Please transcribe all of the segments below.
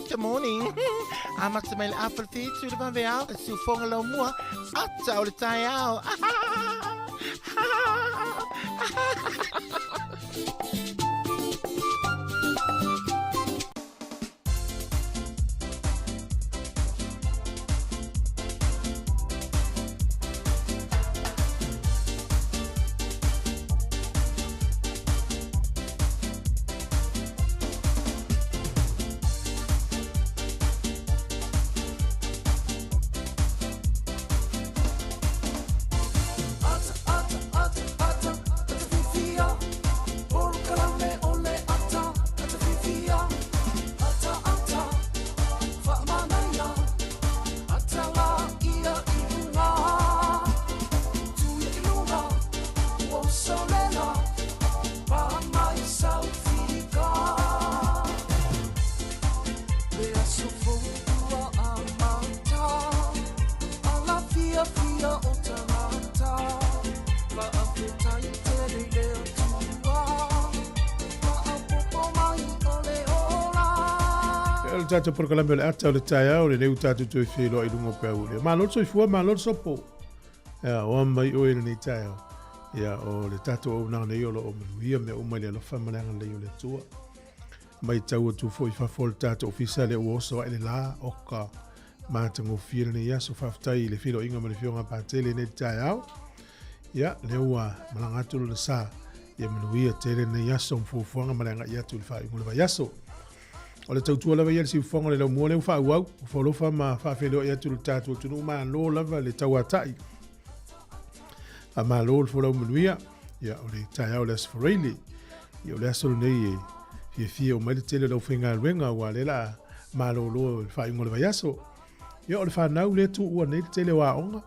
of the morning. Amata mai le afa le whitu le vave ao, le siufonga lau mua, ata o le taeao. Tatou polokalame o le ata o le taeao lenei ua tatou toe feiloai i luga o peau lea. Malo le soifua, malo le sopo. Ia, o a mai oe i lenei taeao. Ia, o le tatou auaunaga nei o lo o manuia mea uma i le alofa ma le agalelei o le Atua. Matau atu foi i fafo o le tatou ofisa lea ua oso ai le la o ka matagofie lenei aso. Faafetai i le feiloaiga ma le Afioga Patele nei le taeao. Ia, lea ua malaga atu lona sa. Ia manuia tele lenei aso ma fuafuaga ma le agai atu i le faaiuga o le vaiaso. O le tautua lava ia le siufofoga o le laumua lea ua faaauau, ua folofa ma faafeiloai atu i le tatou atunuu, malo lava le tauatai. Faamalo le folau manuia. Ia, o le taeao o le Aso Faraile. Ia, o le aso lenei e fiafia uma ai le tele o le aufaigaluega, aua lea la malolo i le faaiuga o le vaiaso. Ia, o le fanau lea tuua nei le tele o aoga.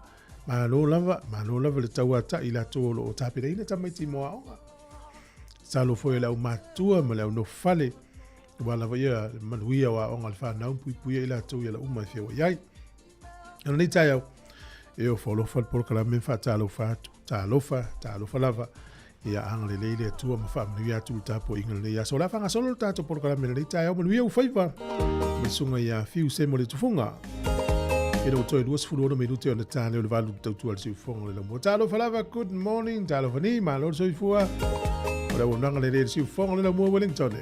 Malo lava, malo lava le tauatai i latou o lo o tapenaina tamaiti mo aoga. Tatalo foi a le aumatutua ma le aunofofale, aua lava ia le manuia o aoga a le fanau, puipuia i latou i ala uma e feoai ai. O lenei taeao, e ofo alofa le polokalame ma faatalofa atu, talofa, talofa lava, ia agalelei le Atua ma faamanuia atu le tapuaiga lenei aso. O le a faagasolo le tatou polokalame lenei taeao, manuia ou faiva, ma le susuga ia Fiu Semo le Tufuga. E le o toe 26 minute ona tane o le valu tautua le siufofoga o le laumua. Talofa lava, good morning, talofa ni, malo le soifua. O le auaunaga lelei le siufofoga o le laumua Wellington.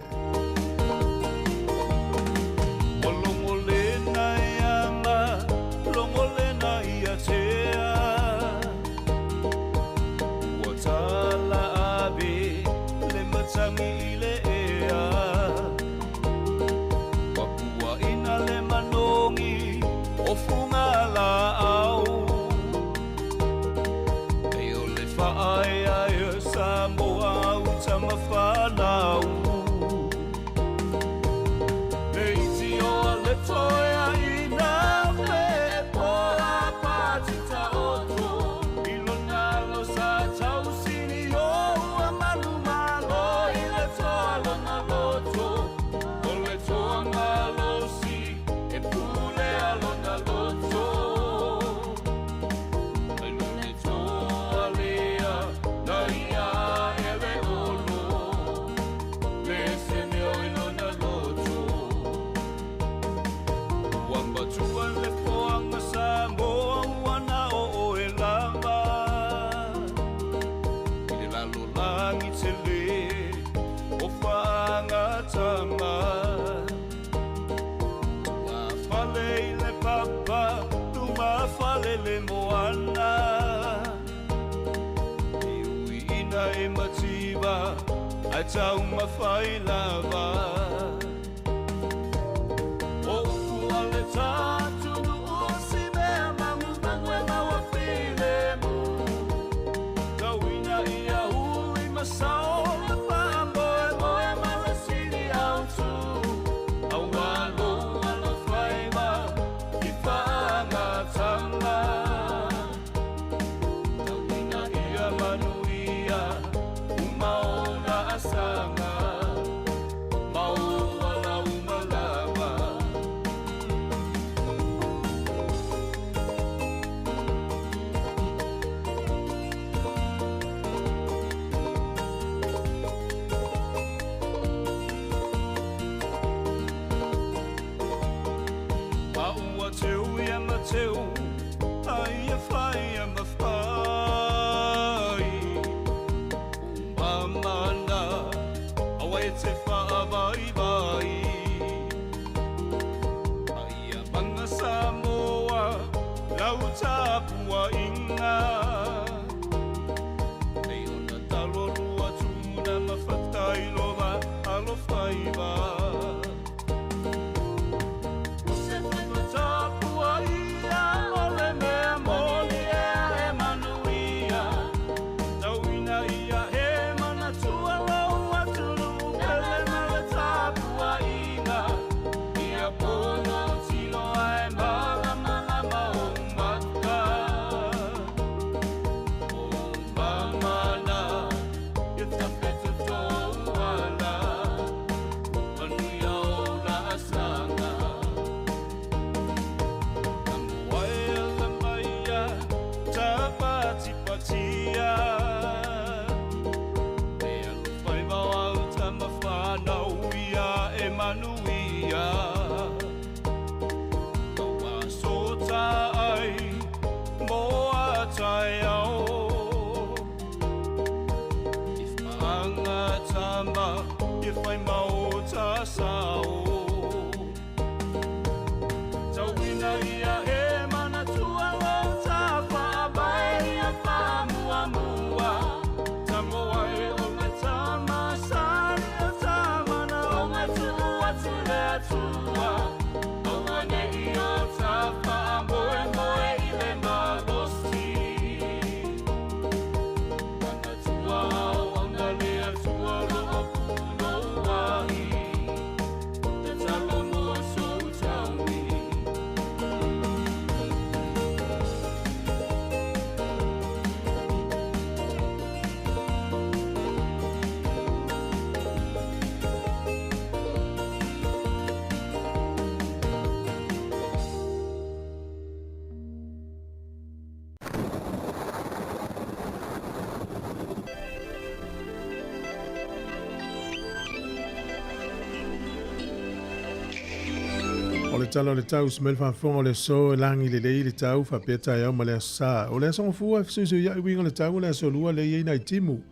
O le tala o le tau se mea le faafofoga o le aso e lagi lelei le tau faapea taeao ma le aso Sa. O le aso Gafua e fesuisuiaʻi uiga o le tau o le aso Lua lea e i ai nai timu.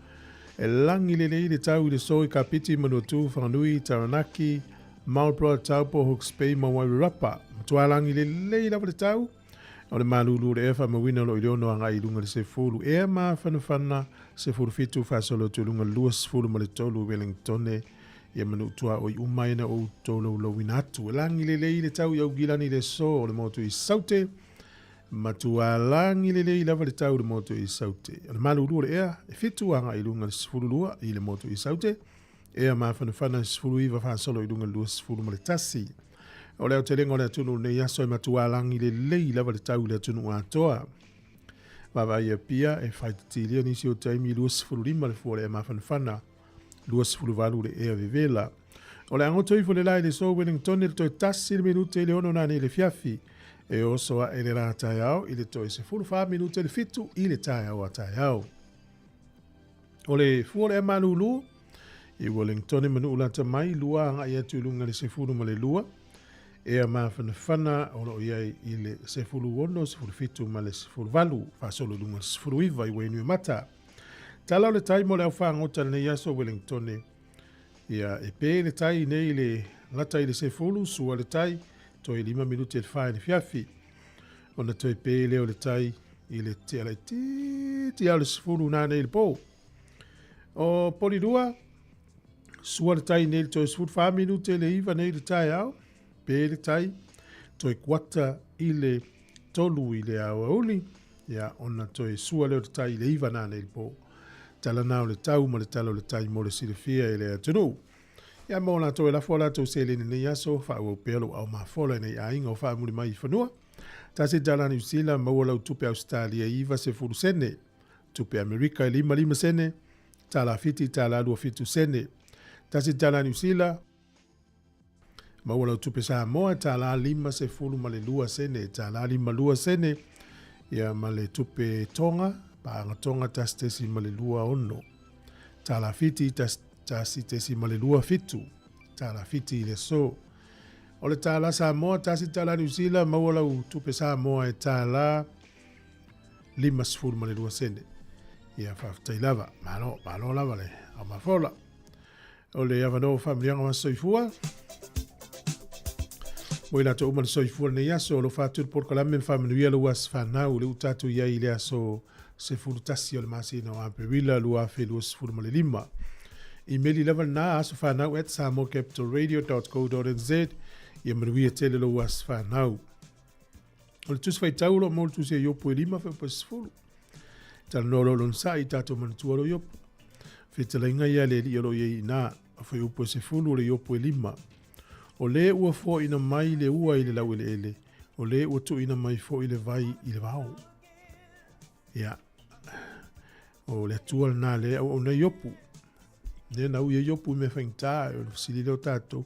E lagi lelei le tau i le aso i Kapiti, Manuatū, Whanganui, Taranaki, Marlborough, Taupo, Hawke's Bay ma Wairarapa. Matua lagi lelei lava le tau. O le malūlū o le ea faamauina o lo o i le ono agai i luga i le sefulu ea mafanafana 17 faasolo atu i luga i le 23 Wellingtone ia ma nuu tuaoi uma ai na ou tolaulauina atu. E lagi lelei le tau i Aukilani i le aso o le motu i Saute. Matua lagi lelei lava le tau i le motu i Saute. O le malūlū o le ea e 7 agai i luga i le 12 i le motu i Saute. Ea mafanafana 19 faasolo i luga i le 21. O le aotelega o le atunuu i lenei aso e matua lagi lelei lava le tau i le atunuu atoa. Vaavaai Apia e faititilia nisi o taimi 25 le fua o le ea mafanafana, 28 le ea vevela. O le agoto ifo le la i le so Wellington i le toe tasi le minute i le ono nanei i le fiafi. E oso aʻe le la taeao i le toe 14 minute i le fitu i le taeao a taeao. O le fua o le ea malūlū i Wellington ma nuu lata mai, lua agai atu i luga i le sefulu ma le lua. Ea mafanafana o lo o i ai i le 16, 17 ma le 18, faasolo i luga i le 19 i Wainuiomata. Tala o le tai mo le au fagota i lenei aso Wellington. Ia, e pē le tai nei i le lata i le sefulu, sua le tai, toe lima minute i le fa i le fiafi. Ona toe pē lea o le tai i le tea laitiiti lava o le sefulu nanei i le pō. O Polirua, sua le tai nei i le toe 14 minute i le iva nei i le taeao, pē le tai, toe kuata i le tolu i le aoauli, ia, ona toe sua lea o le tai i le iva nanei i le pō. Tala na o le tau ma le tala o le tai mo le silafia e le atunuu. Ia mo latou e lafo a latou seleni i lenei aso, faaauau pea lou ao mafola i nei aiga o faamuli mai i fanua. Tasi tala Niu Sila, maua lau tupe Ausetalia e 90 sene, tupe Amerika e 55 sene, tala Fiti tala 27 sene. Tasi tala Niu Sila, maua lau tupe Samoa e tala 52 sene, tala 52 sene, ia ma le tupe Tonga, paaga Tonga 1.26. Tala Fiti 1.27, tala Fiti i le aso. O le tālā Samoa, tasi tālā Niu Sila, maua lau tupe Samoa e tālā 52 sene. Ia, faafetai lava. Malo, malo lava le au mafola. O le avanoa faamaliaga ma soifua. Mo i latou uma le soifua lenei aso, o lo faatu le polokalame ma faamanuia lou aso fanau le u tatou i ai i le aso 11 o le masina o Aperila 2025. Imeli lava lena asofanau@samoacapitalradio.co.nz. Ia manuia tele lou aso fanau. O le tusi faitau o lo o maua le tusi a Iopo e 5 fuaiupu e 10. Talanoa loa lona sa'i i tatou manatua loa Iopo. Fetalaiga ia a le Alii o lo o i ai i ina, fuaiupu e 10 o le Iopo e 5. O le ua foaina mai le ua i le laueleele, o le ua tuuina mai foi le vai i le vao. Ia, o le Atua lena lea e auauna ai Iopu. Lea na ui ai Iopu i mea faigata, o le fesili lea o tatou.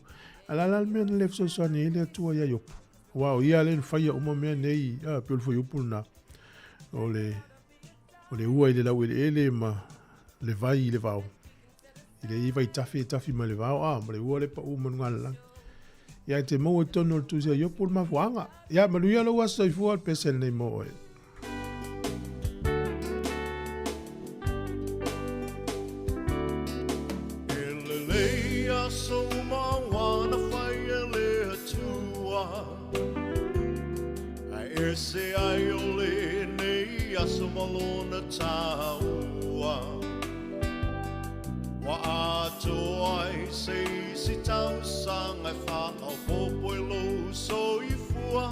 A la la le mea na le fesoasoani ai le Atua iā Iopu? Aua o ia lea na faia uma mea nei, a, pei o le fuaiupu lena. O le, o le ua i le laueleele ma le vai i le vao. E leai vaitafe e tafi mai le vao, a, ma le ua le pau ma luga lalagi. Ia, e te maua i totonu o le tusi a Iopu le mafuaaga. Ia, manuia lou aso soifua, le pese lenei mo oe. E lelei aso uma ua na fai e le Atua, Ae ese ai o lenei aso ma lona taua. Ua atoa ai se isi tausaga e faaopoopo i lou soifua,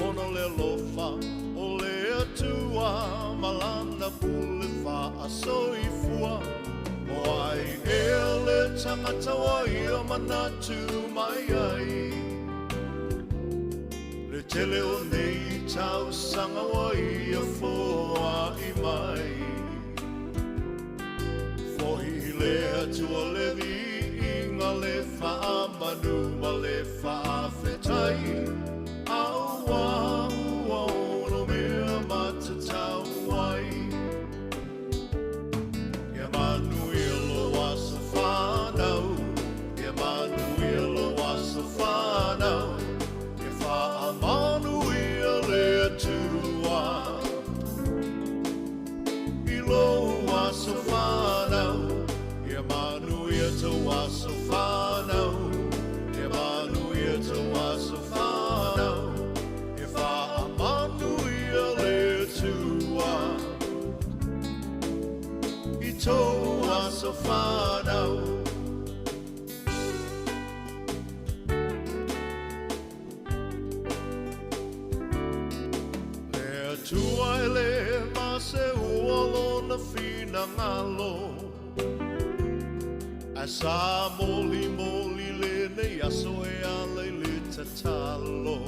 Ona o le alofa o le Atua ma Lana pule faasoifua. O ai ea le tagata ua ia manatu mai ai? Le tele o nei tausaga ua ia foai mai. Fohi i le Atua le viiga, le faamanu ma le faafetai, Aua ua ono mea matatau ai. Ia manuia lou aso fanau, Ia manuia lou aso fanau, Ia faamanuia le Atua i lou aso fanau, Ia manuia tou aso fanau, Ia manuia tou aso fanau, Ia faamanuia le Atua i tou aso fanau. Le Atua e le maseua lona finagalo, Ae sa molimoli lenei aso e ala i le tatalo.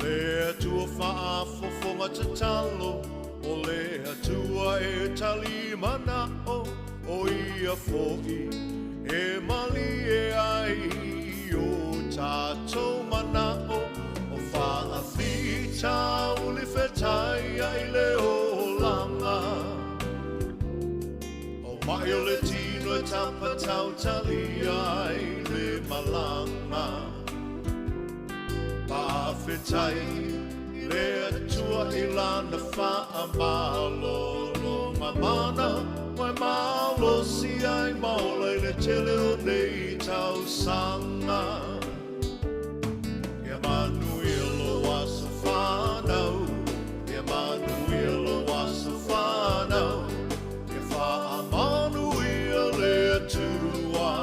Le Atua faafofoga tatalo, O le Atua e tali manao, O ia foi e malie ai i o tatou manao, O faafitauli fetai ai le olaga. O mai o le tino e tapatautalia ai le malaga. Faafetai le Atua i Lana faamalologa mana, ua e malosi ai ma ola i le tele o nei tausaga. Ia manuia lou aso fanau, Ia manuia lou aso fanau, Ia faamanuia le Atua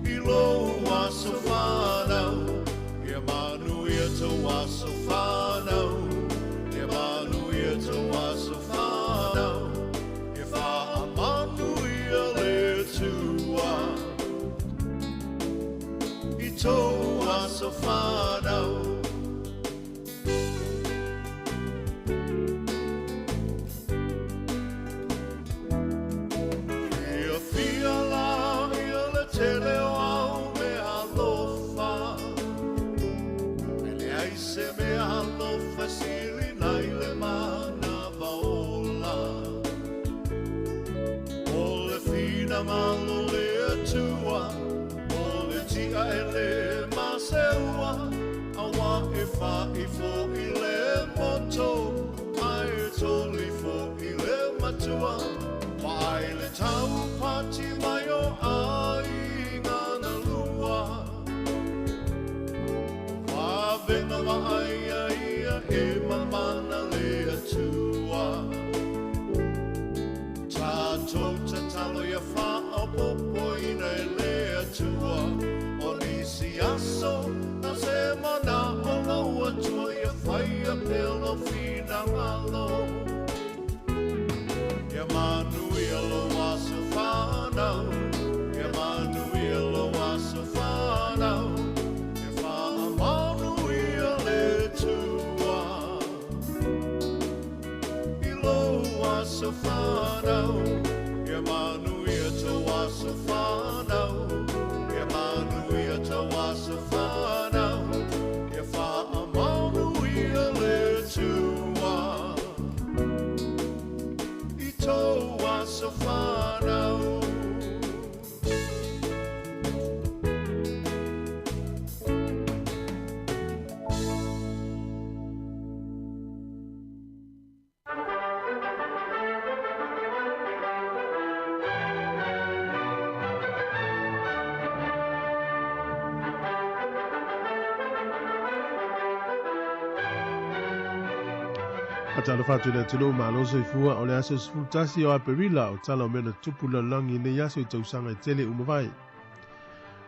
i lou aso fanau, Ia manuia tou aso fanau, Ia manuia tou aso fanau, Ia faamanuia le Atua i tou aso fanau. Ia fia la ia le tele o au mea alofa, E leai se mea alofa e sili nai le manava ola. O le finagalo o le Atua Taitai e le maseua, auā e fa'i fo'i le moto, ae toli fo'i le matua. Vaai le taupati mai o aiga na lua. Vavega vaaia ia e mamana le Atua. Tatou tatalo ia faaopoopoina e le Atua. O nisi aso na se manao lou Atua ia faia pea lou finagalo. Ia manuia lou aso fanau, ia manuia lou aso fanau, ia faamanuia le Atua i lou aso fanau, ia manuia tou aso fanau, ia manuia tou aso fanau, ia faamanuia le Atua i tou aso fanau. Faatalofa atu i le atunuu malo soifua o le aso 11 o Aperila o tala o mea na tupu lalolagi i nei aso i tausaga e tele ua mavae.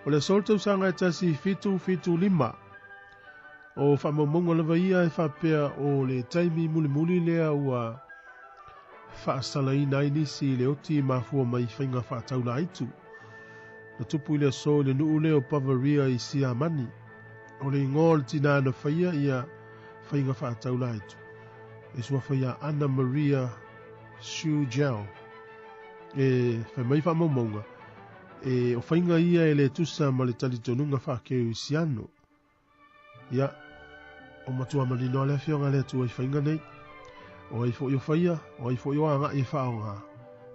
O le aso o le tausaga e 1775, o faamaumauga lava ia e faapea o le taimi mulimuli lea ua faasalaina ai nisi i le oti e mafua mai i faiga faataulaaitu. Na tupu i le aso i le nuu lea o Bavaria i Siamani. O le igoa o le tinā na faia ia faiga faataulaaitu, e suafa ia Anna Maria Schugel. E fai mai faamaumauga, e o faiga ia e le tusa ma le talitonuga faakerisiano. Ia, o matua manino lava le Afioga a le Atua i faiga nei. O ai foi o faia, o ai foi o agai e faaaoga,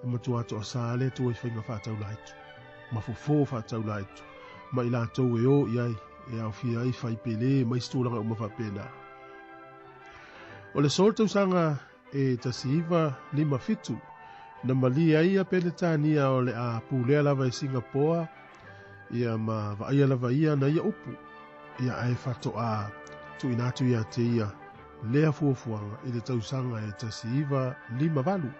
e matua toasā le Atua i faiga faataulaaitu, ma fofo faataulaaitu, ma i latou e o i ai, e aofia ai fai pele ma isi tulaga uma faapena. O le aso o le tausaga e 1957, na malie ai ia Peretania o le a pulea lava e Singapoa ia ma vaaia lava ia na ia upu, ia ae faatoa tuuina atu ia te ia lea fuafuaga i le tausaga e 1958,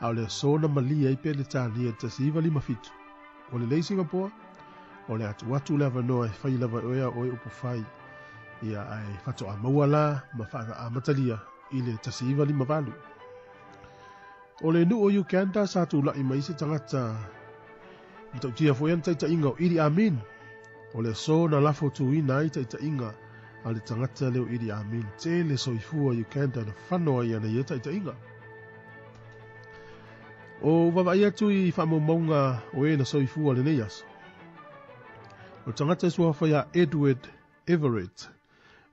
a o le aso na malie ai Peretania i le 1957, ua lelei Singapoa, o le a tuu atu le avanoa e fai lava e oe a oe upu fai, ia ae faatoa maua la ma faamatalia i le 1958. O le nuu o Uganda sa tulai mai se tagata matautia foi ana taitaiga o Idi Amin. O le aso na lafo tuina ai taitaiga a le tagata lea o Idi Amin. Tele soifua Uganda na fano ai ana ia taitaiga. O vaavaai atu i faamaumauga o e na soifua lenei aso. O le tagata e suafa ia Edward Everett.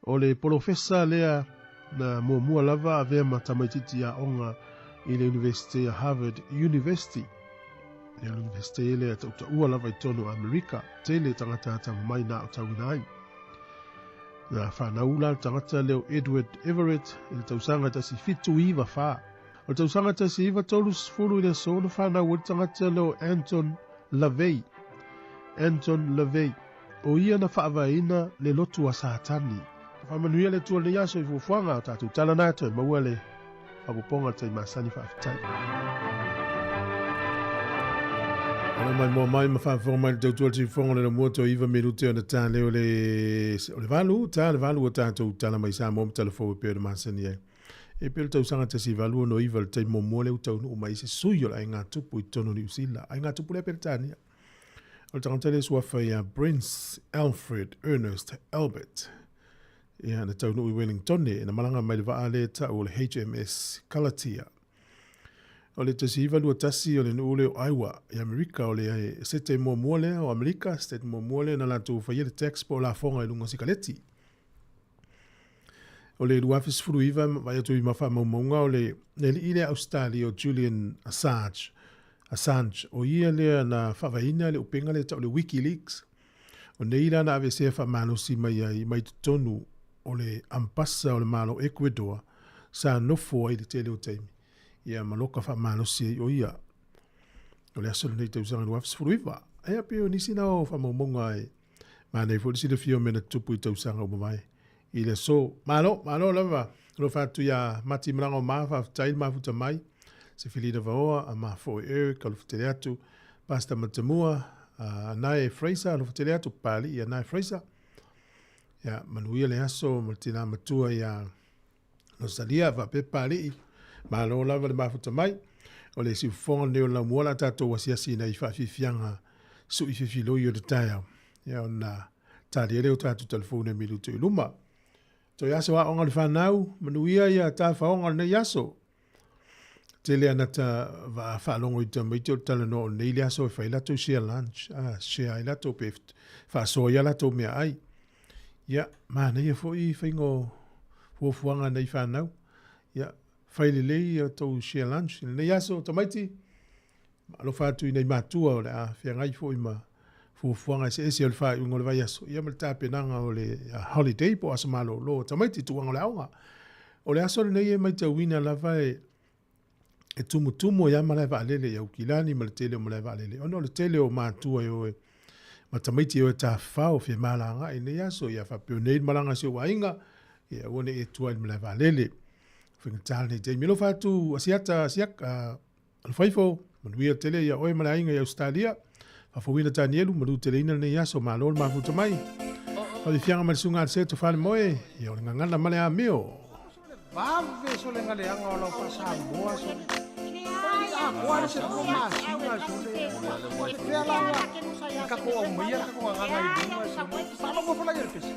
O le polofesa lea na muamua lava avea ma tamaitiiti aoga i le Universite a Harvard University. Le Universite lea tautaua lava i totonu o Amerika, tele tagata atamamai na aotauina ai. Na fanau la le tagata lea o Edward Everett i le tausaga 1794. O le tausaga 1930 i le aso na fanau ai le tagata lea o Anton LaVey. Anton LaVey. O ia na faavaeina le lotu a Satani. Faamanuia le Atua i lenei aso i fuafuaga o tatou tala na toe maua le faaopoopoga o le taimi masani faafetai. Alo mai moa mai ma faafofoga mai le tautua le siufofoga o le lamua toe iva minute ona ta lea o le o le valu ta le valu o tatou tala mai Samoa ma tala fou e pei ona masani ai. E pei o le tausaga 1869 le taimi muamua lea ua taunuu mai ai se sui o le aiga tupu i totonu o Niu Sila, aiga tupu lea Peretania. O le tagata lea suafa ia Prince Alfred Ernest Albert. Ia, na taunuu i Wellingtone, na malaga mai le vaa lea tau o le HMS Galatea. O le 1921 o le nuu lea o Iowa i Amerika, o le sete muamua lea o Amerika, state muamua lea na latou faia le tax po o lafoga i luga o sikaleti. O le 2019, vaai atu i ma faamaumauga o le alii lea Ausetalia o Julian Assange, Assange, o ia lea na faavaeina le upega lea tau le WikiLeaks. O nei la na aveesea faamalosi mai ai mai totonu o le Ambasa o le Malo Ecuador sa nofo ai le tele o taimi, ia ma loka faamalosi ai o ia. O le aso lenei tausaga 2019. Ia pei o nisi na o faamaumauga e manaia foi le silafia o mea na tutupu i tausaga ua mavae i le aso. Malo, malo lava. Alofa atu iā Mati Malaga o Ma, faafetai le mafuta mai. Sefilina Vaoa, a ma foi Eric, alofa tele atu. Pastor Matamua, Anae Fraser, alofa tele atu. Papalii Anae Fraser. Ia, manuia le aso ma le tinā matua iā Rosalia faapea Papalii. Malo lava le mafuta mai. O le siufofoga lenei o le laumua la tatou asiasi ina i faafiafiaga sui fefiloi o le taeao. Ia ona talia lea o tatou telefoni e miluto i luma. Toe aso aoga o le fanau, manuia ia tafaoga o lenei aso. Tele ana ta vaa faalogo i tamaiti o le talanoa o lenei le aso e fai latou share lunch, share ai latou pe faasoa ia latou meaai. Ia, manaia foi faiga o fuafuaga a nei fanau. Ia, fai lelei ia tou share lunch i lenei aso tamaiti. Alofa atu i nai matua o le a feagai foi ma fuafuaga eseese o le faaiuga o le vaiaso, ia ma le tapenaga o le holiday po o aso malolo o tamaiti i tulaga o le aoga. O le aso lenei e matauina lava e e tumutumu ai lava malae vaalele i Aukilani ma le tele o malae vaalele, ona o le tele o matua e o e ma tamaiti e o e tafafao femalagaai i lenei aso, ia faapea nei le malaga a si ou aiga, ia aua ne i e tua i le malae vaalele. Faigata lenei taimi. Alofa atu Asiata, Asiaka, Alofaifo, manuia tele ia oe ma le aiga i Ausetalia. Faafouina Tanielu, manuteleina lenei aso, malo le mafuta mai. Faafiafiaga mai le susuga a le Seto Falemoe, ia o le gagana ma le amio. Vave sole ga leaga o lau faa-Samoa sole. Oi le atoa le se lua masina sole. Fea la na tatou aumaia le tatou gagana i luga sole. Faalogo foi la i le pese.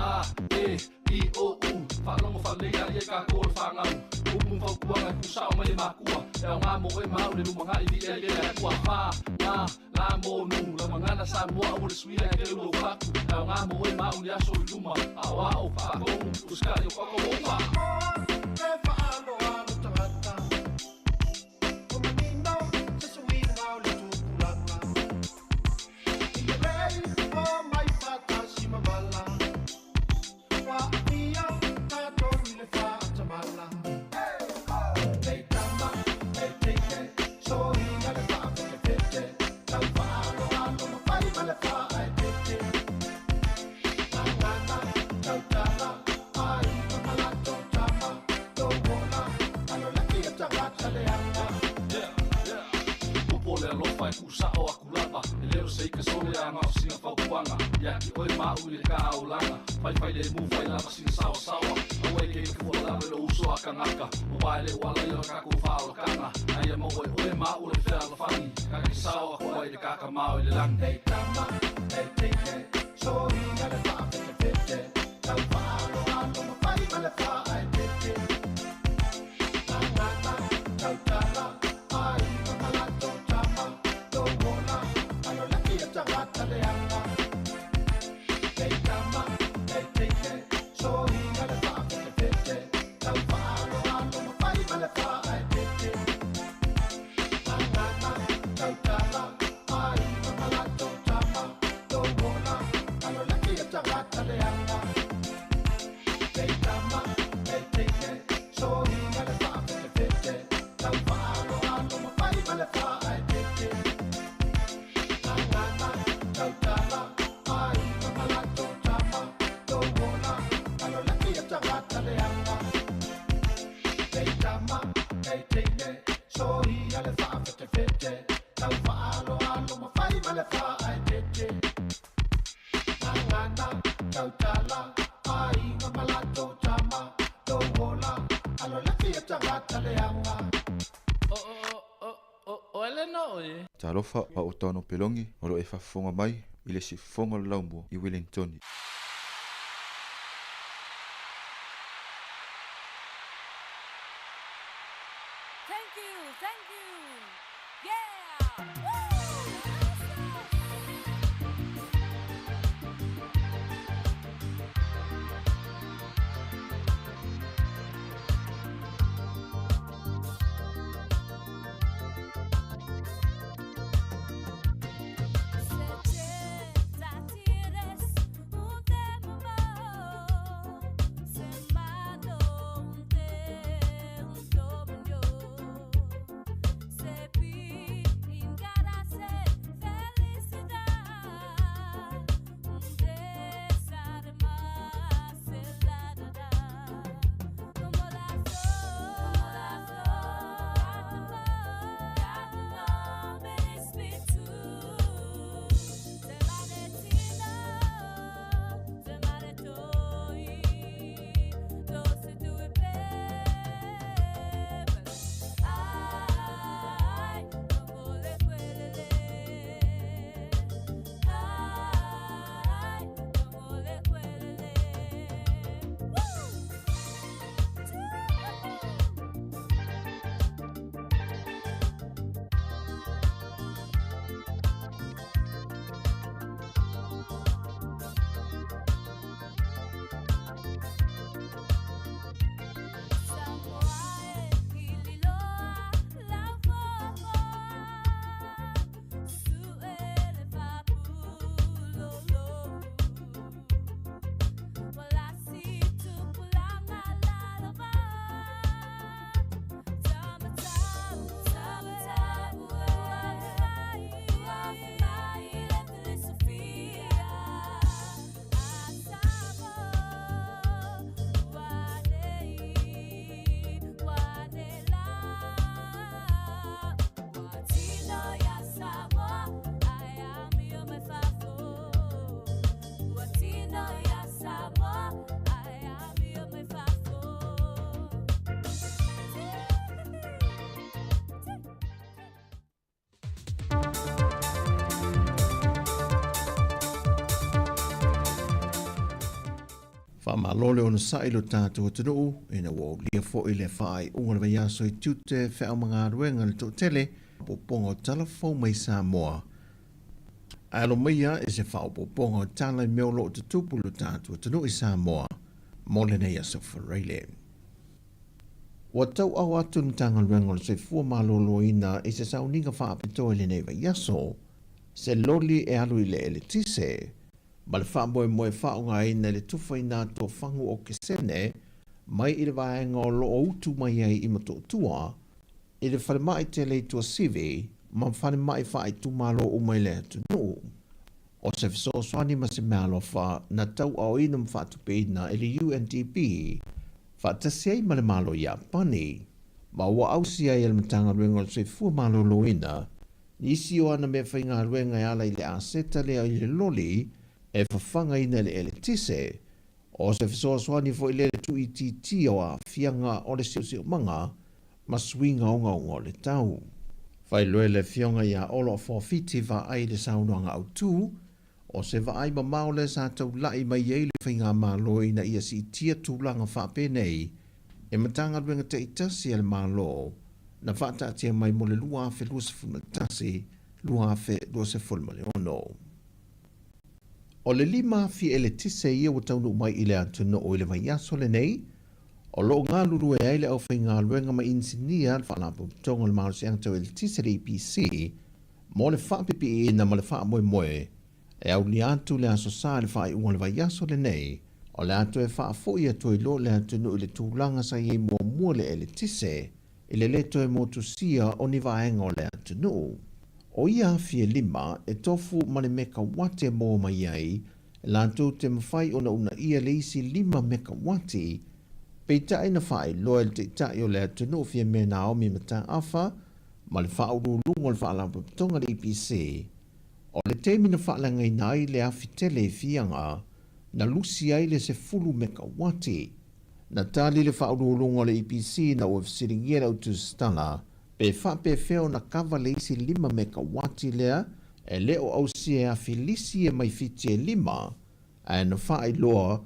A, E, I, O, U Faalogo faalelei la ia i kākou o le fanau Upu ma fautuaga e tuusao mai e makua E aoga mo oe ma au le lumanai Viia i le Atua Fa, Ma, La, Mo, Nu Lau gagana Samoa aua le suia e keu lou fatu E aoga mo oe ma au le aso i luma Aoao, faatonu, usitai o koko o Upu o le alofa e tuusao aku lava E le o se ika sole a na o sina fautuaga Ia te oe ma au i le kaaolaga Faifai lemu fai lava sina saoasaoa Aua e keika fua lava i lou uso a kangaka Aua e le o ala ia o le kakou faaolakaga Aia maua e oe ma au le fealofani Kake sao aku ai le kakamao i le lagi. lenei teine soia le faafetefete taufaaloalo ma fai ma le faaetete gagana tautala aiga ma latou tama louola alo le fia tagata leaga O Elena oe. Talofa a o Tano Pelongi o lo e faafofoga mai i le siufofoga o le laumua i Welingtoni. Thank you, thank you. Yeah. Woo! Faamalo le onosai i lo tatou atunuu ina ua aulia foi le faaiuga o le vaiaso i tiute feau ma galuega i le toatele faaopoopoga o tala fou mai Samoa. Ae alo maia i se faaopoopoga o tala i mea o lo o tutupu i lo tatou atunuu i Samoa mo lenei aso Faraile. Ua tauau atu le Matagaluega o le Soifua Maloloina i se sauniga faapitoa i lenei vaiaso, se loli e alu i le eletise, ma le faamoemoe faaaogaina i le tufaina atu o fagu okesene mai i le vaega o lo o utu mai ai i Motootua, i le falemai tele i Tuasivi ma falemai faaitumalo uma i le atunuu. O se fesoasoani ma se meaalofa na tauaoina ma faatupeina e le UNDP faatasi ai ma le Malo Iapani, ma ua ausia ai e le Matagaluega o le Soifua Maloloina nisi o ana meafaigaluega e ala i le aseta lea i le loli e fafagaina i le eletise. O se fesoasoani foi lea i le tuuitiitia o aafiaga o le siosiomaga ma suiga ogaoga o le tau. Faailoa le Afioga ia Olo Afoafiti vaai i le saunoaga autu, o se vaai mamao lea sa taulai mai ai le Faigamalo ina ia siitia tulaga faapenei e Matagaluega taitasi a le Malo na faataatia mai mo le 2021, 2026. O le 5,000 eletise ia ua taunuu mai i le atunuu i le vaiaso lenei, o lo o galulue ai le aufaigaluega ma inisinia a le Faalapotopotoga o le Malosiaga Tau Eletise, le EPC, mo le faapipiiina ma le faamoemoe e aulia atu le Aso Sa i le faaiuga o le vaiaso lenei, o le a toe faafoi atu ai loa le atunuu i le tulaga sa i ai muamua le eletise i le le toe motusia o ni vaega o le atunuu. O ia afi e lima e tofu ma le mekawati e maua mai ai e latou te mafai ona uunaia le isi lima mekawati. Peitai na faailoa e le Taitai o le atunuu Fiamē Naomi Mataafa ma le Faauluuluga o le Faalapotopotoga le EPC, o le taimi na faaleagaina ai le afi tele i Fiaga, na lusi ai le 10 mekauati. Na tali le Faauluuluga o le EPC ina ua fesiligia le autusitala pe faapefea ona kava le isi 5 mekauati lea e le o ausia e afi lisi e mai Fiti e 5, ae na faailoa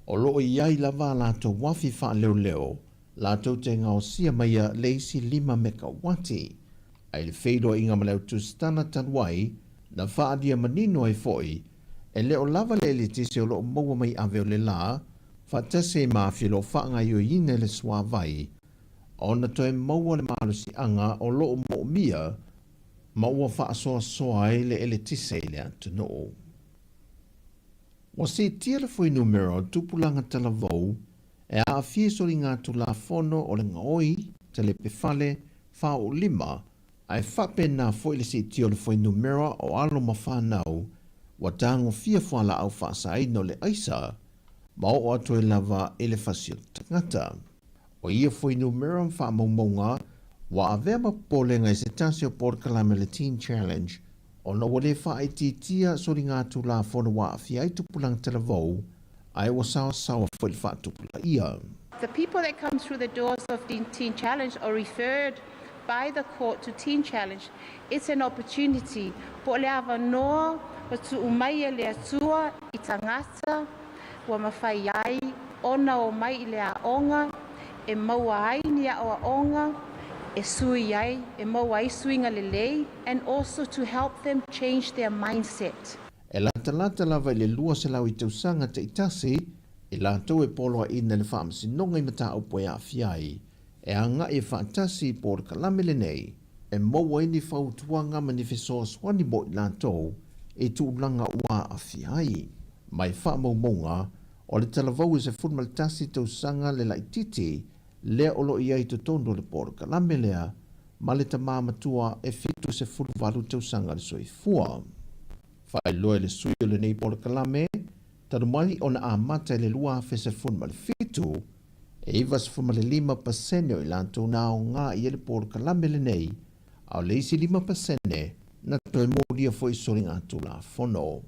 o lo o i ai lava a latou afi faaleoleo latou te gaosia maia le isi 5 mekauati. Ae i le feiloaiga ma le autusitala talu ai, na faaalia manino ai foi e le o lava le eletise o lo o maua mai ave o le la, faatasi ai ma afi o lo o faagaoioiina i le suavai, ona toe maua le malosiaga o lo o moomia ma ua faasoasoa ai le eletise i le atunuu. Ua siitia le fuainumera o tupulaga talavou e aafia i soligatulafono o le gaoi, talepe fale, faaoolima, ae faapena foi le siitia o le fuainumera o alo ma fanau ua tagofia fualaau faasaina o le aisa ma oo atu ai lava i le fasi o le tagata. O ia fuainumera ma faamaumauga ua avea ma popolega i se tasi o polokalame o le Teen Challenge ona ua le faaitiitia soligatulafono ua aafia ai tupulaga talavou ae ua saosaoa foi le faatupulaia. The people that come through the doors of Teen Challenge are referred by the court to Teen Challenge. It's an opportunity po o le avanoa ua tuu mai e le Atua i tagata ua mafai ai ona omai i le aoga e maua ai ni aoaoga e sui ai, e maua ai suiga lelei and also to help them change their mindset. E latalata lava i le 200 i tausaga taitasi i latou e poloaiina le faamasinoga i mataupu e aafia ai, e agai e faatasi i polokalame lenei e maua ai ni fautuaga ma ni fesoasoani mo i latou i tulaga ua aafia ai. Mai faamaumauga o le talavou e 11 tausaga le laitiiti lea o lo o i ai i totonu o le polokalame lea ma le tamā matua e 78 tausaga le soifua. Faailoa e le sui o lenei polokalame, talu mai ona amata i le 2017, e 95 pasene o i latou na aoga i ai le polokalame lenei, a o le isi 5 pasene na toe molia foi i soligatulafono.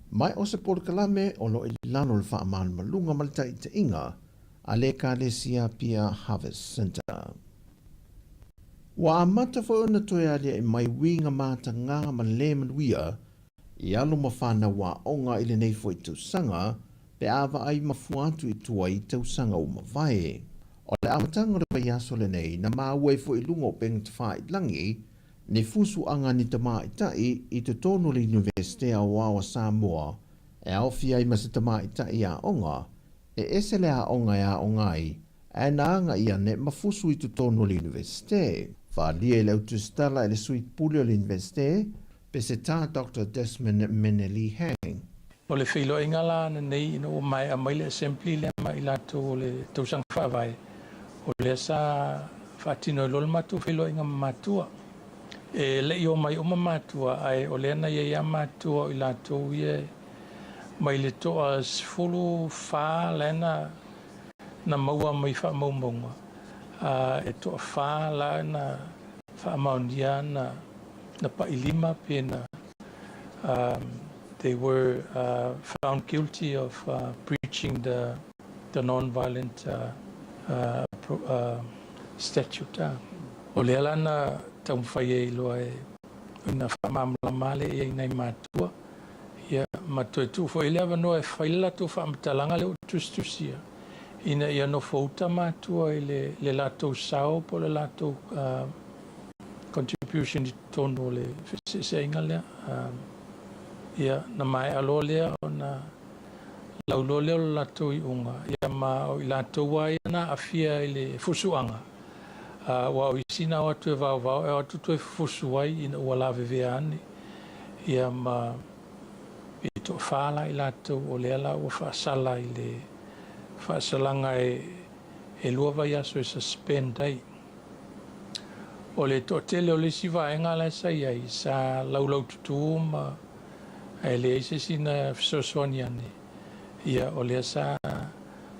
Ma o se polokalame o lo o i lalo o le faamalumaluga ma le taitaiga a le Ekalesia Apia Harvest Centre. Ua amata foi ona toe aliae mai uiga matagā ma le manuia i alo ma fanau aoga i lenei foi tausaga pe a vaai mafua atu i tua i tausaga ua mavae. O le amataga o le vaiaso lenei na maua ai foi i luga o upega tafailagi ni fusuaga ni tamaitai i totonu o le Iunivesite Aoao a Samoa e aofia ai ma se tamaitai aoga e ese le aoga e aoga ai ae na agai ane ma fusu i totonu o le Iunivesite. Faaalia i le autusitala e le sui pule o le Iunivesite, Peseta Doctor Desmond Meneli Hang. O le feiloaiga la ananei ina ua maea mai le Assembly lea ma i latou o le tausaga faavae, o lea sa faatino ai loa le matou feiloaiga ma matua. E le i omai uma matua, ae o lea na i ai lava matua o i latou ia mai le toa 14 la na na maua mai faamaumauga, a e toafa la na faamaonia na na pailima pe na they were found guilty of breaching the the non-violent statute. O lea la na taumafai ai loa e ina faamalamalama lea i ai nai matua, ia ma toe tuu foi le avanoa e fai le latou faamatalaga lea ua tusitusia ina ia nofo uta matua i le, le latou sao po o le latou contribution i totonu o le feseeseaiga lea. Ia, na maea loa lea ona lauloa lea o le latou iuga, ia ma o i latou lava ia na aafia i le fusuaga, aua o isi na o atu e vaovao e o atu toe fusu ai ina ua lavevea ane, ia ma pe toafa la i latou o lea la ua faasala i le faasalaga e 2 vaiaso e suspend ai. O le toatele o le isi vaega la sa i ai, sa laulaututū ma ae leai se isi na fesoasoani ane, ia o lea sa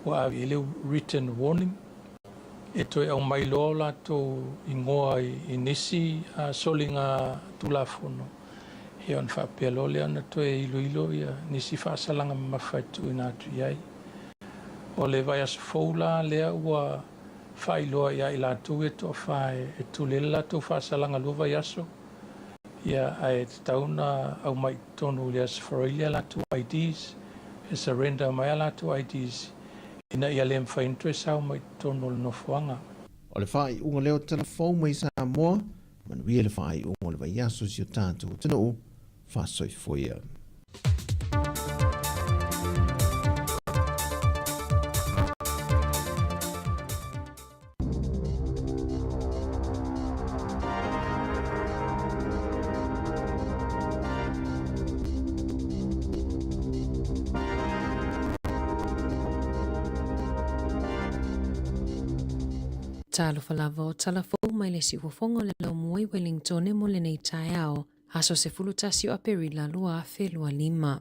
Ua ave i ai le written warning e toe aumai loa o latou igoa i nisi soliga Tulafono, ia ona faapea loa lea ona toe iloilo nisi faasalaga mamafa e tuuina atu i ai. O le vaiaso fou la lea ua faailoa ia i latou ia e toafa e tuli ai le latou faasalaga 2 vaiaso, ia ae tatau ona aumai i totonu i le Aso Faraile a latou IDs, e surrender mai a latou IDs ina ia le mafai ona toe sao mai i totonu o le nofoaga. O le faaiuga lea o tala fou mai Samoa, manuia le faaiuga o le vaiaso i si o tatou atunuu, faasoifua ia. Talofa lava o tala fou mai le siufofoga o le laumua i Wellingtone mo lenei taeao, aso 11 o Aperila 2025.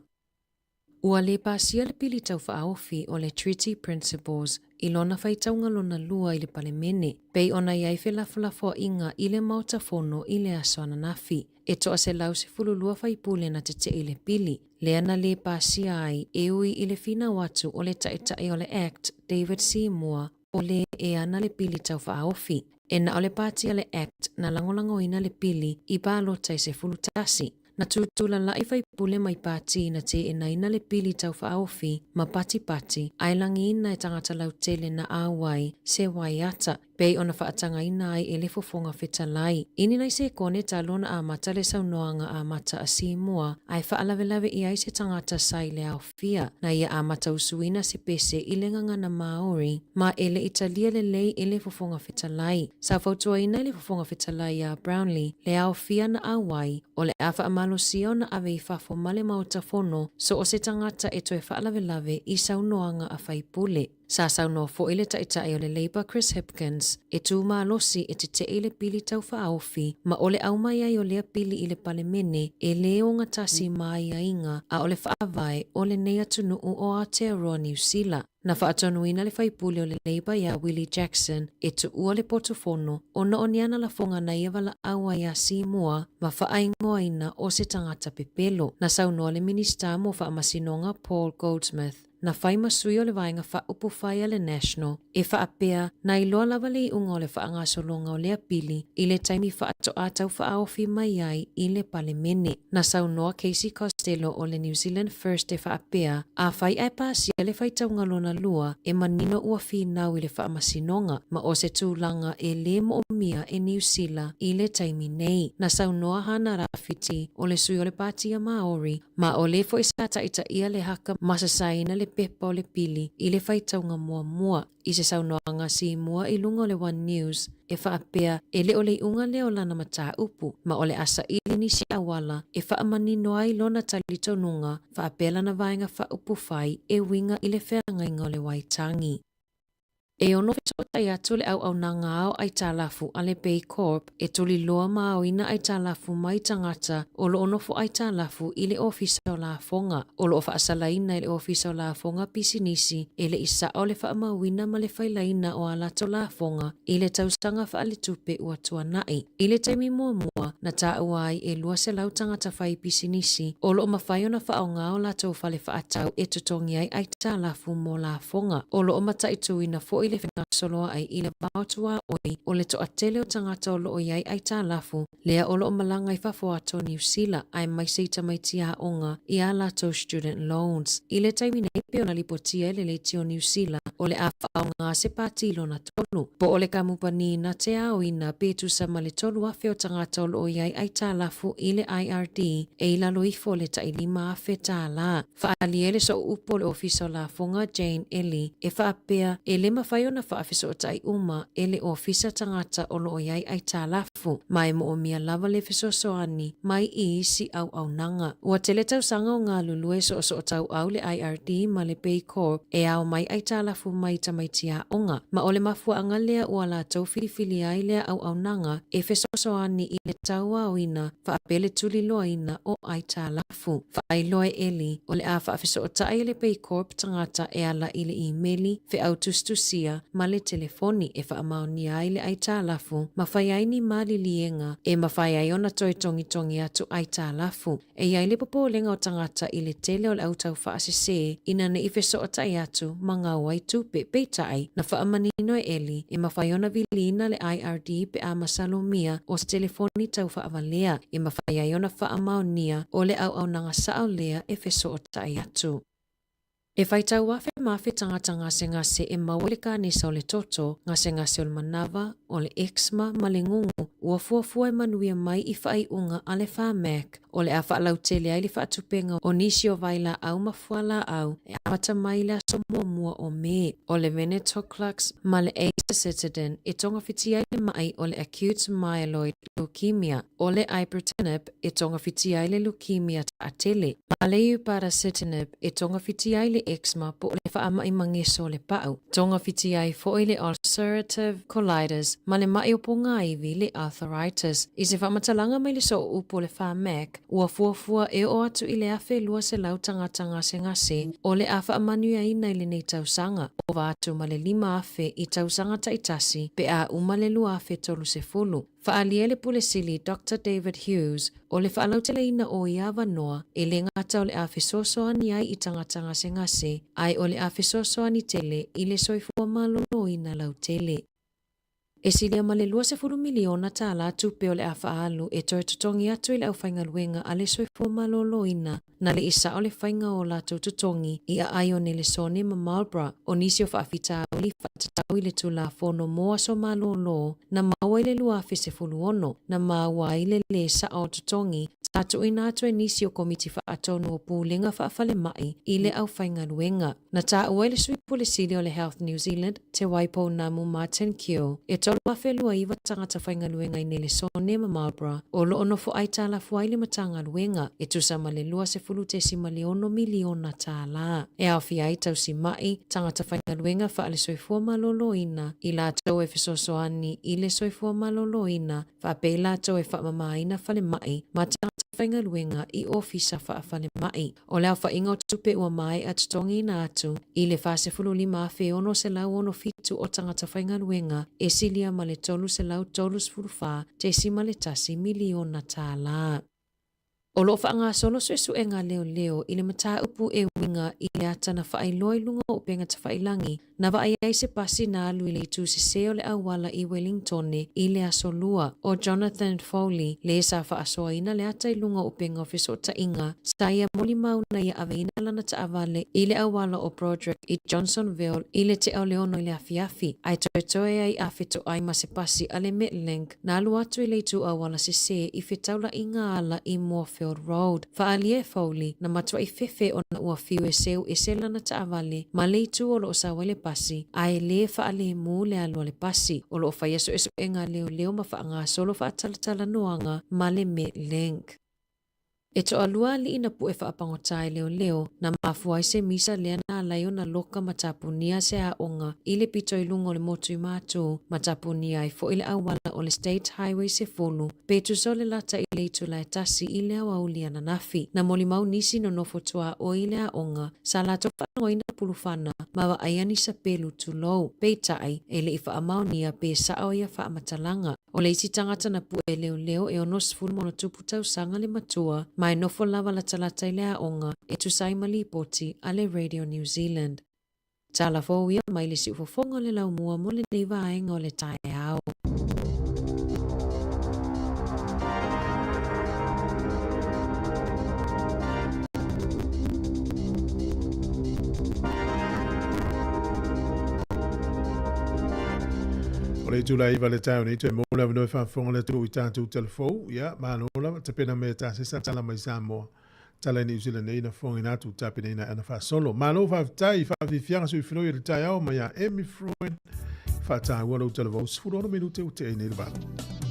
Ua le pasia le pili taufaaofi o le Treaty Principles i lona faitauga lona lua i le Palemene, pei ona i ai felafolafoaiga i le Maota Fono i le aso ananafi. E toa 112 faipule na tetee i le pili, lea na le pasia ai e ui i le finau atu o le Taitai o le Act, David Seymour, o le e ana le pili taufaaofi. E na o le pati a le Act na lagolagoina le pili i palota e 11. Na tūtūlalaʻi faipule mai pati na teenaina le pili taufaaofi ma patipati ae lagiina e tagata lautele na auai se waiata pei ona faatagaina ai e le Fofoga Fetalai. I ni nai sekone talu ona amata le saunoaga amata a Seymour ae faalavelave i ai se tagata sa i le aofia na ia amata usuina se pese i le gagana Māori ma e le i talia lelei e le Fofoga Fetalai. Sa fautuaina e le Fofoga Fetalai iā Brownlee le aofia na auai o le a faamalosia ona ave i fafo ma le Maota Fono so o se tagata e toe faalavelave i saunoaga a faipule. Sa saunoa foi le Taitai o le Labour Chris Hipkins e tū malosi e teteʻi le pili taufaaofi ma o le aumai ai o lea pili i le Palemene e lē ogatasi ma aiaiga a o le faavae o lenei atunuu o Aotearoa Niu Sila. Na faatonuina le faipule o le Labour iā Willie Jackson e tuua le potu fono ona o ni ana lafoga na ia valaau ai iā Seymour ma faaingoaina o se tagata pepelo. Na saunoa le Minisita mo Faamasinoga Paul Goldsmith na fai ma sui o le vaega faaupufai a le National e faapea na iloa lava le iuga o le faagasologa o lea pili i le taimi faatoa taufaaofi mai ai i le Palemene. Na saunoa Casey Costello o le New Zealand First e faapea, afai ae pasia le faitauga lona lua e manino ua finau i le faamasinoga ma o se tulaga e lē moomia e Niu Sila i le taimi nei. Na saunoa Hana Rawhiti o le sui o le Pātia Māori Ma o lē foi sa taitaia le haka ma sasaina le pepa o le pili i le faitauga muamua i se saunoaga simua i luga o le One News e faapea e le o le iuga lea o lana mataupu ma o le a saili nisi auala e faamanino ai lona talitonuga faapea lana vaega faaupufai e uiga i le feagaiga o le Waitangi. E ono fesootai atu le auaunaga ao aitalafu a le Baycorp e tuliloa ma aoina aitalafu mai tagata o lo o nofo aitalafu i le Ofisa o Lafoga. O lo o faasalaina e le Ofisa o Lafoga pisinisi e le i sao le faamauina ma le failaina o a latou lafoga i le tausaga faaletupe ua tuanai. I le taimi muamua na taua ai e 200 tagata fai pisinisi o lo o mafai ona faaaoga o latou fale faatau e totogi ai aitalafu mo lafoga. O lo o mataituina foi le fegasoloai i le vao tuaoi o le toatele o tagata o lo o i ai aitalafu lea o lo o malaga i fafo atu o Niu Sila aemaise i tamaiti aoga i ā latou student loans. I le taimi nei pei ona lipotia e le Leitio Niu Sila o le a faaaoga se pati lona tolu, po o le kamupani na te aoina pe tusa ma le 3,000 o tagata o lo o i ai aitalafu i le IRD e i lalo ifo o le tai $5,000. Faaalia le sooupu o le Ofisa o Lafoga Jane Ellie e faapea e le mafai ona faafesootai uma e le Ofisa tagata o lo o i ai aitalafu, ma e moomia lava le fesoasoani mai i isi auaunaga. Ua tele tausaga o galulue soosootauau le IRD ma le Baycorp e ao mai aitalafu. aitalafu mai tamaiti aoga. Ma o le mafuaaga lea ua latou filifilia ai lea auaunaga e fesoasoani i le tauaoina faapea le tuliloaina o aitalafu. Faailoa e Eli, o le a faafesootai e le Paycorp tagata e ala i le imeli, feau tusitusia, ma le telefoni e faamaonia ai le aitalafu ma fai ai ni maliliega e mafai ai ona toe togitogi atu aitalafu. E i ai le popolega o tagata i le tele o le au taufaasese ina ne i fesootai atu ma gau ai tupe. Peitai, na faamanino e Eli, e mafai ona viliina le IRD pe a masalomia o se telefoni taufaavalea e mafai ai ona faamaonia o le auaunaga sao lea e fesootai atu. E faitau afe ma afe tagata gasegase e maua i le kanesa o le toto, gasegase o le manava, o le eczema ma le gugu, ua fuafua e manuia mai i faaiuga a le Pharmac o le a faalautele ai le faatupega o nisi o vailaau ma fualaau e amata mai i le aso muamua o Me. O le Venetoclax ma le Azacitidine e togafitia ai le maʻi o le acute myeloid leukemia, o le Ibrutinib e togafitia ai le leukemia taatele, ma le Upadacitinib e togafitia ai le eczema po o le faamaʻi mageso o le paʻu. Togafitia ai foi le ulcerative colitis ma le maʻi o pogāiwi le arthritis. I se faamatalaga mai le sooupu o le Pharmac, ua fuafua e oo atu i le 1,200 tagata gasegase o le a faamanuiaina i lenei tausaga, ova atu ma le 5,000 i tausaga taitasi pe a uma le 2030. Faaalia le Pule Sili Doctor David Hughes, o le faalauteleina o ia avanoa, e le gata o le a fesoasoani ai i tagata gasegase, ae o le a fesoasoani tele i le soifua maloloina lautele. E silia ma le $20 miliona tālā tupe o le a faaalu e toe totogi atu i le aufaigaluega a le soifua maloloina na le i sao le faiga o latou totogi i aai o Nelesone ma Marlborough. O nisi o faafitauli faatatau i le Tulafono mo Aso Malōlō na maua i le 2016, na maua ai le lē sao o totogi sa tuuina atu e nisi o Komiti Faatonu o Pulega Faafalemai i le aufaigaluega. Na taua e le Sui Pule Sili o le Health New Zealand, Te Waipounamu Martin Keogh, e 3,029 tagata faigaluega i Nelesone ma Marlborough o lo o nofo aitalafu ai le Matagaluega, e tusa ma le $20.6 miliona tālā. E aofia ai tausimaʻi, tagata faigaluega faale-soifua maloloina, i latou e fesoasoani i le soifua maloloina, faapea i latou e faamamaina falemai ma tagata faigaluega i ofisa faafalemai. O le aofaiga o tupe ua maea totogiina atu i le 45,667 o tagata faigaluega e silia ma le $334.1 miliona tālā. O lo o faagasolo suesuega leoleo i le mataupu e uiga i le ata na faailoa i luga o upega tafailangi Na vaai ai se pasi na alu i le itu sesē o le auala i Welingtone i le Aso Lua. ʻO Jonathan Foley, le sa faasoaina le ata i luga o upega o fesootaiga, sa ia molimau na ia aveina lana taavale i le auala o Broderick i Johnsonville i le tea o le 6 i le afiafi, ae toetoe ai a fetoai ma se pasi a le Metlink na alu atu i le itu auala sesē i fetaulaiga ala i Moorefield Road. Faaalia e Foley, na matuai fefe ona ua fiu e seu ese lana taavale ma le itu o lo o sau ai le pasi, a e lē faalēmū le alu a le pasi. O lo o faia suesuega a leoleo ma faagasolo faatalatalanoaga ma le Metlink. E toalua alii na puʻe faapagota e leoleo, na mafua ai se misa lea na ala ai ona loka ma tapunia se aoga i le pito i luga o le motu i Matū, ma tapunia ai foi le auala o le State Highway 10, Pe tusa o le lata i le itula e tasi i le aoauli ananafi. Na molimau nisi nonofo tuaoi i le aoga, sa latou faalogoina pulufana ma vaaia ni sapelu tulou. Peitai, e le i faamaonia pe sao ia faamatalaga. O le isi tagata na pue leoleo e 60 ma ona tupu tausaga le matua, ma e nofo lava latalata i le aoga e tusa ai ma lipoti a le Radio New Zealand. Tala fou ia mai le siufofoga o le laumua mo lenei vaega o le taeao. O le itula iva le taeao nei toe maua le avanoa e faafofoga le atunuu i tatou talafou. Ia, malo lava, tapena mea e tasesa tala mai Samoa. Tala i Niu Sila nei na fofogaina atu tapenaina e ana faasolo. Malo faafetai, faafiafiaga soifiloi o le taeao mai a Amy Fruin. Faataua lou talavou 16 minute ua tea ai nei le valo.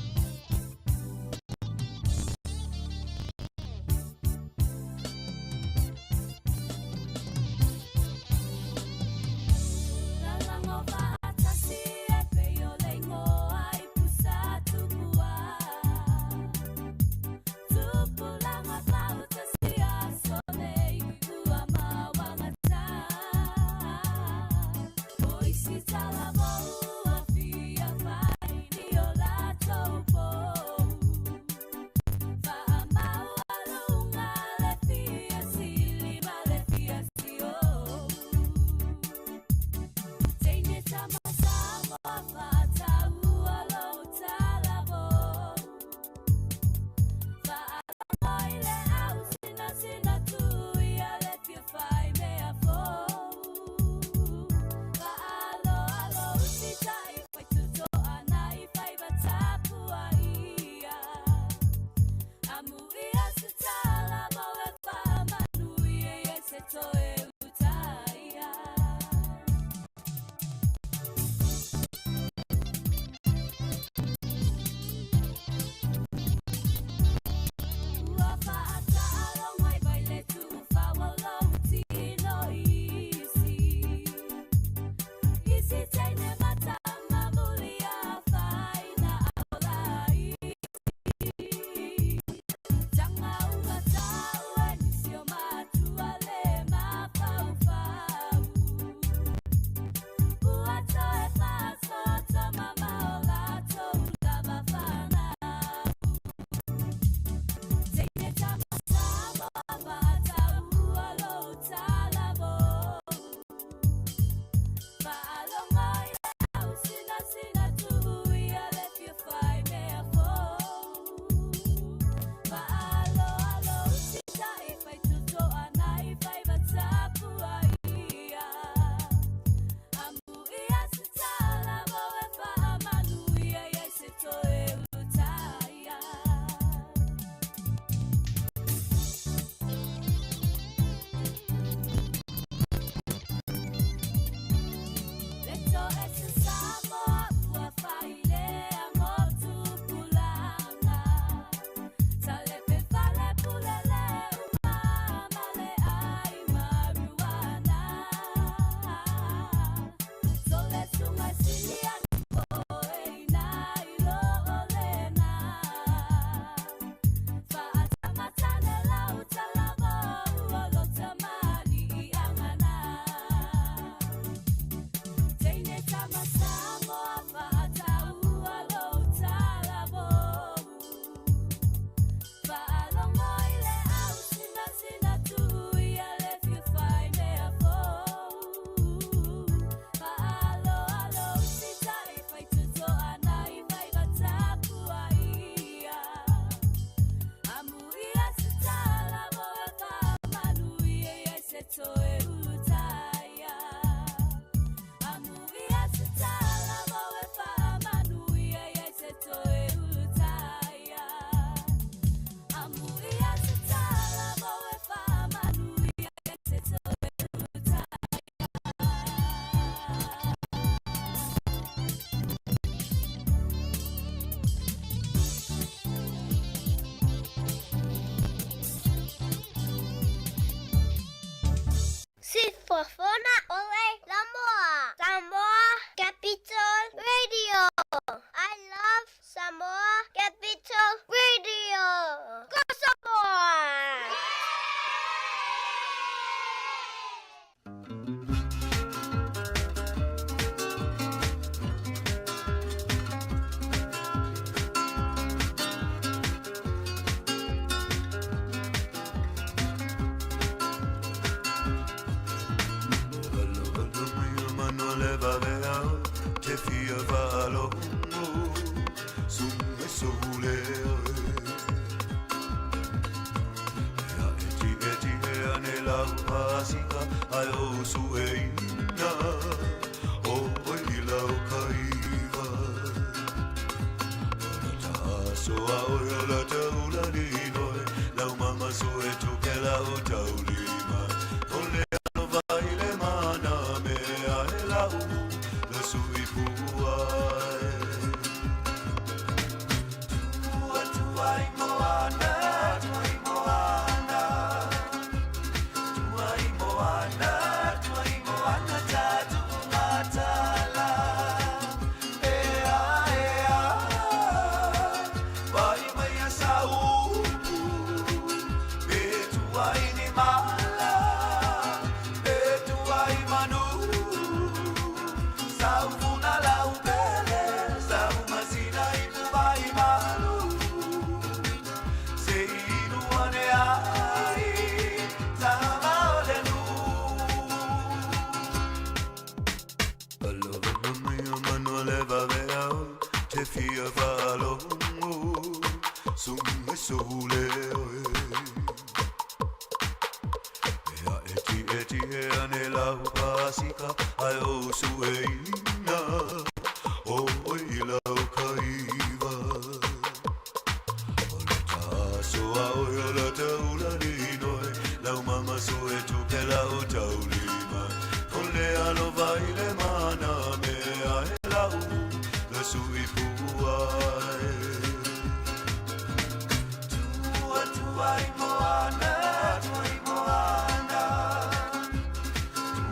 Sifofoga o le Lamoa. Samoa Capital Radio. I love Samoa Capital Radio. Go Samoa!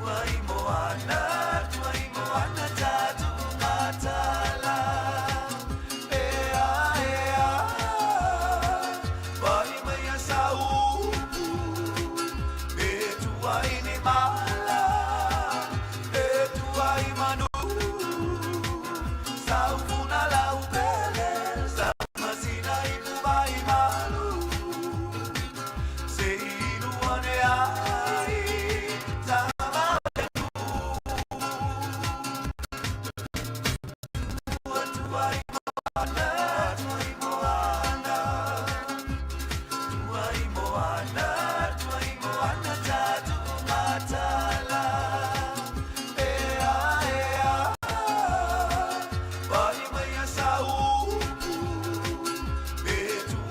Tuai moana, tuai moana.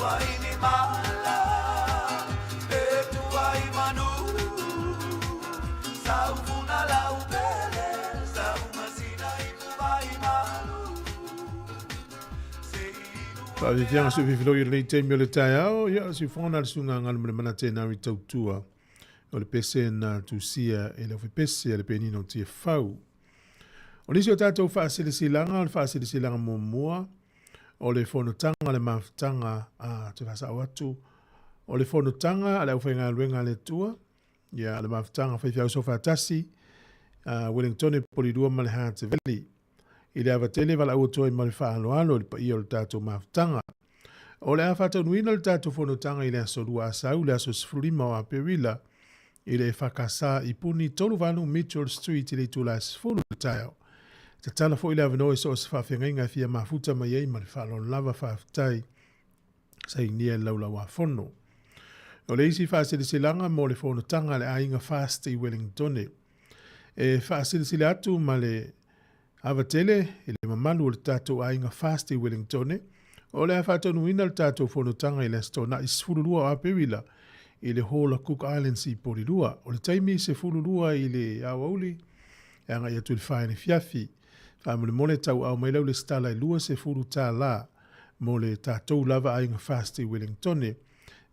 ai ni mala E tuai manu Sau funa lau pele Sau masina i vai malu Faafiafiaga se fifiloi o lenei taimi o le taeao, ia o le siufofoga na le susuga a Galumalemana Tenari Tautua o le pese na tusia e le Ofepese a le Penina o Tiafau. O nisi o tatou faasilasilaga, o le faasilasilaga muamua, o le fonotaga a le mafutaga a te faasao atu, o le fonotaga a le aufaigaluega a le Atua, ia le mafutaga faifeau soofaatasi, a Wellingtone Polilua ma le Heart Valley. I le ava tele valaau atu ai ma le faaaloalo i le paia o le tatou mafutaga. O le a faataunuina le tatou fonotaga i le aso Lua Asau, le aso 15 o Aperila, i le EFKS i Puni 38 Mitchell Street i le itula e 10 i le taeao. Tatala foi le avanoa i so o se faafeagaiga e fia mafuta mai ai ma le faaaloalo lava faafetai sainia i le Laulau-a-Fono. O le isi faasilasilaga mo le fonotaga a le aiga Fast i Wellingtone. E faasilasila atu ma le ava tele i le mamalu o le tatou aiga Fast i Wellingtone, o le a faataunuina le tatou fonotaga i le Aso Toonai 12 o Aperila i le Hall o Cook Islands i Polilua. O le taimi 12 i le aoauli e agai atu i le 4 i le afiafi. Faamolemole tauaao mai lau lesitala e $20 mo le tatou lava aiga Fast i Wellingtone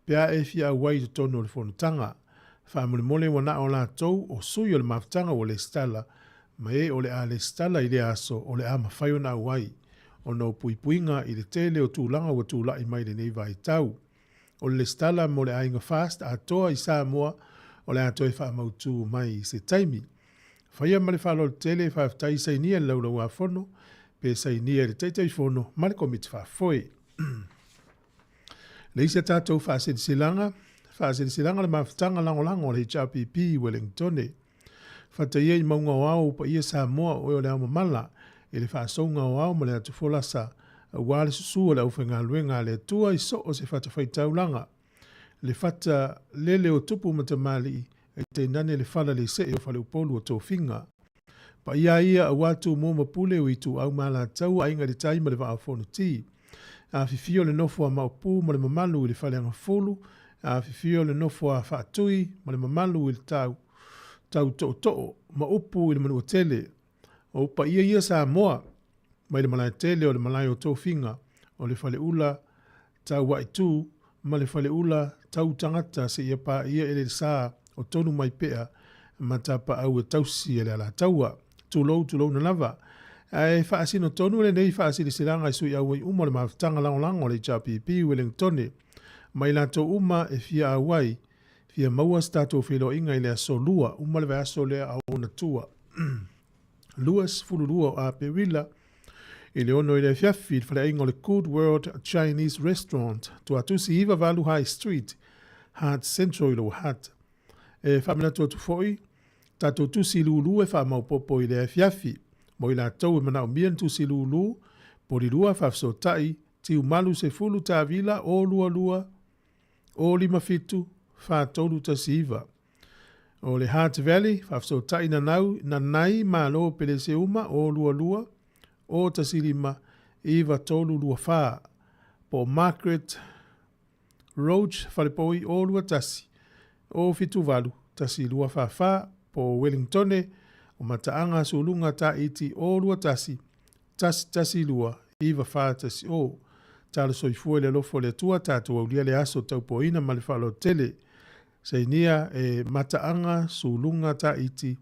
pe a e fia auai i totonu o le fonotaga. Faamolemole ua na o latou o sui o le mafutaga ua lesitala ma e o le a lesitala i lea aso o le a mafai ona auai ona o puipuiga i le tele o tulaga ua tulai mai lenei vaitau. O le lesitala mo le aiga Fast atoa i Samoa o le a toe faamautu mai i se taimi. Faia ma le faaaloalo tele faafetai sainia i le Laulau-a-Fono pe sainia i le Taitaifono ma le Komiti Faafoe. Le isi a tatou faasilasilaga, faasilasilaga o le mafutaga lagolago a le HRPP i Wellingtone. Fataia i mauga o ao paia Samoa o oe o le ao mamala i le faasouga o ao ma le atu folasa aua le susu o le aufaigaluega a le Atua i so o se fatafaitaulaga. Le fata lele o tupu ma tamalii e tainane le fala le see o faleupolu o tofiga. Paia ia aua Tumua ma Pule o Ituau ma Alataua, Aiga i le Tai ma le Vaa o Fonoti. Afifio le nofo a Maopu ma le mamalu i le Faleagafulu, afifio le nofo a Faatui ma le mamalu i le Tau, Tau Tootoo ma upu i le Manuatele. O paia ia Samoa, mai le malae tele o le malae o Tofiga, o le Faleula Tauaitu ma le Faleula Tautagata seia paia e le sa o Tonumaipea ma Tapaau e tausi e le Alataua. Tulou, tulouna lava. Ae faasino tonu lenei faasilasilaga i sui auai uma o le mafutaga lagolago a le HRPP i Wellingtone ma i latou uma e fia auai, fia maua se tatou feiloaiga i le aso Lua, uma le vaiaso lea a ona tua. 22 o Aperila i le 6 i le afiafi i le faleaiga o le Good World Chinese Restaurant, Tuatusi 98 High Street, Hart Central i Lower Hutt. E faamanatu atu foi, tatou tusi lulu e faamaopoopo i le afiafi. Mo i latou e manaomia ni tusi lulu, Polilua faafesootai, Tiumalu 10 tavila o 22 o 57 4319. O le Hutt Valley, faafesootai nanau, nanai malo Peleseuma o 22 o 15 9324. Po o Margaret Roach Falepoi o 21 o 78 1244 po o Wellingtone o Mataaga Suluga Taiti o 21 112 9410. Talo soifua i le alofa o le Atua, tatou aulia le aso taupoina ma le faaaloalo tele. Sainia e Mataaga Suluga Taiti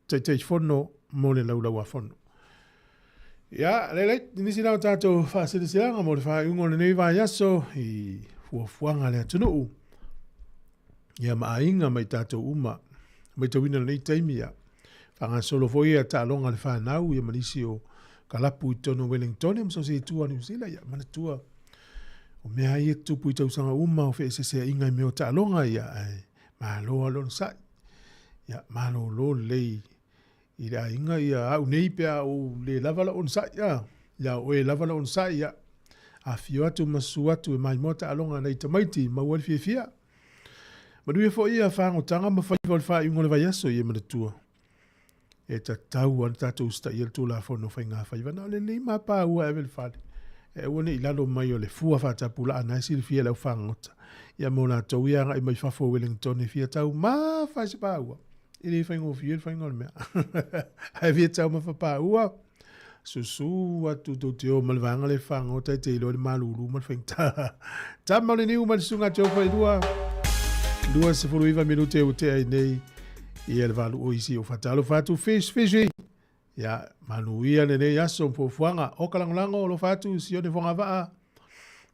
Taitaifono mo le Laulau-a-Fono. Ia, lelei, nisi na o tatou faasilasilaga mo le faaiuga o lenei vaiaso i fuafuaga a le atunuu. Ia ma aiga ma i tatou uma. Matauina lenei taimi ia. Faagasolo foi ia taaloga a le fanau ia ma nisi o kalapu i totonu o Wellingtone ma so o se itu o Niu Sila ia manatua o mea ia e tutupu i tausaga uma o feeseeseaiga i mea o taaloga ia ae malo lava le onosai. Ia malolo lelei i le aiga ia au nei pe a ou le lava lau onosai a ia oe lava lau onosai ia afifio atu ma susu atu e maimoa taaloga a nai tamaiti maua ai le fiafia. Manuia foi ia fagotaga ma faiva o le faaiuga o le vaiaso ia manatua. E tatau lava ona tatou usitaia le Tulafono o Faiga Faiva. Na o le lima paua e ave i le fale. E aua ne i lalo mai o le fua faatapulaa na e silafia e le aufagota. Ia mo latou ia agai mai fafo o Wellington e fia taumafa i se paua. E le faigofie le faiga o le mea. Ae fia taumafa paua, susu atu tou te o ma le vaega lea e fagota e te iloa le malulu ma le faigata. Tama o le niu ma le susuga Joe Failua. 29 minute ua tea ai nei ia le valu o isi o faatalofa atu fish fishy. Ia, manuia lenei aso ma fuafuaga o ka lagolago alofa atu Sione Fogavaa,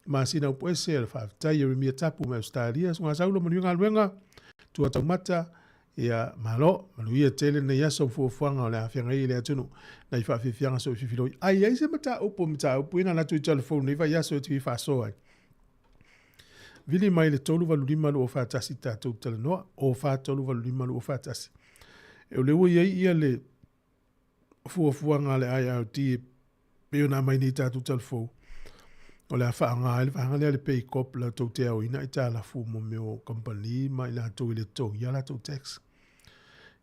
masina upu ese, o le faafetai Jeremia Tapu mai Ausetalia, Susuga Saulo manuia galuega, Tua Taumata, ia malo, manuia tele lenei aso ma fuafuaga o le a feagai ai le atunuu nai faafiafiaga so i fifiloi. Ai ai se mataupu o mataupu ina latou i telefone nei vaiaso e tui faasoa ai. Vili mai le 385 241 tatou talanoa, o 4385 241. E o lea ua i ai ia le fuafuaga a le IRD e pei ona aumai nei tatou talafou, o le a faaaoga ai le vaega lea le Paycorp latou te aoina aitalafu mo mea o kamupani ma i latou e le totogia a latou tax.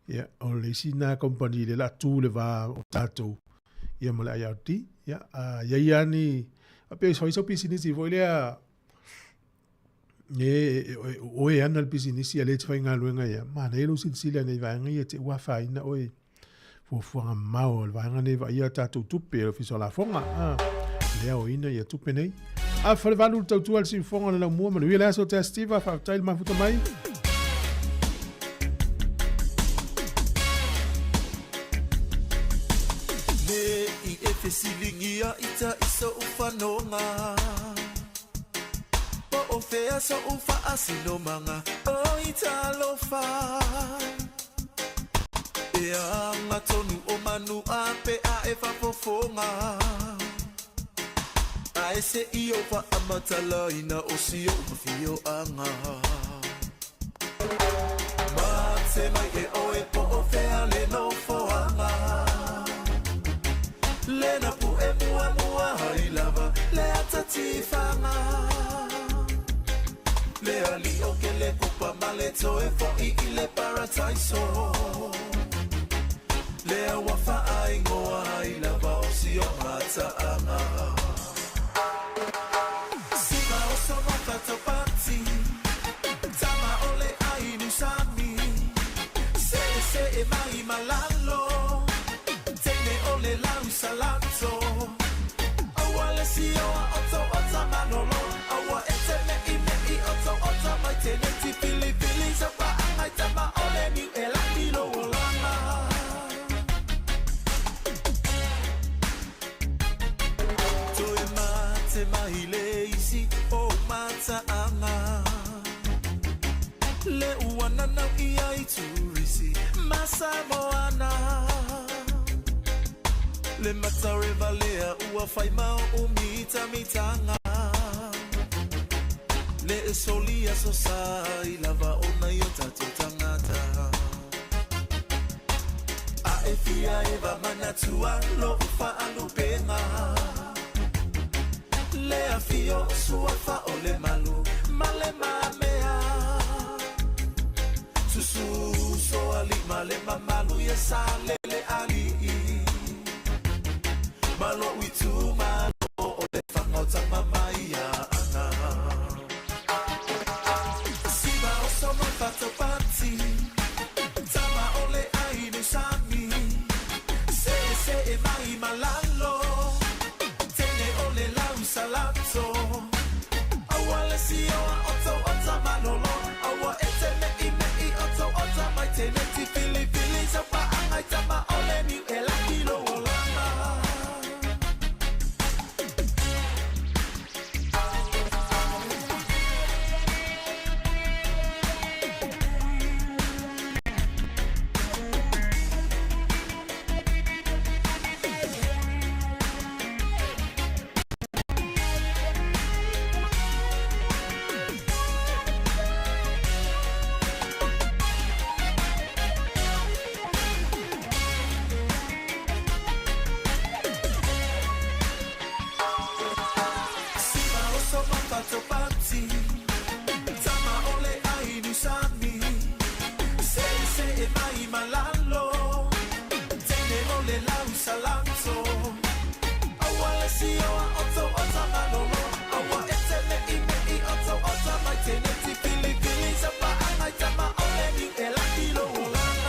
Ia, o le isi na kamupani lea o le a tu i le va o tatou ia ma le IRD. Ia, a i ai lava ni, faapea e fai sau pisinisi foi lea e oe e ana le pisinisi a lea e te faigaluega ia, manaia lou silasila nei vaega ia te ua afaina oe fuafuaga mamao a le vaega nei vaaia a tatou tupe o le Ofisa o Lafoga. Ah, lea aoina ia tupe nei. Afa le valu le tautua le siufoga o le laumua manuia le aso te Steve faafetai le mafuta mai. Me i e fesiligia i ta i so'u fanoga Po o fea so'u faasinomaga o i talofa E anga tonu o manu a pe a e faafofoga Ae se'i o faamatalaina o si o'u afioaga Mate mai e oe po o fea le nofoaga Lena pu'e muamua ai lava le ata tifaga Le ali'i o Kelekopa ma le toe fo'i i le parataiso Lea ua faaigoa ai lava o si o mata'aga Siva o Sonofa Taupati Tama o le Ainu Sami Se'ese'e mai ma lalo Teine o le lau salato Aua le sioa o tou ota malolo Aua e te me'ime'i o tou ota mai teneti Filifili sau pa'aga i tama o le niu e laki lou olaga Toe mate mai le isi o mata'aga Le ua nanau ia i turisi ma Samoana Le matareva lea ua fai ma o'u mitamitanga Le e soli aso sa i lava o nai o tatou tagata A e fia eva manatua lo'u faalupega Le afio o suafa o le malu ma le mamea Susu uso alii ma le mamalu ia sa lele alii Ma lo'u itumalo o le faga o tama mai Aana Siva o Sonofa Taupati Tama o le Ainu Sami Se'ese'e mai ma lalo Teine o le lau salato Aua le sioa o tou ota malolo Aua e te me'ime'i o tou ota mai teneti Filifili sau pa'aga i tama o le niu e laki lou olaga.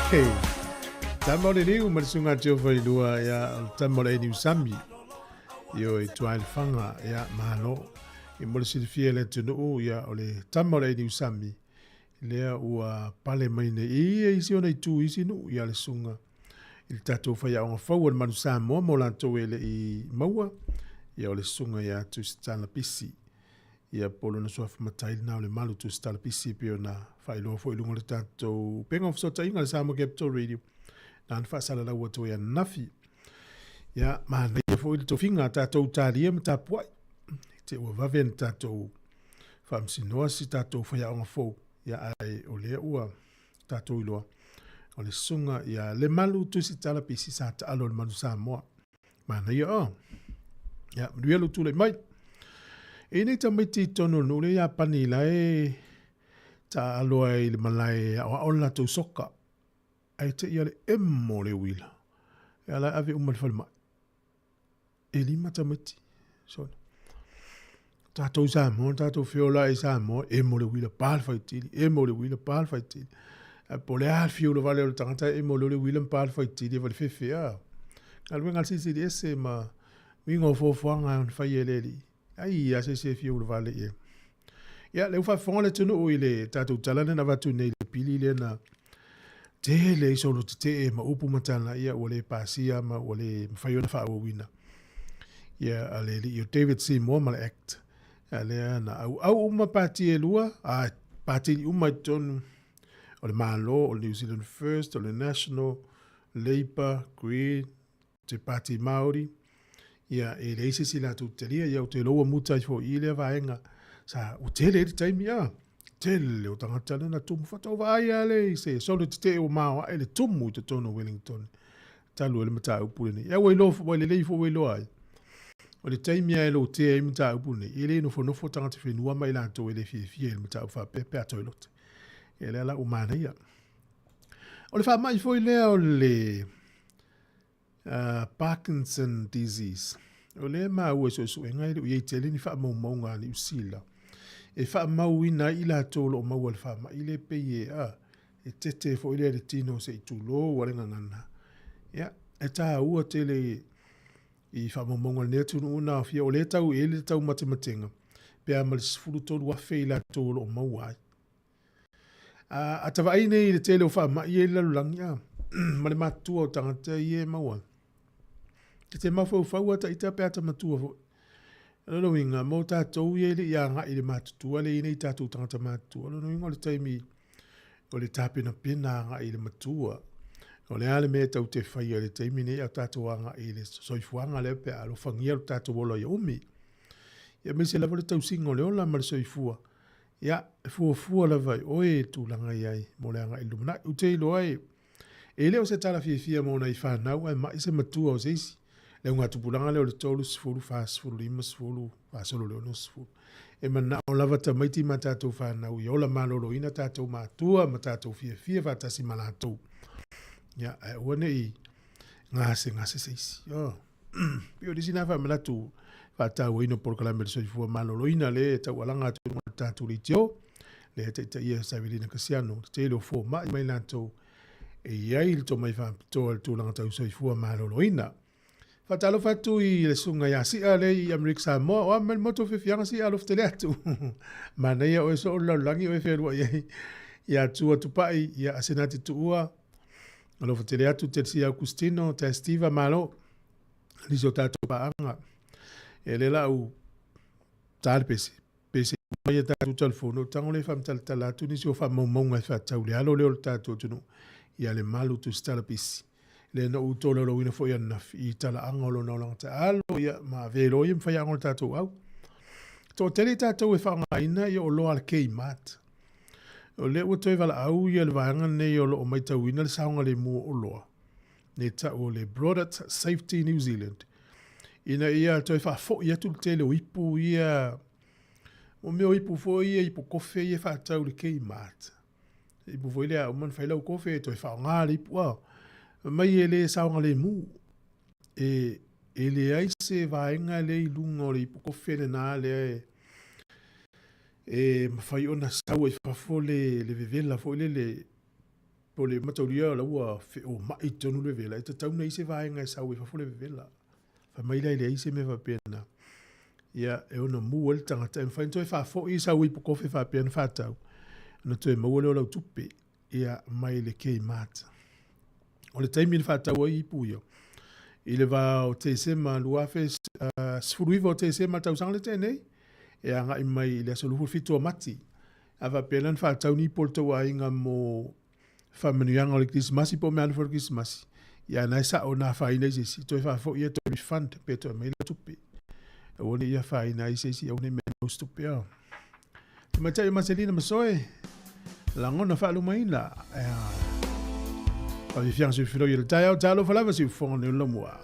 Tama o le liu ma le susuga a Tio Failua, ia, o le tama o le Niusami. Ioe, i tua i le Faga, ia, malo. I mo le silafia e le atunuu, ia, o le tama o le Niusami, lea ua pale mai nei i ia isi ona itu i isi nuu, ia, le susuga i le tatou faiaoga fou o le Manu Samoa mo latou e le i maua, ia, o le susuga ia Tusitala Pisi. Ia, po o lona suafa matai lena o Lemalu Tusitala Pisi, pei ona faailoa foi i luga o le tatou upega o fesootaiga le Samoa Capital Radio, na na faasalalau atu ai ananafi. Ia, manaia foi le tofiga a tatou talia ma tapuai. Te ua vave na tatou faamasinoa si tatou faiaoga fou, ia, ae o lea ua tatou iloa, o le susuga ia Lemalu Tusitala Pisi sa taalo i le Manu Samoa. Manaia o. Ia, manuia lou tulai mai. E nei tamaiti i totonu o le nuu lea i Iapani la e taaalo ai i le malae e aoao le latou soka. Ae te i a le emo le uila. E ala e ave uma i le falemai. E lima tamaiti. Sona. Tatou Samoa, tatou feola i Samoa, emo le uila, pa le faitili, emo le uila, pa le faitili. Ae po o le a le fiu vale o le tagata, emo le uila ma pa le faitili, e valefefe a. Galuega a le Silisili Ese ma uiga o fuafuaga e ono fai e le Alii. Ai a se isi e fiu vale i ai. Ia, lea ua faafofoga le atunuu i le tatou tala lea na avatu nei i le pili lea na tele ai solo tetee ma upu ma tala, ia ua le pasia ma ua le mafai ona faaauauina. Ia, a le alii o David Seymour ma le Act. A lea na auau uma pati e lua, a pati uma i totonu o le Malo, o le New Zealand First, o le National, Labour, Green, te Pāti Māori, ia, e leai se isi latou te talia, ia, ou te iloa ua muta ai foi i lea vaega. Sa, ua tele ai le taimi, a, tele o tagata lea na tumu. Faatoa ou vaai lava lea i se solo tetee ua maoae le tumu i totonu o Wellington talu ai le mataupu lenei. Ia, ua iloa, ua lelei foi ua iloa ai. O le taimi lava e lotea ai mataupu lenei, e le nofonofo tagata whenua ma i latou e le fiafia i le mataupu faapea pe a toe lote. Ia, lea la ua manaia. O le faamai foi lea o le Parkinson disease. O lea e maua i suesuega e le o i ai tele ni faamaumauga a Niu Sila e faamauina ai i latou o lo o maua i le faamai lea pei e, a, e tete foi lea i le tino se i tulou a le gagana. Ia, e taua tele i faamaumauga a lenei atunuu na aofia, o lea e tau i ai le taumatematega pe a ma le 13,000 i latou o lo o maua ai. A ta vaai nei i le tele o faamai ia i le lalolagi, a, ma le matutua o tagata ia e maua ai, e te mafaufau lava ita pe a ta matua foi. O lona uiga, mo tatou ia e le i agai i le matutua lea e i ai nei tatou tagata matutua, o lona uiga o le taimi o le tapenapena agai i le matua, o le a le mea e tatou te faia i le taimi nei a o tatou agai i le soifuaga lea pe a alofagia lo tatou ola ia umi. Ia aemaise lava le tausiga o le ola ma le soifua. Ia, e fuafua lava i oe le tulaga i ai mo le agai i le lumanai. Ou te iloa e, e le o se tala fiafia mo nai fanau ae mai se matua o se isi. Le augatupulaga lea o le 30, 40, 50, faasolo i le 60. E manao lava tamaiti ma tatou fanau ia ola maloloina tatou matua ma tatou fiafia faatasi ma latou. Ia, ae aua ne i gasegase se isi. Oh. Pei o le isi lena faamanatu faatauaina o polokalame o le soifua maloloina lea e taualaga atu i luga o le tatou leitio, lea e taitaia e Savelina Kasiano, le tele o fomai mai latou e i ai le tomai faapitoa i le tulaga tau soifua maloloina. Faatalofa atu i le susuga ia Sia lea i Amerika Samoa, o a mai le motu o fiafiaga Sia alofa tele atu. Manaia oe soo le lalolagi oe fealuai ai ia Tua Tupai, ia Asenati Tuua, Alofa tele atu Telsia Augustino, Te Steva, malo. Nisi o tatou paaga. E le la au tā le pese. Pese mai a tatou telefono, tango le whamtalatala atu nisi o whaamaumauga e whaatau le alo lea o le tatou atunuu ia Lemalu Tusitala Pisi. Le na ou tolaulauina foi ananafi i talaaga o lona olaga taalo ia ma avea loa ia ma faiaoga o le tatou au. Toatele i tatou e faaaogaina ia oloa a le Kmart. O lea ua toe valaau ia le vaega lenei o lo o matauina le saogalemu o oloa, le tau o le Product Safety New Zealand, ina ia toe faafoi atu le tele o ipu ia, mo mea o ipu foi ia, ipu kofe ia e faatau i le Kmart. Ipu foi lea a uma ona fai lau kofe, e toe faaaoga le ipu a. Mai e le saogalemu. E, e leai se vaega lea i luga o le ipu kofe lena lea e, e mafai ona sau ai fafo le, le vevela foi lele. Po o le mataulia o la ua feomai i totonu le vevela, e tatau ona i ai se vaega e sau ai fafo le vevela. Fai mai la e leai se mea faapena. Ia, e ono mu ai le tagata, e mafai ona toe faafoi sau ipu kofe faapea na faatau, ona toe maua lea o lau tupe, ia, mai le Kmart. O le taimi na faatau ai ipu ia, i le va o Tesema 2019 o Tesema tausaga lea tea nei, e agai mai i le aso 27 o Mati. A faapea la na faatau ni ipu o le tou aiga mo faamanuiaga o le Kerisimasi po o meaalofa o le Kerisimasi, ia na e sao na afaina i se isi, toe faafoi ia toe refund pe toe aumai la tupe. Aua ne i afaina ai se isi, aua ne i mea mau se tupe. A. Tamaitai o Maselina Masoe, lagona faalumaina. Ea. Fafiafiaga soifua i le taeao, talofa lava siufofoga nei o le Laumua.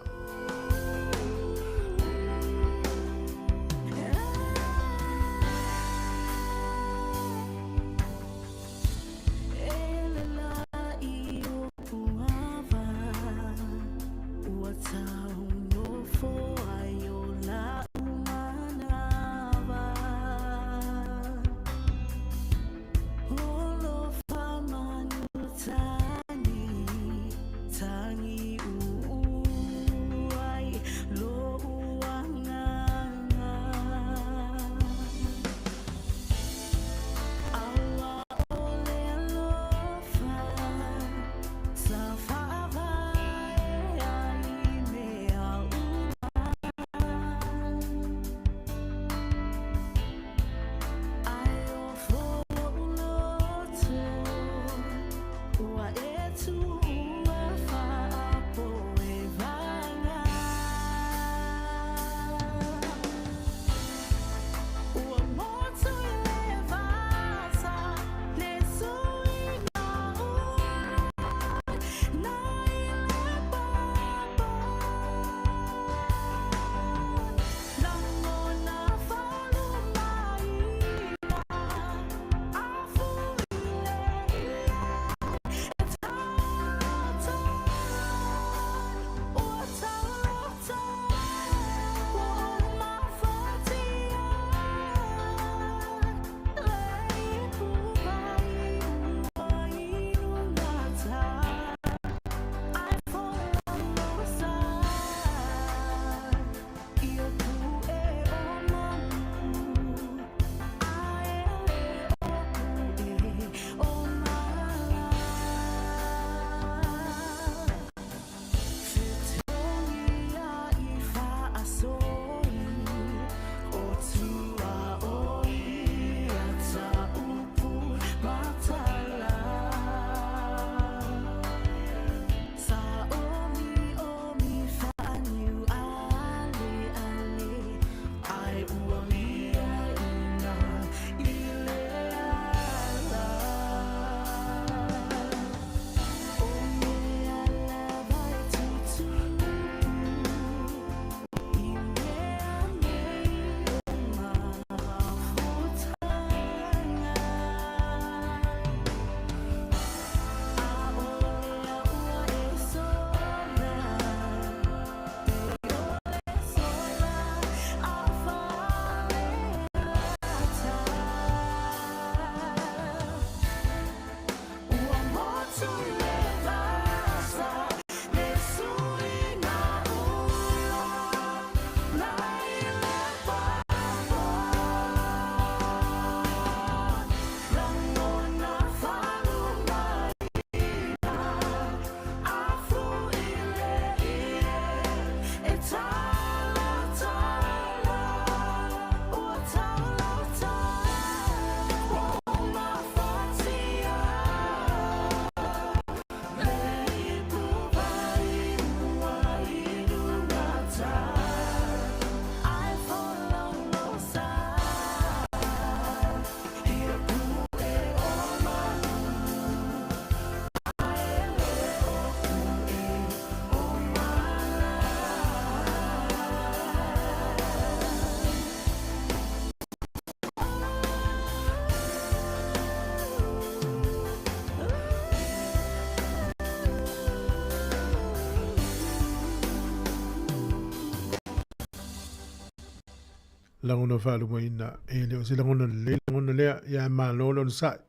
Lagona faalumaina e le o se lagona lelei lagona lea ia malo le onosai.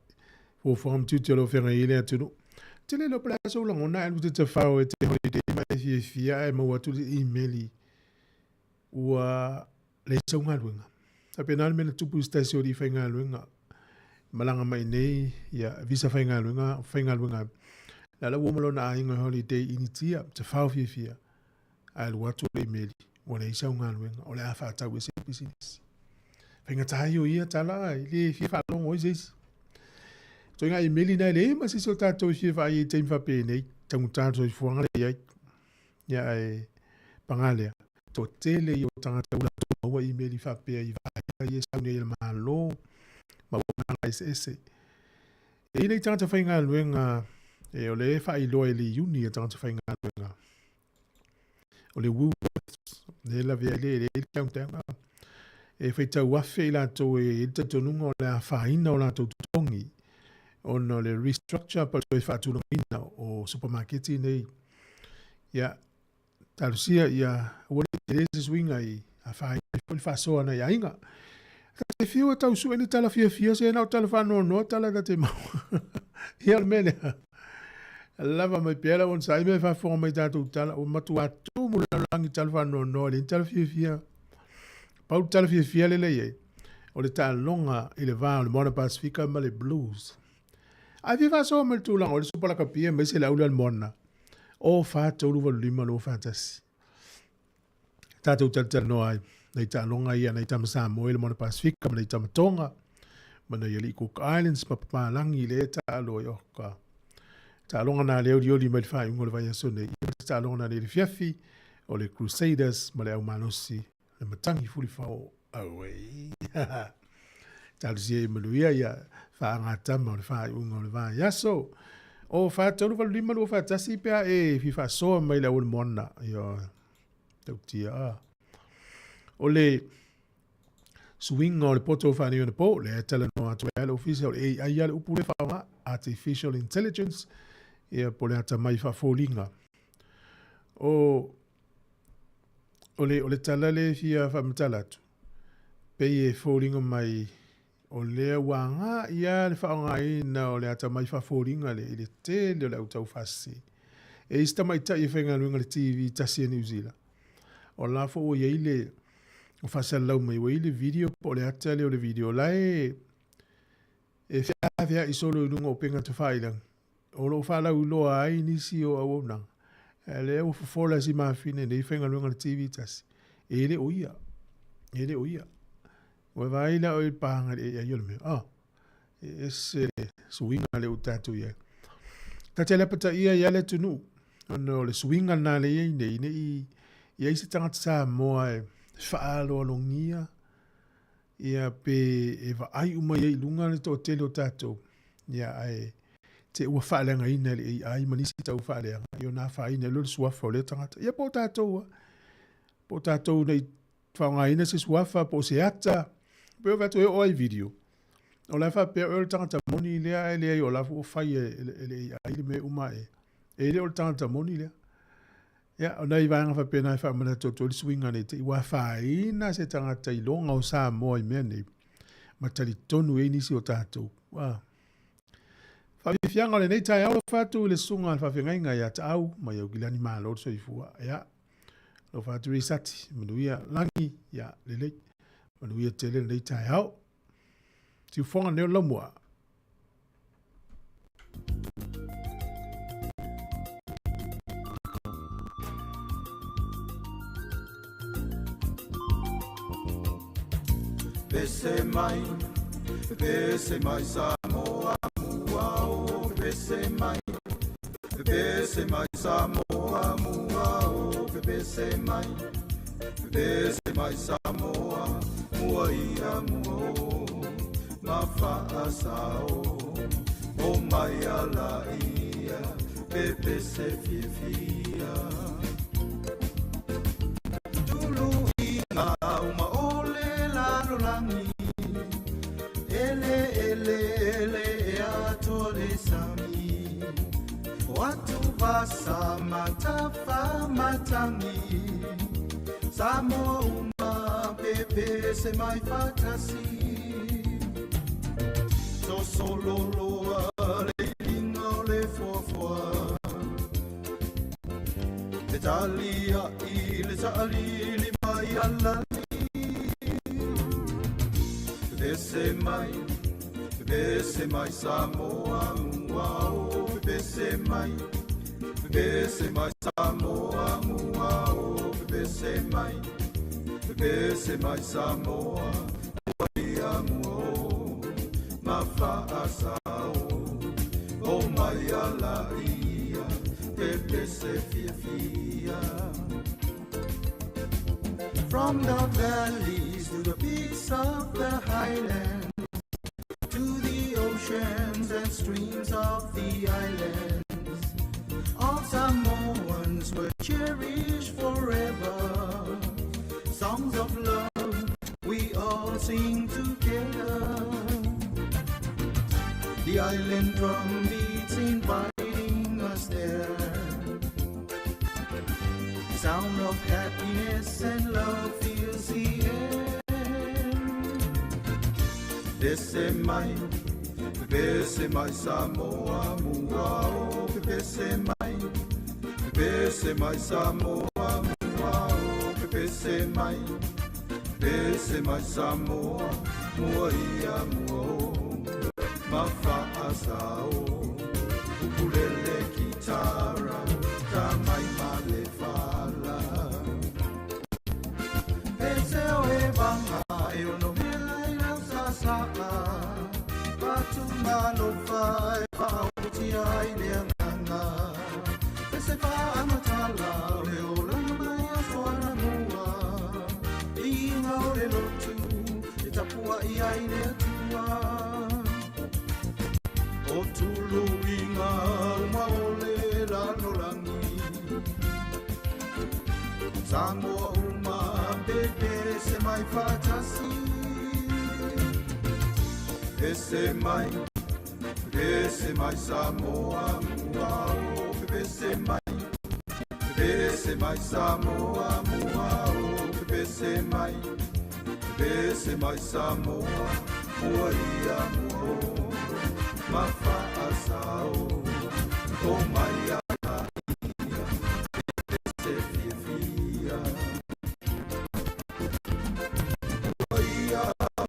Fuafuaga ma tiute o lo o feagai ai le atunuu. Tele le pala so lagona ae alu e te tafao e te holiday ma e fiafia ae maua atu le email ua leai sau galuega. Faapena le mea na tupu i se tasi o alii faigaluega malaga mai nei ia visa faigaluega faigaluega la la ua uma lona aiga i holiday i Initia tafao fiafia ae alu atu le email ua leai sau galuega o le a faatau ese le pisinisi. Faigata ai o ia tala e le fia faalogo ai se isi. Ituaiga email na e leai ma se isi o tatou e fia vaai ai i taimi faapenei, taugata le soifuaga lea e i ai. Ia ae paga lea, toatele ia o tagata ua latou maua email faapea i vaega ia e sau nei e le Malo ma auaunaga eseese. E i ai nai tagata faigaluega e o lea e faailoa e le iuni a tagata faigaluega o le Woolworths, lea e lavea ai le le countdown. E faitau afe i latou e i ai le talitonuga o le afaina o latou totogi ona o le restructure po o le toe faatulagaina o supamaketi nei. Ia, talosia ia aua ne i tele se suiga i afaina ai foi le faasoa a nai aiga. Ta te fiu e tau sue ni tala fiafia se na o tala faanoanoa tala ta te maua. Ia o le mea lea. Lava mai pea lau onosai me faafofoga mai tatou tala ua matua tumu le lalolagi tala faanoanoa e leai ni tala fiafia. Pau le tala fiafia lea i ai o le taaloga i le va o le Moana Pasifika ma le Blues. Ae fia faasoa mai le tulaga o le Supa Lakapi aemaise le aula le Moana o 4 3 8 5 2 4 1. Tatou talatalanoa ai nai taaloga ia nai tama Samoa i le Moana Pasifika ma nai tama Tonga ma nai alii Cook Islands ma papalagi le taalo ai oka. Taaloga na le olioli mai le faaiuga o le vaiaso nei. Ia ma taaloga na nei le fiafi o le Crusaders ma le au malosi le matagi fulifao. Auē. Talosia ia manuia ia faagatama o le faaiuga o le vaiaso. O 4, 3, 8, 5, 2, 4, 1 pe a e fia faasoa mai le auala moana. Ia, tautia. Ah. O le suiga o le poto o faaneionapo, lea e talanoa atu ai le ofisa o le AI ia le upu lea faaaoga, Artificial Intelligence, ia po o le atamai faafoliga. O O le, o le tala lea e fia faamatala atu, pei e foliga mai o lea ua agai lava le faaaogaina o le atamai faafoliga lea i le tele o le au taufaasese. E i ai se tamaitai e faigaluega i le TV tasi a Niu Sila, o la foi ua i ai le, ua faasalalau mai ua i ai le video po o le ata lea o le video la e e feaveai solo i luga o upega tafailagi O lo o faalauiloa ai nisi o auaunaga, a lea ua fofola e si mafine nei faigaluega i le TV tasi, e le o ia, e le o ia. Ua vaai la oe i le pāga i le AI o le mea, ah, e ese le suiga lea ua tatou i ai. Ta te lapataia ai lava le atunuu, ona o le suiga lena lea e i ai nei, ne i i ai se tagata Samoa e faaaloalogia ia pe e vaai uma i ai i luga le toatele o tatou, ia ae te ua faaleagaina e le AI ma nisi tau faaleaga, ia ona afaina ai loa le suafa o lea tagata. Ia po o tatou lava, po o tatou ne i faaaogaina se suafa po o se ata, pei o atu e oo lava i video, o la e faapea oe o le tagata moni lea ae leai o la foi ua fai e le AI le mea uma e, e le o le tagata moni lea. Ia, o nai vaega faapena e faamanatu atu ai le suiga nei te i ua afaina se tagata iloga o Samoa i mea nei, ma talitonu i ai nisi o tatou. Ua faafiafiaga o lenei taeao alofa atu i le susuga a le faafeagaiga ia Taau mai Aukilani malo le soifua. Ia, alofa atu Risati, manuia lagi, ia, lelei. Manuia tele lenei taeao. Siufoga nei o le laumua. Pese mai, pese mai Samoa mua o, pese mai, pese mai Samoa mua o, pese mai, pese mai Samoa mua ia mua o, ma faasao o mai ala ia, pepese fiafia. Tuluiga uma o le lalolagi, ele ele ele e atoa le sami. O atu vasa matafa matagi, Samoa uma pepese mai faatasi. Sosololoa le iliga o le foafoa. Pepese mai, pepese mai Samoa mua o, pepese mai, pepese mai Samoa mua o, pepese mai, pepese mai Samoa mua ia mua o, mafaasao, o mai ala ia, pepese fiafia. From the valleys to the peaks of the highlands, to the oceans and streams of the islands, all Samoans were cherished forever. Songs of love we all sing together. The island drum beats inviting us there. Sound of happiness and love fills the air. Pese mai, pese mai Samoa mua o, pese mai, pese mai Samoa mua o, pese mai, pese mai Samoa mua ia mua o, mafaasao, ukulele kitara, tamai malefala. Pese o e vanga e ono mea i lau sasaa, patumalofa e whaautia ai le anganga. Pese whaamatala o le olanga mai a soana mua, inga o le lotu e tapua i ai le atua. O tulu inga uma o le lalolangi, Samoa uma pepese mai fatasi. Pese mai, pese mai Samoa mua o, pese mai, pese mai Samoa mua o, pese mai, pese mai Samoa mua ia mua o, mafaasao, o mai ala ia, pese fiafia. Mua ia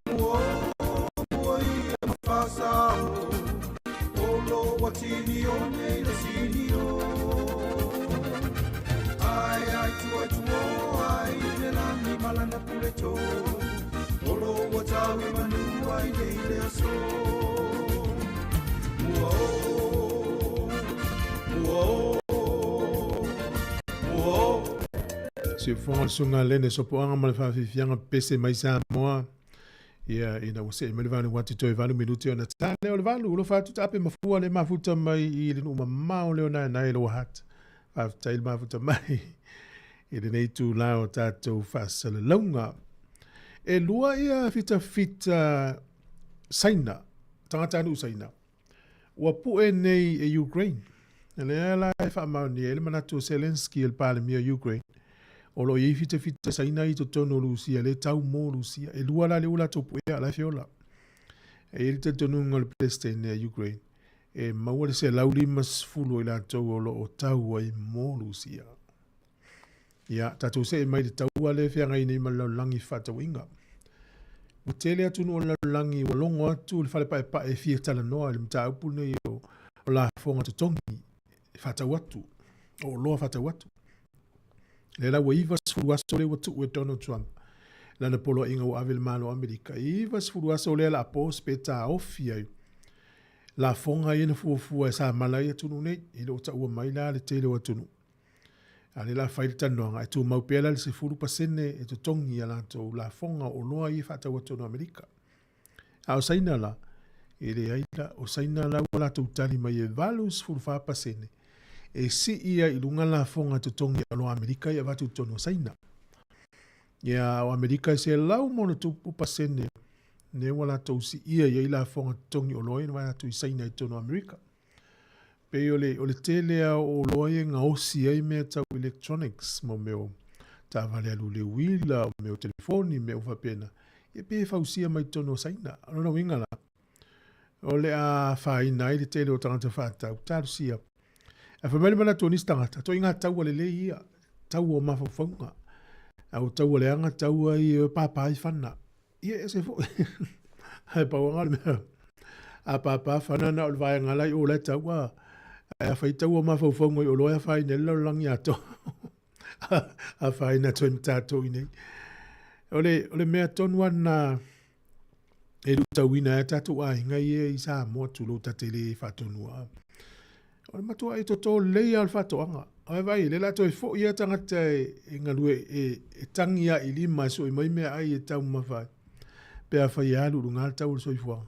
mua o, mua ia mafasao, olo watini o nei le sini o. Ai ai tua tuo ai le langi malanga pule tō, olo watawi manua i nei le aso. Mua o, mua o, mua o. Siufoga le susuga Lene Sopoaga ma le faafiafiaga pese mai Samoa. Ia, ina ua see mai le valu atu toe 8 minute ona tā lea o le valu. Alofa atu taape mafua le mafuta mai i le nuu mamao leo nae nae loa hat. Faafetai le mafuta mai i lenei tūlā o tātou faasalalauga. E lua ia fitafita Saina, tagata nuu Saina, ua pu'e nei e Ukraine. Lea la e faamaonia ai le manatu o Zelensky o le Palemia o Ukraine, o lo o i ai fitafita Saina i totonu o Rusia, le tau mo Rusia. E lua la lea ua latou pu'ea a o la e feola. E i ai le talitonuga o le Peresetene a Ukraine, e maua le 150 o i latou o lo o tau ai mo Rusia. Ia, tatou see mai i le taua lea e feagai nei ma le lalolagi i fefaatauaiga. Ua tele atunuu o le lalolagi ua logo atu le fale paepae e fia talanoa i le mataupu lenei o lafoga totogi e faatau atu, o oloa faatau atu. Lea la ua 90 aso lea ua tuu e Donald Trump lana poloaiga ua ave i le Malo o Amerika. 90 aso lea la pos pe taofi ai lafoga ia na fuafua e samala ai atunuu nei. E le o taua mai la le tele o atunuu. A lea la fai le talanoaga, e tumau pea la le 10% e totogi a latou lafoga o oloa ia e faatau atu i Amerika. A o Saina la, e leai la, o Saina la ua latou tali mai e 84% e sii ai i luga lafoga e totogi e oloa Amerika ia avatu i totonu o Saina. Ia, o Amerika e 100+ ne ua latou siia i ai lafoga totogi o oloa ia na vae atu i Saina i totonu o Amerika. Pei o le, o le tele lava o oloa ia e gaosi ai mea tau electronics, mo mea o taavale alu i le uila, o mea o telefoni, mea uma faapena, ia pei e fausia mai totonu o Saina. O lona uiga la, o le a afaina ai le tele o tagata faatau, talosia. Ae fai mai le manatu o nisi tagata, toiga taua lelei ia, taua o mafaufauga, a ua taua leaga, taua ia e pāpā ai fana. Ia e ese foi. Ae pau lava le mea, a pāpā fana na o le vaega la i o la e tau a, ae a faitau o mafaufauga i oloa e afaina ai le lalolagi atoa. Afaina atu ai ma tatou i nei. O le, o le mea tonu lava lena e luitauina ai tatou aiga ia i Samoa, tulou ta te le faatonuina. O le matuai toto lelei lava o le faatoaga. Ae vaai, lea o le a toe foi lava tagata e galue e tagi lava i lima e sue mai meaai e taumamafa ai pe afai e alu i luga le tau o le soifuaga.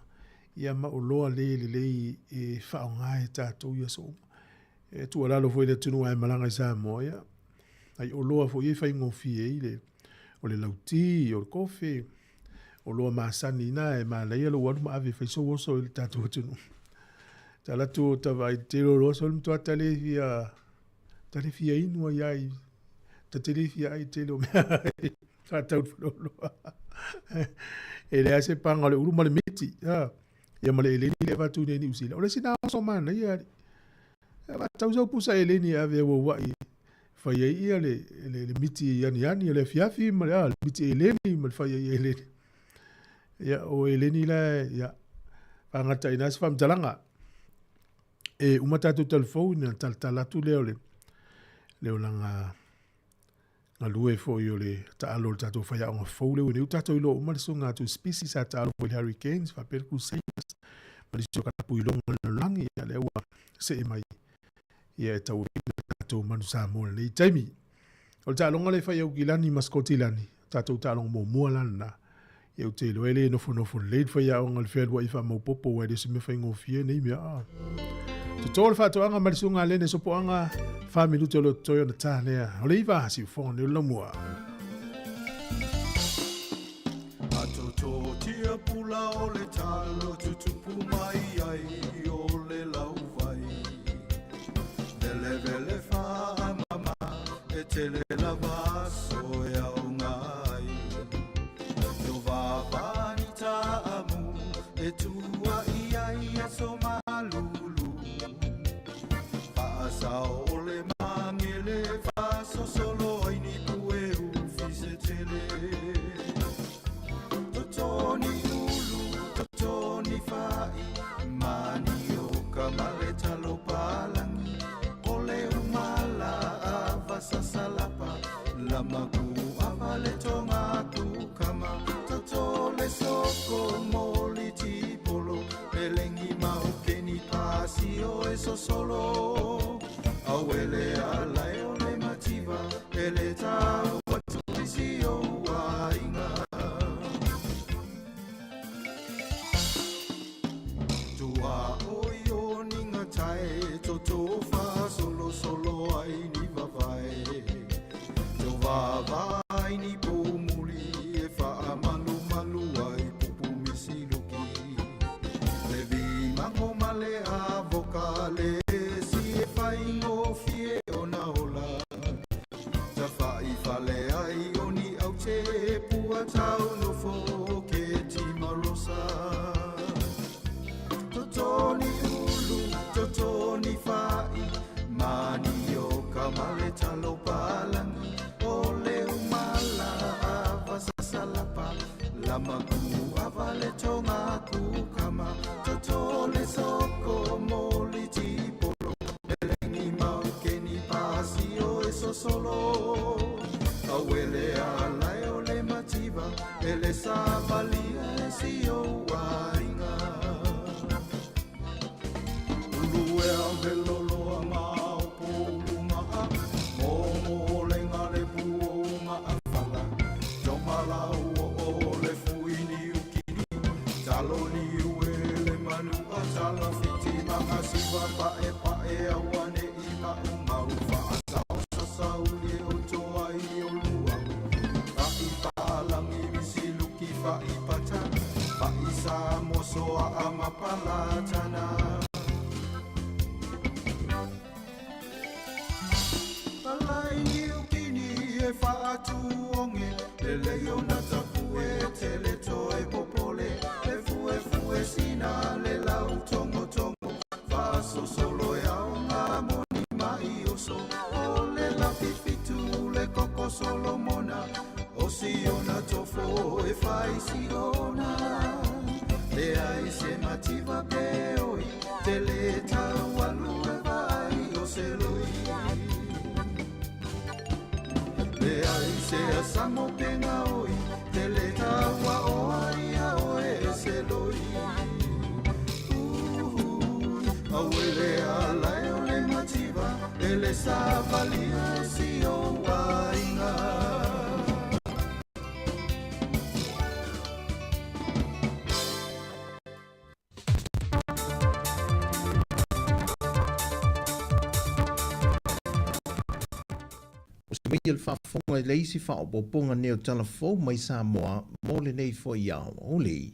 Ia ma oloa le lelei e faaaoga e tatou i aso uma. E tuualalo foi i le atunuu a e malaga i Samoa, ia, ai oloa foi ia e faigofie ai le, o le lauti, o le kofe, oloa masani na e manaia lou alu ma ave e fai sou oso i le tatou atunuu. Tala atu o ta vaai tele o loa soli matua tale fia tale fia inu ai ai ta tele fia ai tele o mea faatau i le faleoloa. E leai se paga o le ulu ma le miti. Ia ma le eleni lea e avatu i inei i Niu Sila. O le isi na oso manaia alii. E faatau sau pusa eleni e ave e auauai e fai ai ia le, le, le miti aniani o le afiafi ma le, le miti eleni ma le fai ai eleni. Ia, o eleni la, ia, faagata i ina se faamatalaga. E uma tatou talafou ina talatala atu lea o le, le olaga galue foi o le taalo o le tatou faiaoga fou lea ua nei. Ua tatou iloa uma le susuga atu Spisi sa taalo foi i le Hurricanes faapea le Crusaders ma nisi o kalapu iloga o le lalolagi, ia lea ua see mai ia e tauaveina le tatou Manu Samoa i lenei taimi. O le taaloga lea e fai i Aukilani ma Sikotilani, tatou taaloga muamua la lena. Ia ou te iloa e le nofonofo lelei le faiaoga i le fealuai faamaopoopo aua e le o se mea faigofie nei mea. Ah. Toto le faatoaga ma le susuga a Lene Sopoaga, 4 minute o lo o totoe ona ta lea. O le 9, siufofoga nei o le laumua. Atototia pula o le talo tutupu mai ai o le lauvai. Velevele faamama e tele lava aso e aoga ai. No vavani taamu e tua i ai aso malulu. Faasao o le mangele faasosolo ai ni pueu fisetele. Totoni ulu, totoni fai, mani o ka male talo palangi. O le umala ava sasalapa, lama ku ava le tonga ku kama. Toto le soko moli tipolo, pelengi mau keni pasio e sosolo. Awele ala e o le mativa, ele tau atu isi o aiga. Tua o i o ninga tae, toto wha solo solo ai ni vavae. To vavae ni pōmuli, e wha malu malu ai pupu misiluki. Le vi mango male a voka le si e whaingo fie o na ola. Ta whai whale ai o ni au te pua tau nofo ke timarosa. Totoni ulu, totoni whai, mani o ka male talo palangi. O le umala ava sasalapa, lama ku ava le tonga ku kama. Toto le soko moli tipolo, elengi mau keni pasio e sosolo. Awele ala e o le mativa, ele savalia e si o aiga. Ulu e a veloloa ngā o pōulu ngā a, mō mō le ngā le puo ngā a whala. Tonga lau o o le fuini ukini, talo ni ue le manu a tala whiti manga siwa pa e pa e awane i ma umau. Whaasao sasau le o toa i o luau, a i pālangi misiluki wha i pata, wha i sa mosoa a mapalatana. Palai ni ukini e whaatuonge, le leo na tapu e tele toe popole, le fue fue sina le lau tongo tongo, whaasosolo e au ngā moni mai oso, o le la fifitu le koko Solomona, o siona tofo e whai siona. mo penga oi tele taua o ai oe e se loi. Awele ala e o le mativa e le savalia e si o aiga. O se mai le faafofoga i le isi faaopoopoga nei o tala fou mai Samoa mo lenei foi aoauli.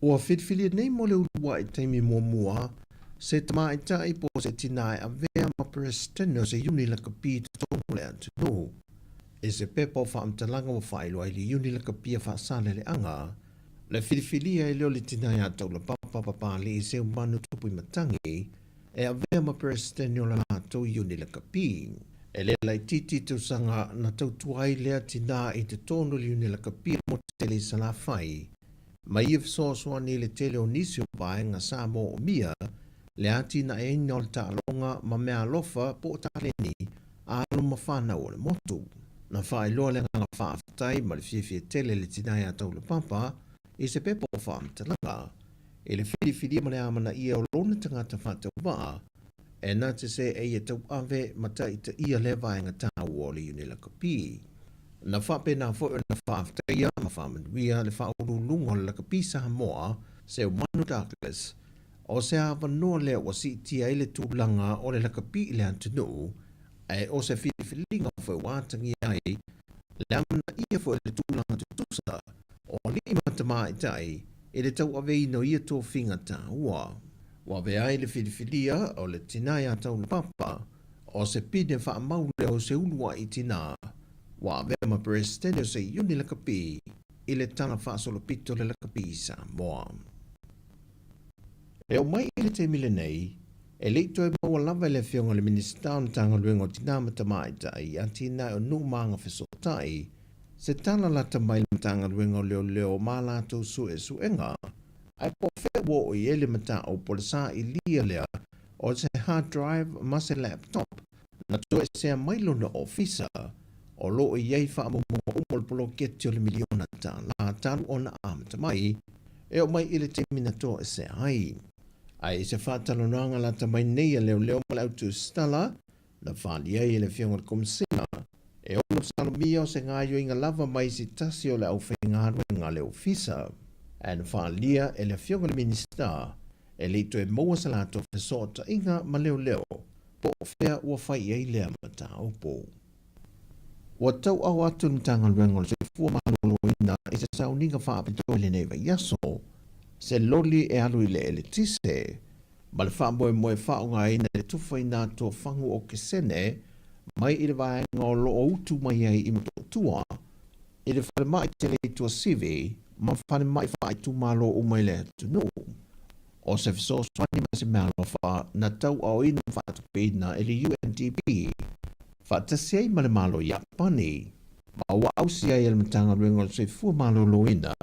Ua filifilia nei mo le uluai taimi muamua se tamaitai po o se tinā e avea ma Peresetene o se Iuni Lakapi i totonu o le atunuu. I se pepa o faamatalaga ua faailoa ai le Iuni Lakapi a Faasaleleaga, le filifilia e leo le tinā ia Taulapapa Papalii Seumanu Tupuimatangi e avea ma Peresetene o le latou Iuni Lakapi. E le laitiiti tausaga na tautua ai lea tinā i totonu o le Iuni Lakapi mo tele i Salafai, ma ia fesoasoani i le tele o nisi o vaega sa moomia le atinaeina o le taaloga ma meaalofa po o taleni a alo ma fanau o le motu. Na faailoa le agaga faafetai ma le fiafia tele le tinā iā Taulapapa i se pepa o faamatalaga i le filifilia ma le amanaia o lona tagata faatauvaa e na te se e ia tauave ma taitaia lea vaega taua o le Iuni Lakapi. Na faapena foi ona faafetaia ma faamanuia le faauluuluga o le Lakapi Samoa, Seumanu Douglas, o se avanoa lea ua siitia ai le tulaga o le lakapi i le atunuu, ae o se filifiliga foi ua atagia ai le amanaia foi o le tulaga tutusa o alii ma tamaitai i le tauaveina o ia tofiga taua. Ua avea ai le filifilia o le tinā iā Taulapapa, o se pine faamau lea o se uluai tinā ua avea ma Peresetene o se Iuni Lakapi i le Tala Faasolopito o le Lakapi i Samoa. E oo mai i le taimi lenei, e le i toe maua lava e le Afioga i le Minisita o Matagaluega o Tinā ma Tamaitai, Atinae o Nuu ma Agafesootai, se tala lata mai i le Matagaluega o Leoleo ma a latou suesuega, ae po o fea ua oo i ai le mataupu o le sailia lea o se hard drive ma se laptop na toesea mai lona ofisa o lo o i ai faamaumauga uma o le poloketi o le miliona tālā talu ona amata mai e oo mai i le taimi na toesea ai. Ae i se faatalanoaga lata mai nei a leoleo ma le autusitala, na faaali ai e le Afioga i le Komesina e ono salomia o se gaoioiga lava mai se tasi o le aufaigaluega a le ofisa, ae na faaalia e le Afioga i le Minisita e le i toe maua se latou fesootaiga ma leoleo po o fea ua fai i ai lea mataupu. Ua tauau atu le Matagaluega o le Soifua Maloloina i se sauniga faapitoa i lenei vaiaso, se loli e alu i le eletise ma le faamoemoe faaaogaina i le tufaina atu o fagu okesene mai i le vaega o lo o utu mai ai i Motootua, i le falemai tele i Tuasivi ma falemai faaitumalo uma i le atunuu. O se fesoasoani ma se meaalofa na tauaoina ma faatupeina e le UNDP faatasi ai ma le Malo o Iapani, ma ua ausi ai e le Matagaluega o le Soifua Maloloina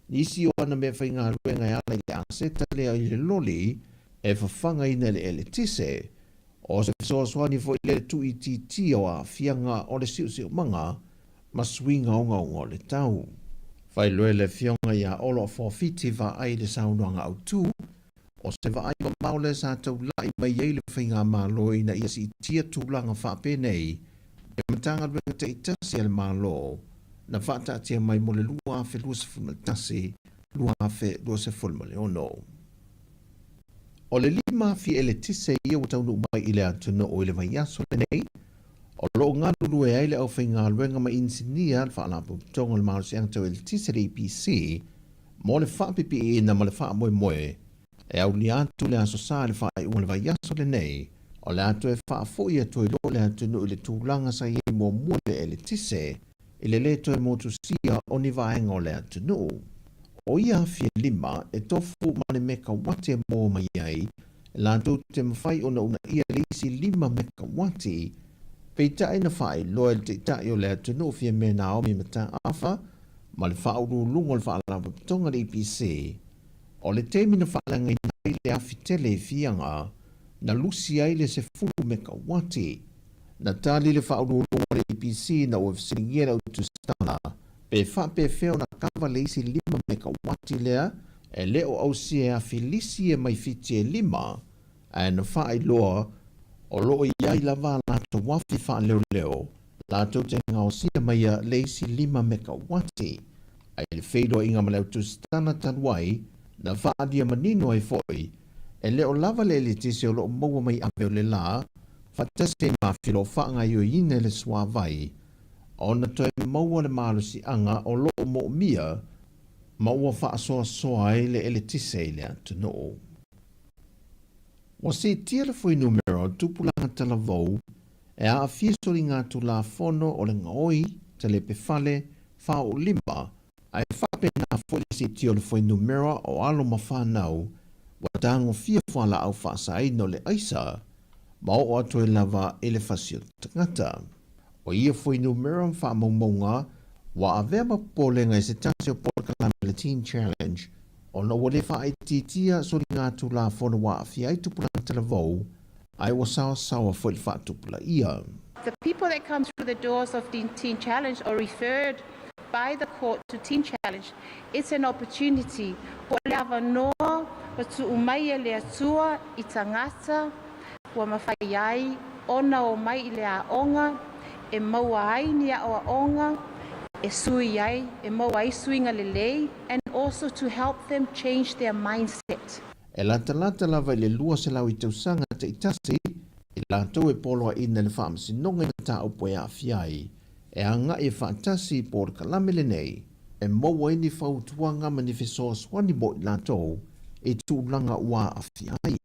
nisi o ana meafaigaluega e ala i le aseta lea i le loli e fafagaina i le eletise. O se fesoasoani foi lea i le tuuitiitia o aafiaga o le siosiomaga ma suiga ogaoga o le tau. Faailoa e le Afioga ia Olo Afoafiti vaai le saunoaga autu, o se vaai mamao lea sa taulai mai ai le Faigamalo ina ia siitia tulaga faapenei e Matagaluega taitasi a le Malo na faataatia mai mo le 2021, 2026. O le 5,000 eletise ia ua taunuu mai i le atunuu i le vaiaso lenei, O lo o galulue ai le aufaigaluega ma inisinia a le Faalapotopotoga o le Malosiaga Tau Eletise, le EPC, mo le faapipiiina ma le faamoemoe e aulia atu le Aso Sa i le faaiuga o le vaiaso lenei, o le a toe faafoi atu ai loa le atunuu i le tulaga sa i ai muamua i le eletise i le lē toe motusia o ni vaega o le atunuu. O ia afi e lima e tofu ma le mekawati e moa mai ai latou te mafai ona uunaia le isi 5 mekawati, peitai na faailoa e le Taitai o le atunuu Fiamē Naomi Mataafa ma le Faauluuluga o le Faalapotopotoga le EPC, o le taimi na faaleagaina ai le afi tele i Fiaga, na lusi ai le 10 mekawati. Na tali le Faauluuluga o le APC ina ua fesiligia le au tusitala pe faapefea ona kava le isi 5 mekawati lea e le o ausia e afi lisi e mai Fiti e 5, ae na faailoa o lo o i ai lava a latou afi faaleoleo latou te gaosia maia le isi 5 mekawati. Ae i le feiloaiga ma le au tusitala talu ai, na faaalia manino ai foi e le o lava le eletise o lo o maua mai ave o le la, faatasi ai ma afi o lo o faagaoioiina i le suavai, ona toe maua le malosiaga o lo o moomia ma ua faasoasoa ai le eletise i le atunuu. Ua siitia le fuainumera o tupulaga talavou e aafia soligatulafono o le gaoi, talepe fale, faaoolima, ae faapena foi le siitia o le fuainumera o alo ma fanau ua tagofia fualaau faasaina o le aisa ma oo atu ai lava i le fasi o tagata. O ia fuainumera ma faamaumauga ua avea ma popolega i se tasi o polokalame o le Teen Challenge ona ua le faaitiitia soligatulafono ua aafia ai tupulaga talavou ae ua saoasaoa foi le faatupulaia. The people that come through the doors of Teen Challenge or referred by the court to Teen Challenge, it's an opportunity po o le avanoa ua tuu mai e le Atua i tagata ua mafai ai ona omai i le aoga e maua ai ni aoaoga e sui ai, e maua ai suiga lelei and also to help them change their mindset. E latalata lava i le 200 i tausaga taitasi i latou e poloaiina i le Faamasinoga i mataupu e aafia ai, e agai e faatasi i polokalame lenei e maua ai ni fautuaga ma ni fesoasoani mo i latou i tulaga ua aafia ai.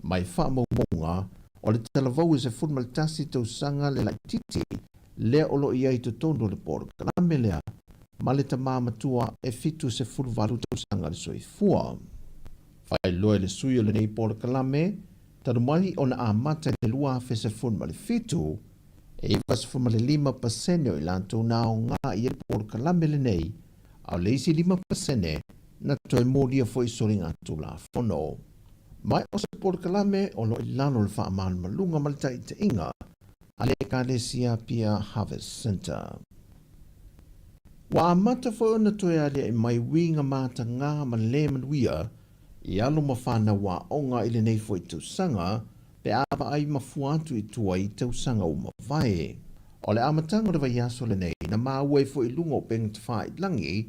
Mai faamaumauga o le talavou e 11 tausaga le laitiiti lea o lo o i ai i totonu o le polokalame lea ma le tamā matua e 78 tausaga le soifua. Faailoa e le sui o lenei polokalame, talu mai ona amata i le 2017, e 95 pasene o i latou na aoga i ai le polokalame lenei, a o le isi 5 pasene na toe molia foi i soligatulafono. Ma o se polokalame o lo o i lalo o le faamalumaluga ma le taitaiga a le Ekalesia Apia Harvest Centre. Ua amata foi ona toe aliae mai uiga matagā ma le manuia i alo ma fanau aoga i lenei foi tausaga pe a vaai mafua atu i tua i tausaga ua mavae. O le amataga o le vaiaso lenei na maua ai foi i luga o upega tafailangi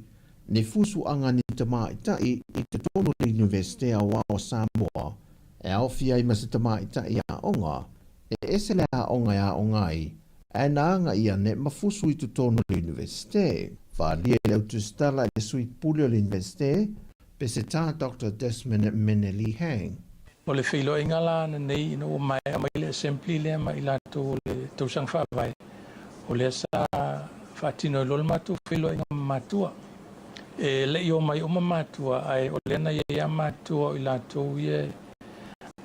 ni fusuaga ni tamaitai i totonu o le Iunivesite Aoao o Samoa e aofia ai ma se tamaitai aoga e ese le aoga e aoga ai ae na aga ane ma fusu i totonu o le Iunivesite. Faaalia i le au tusitala i le sui pule o le Iunivesite, Peseta Doctor Desmond Meneli Hang. O le feiloaiga la ananei ina ua maea mai le assembly lea ma i latou o le tausaga faavae, o lea sa faatino ai loa le matou feiloaiga ma matua. E le i omai uma matua, ae o lea na i ai lava matua o i latou ia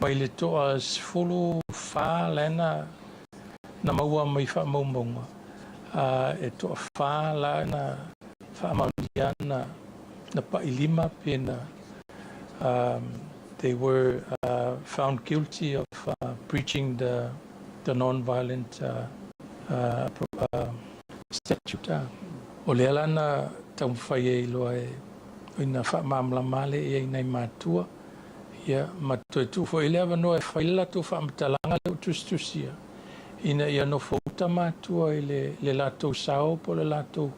mai le toa 14 la na na maua mai faamaumauga, e toa 4 la na faamaonia na na pailima pe na they were found guilty of breaching the the non-violent statute. O lea la na taumafai ai loa e ina faamalamalama le ia i nai matua, ia ma toe tuu foi i le avanoa e fai le latou faamatalaga lea ua tusitusia, ina ia nofo uta matua i le le latou sao po o le latou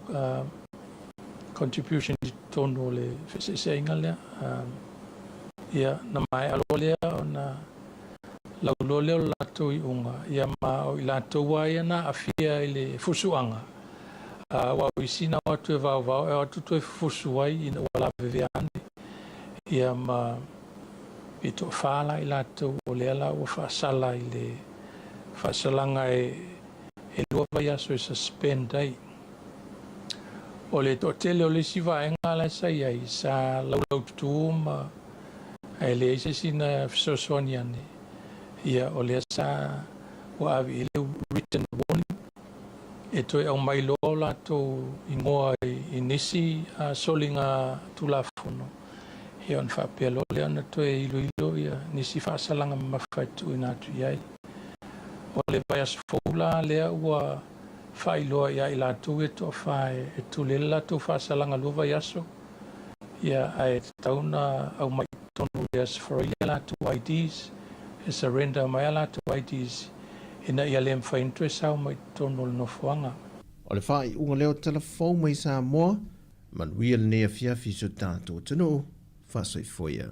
contribution i totonu o le feeseeseaiga lea. Ia, na maea loa lea ona lauloa lea o le latou iuga, ia ma o i latou lava ia na aafia i le fusuaga, aua o isi na o atu e vaovao e o atu toe fusu ai ina ua lavevea ane, ia ma pe toafa la i latou o lea la ua faasala i le faasalaga e 2 vaiaso e suspend ai. O le toatele o le isi vaega la sa i ai, sa laulaututu ma ae leai se isi na fesoasoani ane, ia o lea sa ua ave i ai le written warning e toe aumai loa o latou igoa i nisi soliga Tulafono, ia ona faapea loa lea ona toe iloilo ia nisi faasalaga mamafa e tuuina atu i ai. O le vaiaso fou la lea ua faailoa ia i latou ia e toafa e tuli ai le latou faasalaga 2 vaiaso, ia ae tatau ona aumai i totonu i le Aso Faraile a latou IDs, e surrender mai a latou IDs ina ia le mafai ona toe sao mai i totonu o le nofoaga. O le faaiuga lea o tala fou mai Samoa, manuia lenei afiafi i si o tatou atunuu, faasoifua ia.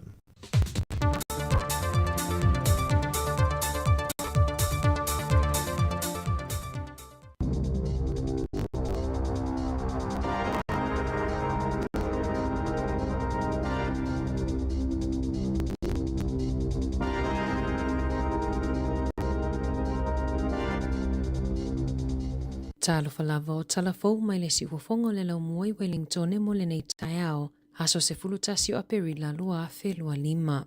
Talofa lava o tala fou mai le siufofoga o le laumua i Wellingtone mo lenei taeao, aso 11 o Aperila 2025.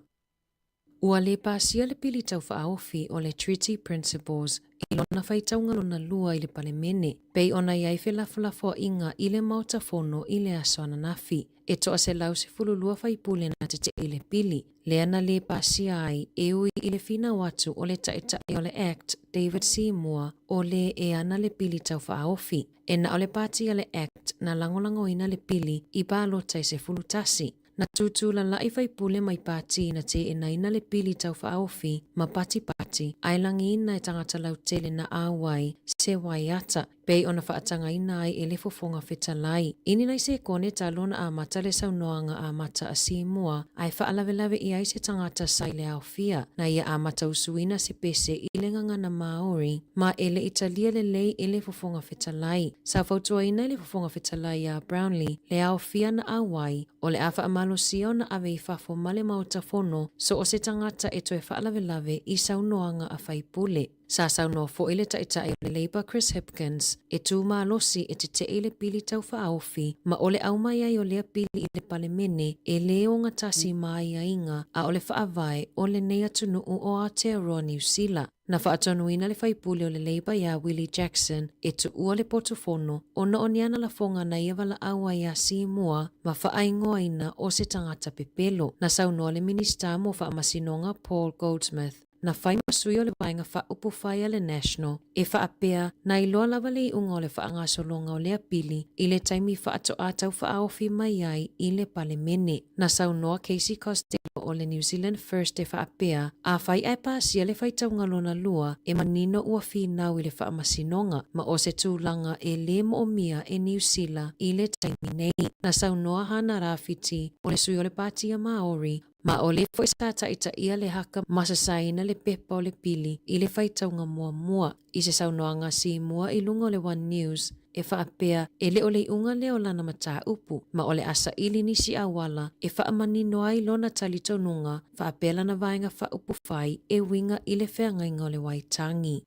Ua le pasia le pili taufaaofi o le Treaty Principles i lona faitauga lona lua i le Palemene, pei ona i ai felafolafoaiga i le Maota Fono i le aso ananafi. E toa 112 faipule na tetee i le pili, lea na le pasia ai e ui i le finau atu o le Taitai o le Act David Seymour o le e ana le pili taufaaofi. E na o le pati a le Act na lagolagoina le pili i palota e 11. Na tūtū lalaʻi faipule mai pati na teenaina le pili taufaaofi ma patipati ae lagiina e tagata lautele na auai se waiata pei ona faatagaina ai e le Fofoga Fetalai. I ni nai sekone talu ona amata le saunoaga amata a Seymour ae faalavelave i ai se tagata sa i le aofia na ia amata usuina se pese i le gagana Māori ma e le i talia lelei e le Fofoga Fetalai. Sa fautuaina e le Fofoga Fetalai iā Brownlee le aofia na auai o le a faamalosia ona ave i fafo ma le Maota Fono so o se tagata e toe faalavelave i saunoaga a faipule. Sa saunoa foi le Taitai o le Labour Chris Hipkins e tū malosi e teteʻe i le pili taufaaofi ma o le aumai ai o lea pili i le Palemene e lē ogatasi ma aiaiga a o le faavae o lenei atunuu o Aotearoa Niu Sila. Na faatonuina le faipule o le Labour iā Willie Jackson e tuua le potu fono ona o ni ana lafoga na ia valaau ai iā Seymour ma faaingoaina o se tagata pepelo. Na saunoa le Minisita mo Faamasinoga Paul Goldsmith na fai ma sui o le Vaega Faaupufai a le National e faapea na iloa lava le iuga o le faagasologa o lea pili i le taimi faatoa taufaaofi mai ai i le Palemene. Na saunoa Casey Costello o le New Zealand First e faapea, afai ae pasia le faitauga lona lua e manino ua finau i le faamasinoga ma o se tulaga e lē moomia e Niu Sila i le taimi nei. Na saunoa Hana Rāwhiti o le sui o le Pātia Māori Ma o lea foi sa taitaia le haka ma sasaina le pepa o le pili i le faitauga muamua i se saunoaga simua i luga o le One News e faapea e le o le iuga lea o lana mataupu ma o le a saili nisi auala e faamanino ai lona talitonuga faapea lana vaega faaupufai e uiga i le feagaiga o le Waitangi.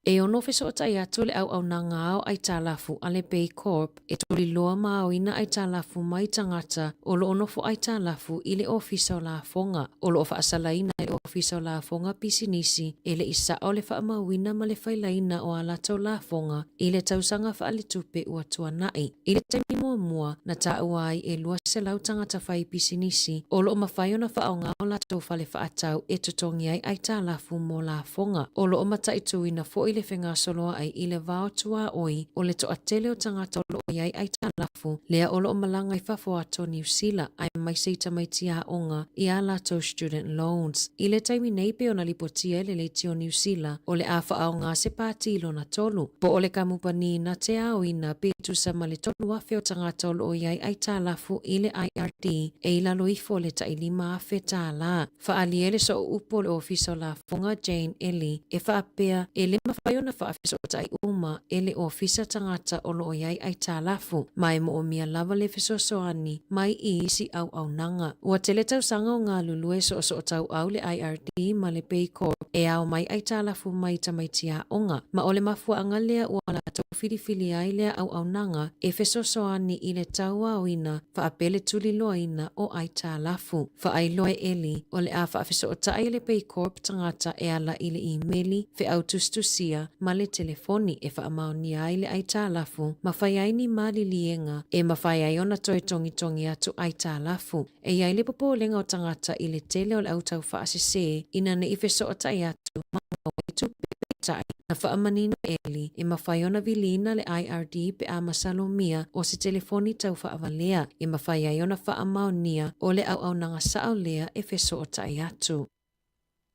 E ono fesootai atu le auaunaga ao aitalafu a le Baycorp e tuliloa ma aoina aitalafu mai tagata o lo o nofo aitalafu i le Ofisa o Lafoga. O lo o faasalaina e le Ofisa o Lafoga pisinisi e le i sao le faamauina ma le failaina o a latou lafoga i le tausaga faaletupe ua tuanai. I le taimi muamua na taua ai e 200 tagata fai pisinisi o lo o mafai ona faaaoga o latou fale faatau e totogi ai aitalafu mo lafoga. O lo o mataituina foi le fegasoloai i le vao tuaoi o le toatele o tagata o lo o i ai aitalafu lea o lo o malaga i fafo atu o Niu Sila aemaise i tamaiti aoga i ā latou student loans. I le taimi nei pei ona lipotia e le Leiti o Niu Sila o le a faaaoga se pati i lona tolu, po o le kamupani na te aoina pe tusa ma le 3,000 o tagata o lo o i ai aitalafu i le IRD e i lalo ifo o le tai $5,000. Faaalia le sooupu o le Ofisa o Lafoga Jane Ellie e faapea e le mafai ona faafesootai uma e le Ofisa tagata o lo o i ai aitalafu, ma e moomia lava le fesoasoani mai i isi auaunaga. Ua tele tausaga o galulue soosootauau le IRD ma le Baycorp e ao mai aitalafu mai tamaiti aoga, ma o le mafuaaga lea ua latou filifili ai lea auaunaga e fesoasoani i le tauaoina faapea le tuliloaina o aitalafu. Faailoa e Eli, o le a faafesootai e le Baycorp tagata e ala i le imeli, feau tusitusia, ma le telefoni e faamaonia ai le aitalafu ma fai ai ni maliliega e mafai ai ona toe togitogi atu aitalafu. E i ai le popolega o tagata i le tele o le au taufaasese ina ne i fesootai atu ma gau ai tupe. Peitai, na faamanino e Eli e mafai ona viliina le IRD pe a masalomia o se telefoni tau faavalea e mafai ai ona faamaonia o le auaunaga sao lea e fesootai atu.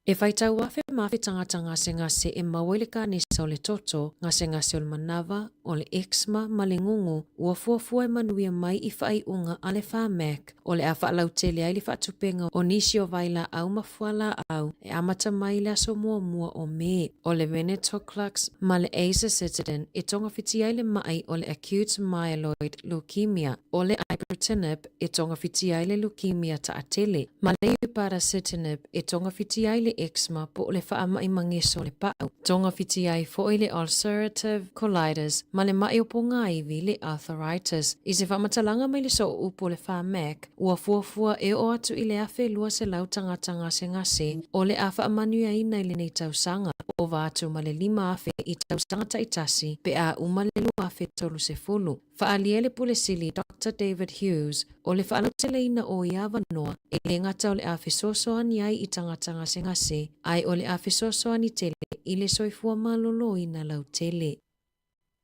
E faitau afe ma afe tagata gasegase e maua i le kanesa o le toto, gasegase o le manava, o le eczema ma le gugu, ua fuafua e manuia mai i faaiuga a le Pharmac o le a faalautele ai le faatupega o nisi o vailaau ma fualaau e amata mai i le aso muamua o Me. O le venetoclax ma le azacitidine e togafitia ai le maʻi o le acute myeloid leukemia, o le ibrutinib e togafitia ai le leukemia taatele, ma le upadacitinib e togafitia ai le eczema po o le faamai mageso o le pau. Togafitia ai foi le ulcerative colitis ma le maʻi o pogāivi le arthritis. I se faamatalaga mai le sooupu o le Pharmac, ua fuafua e oo atu i le 1,200 tagata gasegase o le a faamanuiaina i lenei tausaga, ova atu ma le 5,000 i tausaga taitasi pe a uma le 2030. Faaalia le Pule Sili Doctor David Hughes, o le faalauteleina o ia avanoa, e le gata o le a fesoasoani ai i tagata gasegase, ae o le a fesoasoani tele i le soifua maloloina lautele.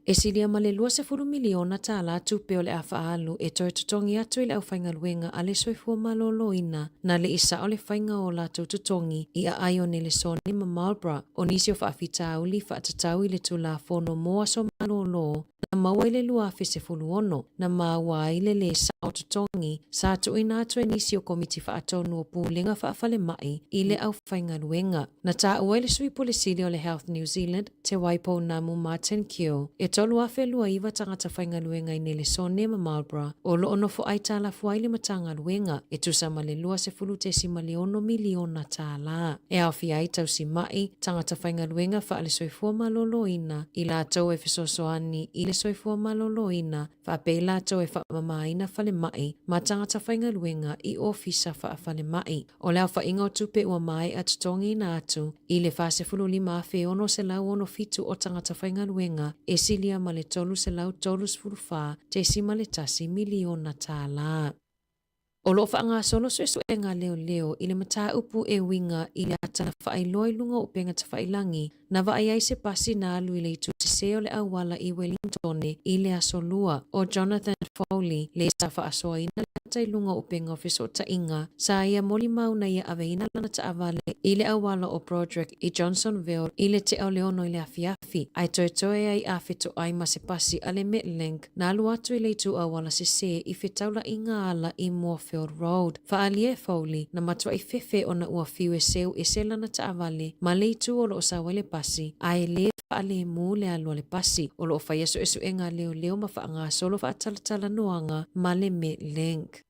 E silia ma le $20 miliona tālā tupe o le a faaalu e toe totogi atu i le aufaigaluega a le soifua maloloina na le i sao le faiga o latou totogi i aai o Nelesone ma Marlborough o nisi o faafitauli faatatau i le Tulafono mo Aso Malolo na maua i le 2016, na maua ai le lē sao totogi sa tuuina atu e nisi o Komiti Faatonu o Pulega Faafalemai i le aufaigaluega. Na taua e le Sui Pule Sili o le Health New Zealand, Te Waipounamu Martin Keogh, e 3,029 tagata faigaluega i Nelesone ma Marlborough o lo o nofo aitalafu ai le Matagaluega, e tusa ma le $20.6 miliona tālā. E aofia ai tausimaʻi, tagata faigaluega faale-soifua maloloina, i latou e fesoasoani i le soifua maloloina, faapea i latou e faamamaina falemai ma tagata faigaluega i ofisa faafalemai. O le aofaiga o tupe ua maea totogiina atu i le 45,667 o tagata faigaluega e silia ma le $334.1 miliona tālā. O lo o faagasolo suesuega a leoleo i le mataupu e uiga i le ata na faailoa i luga o upega tafailagi na vaai ai se pasi na alu i le itu sese o le auala i Welingtone i le Aso Lua. ʻO Jonathan Foley le sa faasoaina le ata i luga o upega o fesootaiga sa ia molimau na ia aveina lana taavale i le auala o Broderick i Johnsonville i le tea o le 6 i le afiafi ae toetoe ai a fetoai ma se pasi a le Metlink Na alu atu i le itu auala sesē i fetaulaiga ala i Moorfield Road. Faaalia e Foley, na matuai fefe ona ua fiu e seu ese lana taavale ma le itu o lo o sau ai le pasi, a e lē faalemu le alu a le pasi. O lo o faia suesuega a leoleo ma faagasolo faatalatalanoaga ma le Metlink.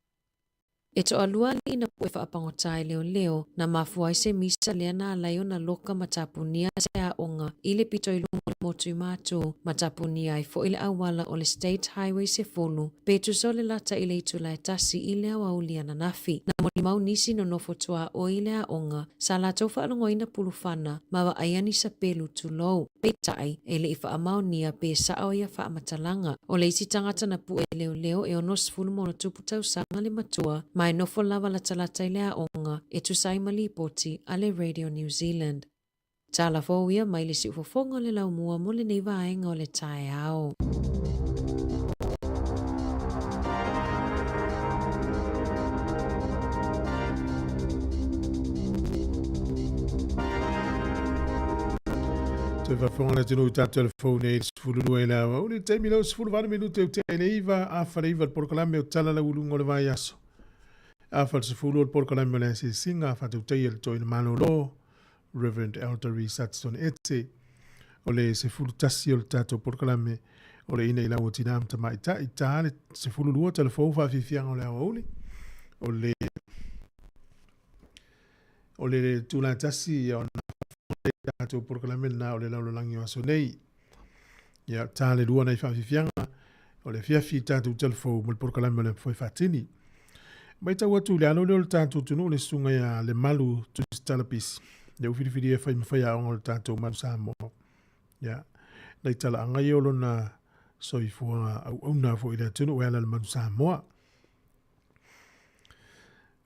E toalua alii na puʻe faapagota e leoleo, na mafua ai se misa lea na alai ona loka ma tapunia se aoga i le pito i luma o le motu i Matū, ma tapunia ai foi le auala o le State Highway 10, pe tusa o le lata i le itula e tasi i le aoauli ananafi. Na molimau nisi nonofo tuaoi i le aoga, sa latou faalogoina pulufana ma vaaia ni sapelu tulou. Peitai, e le i faamaonia pe sao ia faamatalaga. O le isi tagata na puʻe e leoleo e 60 ma ona tupu tausaga le matua, ma e nofo lava latalata i le aoga e tusa ai ma lipoti a le Radio New Zealand. Tala fou ia mai le siufofoga o le laumua mo lenei vaega o le taeao. Toe faafofoga le atunuu i tatou telefone i le 12 i le aoauli, le taimi lea ua 18 minute ua tea i le 9, afa le 9 le polokalame o Tala Lauuluga o le Vaiaso. Afa le 10 o le polokalame o le Asiasiga, faatautaia le Toeaina Malolo, Reverend Elder Reece Hudson Ete. O le 11 o le tatou polokalame o le ina i lau o tinā ma tamaitai, ta le 12 telefou faafiafiaga o le aoauli. O le O le tulaga tasi ia ona le tatou polokalame lena o le lalolagi o aso nei. Ia, tā le lua nei faafiafiaga o le afiafi i tatou telefou mo le polokalame o le Foe Faatini. Matau atu i le alo lea o le tatou atunuu le susuga ia Lemalu Tusitala Pisi, lea ua filifilia e fai ma faiaoga o le tatou Malu Samoa. Ia, nai talaaga ia o lona soifua auauna foi i le atunuu e ala i le Malu Samoa.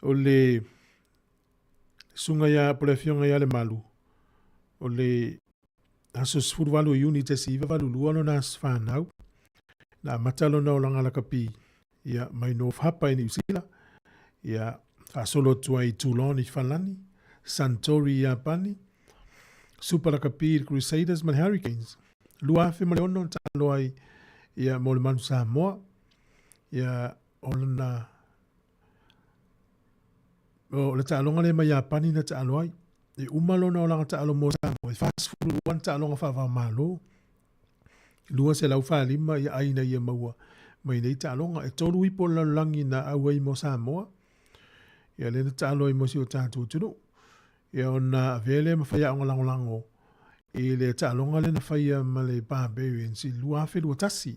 O le susuga ia, po o le afioga ia Lemalu, o le. aso 18 o Iuni 1982 lona aso fanau. Na amata lona olaga lakapi ia mai North Harbour i Niu Sila, ia faasolo atu ai i Toulon i Falani, Suntory i Iapani, Super Lakapi i le Crusaders ma le Hurricanes. 2006 na taalo ai ia mo le Manu Samoa, ia o lona o le taaloga lea mai Iapani na taalo ai. E uma lona olaga taalo mo Samoa, e 42 ana taaloga faava-o-Malo, 245 ia ai ina ia maua mai nei taaloga. E tolu ipo o le lalolagi na auai mo Samoa, ia lea na taalo ai mo si o tatou atunuu. Ia ona avea lea ma faiaoga lagolago i le taaloga lea na faia ma le Barbarians i le 2021.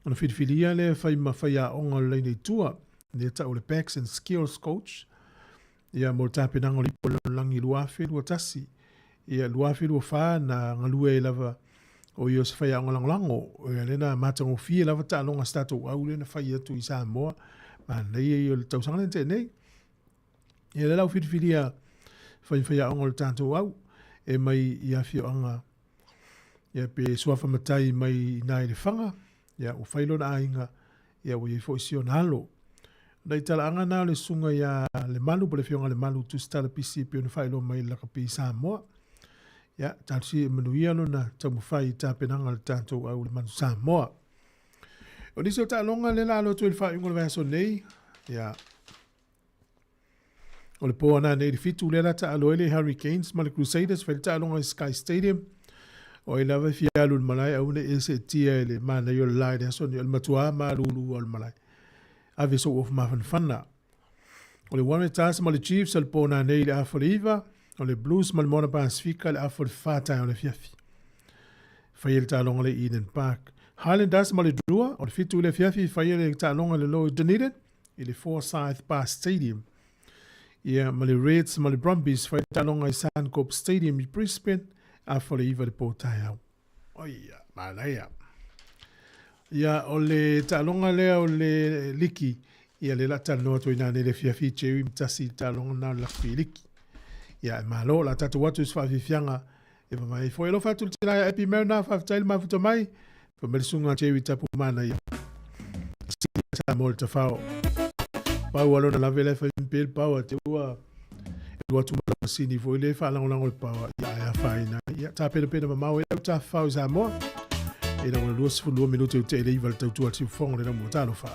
Ona filifilia lea e fai ma faiaoga o le laina i tua, lea tau o le Backs and Skills Coach, ia mo le tapenaga o le Ipu o le Lalolagi 2021. Ia 2024 na galue ai lava o ia o se faiaoga lagolago, ia lea na matagofie lava taaloga a se tatou au lea na fai atu i Samoa, manaia ia o le tausaga lea na tea nei. Ia lea la ua filifilia fai ma faiaoga o le tatou au e mai i afioaga ia pe suafa matai mai i ina i Lefaga, ia ua fai lona aiga, ia ua i ai foi si ona alo. O nai talaaga na o le susuga ia Lemalu po o le Afioga Lemalu Tusitala Pisi e pei ona faailoa mai i le lakapi i Samoa. Ia, talosia ia manuia lona taumafai i tapenaga a le tatou au i le Manu Samoa. O nisi o taaloga lea la alo atu ai i le faaiuga o le vaiaso nei, ia, O le po ana nei le fitu lea la taalo ai le Hurricanes ma le Crusaders fai le taaloga i Sky Stadium. O ai lava e fia alu i le malae aua ne i e seetia i le manaia o le la i le aso nei. O le matuā malūlū lava o le malae. Ave sou ofu mafanafana. O le Waratahs ma le Chiefs o le po nanei i le afa o le iva. O le Blues ma le Moana Pasifika i le afa o le fa taeao le afiafi. Faia le taaloga le Eden Park. Highlanders ma le Drua o le fitu i le afiafi faia le taaloga i le lo i Dunedin i le Forsyth Park Stadium. Ia, ma le Reds ma le Brumbies fai le taaloga i Suncorp Stadium i Brisbane, afa o le iva i le po taeao. Oia, manaia. Ia, o le taaloga lea o le liki, ia le la talanoa atu ai nanei le afiafi i Jerry Matasi i le taaloga na o le lakapi liki. Ia, e malo, la tatou atu i se faafiafiaga e vavae ai foi. Alofa atu le tina ia Epi Mariner, faafetai le mafuta mai. Fai mai le susuga a Jerry Tapu Manaia. Sili Samoa le tafao. Pau a lona lave la e fai pe le pau a te ua e alu atu ma le masini foi lea e faalagolago le pau ia ae afaina ai. Ia tapenapena mamao ai lau tafafao i Samoa. Ina ua 22 minute ua tea i le iva le tautua a le siufofoga o le Laumua. Talofa.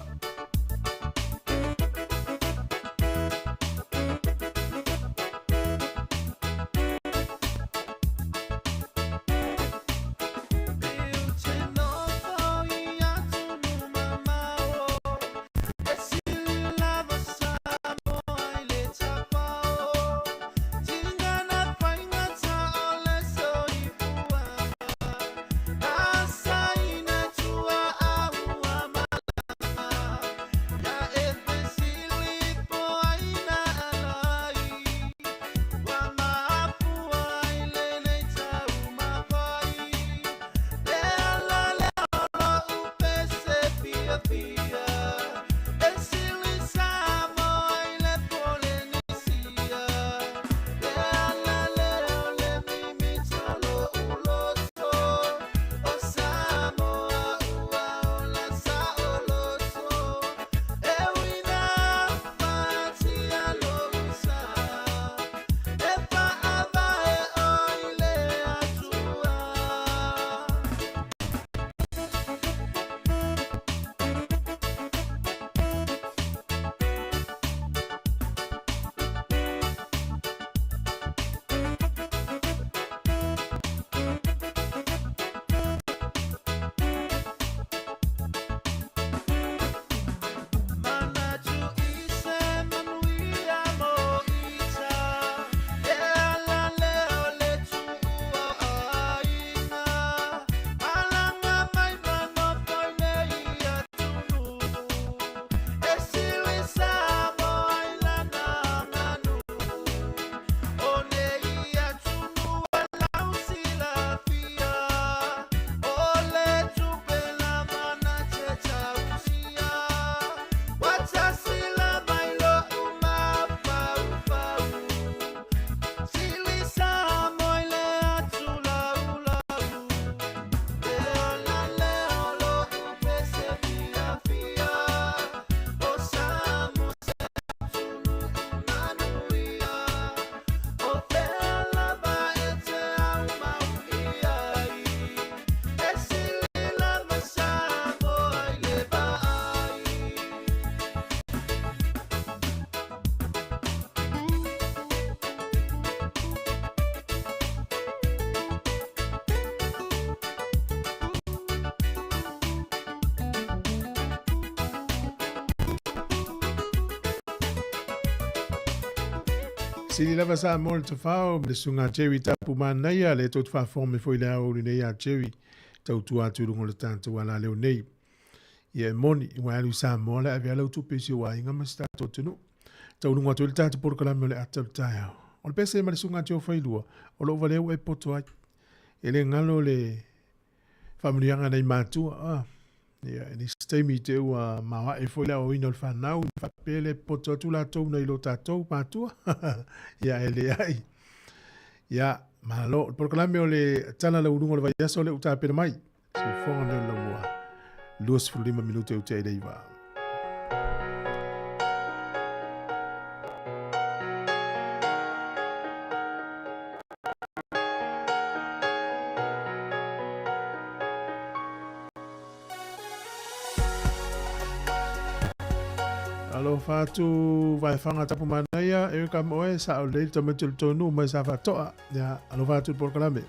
Sili lava Samoa le tafao, le susuga Jerry Tapu Manaia, le tou te faafofoga mai foi i le aoauli nei ia Jerry, tautua atu i luga o le tatou alaleo nei. Ia e moni, ua alu i Samoa le ave a lau tupe i si ou aiga ma si tatou atunuu. Tauluga atu ai le tatou polokalame o le ata o le taeao. O le pese ma le susuga Joe Failua, o lou valea ua e poto ai. E le galo le faamanuiaga nai matua. Ah, ia, i nisi taimi te ua maoae foi le aoaoina o le fanau, faapea le poto atu latou nai lo tatou matua. Ia, e leai. Ia, malo. O le polokalame o le tala lauuluga o le vaiaso lea ua tapena mai. Siufoga nei o le laumua. 25 minute o te ai le iwa. Alofa atu Vaefaga Tapu Manaia, Eric Amoe, sa o lei tamaiti o le tonu mai sa faatoa. Ia, alofa atu le polokalame.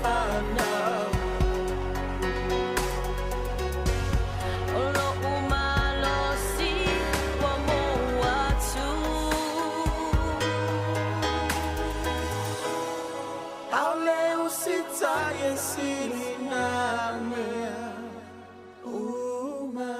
fanau. O loʻu malosi ua mou atu. ʻAʻole usitai e sili nā mea uma.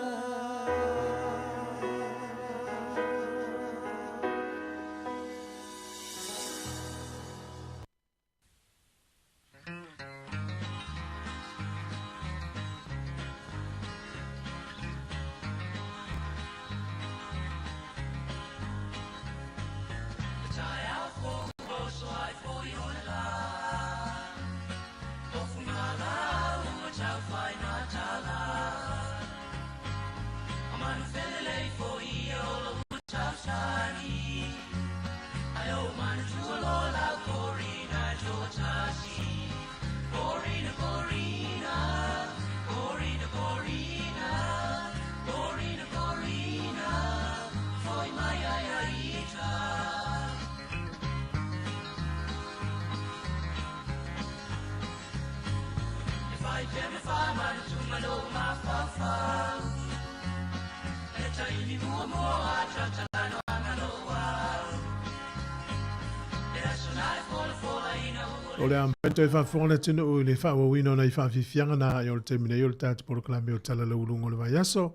O le a mafai toe faafofoga le atunuu i le faaauauina o nai faafiafiaga na ae o le taimi nei o le tatou polokalame o Tala Lauuluga o le Vaiaso,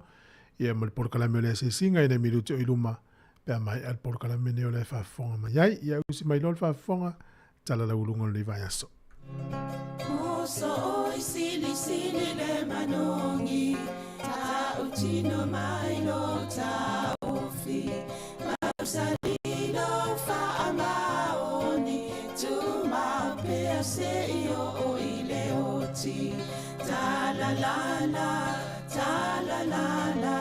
ia ma le polokalame o le Asiasiga i nai minute o i luma pe a maea le polokalame nei o le faafofoga mai ai. Ia usi mai loa le faafofoga, Tala Lauuluga o lenei vaiaso. Oso oi sili sili le manogi Tautino mai lo taofi Mausali lo faamaoni Tumau pea se i oo i le oti Talalala, talalala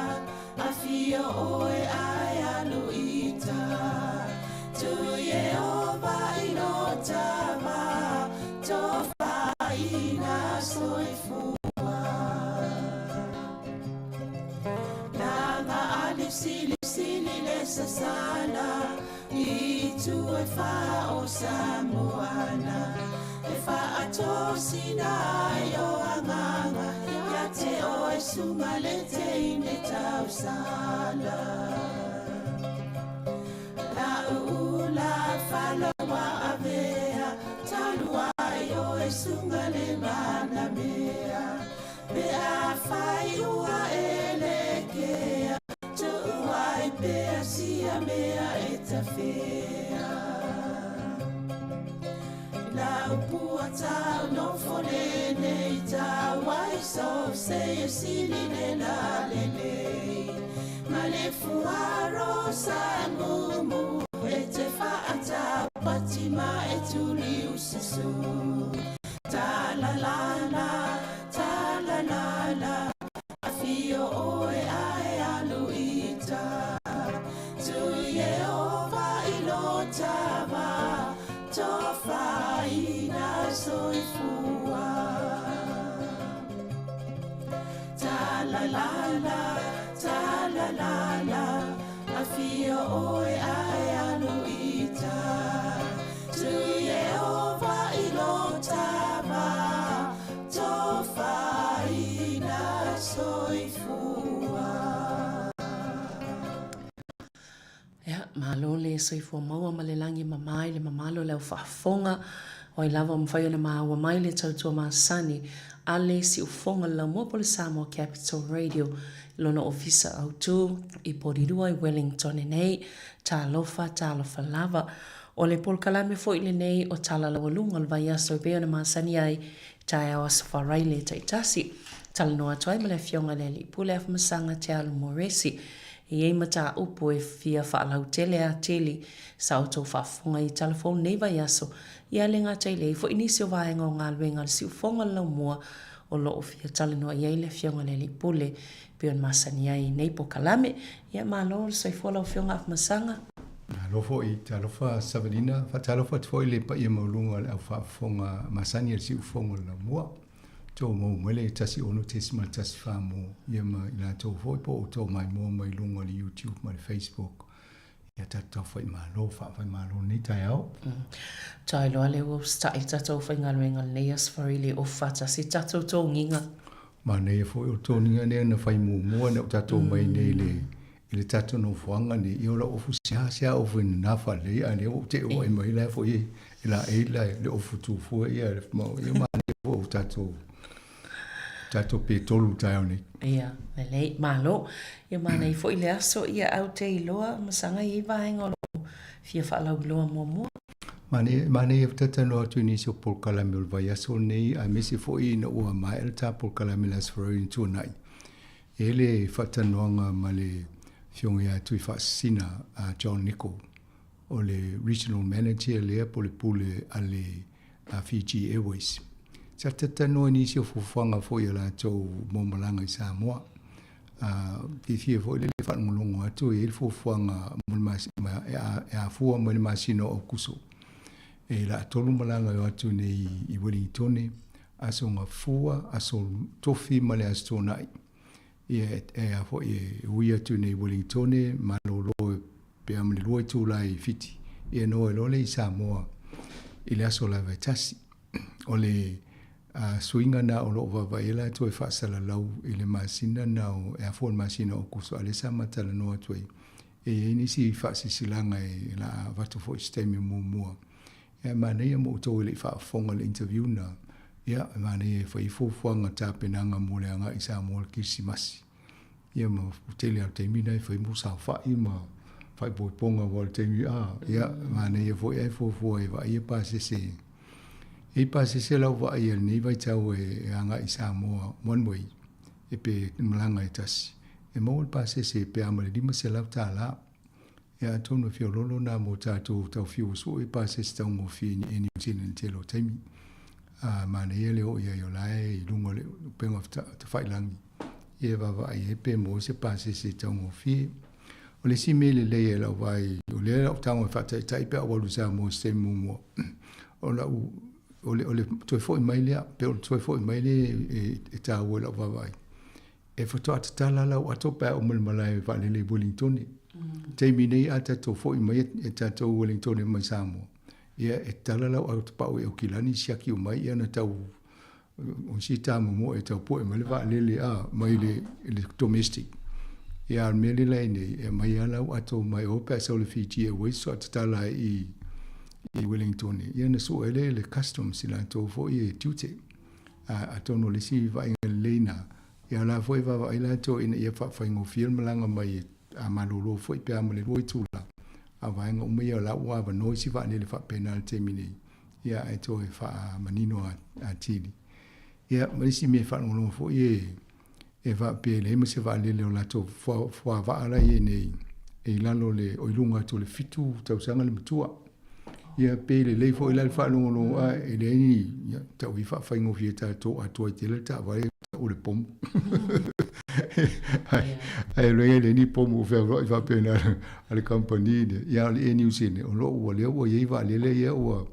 Afio oe ae alu ita Tu Ieova i lo tama Tofaina soifua Langa ali sili sili le sasala I tu e wha o Samoana E whaatosina ai o anganga Ia te oe sunga le teine tausala La uula falawa avea Talu ai oe sunga le manamea Pe a whai ua e lekea Tuu ai pea sia mea e tafea La upua tau no fole nei tau ai so se e sili le la le lei Ma le fuaro sa mumu e te whaatau patima e tuli ususu Ta la la la, ta la la la Afio oe ae alu ita Tu Ieova i lo tama Tofaina soifua Ta la la la, ta la la la Afio oe ae alu ita Tu Ieova i lo tama Tofaina soifua. Ia, malo le soifua maua ma le lagi mama i le mamalo o le au faafofoga, o ai lava o mafai ona maua mai le tautua masani a le siufofoga o le laumua po o le Samoa Capital Radio i lona ofisa autu i Porirua i Wellington nei. Talofa, talofa lava. O le polokalame foi lenei o Tala Laualuga o le vaiaso e pei ona masani ai taeao Aso Faraile taitasi. Talanoa atu ai ma le Afioga i le Alii Pule Afamasaga Tealu Moresi. E i ai mataupu e fia faalautele atili sa outou faafofoga i tala fou lenei vaiaso, ia le gata i leai foi nisi o vaega o galuega a le siufofoga o le laumua o lo o fia talanoa i ai le Afioga i le Alii Pule pei ona masani ai i nei pokalame. Ia malo le soifua lau Afioga Afamasaga. Malo foi, talofa Savalina, faatalofa atu foi i le paia maualuga o le au faafofoga masani a le siufofoga o le laumua. Tou maua mai le 16.14 mo ia ma i latou foi po o outou maimoa mai luga o le YouTube ma le Facebook. Ia tatou faimalo, faavaimalo i lenei taeao. Tailoa lea ua usitai le tatou faigaluega i lenei Aso Faraile o faatasi le tatou toniga. Manaia foi o le toniga lea na fai muamua ina ua tatou omai nei i le i le tatou nofoaga nei, ia o lau ofu seasea ofu e nana faalelei a o lea ua ou te uai mai la foi e laei la le ofu tufua ia ia manaia foi o tatou tatou petolu i le taeao nei. Ia, lelei, malo. Ia manaia foi le aso, ia au te iloa masaga e i ai vaega o lo o fia faalauiloa muamua. Manaia, manaia talatalanoa atu i nisi o polokalame o le vaiaso lenei aemaise foi ina ua maea le ta polokalame i le Aso Faraile na tuanai. E i ai le faatalanoaga ma le Afioga ia Tuifaasisina John Nicol, o le Regional Manager lea po o le Pule a le Fiji Airways. Sa talatalanoa i nisi o fuafuaga foi a latou mo malaga i Samoa. Fiafia foi lele faalogologo atu e i ai le fuafuaga mo le masina, e afua mai le masina o Aokuso. E laatolu malaga e o atu nei i Ueligitone, Aso Gafua, Aso Tofi ma le Aso Toonai. Ia e a foi e ui atu nei i Ueligitone, malolo pe a ma le 2 itula i Fiti, ia na o ai loa lea i Samoa i le aso lava e tasi. O le suiga na o lo o vaavaai ai latou e faasalalau i le masina na o, e afua i le masina o Aokuso, a o lea sa ma talanoa atu ai, e i ai nisi faasilasilaga e la a avatu foi i se taimi muamua. Ia e manaia mo outou e le i faafofoga i le interview na, ia e manaia e fai ai fuafuaga tapenaga mo le agai i Samoa i le Kerisimasi. Ia ma tele lava o taimi na e fai mo saofai ma faaipoipoga aua o le taimi a, ia manaia foi ae fuafua e vaai e pasese. E i pasese lau vaai a lenei vaitau e agai i Samoa one way e pe malaga e tasi. E maua le pasese pe a ma le $500. Ia atonu e feoloolo na mo tatou tau fiu sue pasese taugofie i New Zealand i le tele o taimi. A manaia le oo i ai o la e i luga o le upega tafailangi ia e vaavaai ai pe maua se pasese taugofie. O le isi mea lelei e lau vaai, o lea lau tago e faataitai pe a ou alu i Samoa i se taimi muamua, o lau, o le, o le toe foi mai lea, pe o le toe foi mai lea e taua i lau vaavaai. E faatoa tatala lau ato pe a uma le malae vaalele i Wellingtone. Mm. Taimi nei a tatou foi mai e tatou Wellingtone mai Samoa, ia e tatala lau ato pau e Aukilani siaki umai ia na tau o si tāmomoe e tau poe mai le vaalele a mai le, le domestic. Ia a mea le lai nei, e mai a lau ato mai o pe a sau le Fiji Airways so a tatala i, i Wellingtone. Ia na sue le le customs i latou foi e tiute. A, atonu o le isi vaaiga lelei na, ia la foi e vaavaai latou ina ia faafaigofie le malaga mai a malolo foi pe a ma le 2 itula. A vaega uma ia o la ua avanoa isi vaalele faapena i le taimi nei, ia ae toe faamanino atili. Ia, ma isi mea e faalogologo foi e, e faapea e leai ma se vaalele o latou fuavaa la e i ai nei, e i lalo o le, o i luga atu o le 7 tausaga le matua. Ia, pei lelei foi la le faalogologo, a e leai ni, ia, tau i faafaigofie tatou atoa ai tele le taavale o le pomu. Ae loa e leai ni pomu o feaveai faapena a le kamupani lea. Ia, a o le Air New Zealand, o lo o ua lea ua i ai vaalele ia ua,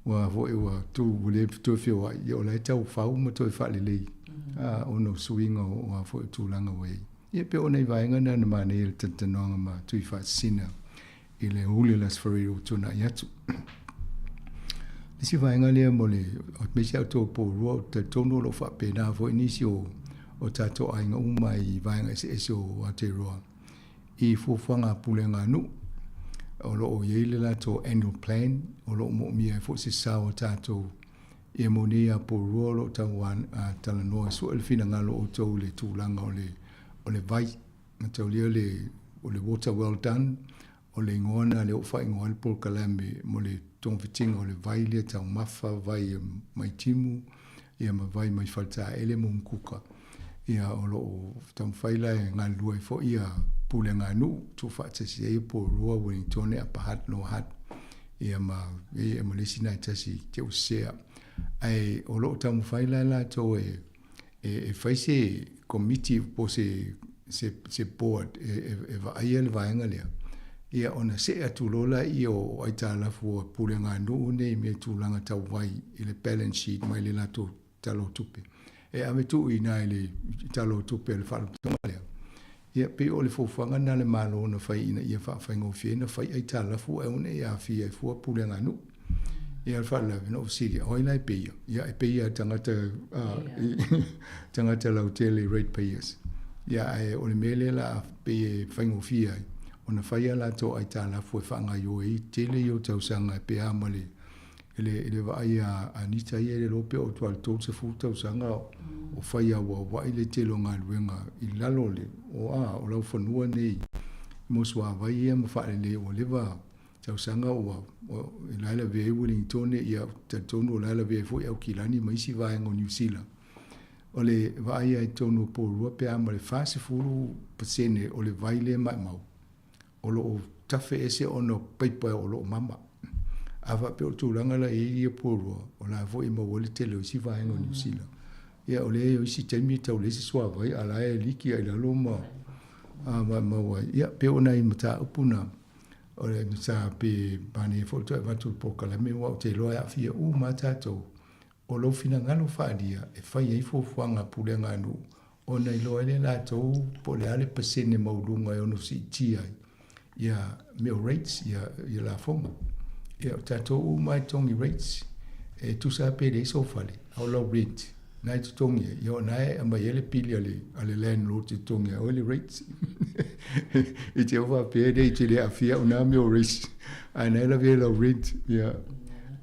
ua foi ua tu ua le toe feoai, ia o la e tau fau ma toe faalelei, a, ona o suiga o a foi o tulaga ua i ai. Ia pei o nai vaega na na manaia i le talatalanoaga ma Tuifaasisina i le aoauli o le Aso Faraile ua tuanai atu. Le isi vaega lea mo le aemaise lava outou pourua, ou te talitonu o lo o faapena foi nisi o o tatou aiga uma i vaega eseese o Aotearoa i fuafuaga a pulega a nuu. O lo o i ai le latou annual plan, o lo o moomia ai foi se sao o tatou ia mo nei a pourua o lo o tau talanoa e sue le finagalo o outou i le tulaga o le o le vai. Mataulia le, o le water well done, o le igoa lena lea ua faaigoa ai le polokalame mo le togafitiga o le vai lea taumafa, vai mai timu, ia ma vai mai faletaele ma umukuka. Ia o lo o taumafai la e galulue ai foi ia pulega a nuu, tuufaatasi ai Porirua, Wellingtone, Upper Hutt, Lower Hutt, ia ma, ia ma le isi na e tasi te usea. Ae o lo o taumafai la latou e e fai se komiti po se se se board e e e vaaia le vaega lea, ia ona see atu loa laia o aitalafu o pulega nuu nei i mea tulaga tau vai i le balance sheet mai le latou Tala o Tupe. E ave tuu i ina i le Tala o Tupe a le Faalapotopotoga lea. Ia, pei o le fuafuaga lena a le Malo na fai ina ia faafaigofie ai ona fai aitalafu ae aua ne i aafia ai fua pulega a nuu. Ia, o le faalavelave, na ou fesili, o ai la e peia? Ia, e peia e tagata, tagata lautele, rate payers. Ia, ae o le mea lea la pei e faigofie ai ona fai a latou aitalafu e faagaoioi ai tele ia o tausaga pe a ma le i le, i le vaai a Anita ia e le iloa pe oo atu lava i le 30 tausaga o fai auauai le tele o galuega i lalo o le, o a, o laufanua nei mo suavai ia ma faalelei ua leva tausaga ua, ua i la e lavea ai Uelintone, ia talitonu o la e lavea ai foi Aukilani ma isi vaega o Niu Sila. O le vaai lava i totonu o Porirua pe a ma le 40% o le vai lea e maimau o lo o tafe ese ona o paipa o lo o mama. A faapea o le tulaga la e i ai ia Porirua, o la foi e maua ai le tele o isi vaega o Niu Sila. Ia o lea o isi taimi e tau leai se suavai a o la e liki lava i lalo ma maimau ai. Ia pei o nai mataupu na o le sa pe manaia foi le toe avatu o le polokalame aua ou te iloa e aafia uma lava tatou. O lou finagalo faaalia e fai ai fuafuaga a pulega a nuu ona iloa ai lea e latou po o le a le pasene maualuga e ono siitia ai ia mea o rates, ia lafoga. Ia o tatou uma lava e totogi rates, e tusa lava pe leai sou fale, a o lau rent, na e totogi ai, ia o na e aumai ai le pili a le, a le landlord e totogi ai oe le rates. I te o faapea e te le aafia au na mea o rates, ae na e lavea i lau rent. Ia,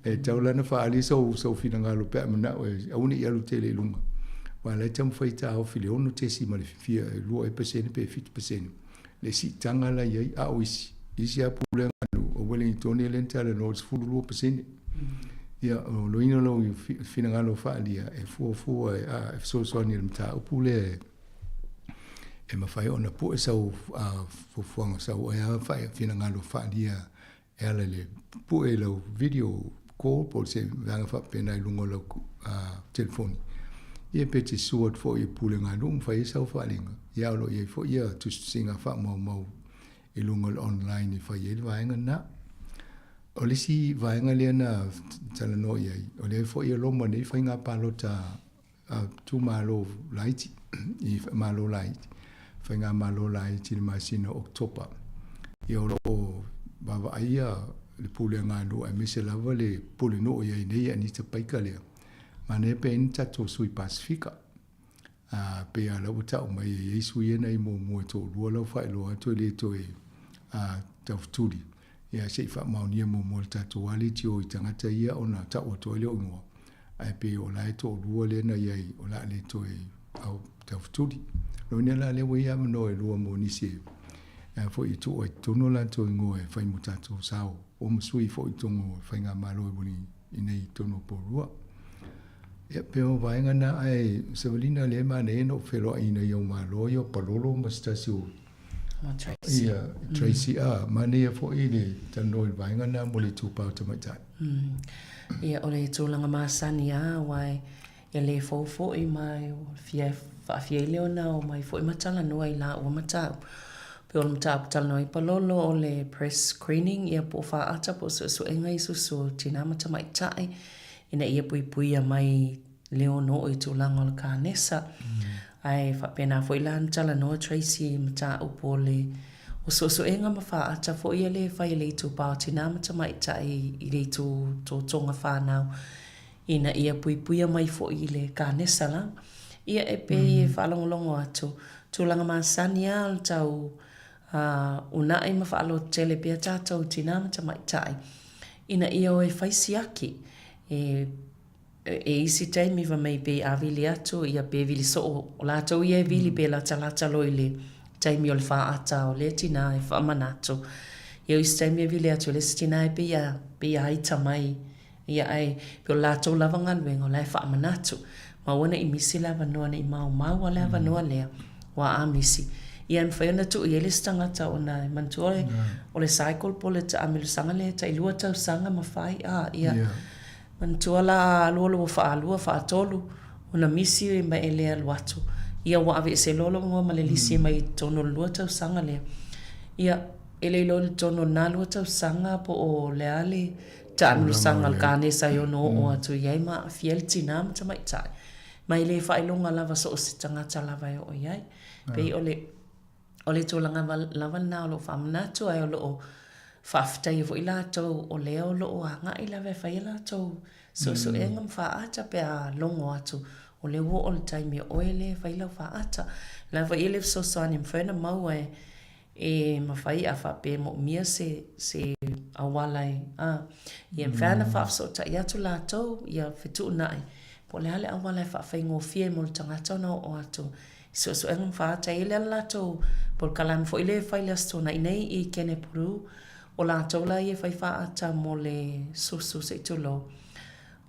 e tatau la ona faaali sou, sou finagalo pe a manao e aua ne i alu tele i luga. Aua o la e taumafai e taofi i le ono tesi ma le fia, e 2 ea pasene pe 7% le siitaga la i ai, a o isi, isi lava pulega a nuu, o Wellington lea na talanoa i le 12%. Ia, o lona uiga o lou finagalo faaalia e fuafua e, a, e fesoasoani i le mataupu lea e, e mafai ona pue sau fuafuaga, sau ea finagalo faaalia e ala i le pue i lau video call po o se vaega faapena i luga o lau telefoni. Ia pe te sua atu foi i pulega a nuu ma fai ai sau faaaliga, ia o lo o i ai foi ia tusitusiga faamaumau i luga o le online e fai ai le vaega lena. O le isi vaega lea na talanoa i ai, o lea foi e loma nei faiga palota a itumalo laiti, i malo laiti, faigamalo laiti i le masina o Oketopa. Ia o lo o vaavaaia le pulega a nuu aemaise lava le pulenuu o i ai nei Anita Baker lea. Manaia pe i ai ni tatou sui Pasefika. A pei lava o la ua tau mai e i ai sui ia na i muamua e toalua la ua faailoa atu e le toe taufetuli. Ia se i faamaonia muamua e le tatou lava leitio i tagata ia ona tau atu ai lea o igoa. Ae pei o la e toalua lea na i ai o le a le toe taufetuli. Lona la lea ua i ai avanoa e lua mo nisi e foi e tuu ai i totonu o latou igoa e fai mo tatou sao o ma sui foi i totonu o faigamalo i inei i totonu o Porirua. Ia, pei o vaega na, ae Savalina lea e manaia ona ou feloaiina i ou malo ia o Palolo ma se tasi o Tracy. Ia, Tracy, a, manaia foi le talanoa i le vaega na mo le itupa o tamaitai. Ia, o le tulaga masani lava, aua e le fou foi ma e fia faafia ai lea ona omai foi ma talanoa i laua mataupu. Pei o le mataupu talanoa ai Palolo o le breast screening, ia po o faata po o suesuega i susu o tina ma tamaitai ina ia puipuia mai le ono oo i tulaga o le kanesa. Ae faapena foi la ona talanoa Tracy i mataupu o le o suesuega ma faata foi ia lea e fai e le itupa o tina ma tamaitai i le itu totoga fanau ina ia puipuia mai foi i le kanesa la. Ia e pei e faalogologo atu, tulaga masani lava o le tau uunai ma faalototele pea tatou tina ma tamaitai ina ia o e fai siaki e E isi taimi fai mai pei a vili atu ia pe vili soo o latou ia e vili pe latalata loa i le taimi o le faata o lea tina e faamanatu. Ia o isi taimi e vili atu e le isi tina e pei a pei a ita mai ia ae pei o le latou lava galuega o la e faamanatu. Ma aua ne i misi le avanoa ne i maumau a le avanoa lea ua a misi ia e mafai ona tuu i ai le isi tagata ona e manatua o le cycle po o le taamilosaga lea e tailua tausaga ma fai a ia Manatua la a alu alu ua faalua, faatolu, ona misi ma e le alu atu. Ia ua aveese loa lou igoa ma le lisi mai i totonu o le lua tausaga lea. Ia, e le iloa i totonu o lena lua tausaga po o le a le taamilosaga a le kanesa e ono oo atu i ai ma aafia ai le tinā ma tamaitai. Ma e le faailoga lava so o se tagata lava e oo i ai. Pei o le. O le tulaga lava lena o lo o faamanatu ae o lo o faafetaia foi latou o lea o lo o agai lava e fai a latou suesuega ma faata pe a logo atu o lea ua oo le taimi o oe lea e fai lau faata. O la foi e i ai le fesoasoani e mafai ona maua e e mafai a faapea e moomia se se auala e a ia mafai ona faafesootai atu latou ia fetuunai po o le a le auala e faafaigofie mo le tagata ona oo atu i suesuega ma faata. E i ai le latou polokalame foi lea e fai i le Aso Toonai nei i Kenepuru, o latou la ia e fai faata mo le susu se i tulou.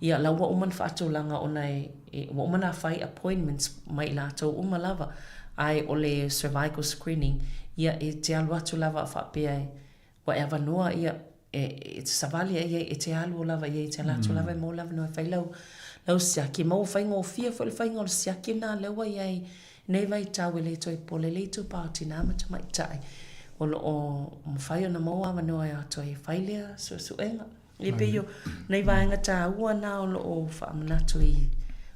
Ia, la ua uma ona faatulaga ona e, e, ua uma ona fai appointments mai i latou uma lava, ae o le cervical screening, ia, e te alu atu lava a faapea e, ua e avanoa, ia, e, e te savali lava i ai, e te alu lava i ai, e te ala atu lava e maua le avanoa e fai lau, lau siaki. Ma ua faigofie foi le faiga o le siaki lena lea ua i ai nei vaitau e le toe pole le itupa o tinā ma tamaitai o lo o mafai ona maua avanoa e o atu ai e fai lea suesuega. E pei o nai vaega taua na o lo o faamanatu i,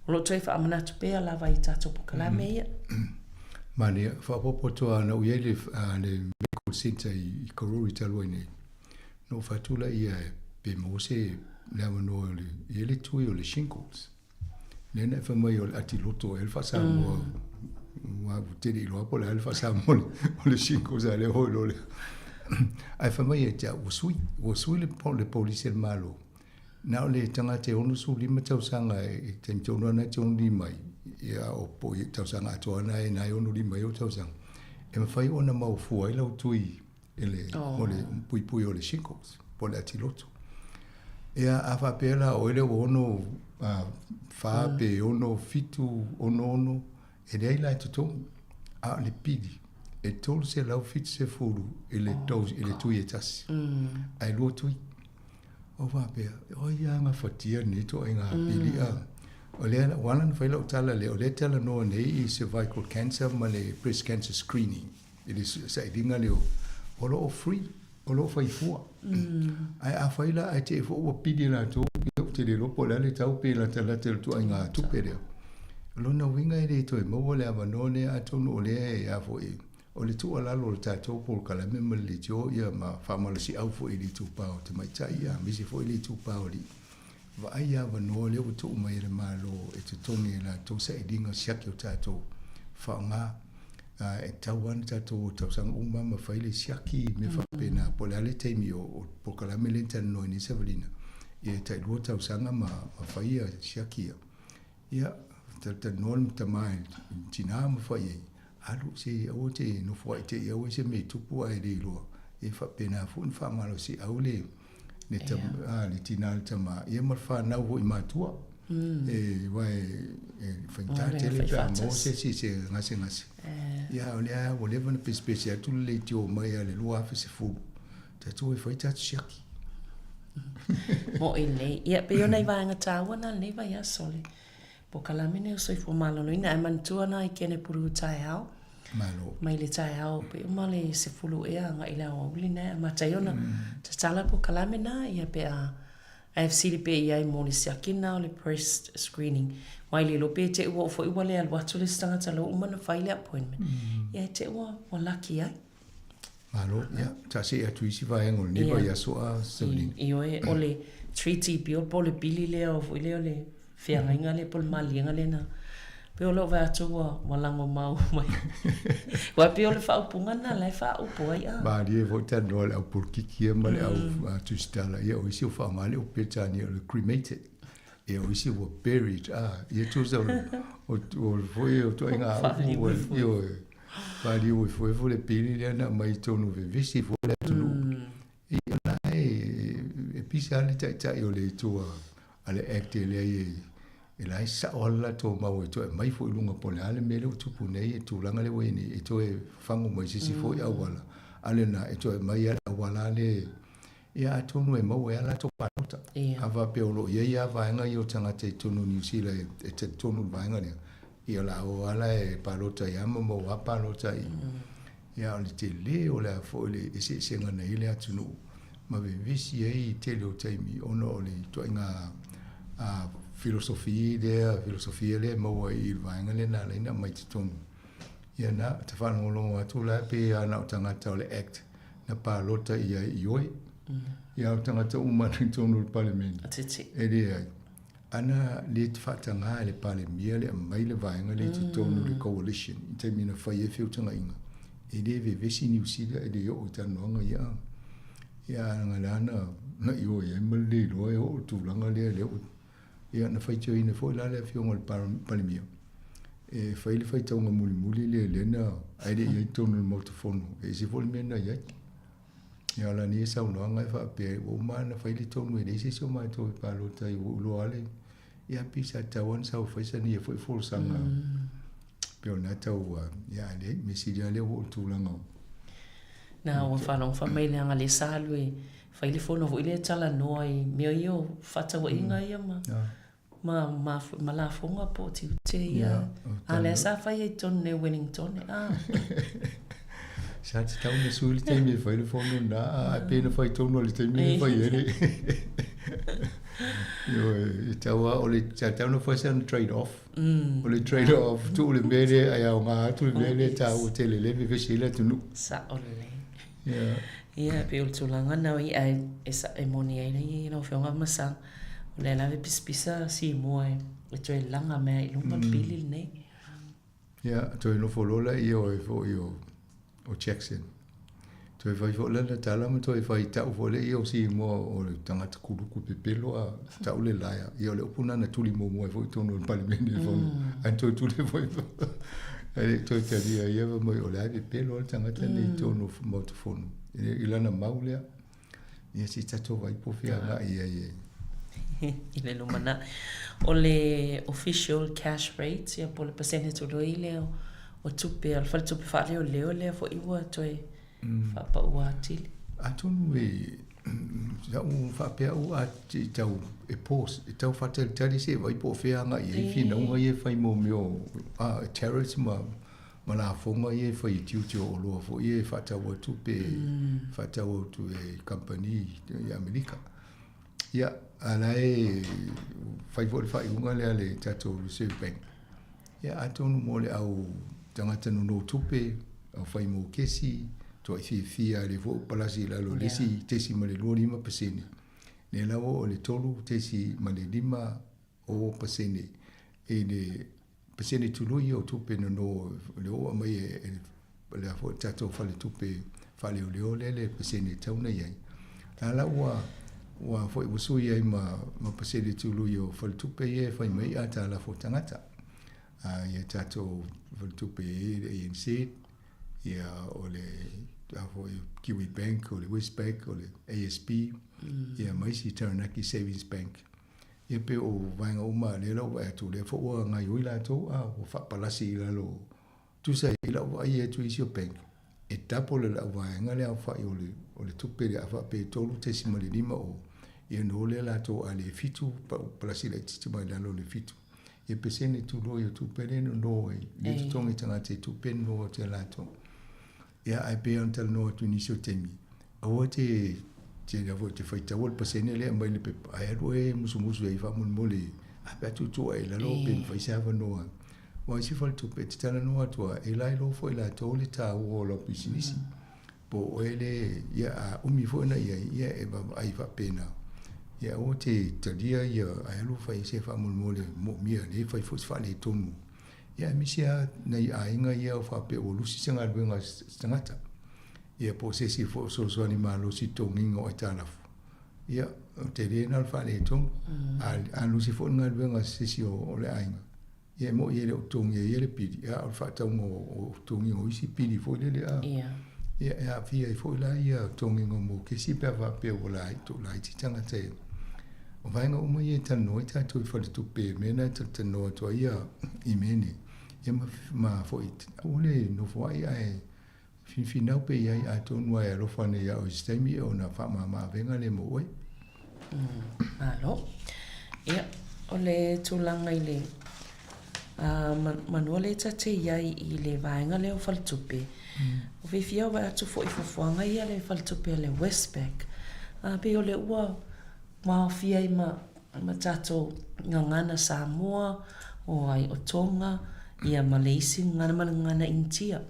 o lo o toe faamanatu pea lava i tatou polokalame ia. Manaia, faaopoopo atu lava, na ou i ai i le medical centre i Karori talu ai nei, na ou faatulaia pe maua se le avanoa o le, e i ai le tui o le shingles. Lea na e fai mai o le atiloto ea le faa-Samoa. Ua tele iloa po o le a le faa-Samoa o le shingles a lea hoi loa lea. Ae fai mai ia te au, ua sui, ua sui le, le polisi a le Malo. Na o le tagata e 65 tausaga e taimi tonu lava na e te 65 ai, ia o po o tausaga atoa na e na e 65 ai ou tausaga, e mafai ona maua fua ai lau tui i le, oh. o le puipui o le shingles, po o le atiloto. Ia, a faapea la o oe lea ua ono fa pe ono fitu, ono ono, e leai la e totogi, a o le pili, e 370 i le, oh, i le tui e tasi, ae lua tui. Ou faapea, o ai a gafatia lenei ituaiga pili a? O lea, ua ala ona fai lau tala lea, o lea e talanoa nei i cervical cancer ma le breast cancer screening. I le sailiga lea o lo o free, o lo o fai fua. Ae afai la ae te i foi ua pili latou, ia ou te le iloa po o le a le tau pe latalata i le ituaiga tupe lea. O lona uiga e le toe maua le avanoa lea atonu o lea e a foi, o le tuualalo o le tatou polokalame ma le leitio ia ma faamalosiau foi i le itupa o tamaitai aemaise foi le itupa o alii. Vaai avanoa lea ua tuu mai e le Malo e totogi e latou sailiga siaki o tatou faaaoga. E tatau lava ona tatou o tausaga uma ma fai le siaki mea faapena po o le a le taimi o le polokalame lea na talanoa ai nei Savalina, ia e tailua tausaga ma fai ia siaki ia. Ia, talatalanoa le tama i le tina ma fai i ai, alu se aua te nofo ai te i aua se mea e tupu ae le iloa. E faapena foi ona faamalosiau le le tam, a, le tina le tama, ia ma le fanau foi matua. E, aua e, e faigata tele pe a maua se isi se gasegase. Ia, o lea ua leva ona pesepese atu le leitio mai a le 2010, tatou e fai tatou siaki. Moʻi lelei. Ia, pei o nai vaega taua na o lenei vaiaso le polokalame lenei o Soifua Maloloina. Ae manatua na i Kenepuru taeao. Malo. Mai le taeao pei uma le 10 ea agai i le aoauli na e amata ai ona tatala polokalame na, ia pe a ae fesili pea i ai mo le siaki na o le breast screening. Aua e le iloa pe te i ua oo foi ua le alu atu le isi tagata la ua uma ona fai le appointment. Ia e te i ua laki ai. Malo, ia, taasii atu i isi vaega o lenei vaiaso a Savalina. Ioe, o le Treaty Bill po o le pili lea o foi lea o le feagaiga lea po o le maliega lea na pei o lou vaai atu ua ua lagomau mai. Aua pei o le faaupuga lena la e faaupu ai a. Malie foi talanoa i le au polokiki ia ma le au tusitala, ia o isi ua faaaoga le upu Peretania o le cremated. Ia o isi ua buried a, ia tusa o o foi o ituaiga upu ua, ioe. Paliu efuefu le pili lea na aumai i totonu vevesi foi le atunuu. Ia la e pisa lava le taitai o le itu a le Act e leai e la e sao lava le latou mau e toe aumai foi i luga po o le a le mea lea ua tupu nei, le tulaga lea ua i ai nei e toe fafagu mai se isi foi auala. A o lena e toe aumai lava le auala lea ia atonu e maua ai lava latou palota. A faapea o lo o i ai lava vaega ia o tagata i totonu o Niu Sila e talitonu i le vaega lea, Ia o le a o lava la e palota ai lava ma maua lava palota i Ia o le tele o le a foi le eseesega na i ai le atunuu ma vevesi ai i tele o taimi ona o le ituaiga filosofi lea, filosofia lea e maua i le vaega lea na ala ai ona aumai i totonu. Ia na te faalogologo atu la pe a na o tagata o le Act na palota i ai i oe. Ia o tagata uma na i totonu o le Palemene. E leai. Ana le faatagā e le Palemia le aumai le vaega lea i totonu o le coalition i taimi na fai ai feutagaiga, e le vevesi Niu Sila e le oo i talanoaga ia. Ia a la na na ioe ai ma le le iloa e oo i le tulaga lea lea ua ia na faitioina foi la le afioga i le Palemia e fai le faitauga mulimuli lea lea na ae le i ai i totonu o le Maota Fono. E ese foi le mea na i ai. Ia o la nei saunoaga e faapea ua uma ona fai le tonu e leai se isi o matou e palota ai ua ou iloa lava le ia pei sa tatau lava ona sau e fai sana ia foi folasaga pei o lena tau ia ae leai mea sili lava lea ua oo i le tulaga o Na ua faalogo mai leaga lea sa alu e fai le fono foi lea e talanoa i mea ia o fefaatauaiga ia ma ma ma ma lafoga po o tiute ia. A lea sa fai ai i totonu nei o Wellington a. Sa tatau ona sui le taimi e fai le fono lena, ae pei na fai tonu lava i le taimi lea e fai ai le. Ioe, e tau lava, o le, sa tatau ona fai sana trade off. O le trade off, tuu le mea lea ae aoga atu le mea lea e taua tele lea e vevesi ai le atunuu. Sao lelei. Ia. Ia, pei o le tulaga lena o ia, ae e, e moni ai le lau Afioga Masaga, o lea lava e pisapisa Simoa e toe laga mai i luma le pili lenei. Ia, toe nofo loa laia o foi o, o Jackson. Toe fai foi lana tala ma toe fai tau foi laia o Simoa o le tagata kuluku pepelo a tau le liar. Ia o le upu lena na tuli muamua ai foi i totonu o le Palemene e fono. Ae na toe tuli foi. Ae le i toe talia ia fai mai o le a e pepelo lava le tagata lenei i totonu o Maota Fono. I lana mau lea. Ia se i tatou vaai po o fea agai i ai e. I le lumanai. O le official cash rate, ia po o le pasene tului lea o tupe a le faletupe faaleoleo lea foi ua toe faapaua atili. Atonu e sa ou faapea au a i tau e pause, e tau faatalitali se i vaai po o fea agai i ai finauga ia e fai mo mea o tariffs ma ma lafoga ia e fai i tiute o oloa foi ia e faatau atu pe faatau atu e kamupani i Amerika. Ia, a la e fai foi le faaiuga lea a le tatou Reserve Bank. Ia, atonu mo le au tagata nonotupe, au fai mokesi, toai fiafia a lea foi ua palasi i lalo i le isi 0.25%. Lea la ua oo i le 3.5 o pasene i le pasene tului ia o tupe nono le oo mai e le a foi tatou faletupe faaleoleo lea le pasene e tatau ona i ai. La la ua ua foi ua sui ai ma ma pasene tului o faletupe ia e fai mai aitalafu a tagata. A ia tatou faletupe e le ANZ, ia o le a foi Kiwi Bank, o le Westpac, o le ASB, ia ma isi Taranaki Savings Bank. Ia pei o vaega uma lea la ua vaai atu, lea foi ua gaoioi latou a ua faapalasi i lalo. Tusa i lau vaai atu i isi o bank, e double le lau vaega le aofai o le, o le tupe lea a faapea e 3.50, ia ona o lea latou a le 7, palasi laitiiti mai lalo o le 7. Ia pesene tulo ia tupe lea nono ai, le totogi tagata i tupe nono atu ia latou. Ia ae pei ona talanoa atu i nisi o taimi, aua te te lea foi te faitaua le pasene lea e aumai le pepa, ae alu oe e musumusu i ai faamolemole a pe a tuutuu ae i lalo pe mafai se avanoa. Aua isi faletupe e te talanoa atu lava, e lailoa foi e latou le taua o lau pisinisi. Po o oe le, ia a umi foi ona i ai, ia e vaavaai faapena. Ia aua te talia ia ae alu fai se faamolemole moomia lea fai foi se faaletonu. Ia aemaise lava nai aiga ia o faapea ua lusi se galuega a se tagata. Ia po o se isi foi o fesoasoani malosi i le totogiina o aitalafu. Ia, o tele lena o le faaletonu. A, a lusi foi le galuega a se isi o le aiga, ia e moni e le o totogia e ia le pili, a o le faatauga o totogiga o isi pili foi lele a. Ia, e aafia ai foi la ia totogiga o mokesi pe a faapea ua laiti tagata e. O vaega uma ia e talanoa ai tatou i faletupe, mea na e talatalanoa atu ai ia i mea nei. Ia ma, ma foi, aua le nofo ai ae finfinau pe i ai atonu lava e alofa ane ia oe i se taimi ona faamama avega lea mo oe. Malo. Ia, o le tulaga i le manua lea ta te i ai i le vaega lea o faletupe, o fiafia vaai atu foi i fuafuaga ia a le faletupe a le Westpac, pei o lea ua maofia ai ma tatou gagana Samoa, o ai o Tonga. Ia ma le isi gagana ma le gagana Initia.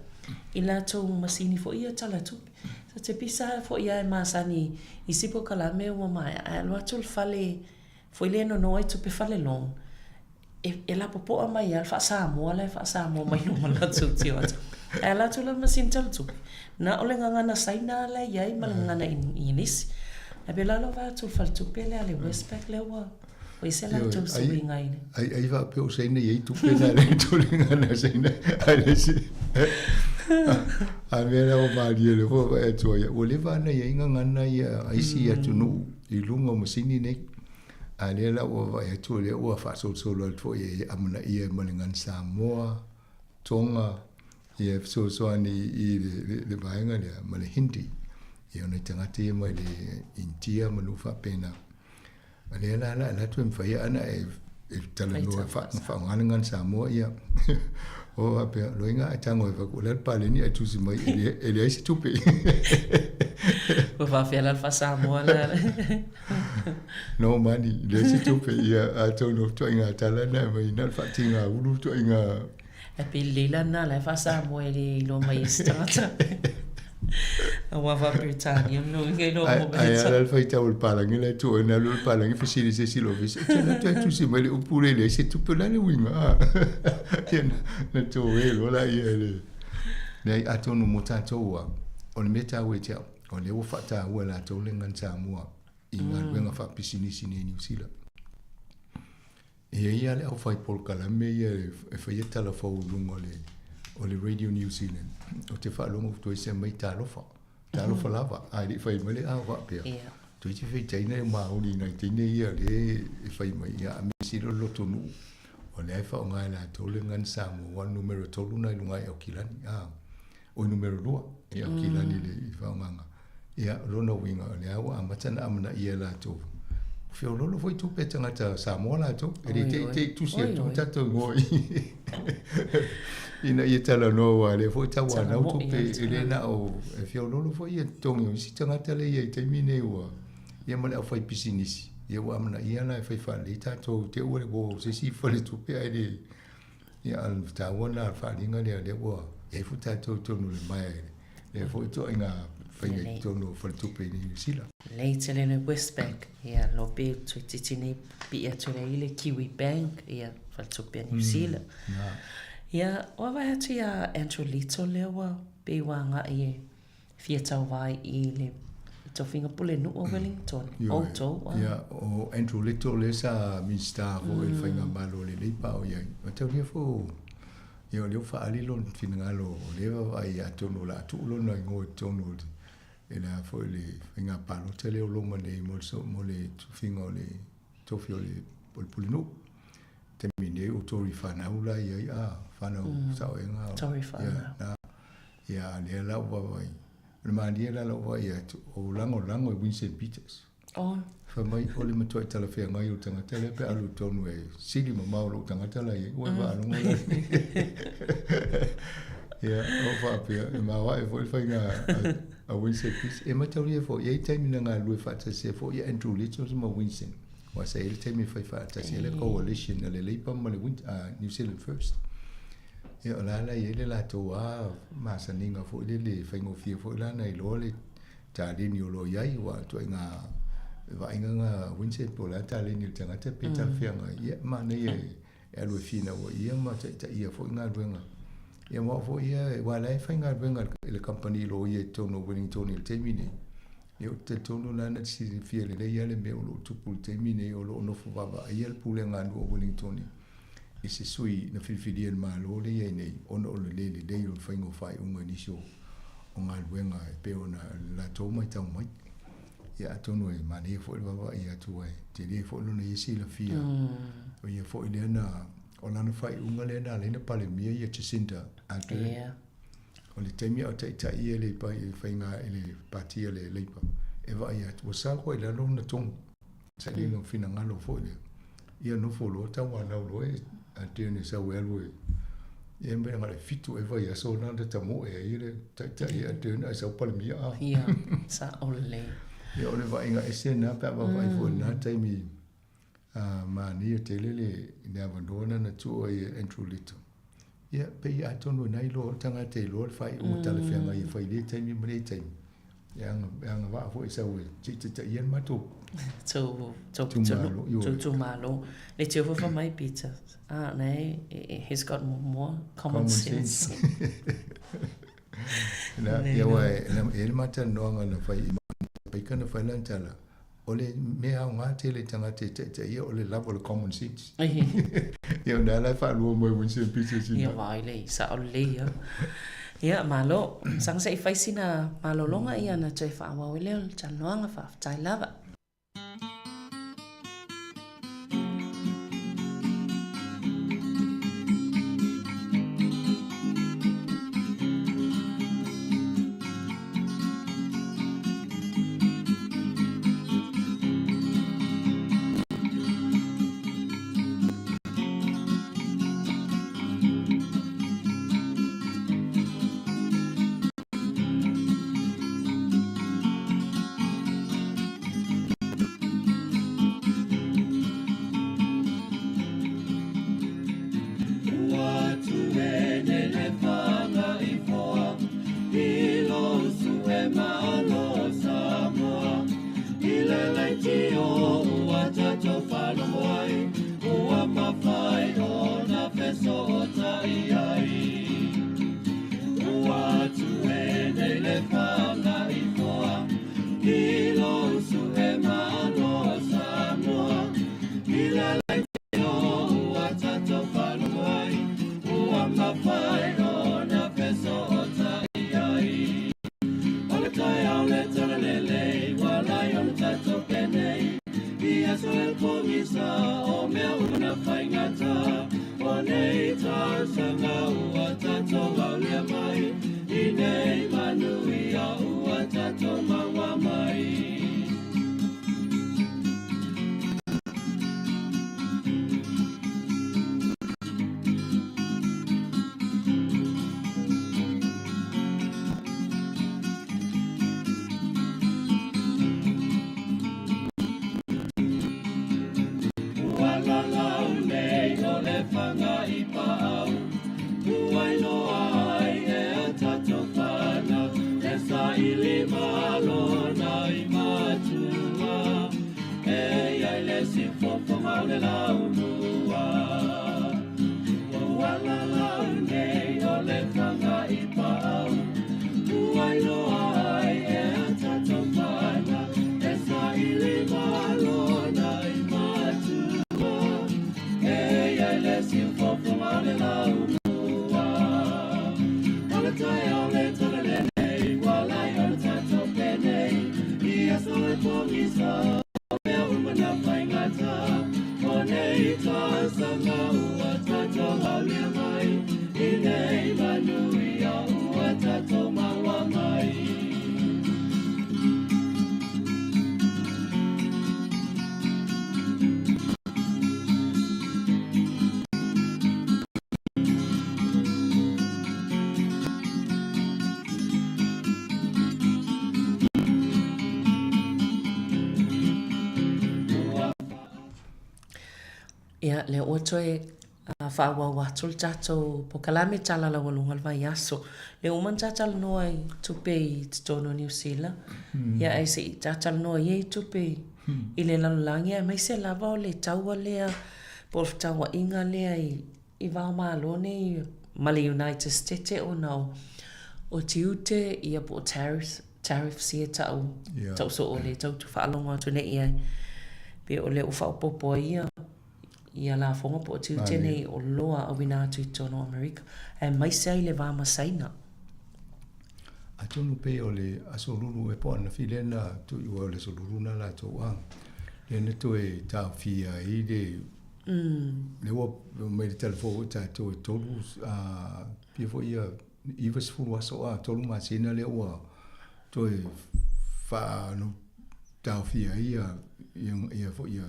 I latou masini foi ia tala tupe. Sa te pisa foi a e masani i isi polokalame ua maea ae alu atu le fale foi lea e nono ai tupe fale loan e, e lapopoa mai lava le faa-Samoa la e faa-Samoa mai uma latou tio atu. Ae ala atu la le masini tala tupe, na o le gagana Saina la e i ai ma le gagana Inilisi. Ae pei la lou vaai atu i le faletupe lea a le Westpac lea ua ua ese latou suiga i le. Ai, ai faapea o Saina i ai tupe na le tulaga na Saina. Ai le isi. A mea la ua malie le fua vaai atu ai. Ua leva ona i ai gagana ia a isi atunuu i luga o masini nei. A lea la ua vaai atu o lea ua faasolosolo atu foi e amanaia ma le gagana Samoa, Tonga, ia fesoasoani i le vaega lea ma le Hindi. Ia o nai tagata ia mai le Initia ma nuu faapena. O lea la la atu e mafai ana e talanoa e faaaoga le gagana Samoa ia. O faapea, loiga a tago e faku, o le a le paleni ae tusi mai e leai se tupe. Ua faapea la le faa-Samoa la. No money, leai se tupe. Ia, atonu o ituaiga tala na e aumai na o le faatigaulu ituaiga. Ae pei lelei la lena la e faa-Samoa e le iloa mai ai se tagata. Aua faa-Peretania le uiga iloa mo mea. Ae a la le faitau o le palagi la e tuu ai na alu le palagi fesili i se isi i le ofisa, e te alu atu ae tusi mai le upu lea e leai se tupe, o le a le uiga a? Ia na toe loa laia e le. Leai, atonu mo tatou lava, o le mea taua ia te au, o lea ua faataua e latou le gagana Samoa i galuega faapisinisi nei i Niu Sila. E i ai lava le aufai polokalame ia e faia tala fou i luga o le, o le Radio New Zealand. Ou te faalogo toeitiiti mai talofa, talofa lava, ae le i fai mai le a faapea. Yeah. Toeitiiti feitaina e maoli nai teine ia lea e fai mai, ia a mea sili o le lotonuu. O lea e faaaoga e latou le gagana Samoa, aua o le numera 3 lena i luga i Aukilani. A, o le numera 2 i Aukilani mm. le faaaogaga. Ia, o lona uiga, o lea ua amata ona amanaia e latou. Feoloolo foi tupe a tagata Samoa latou. E le te i te i tusi atu tatou igoa i ina ia talanoa aua o lea foi tauanau tupe e le na o e feoloolo foi ia totogi o isi tagata lea i ai i taimi nei ua ia ma le aufaipisinisi ia ua amanaia la e fai faalelei tatou te ua le ua se isi faletupe ae le Ia, a o le taua lena o le faaaliga lea, lea ua i ai foi tatou i totonu o le maea i lea foi ituaiga faiga i totonu o faletupe i Niu Sila. Lelei tele le Westpac, ia lo pe toeitiiti nei pipii atu ai i le Kiwi Bank, ia faletupe a Niu Sila. Ia, ua vaai atu ia Andrew Little lea ua pei ua agai e fia tauva i le tofiga pulenuu o Wellington, outou a. Ia, o Andrew Little lea sa Minisita foi i le Faigamalo a le Leipa o i ai. O taulia foi o, ia o lea ua faaali lona finagalo o lea e vaavaai atonu o le a tuu lona igoa i totonu o le, le a foi le faiga palota lea o loma nei mo le, mo le tofiga o le tofi o le, o le pulenuu. Taimi nei o Tory whanau la i ai, a, whanau mm. saoenga. Tory whanau. Yeah, na, ia, lea la ua vaai. O le malie la lau vaai atu, o lagolago e Winston Peters. Oh. Fai mai, o le matuai talafeagai o le tagata lea pe a alu i totonu e sili mamao lou tagata la i ai. Ua faalogo la. Ia, o faapea, e maoae foi le faiga a Winston Peters. E mataulia foi, e i ai taimi na galulue faatasi ai foi Andrew Little ma Winston. Aua sa i ai le taimi e fai faatasi ai le coalition a le Labour ma le New Zealand First. Ia o la la i ai le latou lava masaniga foi lele e faigofie foi la ona iloa le taleni o lo o i ai aua o ituaiga vaaiga na Winston po o le a le taleni o le tagata pe talafeagai. Ia manaia e alu e finau ai ia ma taitaia foi galuega. Ia ma o au foi ia aua o la e faigaluega i le kamupani loia i totonu o Wellington i le taimi nei. Ia ou te talitonu la na te silafia lelei lava le mea o lo o tupu i le taimi nei o lo o nofo vaavaaia le pulega a nuu o Wellington i se sui na filifilia e le Malo lea i ai nei ona o le le lelei o le faiga o faaiuga i nisi o galuega e pei ona latou matau mai. Ia atonu e manaia foi le vaavaai atu ai, tele foi lona ia silafia. O ia foi lea na, o lana faaiuga lea na ala ai ona Palemia ia Jacinda Ardern. Yeah. O le taimi a o taitai ia i le faiga i le pati a le Labour, e vaai atu ua sau foi i lalo ona togi. Sailiga finagalo foi lea. Ia nofo loa tauanau loa e Ardern e sau e alu e ia mea na o le 7 ea vaiaso na na tamoe ai le taitai Ardern ae sau Palemia a. Ia, sao lelei. Ia o le vaaiga ese lena pe a vaavaai foi i lena taimi manaia tele le avanoa lena na tuu ai e Andrew Little. Ia, pei atonu e nai loa o le tagata e iloa le faaiuga talafeagai e fai i lea taimi ma lea taimi. E agavaa foi e sau e se i taitaia le matou itumalo. Tou itumalo. Le teu foi fai mai Peter, ah, nei, he's got more common sense. Na, ia aua e i ai le ma talanoaga na fai i Baker na fai lana tala, O le mea aoga tele i tagata e taitaia o le lava o le common sense. Ia o lena la e faalua mai Winston Peters ina. Ia vaai lei, sao lelei ia. Ia, malo. Saga se i fai sina malologa ia ona toe faaauau ai lea o le talanoaga. Faafetai lava. Ia, lea ua toe faaauau atu le tatou polokalame tala laualuga o le vaiaso. Lea ua uma ona ta talanoa i tupe i totonu o Niu Sila, ia ae se i ta talanoa ia i tupe i le lalolagi aemaise lava o le taua lea po o le fetauaiga lea i va o Malo nei ma le United Stete ona o tiute ia po o tariffs, tariffs ia tau, tau soo le tau faalogo atu nei i ai. Pe o lea ua faaopoopo ai ia ia lafoga po o tiute nei o loa auina atu i totonu o Amerika, aemaise ai le va ma Saina. Atonu pei o le aso lulu e po anafi lea na tuiua o le aso lulu na latou a lea na toe taofia ai le lea ua mai le tala fou foi tatou e tolu a pia foi ia 90 aso a tolu masina lea ua toe faa taofia ai ia ia foi ia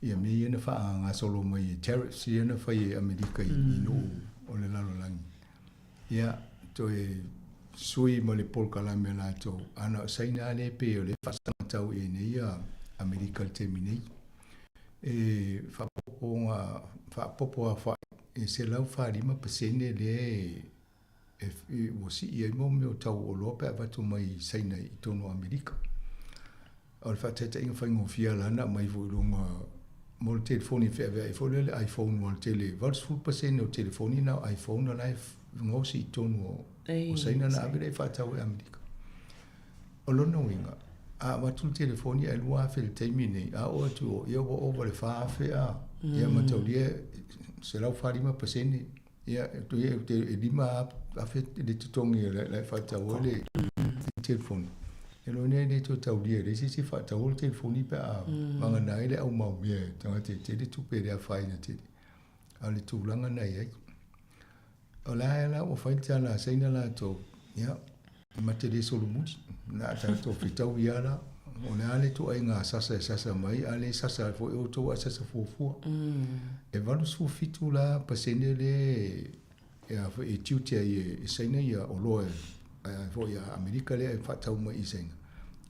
ia mea ia na faagasolo mai e tariffs ia na fai e Amerika i nuu o le lalolagi. Ia, toe sui ma le polokalame a latou, a na o Saina lava lea e pei o lea e faasagatau i ai nei ia Amerika i le taimi nei. E faaopoopo aofai e 145% lea e, e, ua sii ai mo mea o tau o oloa pe avatu mai i Saina i totonu o Amerika. O le faataitaiga faigofie la na aumai foi i luga mo le telefoni e feaveai foi lea le iPhone ua tele 80% o telefoni na o iPhone o la e gaosi i totonu o, o Saina na ave lea e faatau i Amerika. O lona uiga, a avatu le telefoni ae 2,000 i le taimi lenei, a oo atu o, ia ua ova i le 4,000 a. Ia mataulia 145%, ia e 5,000 le totogi o la e faatau ai le telefoni. E lona e le toe taulia e le isi se faatau le telefoni pe a vagana ai le au maumea e tagata e tele tupe e le afaina tele. A o le tulaga na i ai. O la e la ua fai le tala a Saina latou, ia, ma te le solomuli. Na a tatou fetau ia la, o le a le ituaiga sasa e sasa mai, a le sasa ai foi outou ae sasa fuafua. E 87 la pasene le e a foi e tiute ai e Saina ia oloa e foi a Amerika lea e faatau mai i Saina.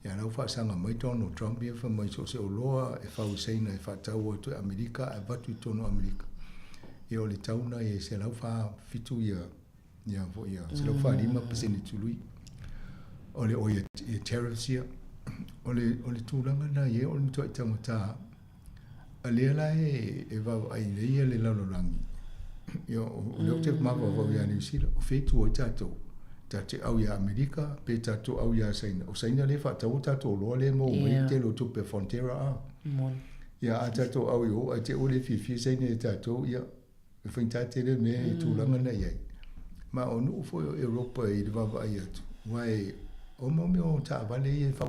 Ia la ua faasaga mai Donald Trump ia fai mai so o se oloa e fau i Saina e faatau atu e Amerika ae avatu i totonu o Amerika. Ia o le tau na e 147 ia ia foi ia 145% tului. O le oi e tariffs ia. O le o le tulaga na ia o le matuai taugata. A lea la e e vaavaai nei ia le lalolagi. Ia o lea ou te mafaufau ia Niu Sila, o fea e tu ai tatou? Tatou te au ia Amerika pe tatou au ia Saina. O Saina lea e faatau o tatou oloa lea e maua mai le tele o tupe a Fonterra a. Ia a tatou au i o ae te i ua le fiafia Saina ia tatou, ia e faigata tele mea e tulaga na i ai. Ma o nuu foi o Europa i le vaavaai atu, aua e o mau mea o taavale ia e fau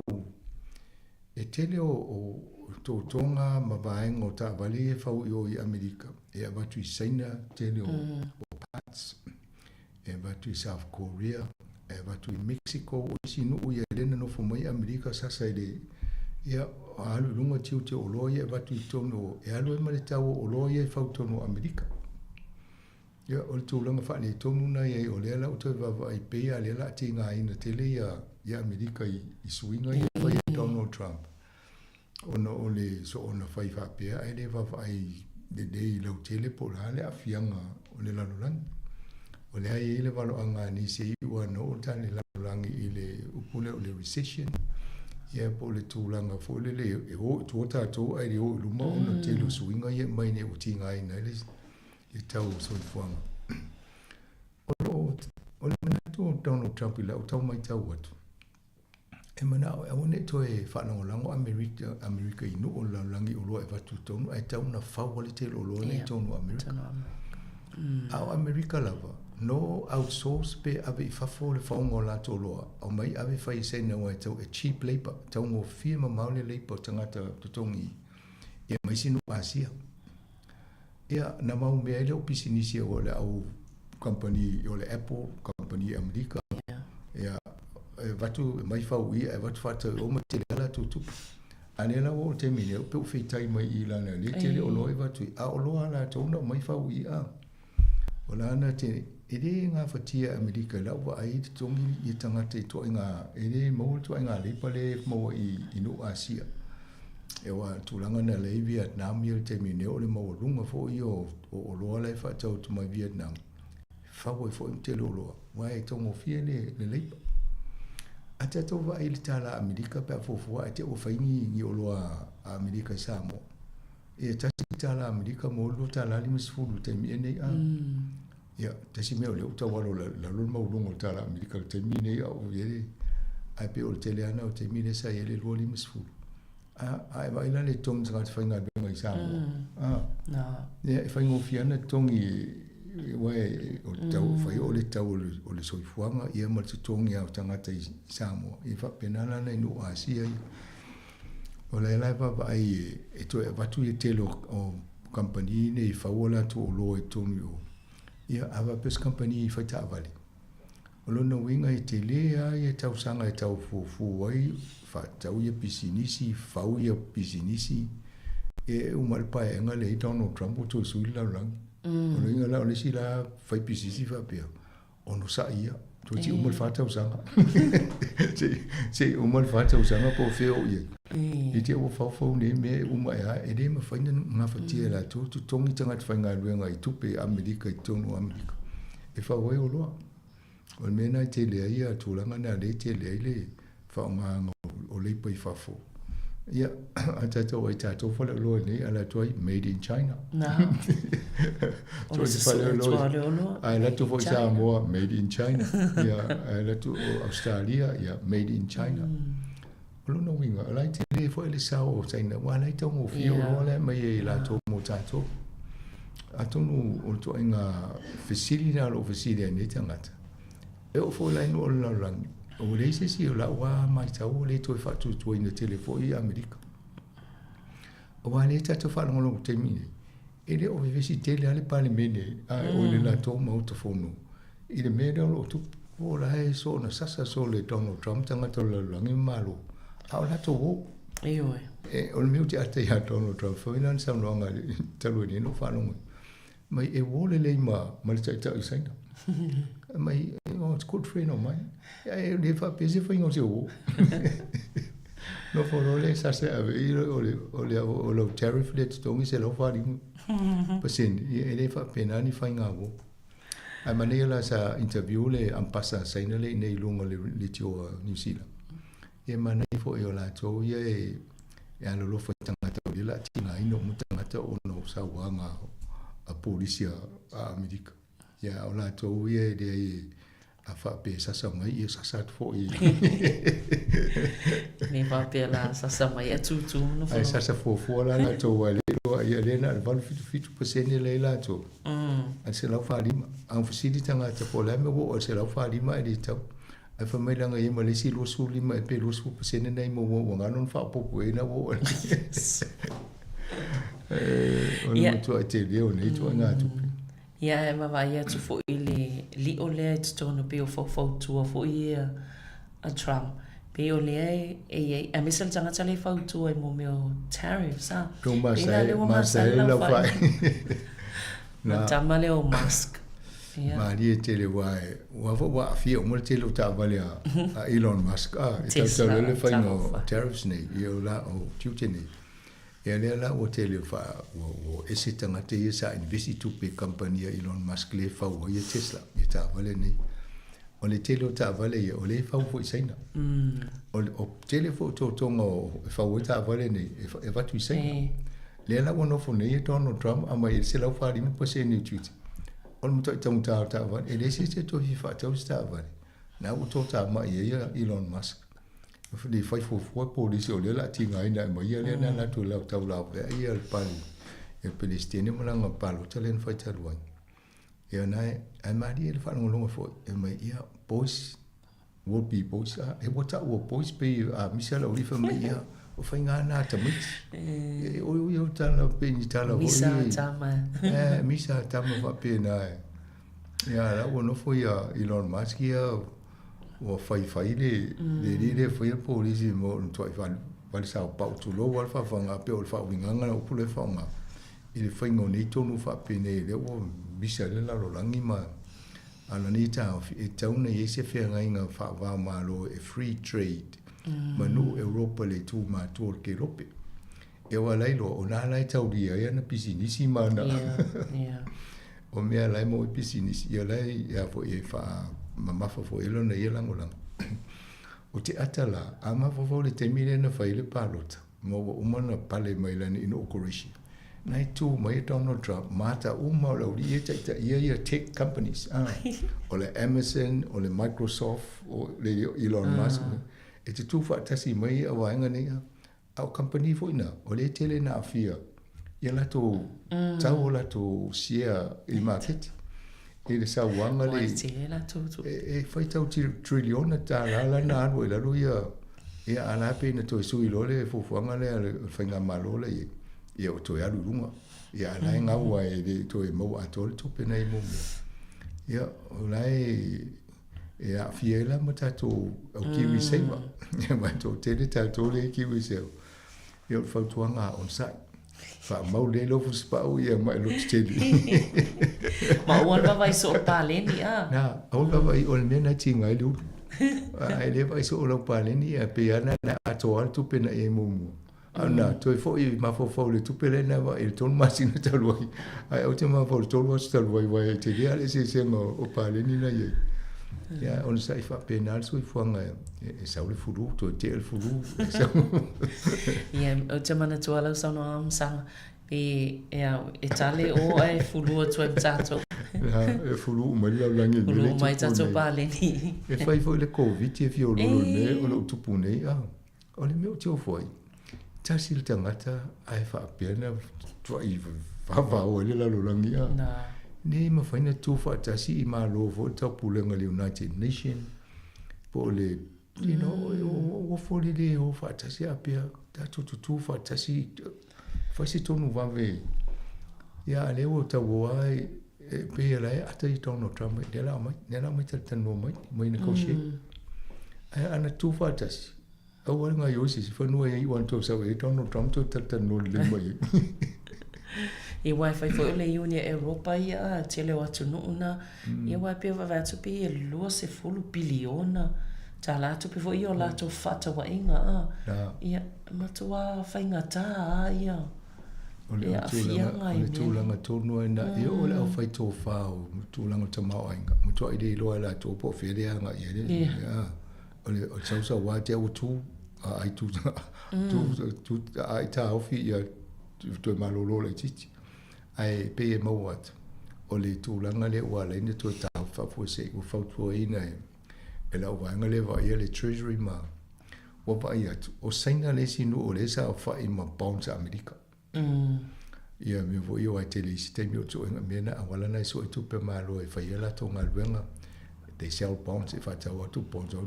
E tele o totoga ma vaega o taavale ia e fau i o i Amerika, e avatu i Saina tele o parts, e avatu i South Korea, e avatu i Mexico, o isi nuu ia lea na nofo mai Amerika sasa i le, ia, alu i luga tiute o oloa ia e avatu i totonu o, e alu ai ma le tau o oloa ia e fau i totonu o Amerika. Ia, o le tulaga faaletonu na i ai, o lea la ua toe vaavaai pei lava lea o le a tigaina tele ia, ia Amerika i, i suiga ia e fai e Donald Trump, ona o le soona fai faapea ae le vaavaai lelei lautele po o le a le aafiaga o le lalolagi. O lea e i ai le valoaga a nisi e iu lava na oo le lalolagi i le upu lea o le recession, ia po o le tulaga foi lele e o i tua tatou ae le o i luma ona o le tele o suiga ia e aumai nei ua tigaina ai le i tau soifuaga. O lo o, o le manatu o Donald Trump i lau tau matau atu, e manao e aua ne i toe faalagolago Amerika, Amerika i nuu o le lalolagi i oloa e avatu i totonu, ae tau na fau ai le tele o oloa nei i totonu o Amerika. A o Amerika lava, no outsource pe ave i fafo le faoga o latou oloa, aumai ave fai e Saina aua e tau e cheap labour, taugofie mamao le labour o tagata totogi ia ma isi nuu Asia. Ia, na mau mea ai lea o pisinisi o le au kamupani o le Apple, kamupani i Amerika. Ia, e avatu, e mai fau ia, e avatu faatau i o ma tele lava latou tupe. A lea la ua oo i le taimi nei, pei ua feitai mai i lana le tele oloa e avatu i, a o oloa a latou na aumai fau ia. O lana te, e le gafatia e Amerika i lau vaai i totogi ia tagata i ituaiga, e le maua le ituaiga leipa lea e maua i nuu Asia. E aua o tulaga na lea i Vietnam ia i le taimi nei o le maualuga foi ia o oloa la e faatau atu mai Vietnam, e fau ai foi le tele o oloa, aua e taugofie le leipa. A tatou vaai i le tala Amerika pe a fuafua ae te i ua fai ni oloa a Amerika i Samoa, e tasi le tala Amerika mo le $2.50 i le taimi ea nei a. Ia, tasi mea o lea ua tau alo i lalo le maualuga o le tala Amerika i le taimi lenei a o i ai, ae pei o le tele lava na o taimi lea sa i ai le 2.50. A, a e vaai la le totogi o tagata faigaluega i Samoa, a, ia, e faigofie lava ona totogi aua o le tau, fai o le tau o le soifuaga ia ma le totogi lava o tagata i Samoa, ia faapena la nai nuu Asia ia. O lea la e vaavaai e toe avatu le tele o kamupani nei e fau a latou oloa i totonu i o. Ia, a faapea se kamupani fai taavale, o lona uiga e tele lava ia tausaga e tau fuafua ai, faatau ia pisinisi, fau ia pisinisi, e uma le paeaiga lea i Donald Trump ua toe sui le lalolagi. O lona uiga la o le isi la fai pisinisi faapea, onosai ia. Toeitiiti uma le 4 tausaga. Se'i uma le 4 tausaga po o fea o i ai. I te i ua faufau nei mea e uma ea, e le mafai ona gafatia e latou totogi tagata faigaluega i tupe Amerika i totonu o Amerika e fau ai oloa. O le mea lena e tele ai ia tulaga na lea e tele ai le faaaogaina o leipa i fafo. Ia, a tatou ai tatou faleoloa i nei, alu atu ai made in China. Na. O le susue atu o le oloa. Ae alu atu foi Samoa, made in China. Ia, ae alu atu Australia, ia, made in China. O lona uiga, o la e tele foi le sao o Saina, aua o la e taugofie oloa la e aumai e latou mo tatou. Atonu o le ituaiga fesili lena o lo o fesili ai nei tagata, e oo foi la i nuu o le lalolagi, ua leai se isi o lau lava matau ua le toe faatuatuaina tele foi Amerika. Aua o lea tatou te faalogologo i le taimi lenei, e le o vevesi tele lava le Palemene a o le latou Maota Fono i le mea lea o lo o tupu. O la e soona sasa sole e Donald Trump tagata o le lalolagi ma Malo, a o latou o. Ioe. E, o le mea ou te ata ia Donald Trump, fai mai lana saunoaga talu ai nei na ou faalogo ai, mai e uo lelei ma, ma le taitai o Saina. Mai, oh, it's good friend of mine. Ae le faapea se faiga o se uo. Nofo loa le sasa e ave i o le, o le, o lau tariff lea totogi 145%. Ia e le faapena ni faiga uo. Ae manaia la sa interview le ambassa a Saina lea i inei i luga o le leitio a Niu Sila. Ia manaia foi o latou ia e e alolofa i tagata o lea o le a tigaina uma tagata ona o sauaga a polisi a Amerika. Ia o latou ia e leai a faapea e sasa mai, ia sasa atu foi. Le faapea la sasa mai e tūtū nofonofo. Ae sasa fuafua la latou ae le iloa ia lea na o le 877% lea i latou. A le 145. A ua fesili tagata po o le a le mea ua oo i le 145 ae le tau. Ae fai mai leaga e i ai ma le isi 25 ea pe 20% na i maua ua galo ona faaopoopo i ai na ua oo i le O le matuai tele o nei ituaiga tupe. Ia ae vaavaai atu foi i le lio lea i totonu pei o faufautua foi ia a Trump. Pei o lea e i ai, aemaise le tagata lea e fautua i mea o tariffs a. Pei la lea ua masae lau fai. Le tama lea o Musk. Ia. Malie tele aua e, aua foi ua aafia uma le tele o taavale a, a Elon Musk a, e Tesla, tautau ai le faiga o talofa. tariffs nei, ia o la o tiute nei. Ia lea la ua tele o faa, ua, ua ese tagata ia sa invest i tupe i kamupani a Elon Musk lea e fau ai ia Tesla, ia taavale nei. O le tele o taavale ia, o lea e fau foi i Saina. O, o tele foi o totoga o, e fau ai taavale nei, e, e avatu i Saina. E. Lea la ua nofo nei e Donald Trump aumai i le 145% o tiute. O le matuai taugata o taavale, e leai se isi e toe fia faatau se taavale. Na ua toatamai ai ia Elon Musk. Le fai fuafua polisi o lea o le a tigaina e aumai ia lea na alu atu e taulavea ia le pale e Peresetene ma lana palota lea na fai talu ai. Ia na e, ae malie le faalogologo foi, e mai ia boys will be boys, a e ua taua boys pei a misa lau alii fai mai ia o faiga na a tamaiti. E oi oi o tala pei ni tala foi. Misa a tama. E misa a tama faapena e. Ia la ua nofo ia Elon Musk ia ua faifai le le alii lea e faia le polisi mo le matuai vale sao pau tulou lava le faafofoga pei o le faauigaga na upu lea e faaaoga i le faiga o nei tonu faapenei lea ua misa ai le lalolagi ma a o lenei taofi e tatau ona i ai se feagaiga faava-o-Malo e free trade ma nuu Europa i le itu matua o le Kelope. E aua la iloa, o na la e taulia ai ana pisinisi ma ana o mea la e maua ai pisinisi, ia la e a foi e faamamafa foi ai lona ia lagolago. O te ata la, a mafaufau i le taimi lea na fai ai le palota, ma ua uma ona pale mai lana inauguration, na e tu mai e Donald Trump, mata uma o le aualii ia e taitaia ia tech companies, a, o le Amazon, o le Microsoft, o le Elon Musk, e tutū faatasi mai ia vaega nei, a, A o kamupani foi na, o lea e tele ina aafia i a latou tau o latou share i maketi. I le sauaga le, e faitau triliona tala la na alu ai lalo ia, ia a la pei na toe sui loa le fuafuaga lea a le faigamalo la i ai, ia ua toe alu i luga. Ia a la e gau ai e le toe maua atoa le tupe na i muamua. Ia, o la e e aafia ai la ma tatou au kiwi saver. Aua e toatele tatou lea e kiwi saver. Ia o le fautuaga a onosai, faamau lelei lou fusipau ia ma e loto tele. Ma aua le vaavaai soo i le paleni a. Na, aua le vaavaai, o le mea lena e tiga ai le ulu. A e le vaai soo i lau paleni, ia pei lava na ona atoa lava le tupe na i ai muamua. A na toe foi mafaufau i le tupe lea na vaai i le 3 masina talu ai, ae aua te mafaufau i le 3 aso talu ai, aua e tele lava le eseesega o paleni na i ai. Ia, onosai faapena le soifuaga e sau le fulu, toe tea le fulu, e sau. Ia, ou te manatua lau saunoaga Masaga, e, e, e tale o ae fulu atu ai ma tatou. E fulu uma ai le lalolagi i le mea lea e tupu nei. Fulu uma ai tatou paleni. E fai foi le Koviti e fiololo i le mea o lo o tupu nei, a. O le mea ou te ofo ai, tasi le tagata ae faapea na tuai vavao ai le lalolagi a. Nei mafai na tu faatasi i malo foi le taupulega le United Nation po o le you know, ua foli le o faatasi a pea tatou tutū faatasi fai se tonu vave. Ia a lea ua tauoa ai e pei e la e ata i Donald Trump lea la mai lea la mai talatalanoa mai mai negotiate. Ae ana tu faatasi aua le gaoioi se isi fanua e iu ana tou sau e Donald Trump toe talatalanoa lelei mai ai. Ia aua e fai foi o le Iuni a Europa ia a tele o atunuu na ia aua e pei e vaavaai atu pei e 20 piliona tālā tupe foi ia o latou fefaatauaiga a ia matua faigata a ia O le tulaga, o le tulaga tonu lava lena, e oo i le aufai tofa o tulaga o le tamaoaiga, matuai le iloa e latou po o fea le agai i ai le mea. O le sausau lava te ua tu, aai tu, tu, tu, aai taofi ia toe malolo laitiiti. Ae pei e maua atu, o le tulaga lea ua ala ai ona toe taofi faafuasei, ua fautuaina e lau vaega lea e vaaia le Treasury ma Ua vaai atu, o Saina le isi nuu o lea sa aofai ma bonds a Amerika. Ia mea foi ia aua e tele isi taimi o suega mea na auala na e sue tupe a Malo e fai ai a latou galuega. They sell bonds, e faatau atu bonds o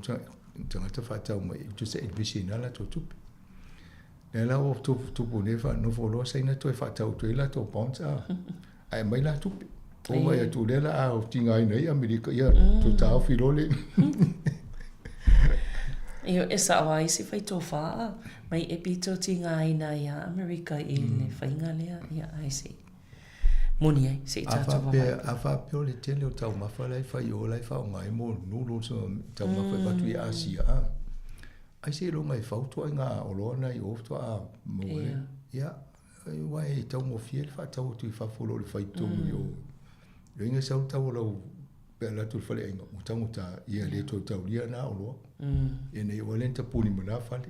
tagata faatau mai e tusa e visi ai latou tupe. Lea la ua tupu nei faanofo loa Saina toe faatau atu ai latou bonds a ae aumai la tupe. Ua vaai atu lea la a tigaina ai Amerika, ia toe taofi loa le Ia, e sao lava isi fai tofa mai e pito tigaina ai a Amerika i le faiga lea, ia ai se i moni ai, se i tatou vaavaai. A faapea o le tele o taumafa la e fai i o la e faaaoga ai mo noodles ma taumafa e avatu i Asia, a, ai seiloga e fau ituaiga oloa na i o faatoa maua ai. Ia, Aua e taugofie le faatau atu i fafo i lo le fai i totonu i o. Loiga sau le tau o lau pe alu atu i le faleaiga ua taugata ia le toe taulia na oloa. Ia nei ua le na tapuni ma na fale.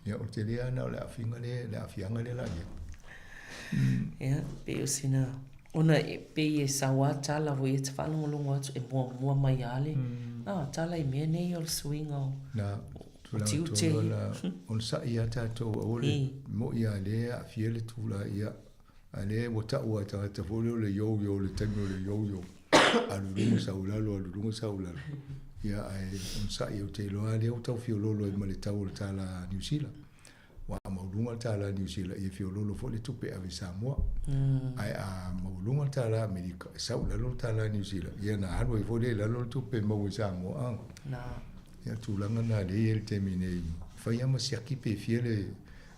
Ia o le tele lava na o le aafiga lea, le aafiaga lea la i ai. Ia, pei o sina, ona e pei e sau lava tala foi e te faalogologo atu e muamua mai lava le tala i mea nei o le suiga o Na, tulaga tiute tonu ia. la, onosai lava tatou aua le mo'i a lea e aafia le tula ia, a lea ua ta'u lava e tagata foi lea o le yo-yo le taimi o le yo-yo, alu i luga sau i lalo, alu i luga sau i lalo. Ia ae onosai ou te iloa lava lea ua tau fiololo ai ma le tau o le tālā Niu Sila. Ua maualuga le tālā Niu Sila, ia fiololo foi le tupe e ave i Samoa. Ae a maualuga le tālā Amerika, e sau i lalo le tālā Niu Sila, ia ona alu ai foi lea i lalo le tupe e maua i Samoa. Na. Ia, tulaga na lea e i ai i le taimi nei, fai lava ma siaki pe fia le,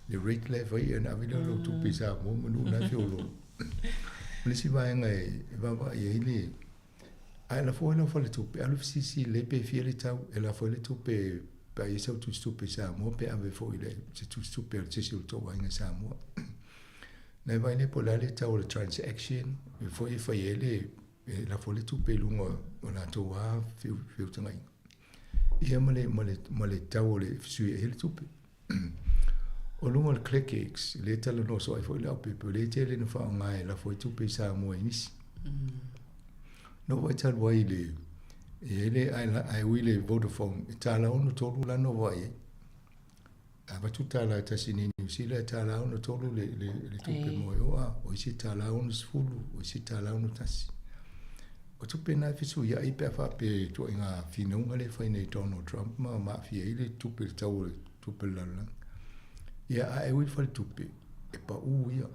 le rate la e fai ia ona ave lea o lau tupe i Samoa manu na e feoloolo. O le isi vaega e vaavaai ai le, a e lafo ai lau faletupe, alu fesilisili lelei pe fia le tau, e lafo ai le tupe pe a i ai sau tusitupe i Samoa pe ave foi i le, se tusitupe a se isi o le tou aiga i Samoa. Na e vaai lea po o le a le tau o le transaction, e foi e fai ai le, e lafo ai le tupe i luga o latou lava feutagaiga. Ia ma le, ma le, ma le tau o le fesuiai ai le tupe. O luga o le ClickX, lea e talanoa soo ai foi le aupepe, o lea e tele ina faaaoga e lafo ai tupe i Samoa i nisi. Na ou vaai talu ai i le, e i ai le, ae ui le Vodafone, e $1.63 la na ou vaai ai. A avatu $1 e tasi nei Niu Sila, e $1.63 le, le, le tupe mo e o a, o isi e $1.60, o isi e $1.61. O tupe na e fesuiai pe a faapea i ituaiga finauga lea e fai nei e Donald Trump ma ma aafia ai le tupe le tau o le tupe o le lalolagi. Ia a e ui i le faletupe, e pau ia.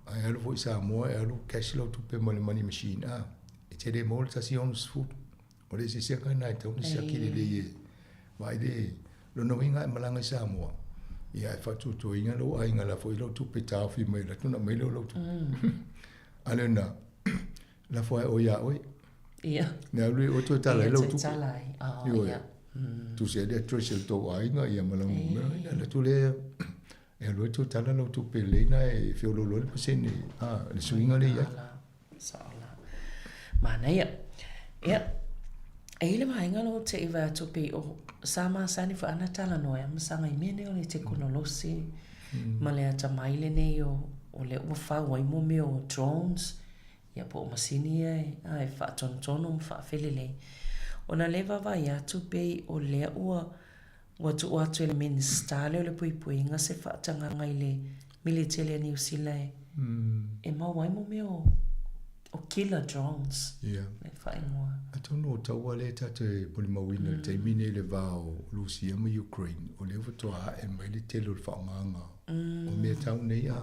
A e alu foi i Samoa e alu cash lau tupe ma le money machine a, e te le maua le 1.60. O le eseesega lena e tatau ona siaki lelei e vaai le lona uiga a e malaga i Samoa, ia e faatuatuaina lou aiga la foi lau tupe e taofi mai alu atu ona aumai lea o lau tupe. A lena. Lafo ae oe iā oe. Ia. Ne alu i oe toe tala ai Ia, lau toe tupe. tala ai. Ah, Ioe. ia. Tusi ai le address i le tou aiga ia ma lau numera. Ia alu atu lea e alu ai toe tala lau tupe lelei na e feoloolo ai le pasene, a, le suiga lea i ai. Sao la. Manaia. Ia, e i ai le vaega lea ou te i vaai atu pei o sa masani foi ana talanoa ai ma saga i mea nei o le tekonolosi ma le atamai lenei o o lea ua fau ai mo mea o drones ia po o masini ia e a e faatonutonu ma faafelelei. Ona lea e vaavaai atu pei o lea ua Ua tuu atu e le Minisita lea o le Puipuiga se faatagaga i le militeli a Niu Sila e e maua ai mo mea o o killer drones le faaigoa. Atonu o taua lea tatou te molimauina i le taimi nei i le va o Rusia ma Ukraine, o lea faatoa ae mai le tele o le faaaogaga o mea tau nei a.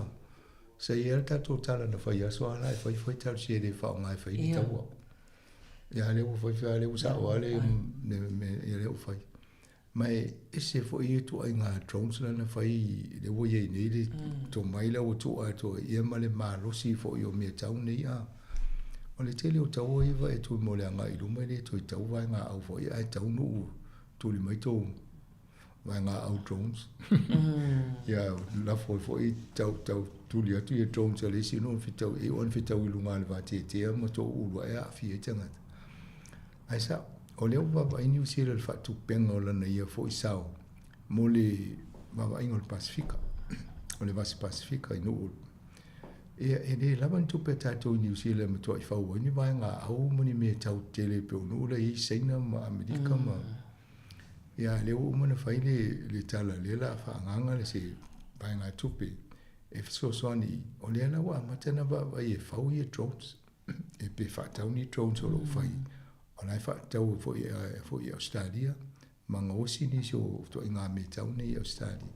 Sa i ai le tatou tala na fai aso a la e fai fai talosia e le faaaoga e fai ni taua. Ia lea ua fai fai a lea ua sao lava le mea lea ua fai. Ma e ese foi ia ituaiga drones la na fai lea ua i ai nei le tomai la ua tuu atoa ia ma le malosi foi o mea tau nei a. O le tele o taua ia vaai atu mo le agai i luma e le toe tau vaegaau foi ae taunuu tuli mai tou vaegaau drones. Ia lafo ai foi tau tau tuli atu ia drones a le isi nuu fetau e iu lava ona fetau i luga o le vateatea ma toulu ae aafia ai tagata. Ae sao, o lea ua vaavaai Niu Sila i le faatupega o lana ia foi sao mo le vaavaaiga o le Pasefika, o le Vasi Pasefika i nuu. Ia, e le lava ni tupe a tatou i Niu Sila e matuai fau ai ni vaegaau ma ni mea tau tetele e pei o nuu la e i ai Saina ma Amerika ma... Ia, a lea ua uma ona fai le, le tala lea o le a faaagaaga le se vaegatupe e fesoasoani i, o lea la ua amata ona vaavaai e fau ia drones. E pe faatau ni drones o lo o fai, o la e faatau foi foi i Ausetalia, ma gaosi nisi o ituaiga mea tau nei i Ausetalia.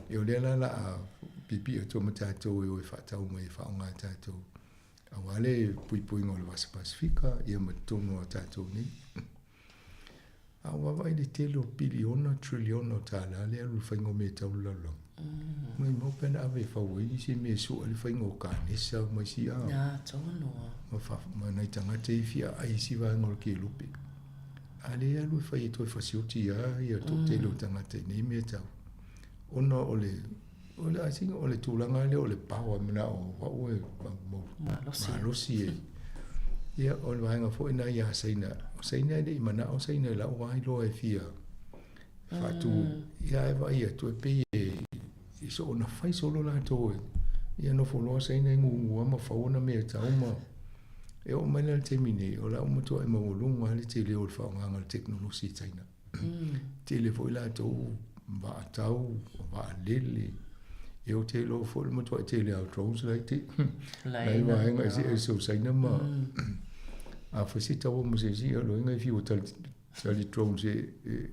E o lea la la a piipii atu ma tatou e o e faatau mai e faaaoga e tatou aua le puipuiga o le Vasa Pasefika ia ma totonu o tatou nei. A ua vaavaai i le tele o piliona, triliona o tālā lea e alu i le faiga o mea tau le lalolagi. Maumau pe ana ave e fau ai nisi mea e sua ai le faiga o kanesa ma isi a. Nā, tonu a. Ma, fa, ma nai tagata i fia ai isi vaega o le kelupe. A lea e alu e fai e toe fasioti a ia toatele o tagata i nei mea tau. Ona o le, o le, I think o le tulaga lea o le power manao o au e malosi, malosi e. Ia, o le vaega foi na ia Saina. O Saina e le i manao Saina i lau wā iloa e fia faatu. Ia e vaai atu e pei e i soona fai solo latou e. Ia nofo loa Saina e gugua ma fau ona mea tau ma e oo mai la i le taimi nei, o la ua matua e maualuga lava le tele o le faaaogaga o le tekonolosi i Saina. Tele foi latou vaatau, vaalele. Ia ou te iloa foi le matuai tele lava o drones la i te la i vaega eseese o Saina ma a fai se taua ma se isi, ia loiga e fiu e tali tali drones e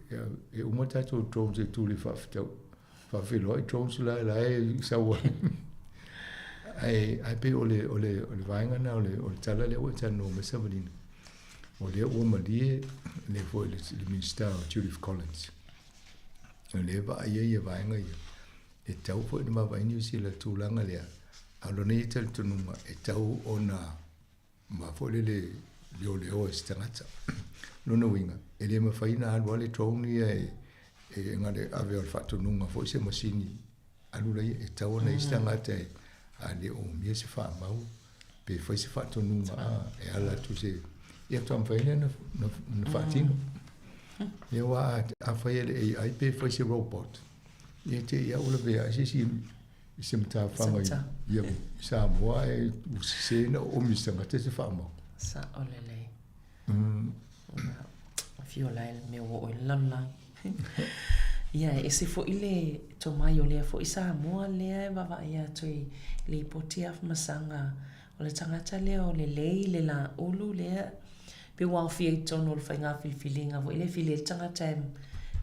e uma tatou drones e tuli faafetau faafeiloai drones la la e sau ai. Ae ae pei o le o le o le vaega lena o le o le tala lea ua e talanoa mai Savalina. O lea ua malie le foi le, le Minista o Judith Collins. O lea e vaai ai ia vaega ia. E tau foi ona vaavaai Niu Sila i le tulaga lea, a o lona ia talitonuga e tau ona ma foi lele leoleo e se tagata. Lona uiga, e le mafai ona alu lava le drone ia e, e na o le ave o le faatonuga foi se masini alu laia, e tau ona i ai se tagata e a le o umia se faamau pe fai se faatonuga a e ala atu se ia faatoa mafai lea ona ona faatino. Ia aua a fai e le AI pe fai se robot, ia te i lava ua lavea ai se isi i se matafaga i ia Samoa ae ua sese ona oomi se tagata se faamau. Sao lelei. Afio la e le mea ua oo i le lalolagi. Ia, e ese foi le tomai o lea foi Samoa lea e vaavaai atu i lipoti afamasaga o le tagata lea o le lei le laulu lea pe ua aofia i totonu o le faiga filifiliga foi lea e fili ai le tagata e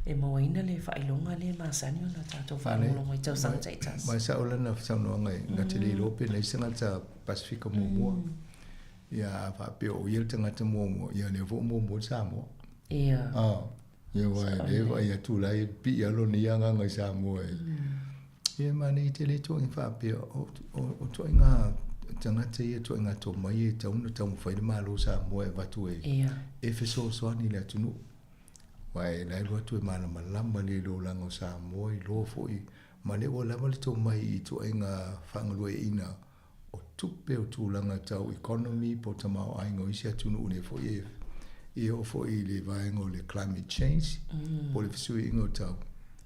e mauaina le faailoga lea e masani ona tatou faalogologo i tausaga taitasi. Ma e sao lana saunoaga na te le iloa pe na i se tagata Pasefika muamua. Ia a faapea o ia le tagata muamua, ia lea foi ua muamua le Samoa. Ia. Ah, ia aua e le vaai atu la e pipii lava lona ia agaga i Samoa e. Ia manaia tele ituaiga faapea o ituaiga tagata ia ituaiga tomai e tatau ona taumafai le Malo o Samoa e avatu e e fesoasoani i le atunuu. Aua e la e alu atu e malamalama lelei i le olaga o Samoa, iloa foi ma lea ua lava le tomai i ituaiga faagalueaiina o tupe, o tulaga tau economy po o tamaoaiga o isi atunuu lea foi e e oo foi i le vaega o le climate change po o le fesuiaiga o tau.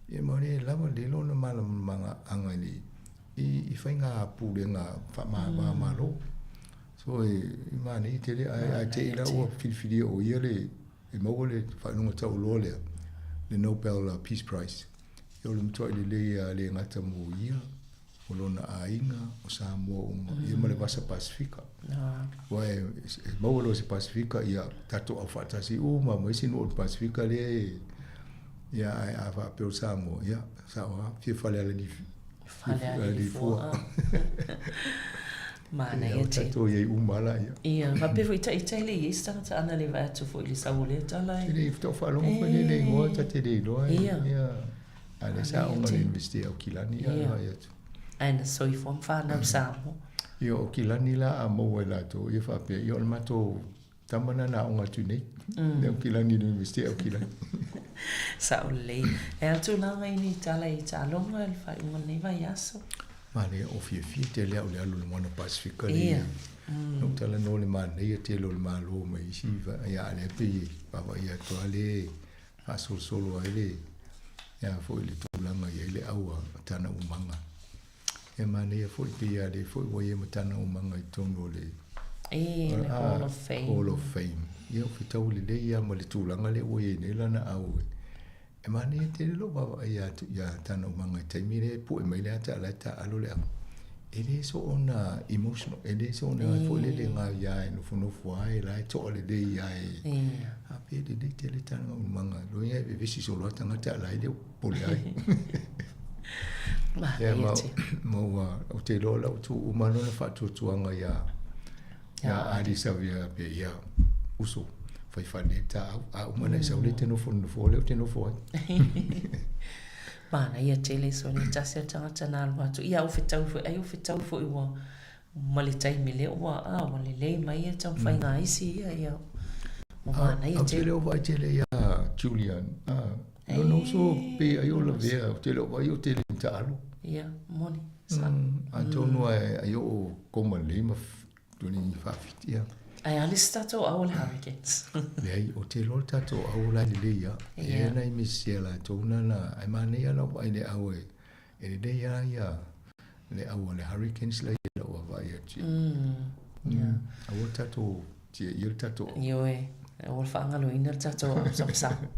Ia ma o lea e lava lelei lona malamalamaaga i le i faiga pulega faamava-malo. So e manaia tele ae a te i la ua filifilia o ia le e maua le faailoga taualoa lea, le Nobel Peace Prize. Ia o le matuai lelei lava e le gata mo ia, o lona aiga, o Samoa uma, ia ma le Vasa Pasefika. Aua e maua loa e se Pasefika, ia tatou aufaatasi uma ma isi nuu o le Pasefika lea e, ia ae a faapea o Samoa, ia sao lava, fia falealili Falealili fua. Manaia tele. Tatou i ai uma lava laia. Ia, faapea foi taitai le i ai se tagata ana le vaai atu foi i le sau o lea tala. E le faatoa faalogo foi lea i le igoa ta te le iloa. Ia. A o lea sa aoga i le Iunivesite o Aukilani ia vaai atu. Ae na soifua ma fanau i Samoa. Ia o Aukilani la a maua e latou ia faapea ia o le matou tama lena na aoga atu nei. Le Aukilani i le Iunivesite o Aukilani. Sao lelei. E a tulaga i ni tala i taaloga i le faaiuga o lenei vaiaso? Manaia, o fiafia tele au i le alu i le Moana Pasefika lea. Ia. Na ou talanoa i le manaia tele o le Malo ma isi, ia a o lea pei e vaavaai atu lava lea e faasolosolo ai le, a foi le tulaga e i ai le au a Tana Umaga. E manaia foi pei a lea foi ua i ai ma Tana Umaga i totonu o le E, le Hall of Fame. Hall of Fame. Ia, o fetau lelei lava ma le tulaga lea ua i ai nei lana au. E manaia tele lou vaavaai ia, ia Tana Umaga i taimi lea e pue mai le ata a o la e taaalo le au. E le soona emotional, e le soona foi lele gaoia e nofonofo ai, la e toa lelei lava e. A pe lelei tele Tana Umaga, loia e vevesi solo lava tagata a o la e le o popole ai. Manaia tele. Ma ua, ou te iloa o la ua tuu uma lona faatuatuaga ia ia Ardie Savea pe ia uso fai fale ta au a uma na e sau lea e te nofo i le nofoa lea ou te nofo ai. Manaia tele sole tasi o le tagata na alu atu. Ia ua fetau foi, ai ua fetau foi ua ma le taimi lea ua a ua lelei mai ia taumafaiga a isi ia ia ua manaia tele. Ou te le o vaai tele ia Julian. Lona uso pe ai o lavea, ou te le o vaai o tele i taalo. Ia, moni. Atonu ai o koma lelei ma tuli faafiti ia. Ae a le isi tatou au o le Hurricanes? Leai, ou te iloa le tatou au la e lelei lava. E i ai nai misi a latou na na, ae manaia lava lau vaai i le au e lelei lava ia le au a le Hurricanes la i lau vaavaai atu. Aua le tatou tiaia le tatou au. Ioe, aua le faagaloina le tatou au samasama.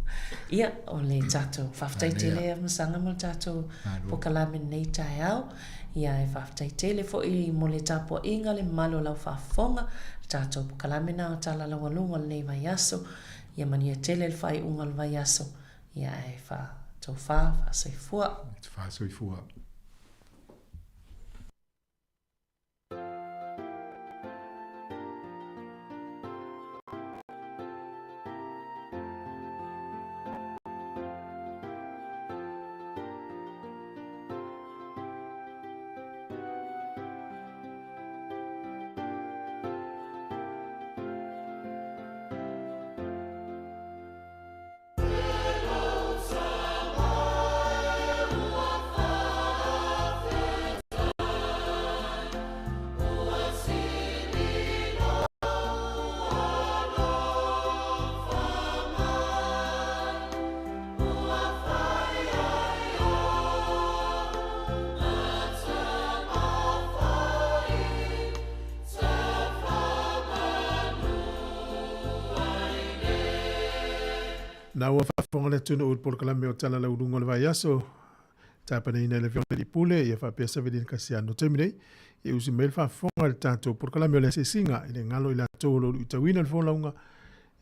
Ia, o le tatou faafetai tele Afamasaga mo le tatou polokalame i lenei taeao. Ia, e faafetai tele foi mo le tapuaiga le mamalu o lau faafofoga, le tatou polokalame na o Tala Laualuga o lenei vaiaso. Ia manuia tele le faaiuga o le vaiaso. Ia, ae faatofa, faasoifua. Faasoifua. Na ua faafofoga le atunuu i le polokalame o Tala Laualuga o le Vaiaso, tapenaina e le Afioga i le Pule, ia faapea Savelina Kasiano. Taimi nei, ia usi mai le faafofoga i le tatou polokalame o le asiasiga e le galo i latou o lo o luitauina le folauga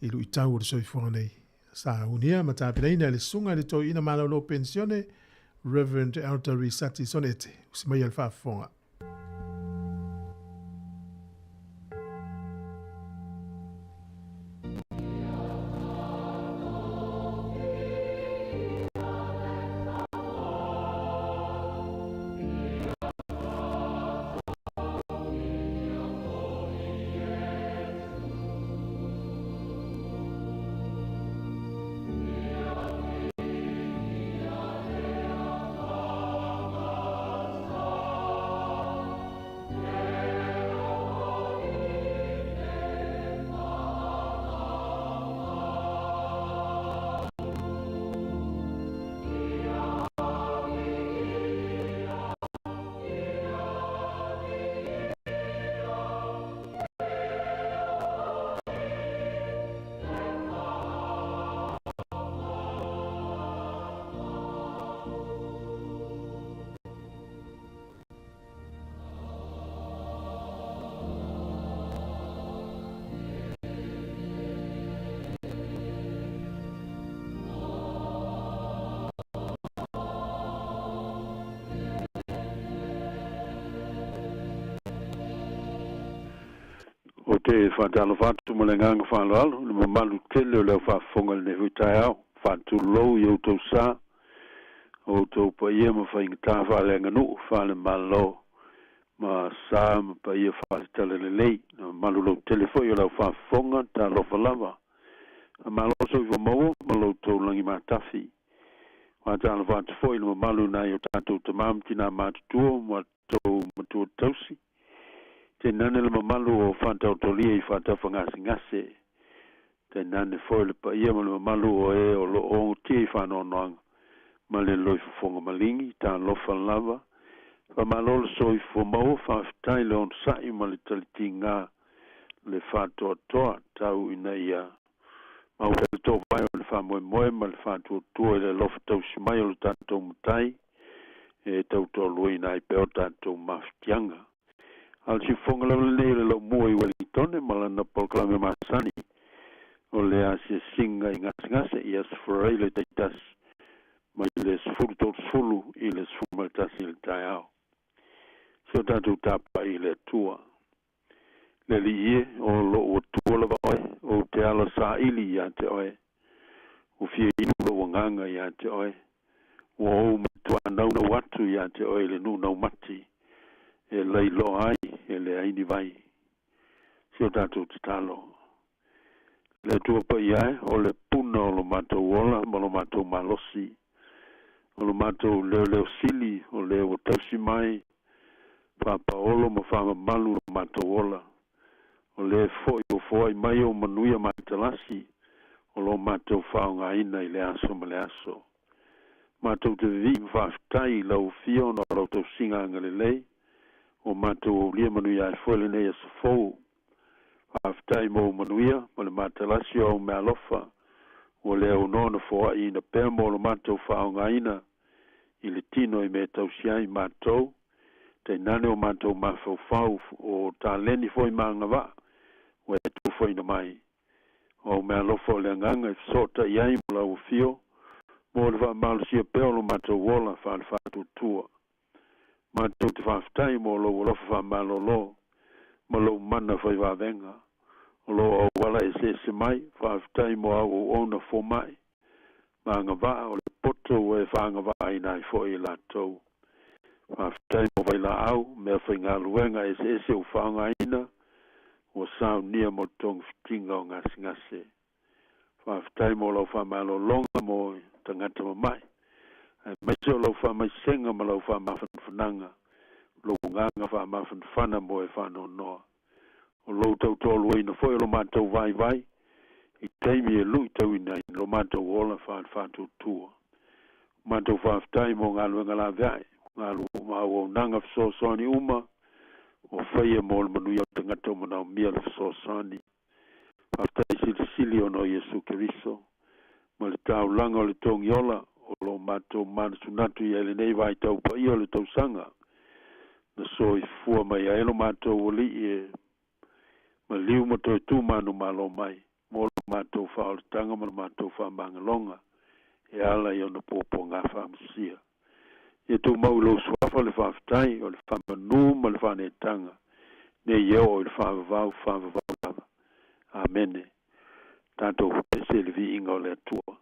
i luitau o le soifuaga nei. Sa unia ma tapenaina e le Susuga i le Toeaina Malolo Penisione, Rev. Elder Risati Sonete. Usi mai le faafofoga. te faatalofa atu ma le agaga faaaloalo i le mamalu tele o le aufaafofoga i lenei foi taeao. Faatulou i outou sa, o outou paia ma faigata faaleaganuu, faalemalo ma sa ma paia faale-talalelei. Le mamalu lautele foi o le aufaafofoga, talofa lava. Faamalo le soifua maua ma lo outou lagi matafi. Faatalofa atu foi i le mamalu i nai o tatou tama ma tina matutua ma outou matua tausi. Tainane le mamalu o faataotolia i faatafagasegase. Tainane foi le paia ma le mamalu o e o lo o ogotia i faanoanoaga ma le loifofoga maligi. Talofa lava. Faamalo le soifua maua, faafetai le onosai ma le talitiga le faatoatoa tau ina ia maua pea le toovae o le faamoemoe ma le faatuatua i le alofa tausi mai o le tatou Matai e tautoaluaina ai pea o tatou mafatiaga. A o le siufofoga lava lenei o le laumua i Uelintone ma lana polokalame masani o le asiasiga i gasegase i Aso Faraile taitasi mai le 10:30 i le 11 i le taeao. Si o tatou tapaai i le Atua. Le Alii e, o lou Atua lava oe, ou te ala saili ia te oe. Ua fia inu lou agaga ia te oe. Ua ou matuā naunau atu ia te oe i le nuu naumati, e lailoa ai e leai ni vai. Si o tatou tatalo. Le Atua Paia e, o le puna o lo matou ola ma lo matou malosi, o lo matou leoleo sili, o le ua tausi mai, faapaolo ma faamamalu lo matou ola. O le foi ua foai mai ou manuia matalasi o lo matou faaaogaina i le aso ma le aso. Matou te vivii ma faafetai i lau Afio ona o lau tausiga agalelei, ua matou aulia manuia ai foi lenei aso fou. Faafetai mo ou manuia ma le matalasi o au meaalofa ua le aunoa ona foaiina pea mo lo matou faaaogaina i le tino i mea e tausi ai matou, tainane o matou mafaufau o taleni foi ma agavaa ua e tufaina mai. O au meaalofa o le agaga e fesootai ai ma lau Afio mo le faamalosia pea o lo matou ola faale-faatuatua. Matou te faafetai mo lou alofa faamalolo ma lou mana fai vavega o lo o auala eseese mai. Faafetai mo au auauna fomai ma agavaa o le poto ua e faaagavaaina ai foi i latou. Faafetai mo vailaau, meafaigaluega eseese ua faaaogaina, ua saunia mo le togafitiga o gasegase. Faafetai mo lau faamalologa mo tagata mama'i, aemaise o lau faamaisega ma lau faamafanafanaga, lou agaga faamafanafana mo e faanoanoa. O lou tautoaluaina foi o lo matou vaivai i taimi e luitauina ai lo matou ola faale-faatuatua. Matou faafetai mo galuega laveai, ma auaunaga fesoasoani uma ua faia mo le manuia o tagata ua manaomia le fesoasoani. Faafetai silisili ona o Iesu Keriso ma le taulaga o le togiola o lo matou manatunatu i ai lenei vaitau paia o le tausaga na soifua mai ai lo matou Alii e maliu ma toe tu manumalo mai mo lo matou faaolataga ma lo matou faamagaloga e ala i ona puapuaga faamasia. Ia tumau i lou suafa le faafetai o le faamanu ma le faaneetaga nei e oo i le faavavau, faavavau lava. Amene. Tatou pese i le viiga o le Atua.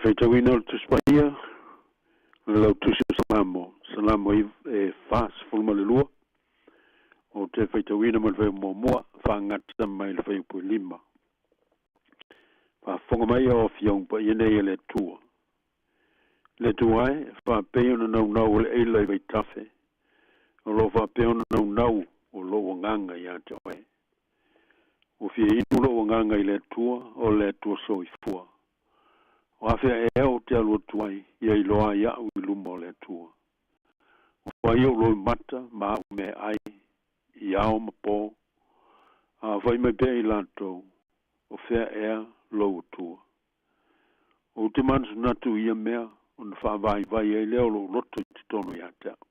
Faitauina o le Tusi Paia, o le Lautusi o Salamo, Salamo e 42, ou te faitauina mai le fuaiupu muamua faagata mai le fuaiupu e lima. Faafofoga mai o Afioga Paia nei e le Atua. Le Atua e, e faapei ona naunau o le aila i vaitafe, o loo faapea ona naunau o lou agaga ia te oe. Ua fia inu lou agaga i le Atua, o le Atua soifua. O afea ea ou te alu atu ai, ia iloa ai a'u i luma o le Atua. Ua fai ou loimata ma a'u meaai i ao ma po, a fai mai pea i latou, o fea ea lou Atua. Ou te manatunatu i ia mea, ona faavaivai ai lea o lou loto i totonu ia te a'u.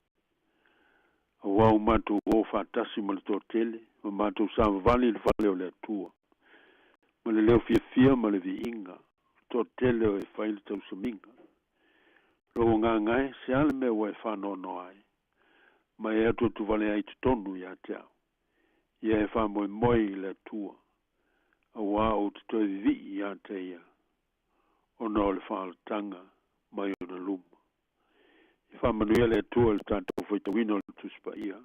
Auā ua matou o faatasi ma le toatele, ma matou savavali i le fale o le Atua, ma le leo fiafia ma le viiga, le toatele o e fai le tausamiga. Lou agaga e, se a le mea ua e faanoanoa ai, ma e atuatuvale ai i totonu ia te au? Ia e faamoemoe i le Atua, auā ou te toe vivii ia te ia, ona o le faaolataga mai ona luma. Ia faamanuia le Atua i le tatou faitauina o le Tusi Paia.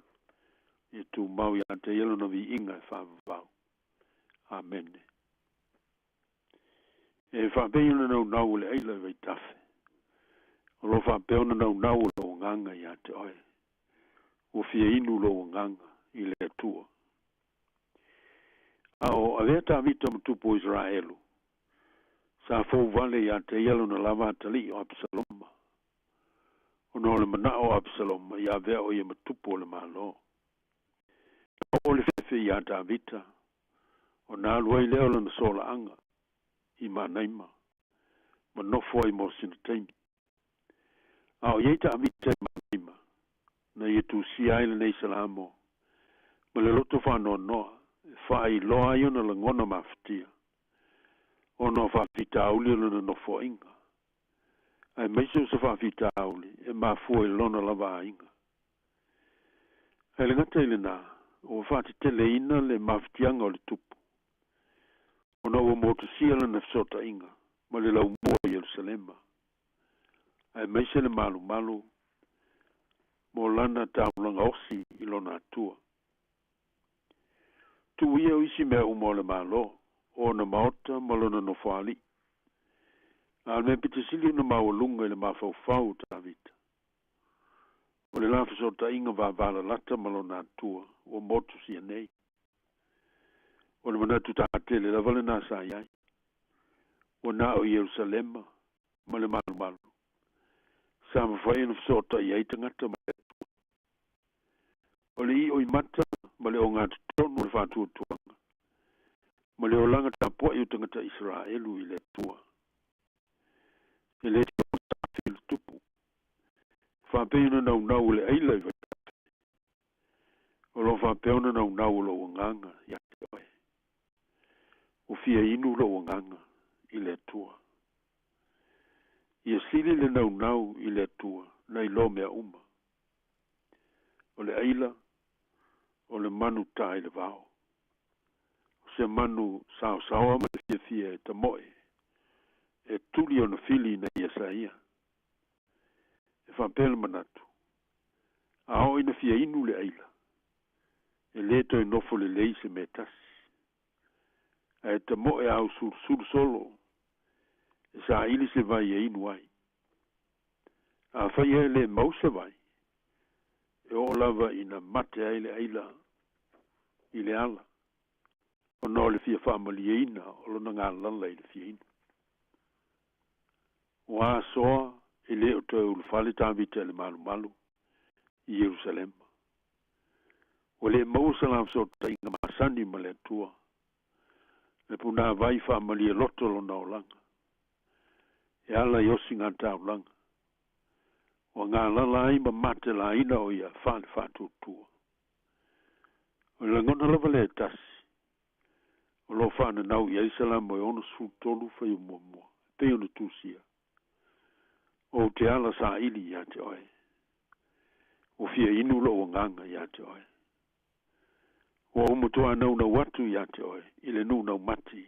Ia tumau ia te ia lona viiga e faavavau. Amene. E faapei ona naunau o le aila i vaitafe, o loo faapea ona naunau o lou agaga ia te oe. Ua fia inu lou agaga i le Atua. A o avea Tavita ma tupu o Isaraelu, sa fou vale ia te ia lona lava atalii o Apisaloma, ona o le manao o Apisaloma ia avea o ia ma tupu o le Malo. Na oo le fefe iā Tavita, ona alu ai lea o lana solaaga i Maanaima, ma nofo ai mo sina taimi. A o i ai Tavita i Maanaima, na ia tusia ai lenei Salamo ma le loto faanoanoa e faailoa ai ona lagona mafatia, ona o faafitauli o lona nofoaiga, aemaise o se faafitauli e mafua i lona lava aiga. Ae le gata i lenā, ua faateteleina le mafatiaga o le tupu, ona ua motusia lana fesootaiga ma le laumua o Ierusalema, aemaise le malumalu mo lana taulaga osi i lona Atua. Tuu ia o isi mea uma o le Malo, o ona maota ma lona nofoalii. A o le mea pito sili ona maualuga i le mafaufau o Tavita, o le la fesootaiga vavalalata ma lona Atua ua motusia nei. O le manatu taatele lava lenā sa i ai, ua na o Ierusalema ma le malumalu sa mafai ona fesootai ai tagata ma le Atua. O le ioimata ma le ogatotonu o le faatuatuaga ma le olaga tapuai o tagata Isaraelu i le Atua. E le te i le tupu, faapei ona naunau o le aila i vaitafe, o loo faapea ona naunau o lou agaga ia te oe. Ua fia inu lou agaga i le Atua. Ia sili le naunau i le Atua nai lo mea uma. O le aila, o le manu tā i le vao. O se manu saosaoa ma le fiafia e tamoe, e tuli ona fili ina ia saia. E faapea le manatu, a oo ina fia inu le aila, e lē toe nofo lelei se mea tasi. Ae tamoe a usulusulu solo, e saili se vai e inu ai. Afai e lē mau se vai, e oo lava ina mate ai le aila i le ala, ona o le fia faamalieina o lona galala i le fia inu. Ua asoa e lē o toe ulufale Tavita i le malumalu i Ierusalema. Ua lē maua sa la fesootaiga masani ma le Atua, le punāvai faamalie loto lona olaga, e ala i osiga taulaga. Ua galala ai ma matelaina o ia faale faatuatua. O le lagona lava lea e tasi, o loo faananau i ai Salamo e 63 fuaiupu muamua, e pei ona tusia, Ou te ala saili ia te oe. Ua fia inu lou agaga ia te oe. Ua ou matuā naunau atu ia te oe i le nuu naumati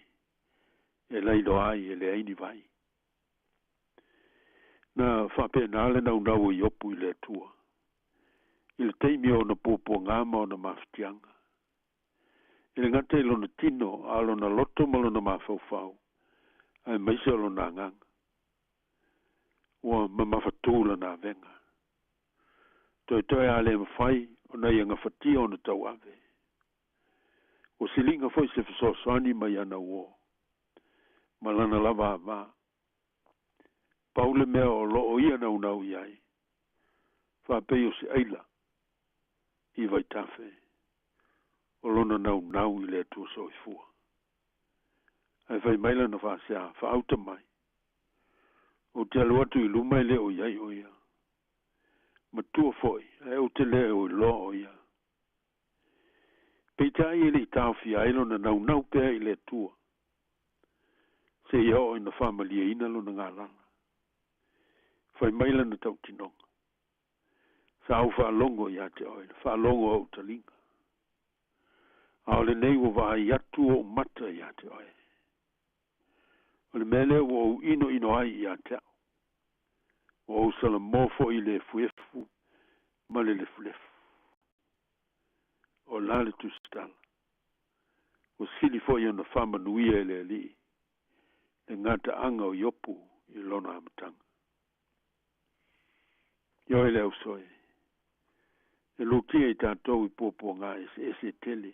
e lailoa ai e leai ni vai. Na faapena le naunau o Iopu i le Atua i le taimi o ona puapuaga ma ona mafatiaga. E le gata i lona tino, a o lona loto ma lona mafaufau, aemaise o lona agaga. Ua mamafatū lana avega. Toetoe a le mafai ona ia gafatia ona tauave. Ua siliga foi se fesoasoani mai ana uō ma lana lava avā. Pau le mea o lo o ia naunau i ai, faapei o se aila i vaitafe, o lona naunau i le Atua Soifua. Ae fai mai lana faasea, Faauta mai, ou te alu atu i luma e le o i ai o ia. Matua foi, ae ou te le o iloa o ia. Peitai e le i taofia ai lona naunau pea i le Atua, seia oo ina faamalieina lona galala. Fai mai lana tautinoga, Sa ou faalogo ia te oe, le faalogo a ou taliga. A o lenei ua vaai atu ou mata ia te oe. O le mea lea ua ou inoino ai ia te au, ua ou salamo foi i le efuefu ma le lefulefu. O la le tusitala, ua sili foi ona faamanuia e le Alii le gataaga o Iopu i lona amataga. Ioe le ausoe, e lutia i tatou i puapuaga eseese e tele,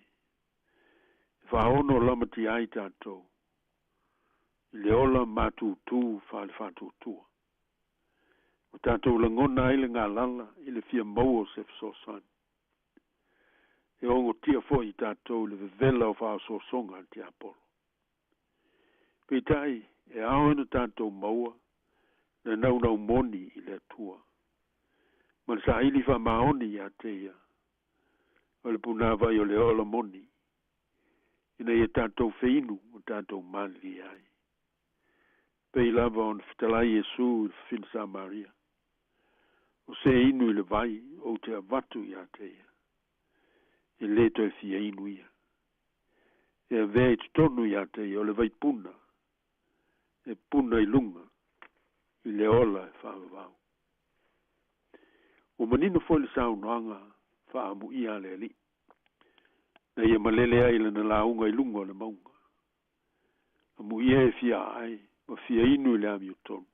e faaono lamatia ai tatou i le ola matutū faale-faatuatua. Ua tatou lagona ai le galala i le fia maua o se fesoasoani. E ogotia foi i tatou le vevela o faaosoosoga a le tiapolo. Peitai, e ao ona tatou maua le naunau moni i le Atua, ma le saili faamaoni ia te Ia, o le punāvai o le ola moni, ina ia tatou feinu ma tatou malilie ai. Pei lava ona fetalai Iesu i le fafine Samaria, O se inu i le vai ou te avatu ia te ia, e lē toe fia inu ia. E avea i totonu ia te ia o le vaipuna e puna i luga i le ola e faavavau. Ua manino foi le saunoaga faaamuia a le Alii, na ia malele ai lana lauga i luga o le mauga. Amuia e fia aai ma fia inu i le amiotonu,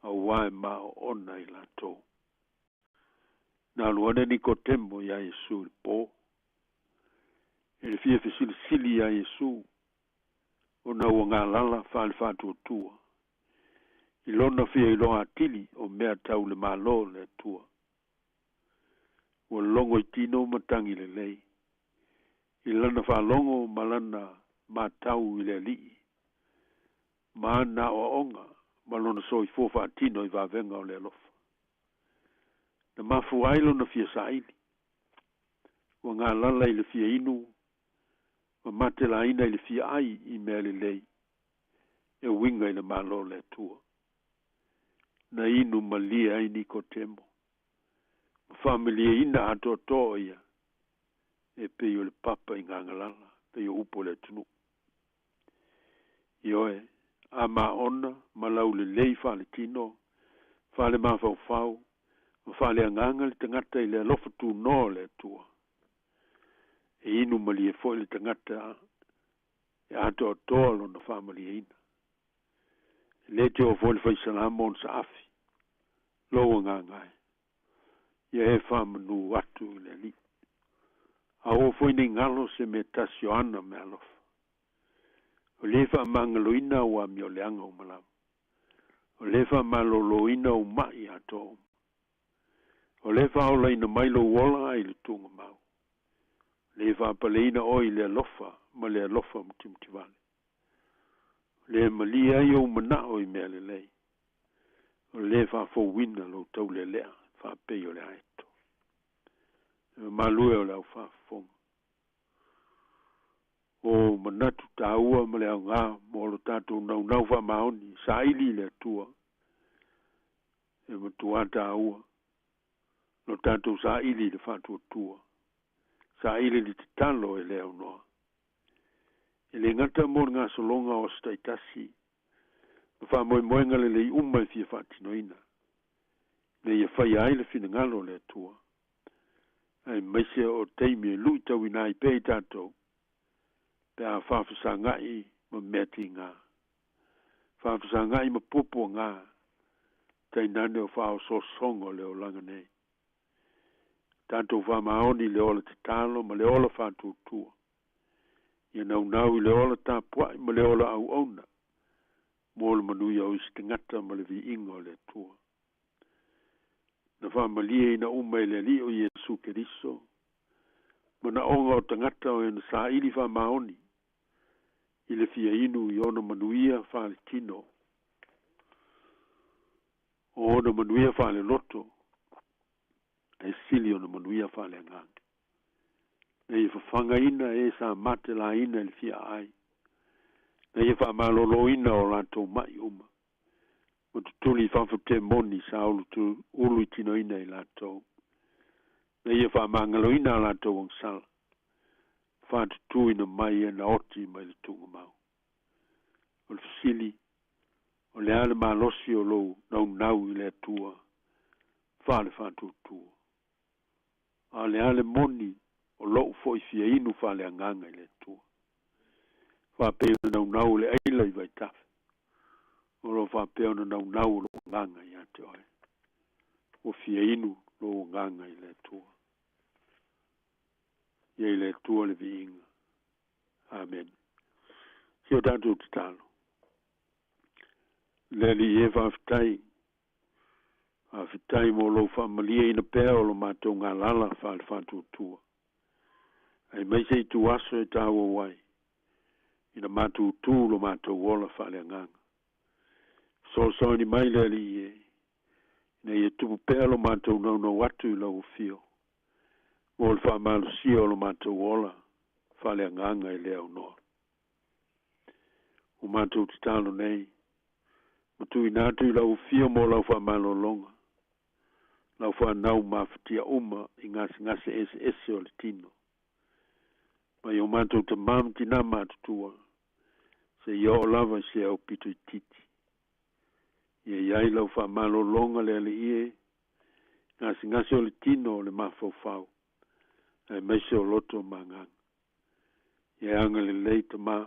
auā e maoona i latou. Na alu ane Nikotemo iā Iesu i le pō, e le fia fesilisili iā Iesu, ona ua galala faale-faatuatua i lona fia iloa atili o mea tau le Malo o le Atua. Ua logo i tino ma tagi lelei i lana faalogo ma lana matau i le Alii ma ana aoaoga ma lona soifua faatino i vavega o le alofa. Na mafua ai lona fia saili. Ua galala i le fia inu ma matelaina i le fia ai i mea lelei e uiga i le Malo o le Atua. Na inu malie ai Nikotemo ma faamalieina atoatoa o ia e pei o le papa i Gagalala, pei o upu o le atunuu. Ioe, a maona ma laulelei faaletino, faalemafaufau, ma faaleagaga le tagata i le alofa tunoa o le Atua. E inu malie foi le tagata e atoatoa lona faamalieina. E le te oo foi le Faisalamo ona saafi lou agaga e, ia e faamanū atu i le Alii. Aua foi ne i galo se mea tasi o ana meaalofa. O lē faamagaloina au amioleaga uma lava. O lē faamalōlōina ou maʻi atoa uma. O lē faaolaina mai lou ola ai le tuugamau. O lē faapaleina oe i le alofa ma le alofa mutimutivale. O lē malie ai ou manao i mea lelei. O lē faafouina lou taulealea faapei o le aeto. Le mamalu e o le au faafofoga. O manatu taua ma le aoga mo lo tatou naunau faamaoni saili i le Atua e matuā taua lo tatou saili i le faatuatua, saili i le tatalo e le aunoa. E le gata mo le gasologa o aso taitasi. Ma faamoemoega lelei uma e fia faatinoina, ina ia faia ai le finagalo o le Atua, aemaise o taimi e luitauina ai pea i tatou, pe a faafesagaʻi ma mea tigā, faafesagaʻi ma puapuagā, tainane o faaosoosoga o le olaga nei. Tatou faamaoni i le ola tatalo ma le ola faatuatua. Ia naunau i le ola tapuaʻi ma le ola auauna mo le manuia o isi tagata ma le viiga o le Atua. Na faamalieina uma e le Alii o Iesu Keriso manaoga o tagata o e na saili faamaoni i le fia inu i ona manuia faaletino, o ona manuia faaleloto, ae sili ona manuia faaleagaga. Na ia fafagaina e sa matelaina i le fia aai, na ia faamalōlōina o latou maʻi uma, ma tutuli i fafo temoni sa ulu i tinoina i latou. Na ia faamagaloina a latou agasala, faatutuina mai e na oti mai le tuugamau. O le fesili, o le a le malosi o lou naunau i le Atua faale-faatuatua? A o le a le moni o lou foi fia inu faaleagaga i le Atua? Faapei ona naunau le aila i vaitafe, o lo o faapea ona naunau o lou agaga ia te oe. Ua fia inu lou agaga i le Atua. Ia i le Atua le viiga. Amene. Si o tatou tatalo. Le Alii e, faafetai. Faafetai mo lou faamalieina pea o lo matou galala faale-faatuatua, aemaise ituaso e taua ai, ina matutu lo matou ola faaleagaga. Fesoasoani mai le Alii e, ina ia tupu pea lo matou naunau atu i lau afio, mo le faamalosia o lo matou ola faaleagaga e le aunoa. Ua matou tatalo nei, ma tuuina atu i lau afio mo lau faamalologa, lau fanau mafatia uma i gasegase eseese o le tino, mai o matou tamā ma tinā matutua, seia oo lava i se aupito itiiti. Ia i ai lau faamalologa le Alii e, gasegase o le tino o le mafaufau, aemaise o loto ma agaga. Ia agalelei Tamā,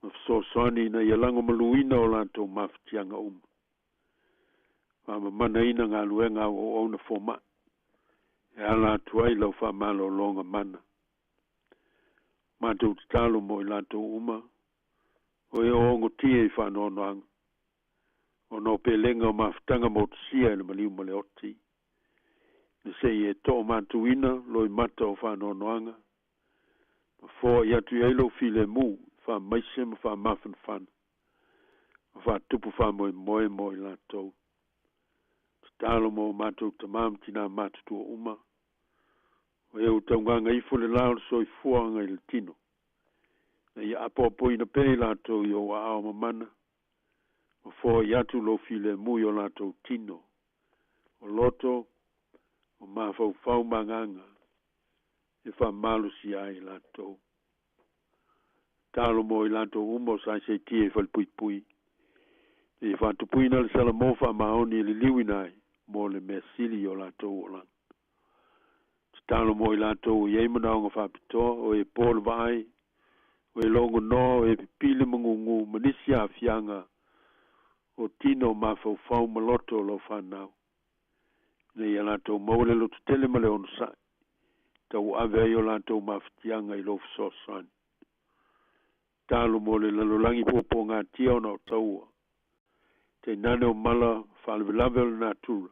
ma fesoasoani ina ia lagomaluina o latou mafatiaga uma. Faamamanaina galuega a auauna fomaʻi, e ala atu ai lau faamalologa mana. Matou tatalo mo i latou uma, o e o ogotia i faanoanoaga, ona o pelega o mafutaga motusia e le maliu ma le oti, ina se i e toomatuina loimata o faanoanoaga, ma foai atu i ai lou filemu, faamaise ma faamafanafana, ma faatupu faamoemoe mo i latou. Tatalo mo o matou tamā ma tinā matutua uma, o e ua taugaga ifo le la o le soifuaga i le tino, ina ia apoapoina pea i latou i ou aao mamana, ma foai atu lou filemu i o latou tino, o loto, o mafaufau ma agaga, e faamalosia ai i latou. Tatalo mo i latou uma o saisaitia i falepuipui, ina ia faatupuina le salamo faamaoni e liliuina ai mo le mea sili i o latou olaga. Tatalo mo i latou o i ai manaoga faapitoa, o e po le vaai, o e logonoa, o e pipili ma gugū, ma nisi aafiaga o tino, mafaufau ma loto o lau fanau, ina ia latou maua le lototele ma le onosaʻi, tauave ai o latou mafatiaga i lou fesoasoani. Tatalo mo le lalolagi puapuagatia ona o taua, tainane o mala faalavelave o le natura,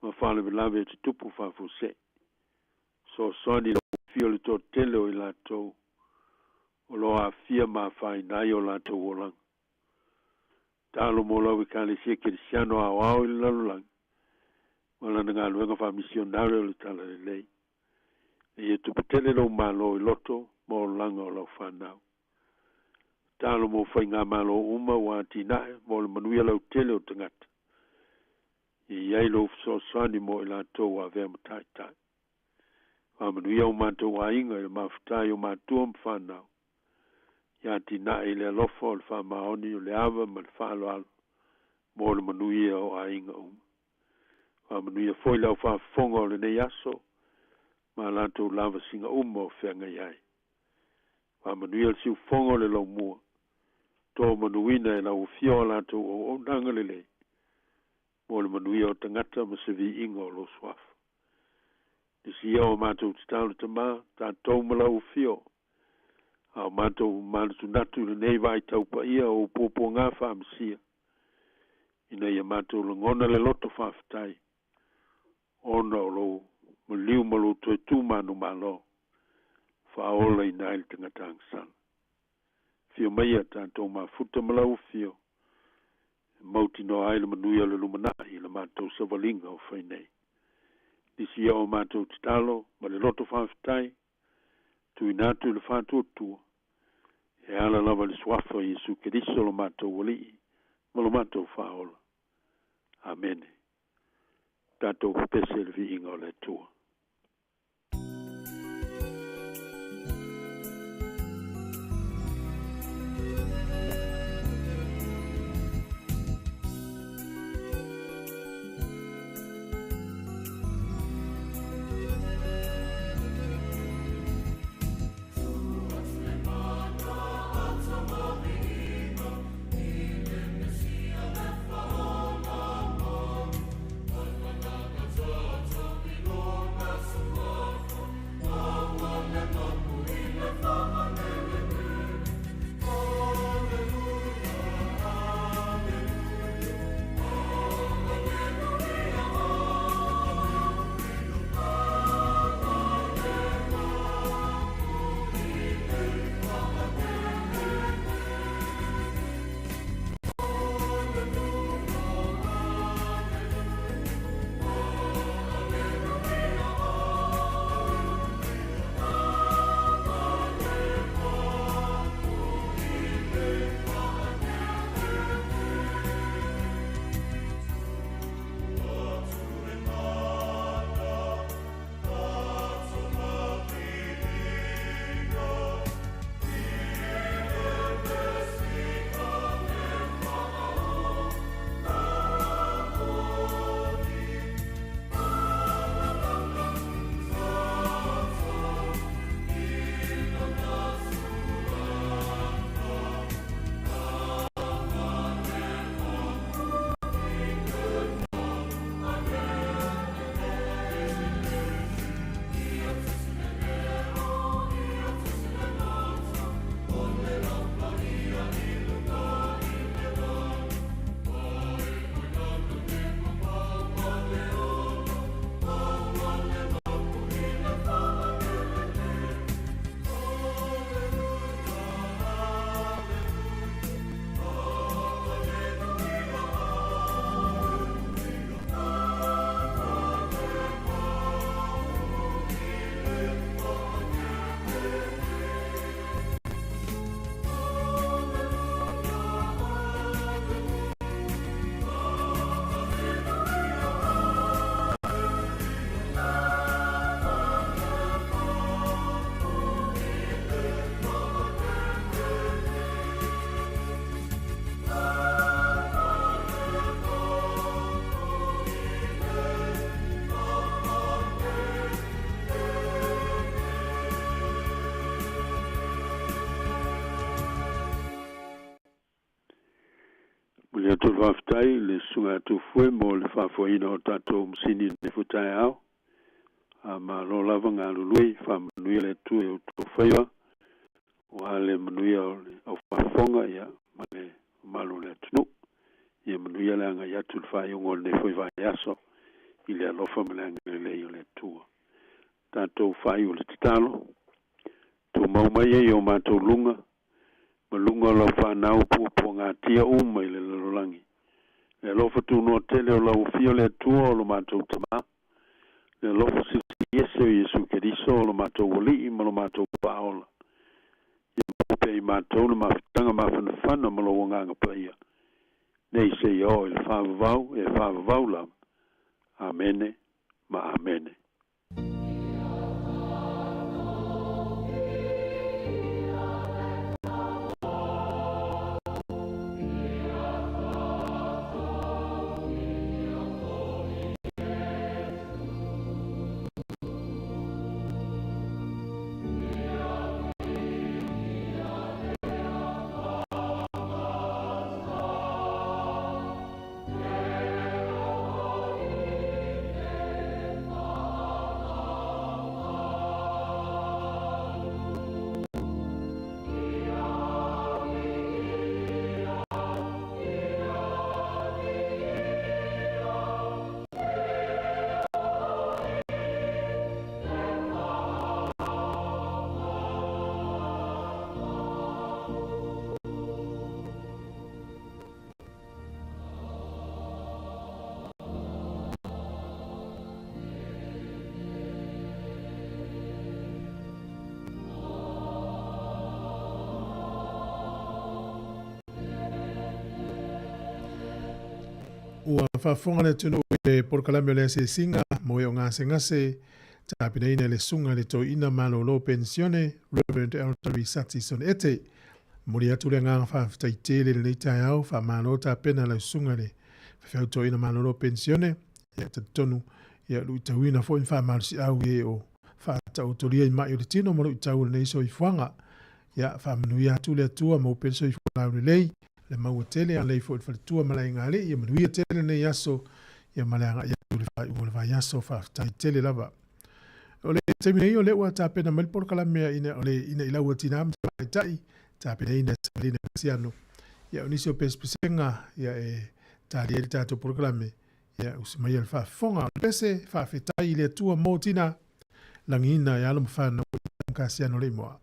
ma faalavelave e tutupu faafuasei. Fesoasoani i lau afio le toatele o i latou o lo o aafia ma afaina ai o latou olaga. Tatalo mo lau Ekalesia Kerisiano aoao i le lalolagi, ma lana galuega faamisionare o le Talalelei, ina ia tupu tele lou Malo i loto ma olaga o lau fanau. Tatalo mo faigamalo uma ua atinae mo le manuia lautele o tagata, ia i ai lou fesoasoani mo i latou ua avea ma taitai. Faamanuia o matou aiga i le mafuta i o matua ma fanau. Ia atinae i le alofa o le faamaoni o le ava ma le faaaloalo mo le manuia o aiga uma. Faamanuia foi le aufaafofoga o lenei aso ma latou lavasiga uma o feagai ai. Faamanuia le siufofoga o le laumua, tomanuina e lau afio a latou auaunaga lelei mo le manuia o tagata ma se viiga o lou suafa. Lisia o matou tatalo Tamā, tatou ma lau afio, a o matou manatunatu i lenei vaitau paia o ou puapuagā faamasia, ina ia matou lagona le loto faafetai, ona o lou maliu ma lou toe tu manumalo, faaolaina ai le tagata agasala. Afio maia tatou mafuta ma lau afio, e mautinoa ai le manuia o le lumanai i le matou savaliga o fai nei. Lisia o matou tatalo ma le loto faafetai, tuuina atu i le faatuatua, e ala lava i le suafa o Iesu Keriso lo matou Alii ma lo matou Faaola. Amene. Tatou pepese i le viiga o le Atua. Momoli atu le faafetai i le Susuga ia Tufue mo le faafoeina o tatou masini i lenei foi taeao. A malo lava galulue, faamanuia le Atua i outou faiva, aua le manuia o le aufaafofoga ia ma le mamalu o le atunuu. Ia manuia le agai atu i le faaiuga o lenei foi vaiaso i le alofa ma le agalelei o le Atua. Tatou faaiu i le tatalo, tumau mai e i o matou luga, ma luga o lau fanau puapuagatia uma i le lalolagi. Le alofa tunoa tele o lau Afio le Atua o lo matou Tamā, le alofa silisili ese o Iesu Keriso o lo matou Alii ma lo matou Faaola, ia maua pea i matou le mafutaga mafanafana ma lou Agaga Paia, nei seia oo i le faavavau e faavavau lava. Amene ma Amene. Ua faafofoga le atunuu i le polokalame o le asiasiga mo e o gasegase, tapenaina e le Susuga i le Toeaina Malolo Penisione, Rev. Elder Risati Sonete. Momoli atu le agaga faafetai tele i lenei taeao, faamalo tapena lau Susuga i le Faifeau Toeaina Malolo Penisione, ia e talitonu ia luitauina foi ma faamalosiau i e o faataotolia i mai o le tino ma luitau o lenei soifuaga. Ia faamanuia atu le Atua maua pea le soifua laulelei, le maua tele a lei foi le faletua ma le aiga-alii, ia manuia tele lenei aso, ia ma le agai atu i le faaiuga o le vaiaso, faafetai tele lava. O le taimi nei o lea ua tapena mai le polokalame a ina o le ina i laua tina ma tamaitai, tapenaina e Samalina Kasiano. Ia o nisi o pesepesega ia e tali ai le tatou polokalame, ia usi maia le faafofoga. O le pese, faafetai i le Atua mo tina, lagiina e alo ma fanau i Kasiano Leimoa.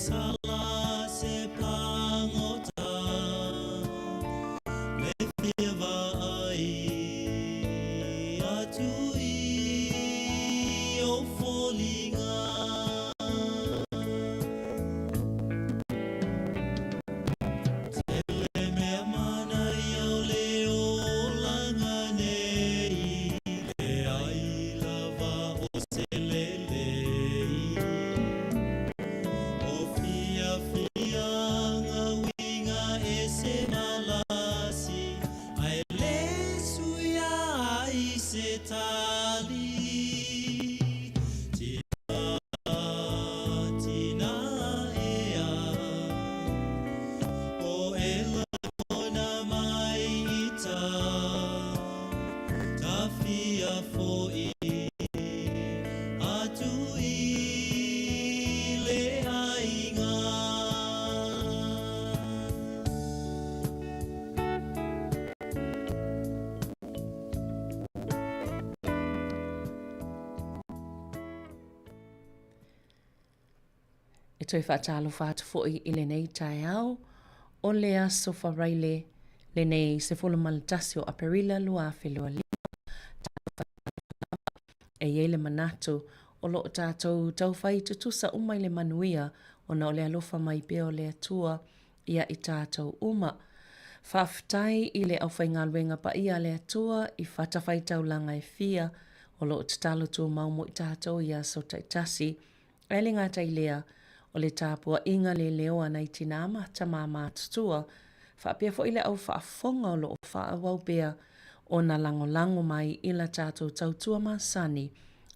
sala se pagota Le fia vaai atu i ou foliga. Tele mea manaia o le olaga nei, leai lava o se lelei. O fiafiaga uiga ese malasi, ae le suia ai se tali. Tina ea, o e lagona mai i ta tawhia fo'i atu i le aiga. E toe faatalofa atu foi i lenei taeao o le aso Faraile lenei 11 o Aperila 2025. E i ai le manatu o lo o tatou taufai tutusa uma i le manuia ona o le alofa mai pea o le Atua ia i tatou uma. Faafetai i le aufaigaluega paia a le Atua i fatafaitaulaga e fia o lo o tatalo tumau mo i tatou i aso taitasi. Ae le gata i lea, o le tapuaiga le leoa nai tinā ma tamā matutua, faapea foi le au faafofoga o lo o faaauau pea ona lagolago mai i la tatou tautua masani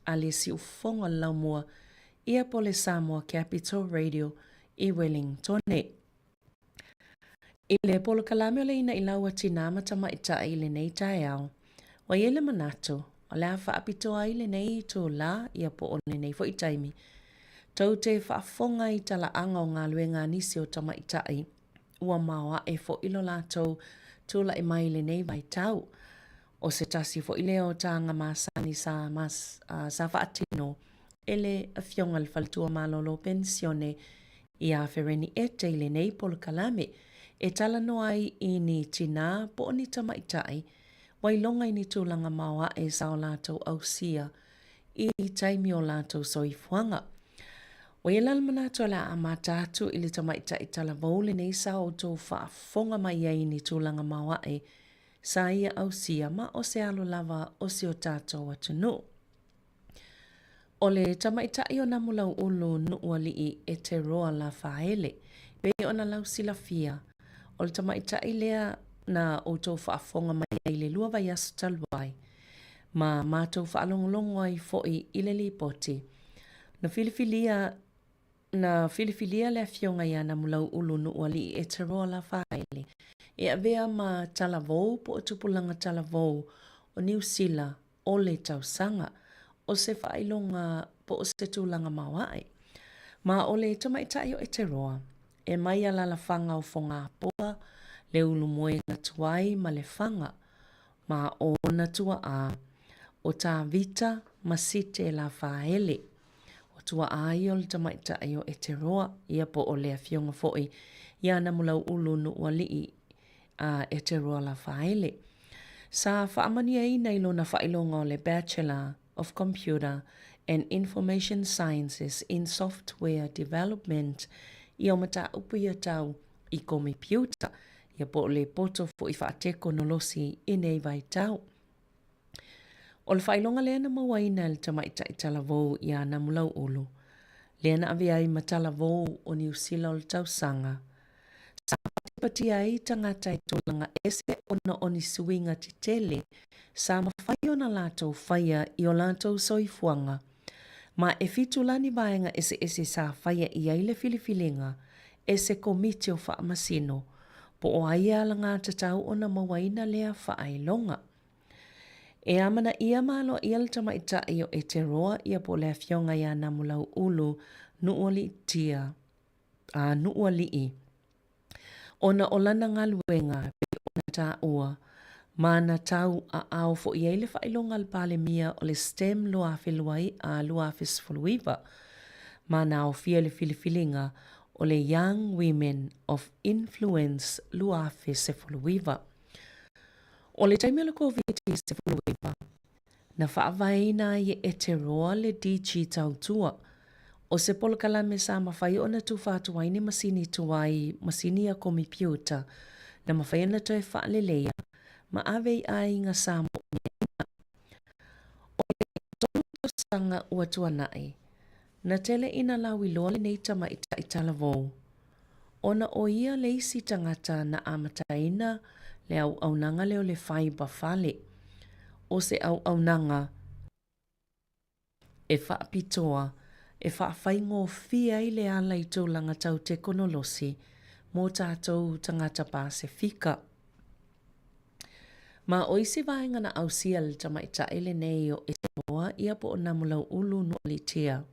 a le siufofoga o le laumua ia po le Samoa Capital Radio i Welingtone. I le polokalame o le Inaʻilau a Tinā ma Tamaitai i lenei taeao, ua i ai le manatu, o le a faapitoa ai lenei itulā, ia po o lenei foi taimi, tou te faafofoga i talaaga o galuega a nisi o tamaitai ua maoae foi lo latou tulai mai i lenei vaitau. ʻO se tasi foi lea o taga masani sa, sa faatino e le Afioga i le Faletua Malolo Penisione iā Fereni Ete i lenei polokalame e talanoa ai i ni tinā po o ni tamaitai ua iloga i ni tulaga maoae sa o latou ausia i taimi o latou soifuaga. Ua i ai la le manatu o le a amata atu i le tamaitai talavou lenei sa outou faafofoga mai ai i ni tulaga maoae sa ia ausia ma o se alo lava o si o tatou atunuu. ʻO le tamaitai o Namulauʻulu Nuʻualiʻi Eteroa Lafaele, pei ona lausilafia, o le tamaitai lea na outou faafofoga mai ai i le lua vaiaso talu ai, ma matou faalogologo ai foi i le lipoti. Na filifilia Na filifilia le Afioga ia Namulauʻulu Nuʻualiʻi Eteroa Lafaele e avea ma talavou po o tupulaga talavou o Niu Sila o le tausaga o se faailoga po o se tulaga maoaʻe. Ma o le tamaitai o Eteroa, e mai alalafaga o Fogapoa, le Ulumoega tuai ma Lefaga, ma ona tuaʻā, ʻo Tavita ma Site Lafaele. O tuaʻā ia o le tamaitai o Eteroa, ia po o le afioga foi iā Namulauʻulu Nuʻualiʻi a Eteroa Lafaele. Sa faamanuiaina i lona faailoga o le Bachelor of Computer and Information Sciences in Software Development ia o mataupu ia tau i komipiuta, ia po o le poto foi faatekonolosi i nei vaitau. ʻO le faailoga lea na mauaina e le tamaitai talavou iā Namulauʻulu, lea na avea ai ma talavou o Niu Sila o le tausaga, sa patipatia ai tagata i tulaga ese ona o ni suiga tetele sa mafai ona latou faia i o latou soifuaga, ma e fitu la ni vaega eseese sa faia i ai le filifiliga e se komiti o faamasino po o ai e alagatatau ona mauaina lea faailoga. E amanaia ma aloaia le tamaitai o Eteroa ia po o le afioga iā Namulauʻulu Nuʻualiʻitia, a Nuʻualiʻi, ona o lana galuega pei ona taua, ma na tau aao foi ai le faailoga a le Palemia o le STEM 2019, ma na aofia i le filifiliga. o le Young Women of Influence 2019. O le taimi o le Koviti-19, na faavaeina ai e Eteroa le DG Tautua, o se polokalame sa mafai ona tufa atu ai ni masini tuai, masini a komipiuta, na mafai ona toe faaleleia ma ave i aiga sa moomia. O le tolu tausaga ua tuanai, na tele ina lauiloa lenei tamaitai talavou, ona o ia le isi tagata na amataina le auaunaga lea o le faiba fale, o se auaunaga e faapitoa e faafaigofie ai le ala i tulaga tau tekonolosi mō tātou tagata Pasefika. Ma o isi vaega na ausia e le tamaitai lenei o Eteroa ia po o Namulau'ulu Nu'alitia.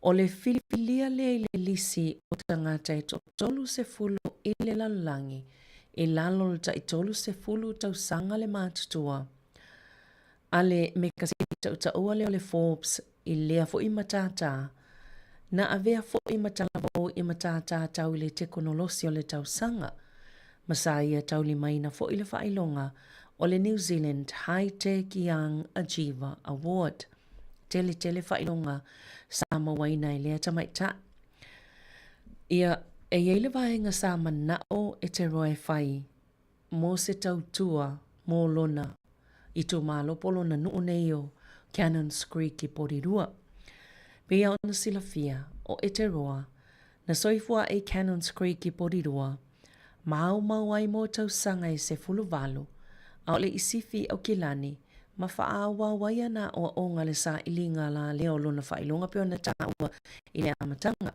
O le filifilia lea i le lisi o tagata e toatolu-sefulu i le lalolagi i lalo o le tai-30 tausaga le matutua a le mekasini tautaua lea o le Forbes i lea foi matata, na avea foi ma talavou i matata tau i le tekonolosi o le tausaga, ma sa ia taulimaina foi le faailoga o le New Zealand Hi-Tech Young Achiever Award. Tele tele faailoga sa mauaina e lea tamaitai. Ia, e i ai le vaega sa mana'o e te roa e fai mo se tautua mo lona itumalo po o lona nuu nei o Cannons Creek i Porirua. Pei lava ona silafia, o Eteroa, na soifua ae i Cannons Creek i Porirua, maumau ai mo tausaga e 18, ʻaʻole i sifi i Aukilani, ma faaauau ai ana aoaoga le sailiga lalea o lona faailoga pei ona taua i le amataga.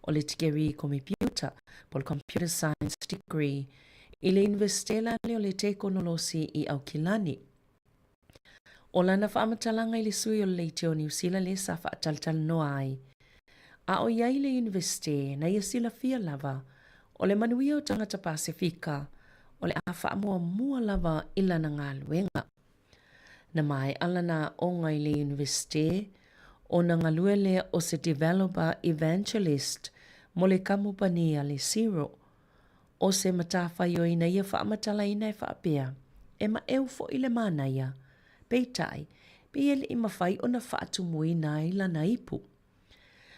O le tikerii komipiuta, po o le Computer Science Degree, i le Iunivesite lale o le Tekonolosi i Aukilani. O lana faamatalaga i le sui o le Leitio o Niu Sila lea sa faatalatalanoa ai, a o i ai i le Iunivesite, na ia silafia lava, o le manuia o tagata Pasefika, o le a faamuamua lava i lana galuega. Na maea lana aoga i le Iunivesite, ona galue lea o se Developer Evangelist mo le kamupani a le Xero. ʻO se matafaioi na ia faamatalaina e faapea, e maʻeu foi le manaia, peitai, pei e le i mafai ona faatumuina ai lana ipu.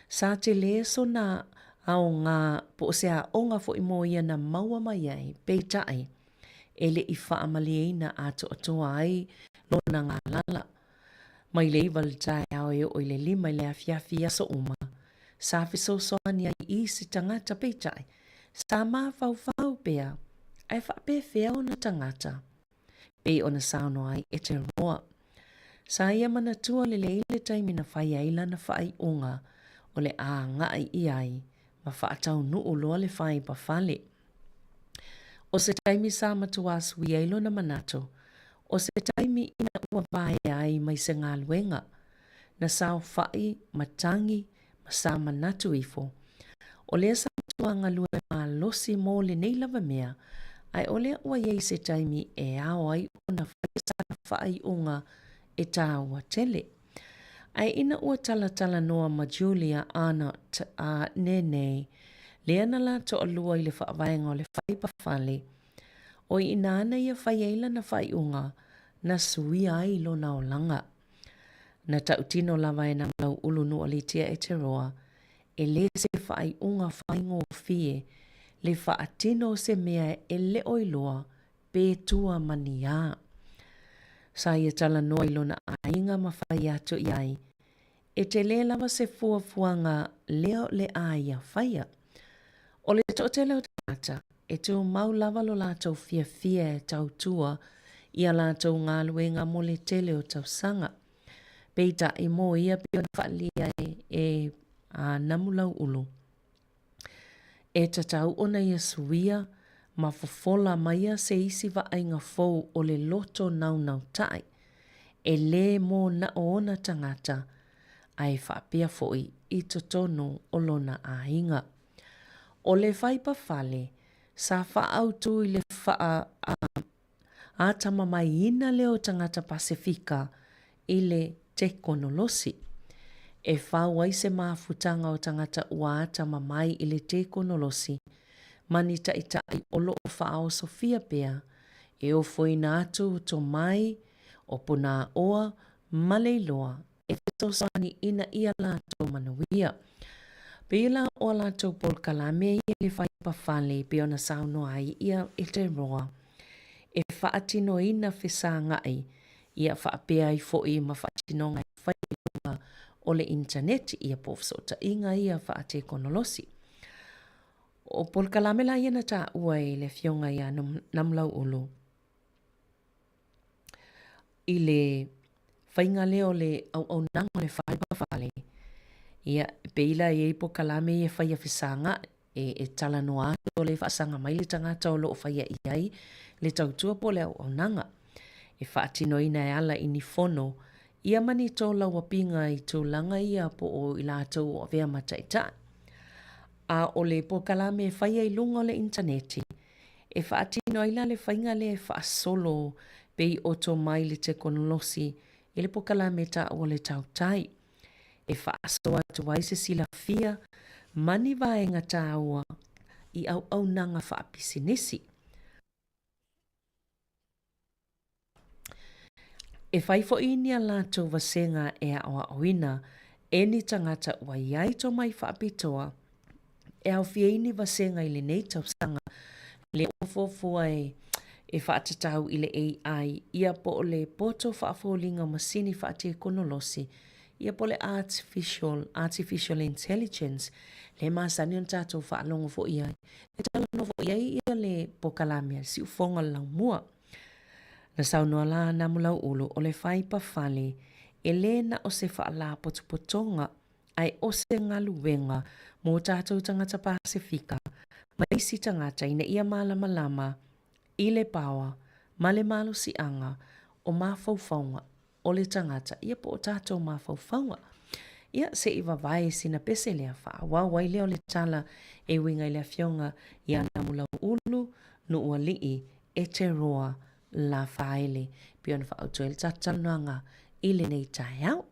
Sa tele sona aoga po o se aoga foi mo ia na maua mai ai, peitai, e le i faamalieina atoatoa ai lona galala. Mai le iwa i le taeao e oo i le lima i le afiafi i aso uma, sa fesoasoani ai i isi tagata, peitai, sa mafaufau pea ae faapefea ona tagata. Pei ona saunoa ai Eteroa. Sa ia manatua lelei le taimi na fai ai lana faaiuga o le a agai i ai ma faataunuu loa le faipa fale. ʻO se taimi sa matuā sui ai lona manatu, ʻo se taimi ina ua vaea ai mai se galuega, na saofaʻi ma tagi ma sa manatu ifo, ʻo lea sa matuā galue malosi mo lenei lava mea, ae ʻo lea ua i ai se taimi e ao ai ona fai sana faaiuga e tāua tele. Ae ina ua talatalanoa ma Julia Arnott a Nene, lea na la toalua i le faavaega o le faipa fale, ʻo i inā na ia fai ai lana faaiuga, na suia ai lona olaga. Na tautino lava e Namulauʻulu Nuʻalitia Eteroa, e le se faaiuga faigofie le faatino o se mea e le o iloa pe tua ma ni a. Sa ia talanoa i lona aiga ma fai atu i ai, E tele lava se fuafuaga lea o le a ia faia. O le toatele o tagata, e tumau lava lo latou fiafia e tautua i a latou galuega mo le tele o tausaga. Peitai mo ia pei ona faaalia e a Namulauʻulu. E tatau ona ia suia ma fofola maia se isi vaaiga fou o le loto naunautai, e lē mō na o ona tagata, a e faapea foi i totonu o lona aiga. O le faipa fale, sa faaautu i le faa atamamaiina lea o tagata Pasefika i le tekonolosi. e fau ai se mafutaga o tagata ua atamamai i le tekonolosi ma ni taʻitaʻi o lo o faaosofia pea e ofoina atu tomai o punāʻoa ma le iloa e fesoasoani ina ia latou manuia. Pei la o a latou polokalame ia i le faipafale e pei ona saunoa ai ia e te roa e faatinoina fesagaʻi ia faapea ai foi ma faatinoga e fai i luga o le initaneti ia po o fesootaiga ia faatekonolosi. O polokalame la ia na taua e le Afioga ia Namulauulu i le faiga lea o le auaunaga o le faipafale, ia, e pei la e i ai polokalame ia e faia fesagaʻi, e talanoa atu o lea e faasaga mai le tagata o lo o faia i ai le tautua po o le auaunaga. E faatinoina e ala i ni fono ia ma ni tolauapiga i tulaga ia po o i latou o avea ma taitai. A o le polokalame e faia i luga o le initaneti, e faatino ai la le faiga lea e faasolo pei o tomai le tekonolosi i le polokalame taua o le tautai, e faasoa atu ai se silafia ma ni vaega taua i auaunaga faapisinisi. E fai foi ni a latou vasega e aʻoaʻoina e ni tagata ua i ai tomai faapitoa e aofia ai ni vasega i lenei tausaga lea ua fuafua e faatatau i le AI ia po o le poto faafoliga o masini faatekonolosi ia po o le artificial, artificial intelligence lea e masani ona tatou faalogo foi i ai. E talanoa foi i ai ia le polokalame a le siufofoga o le laumua. Na saunoa la a Namulauulu o le faipafale e lē na o se faalapotopotoga ae o se galuega mo tatou tagata Pasefika ma isi tagata ina ia malamalama i le paoa ma le malosiaga o mafaufauga o le tagata, ia po o tatou mafaufauga. Ia, se i vavae sina pese lea, faaauau ai lea o le tala e uiga i le Afioga ia Namulauulu Nuualii Eteroa Lafaele, pei ona faaautu ai le tatou talanoaga i lenei taeao.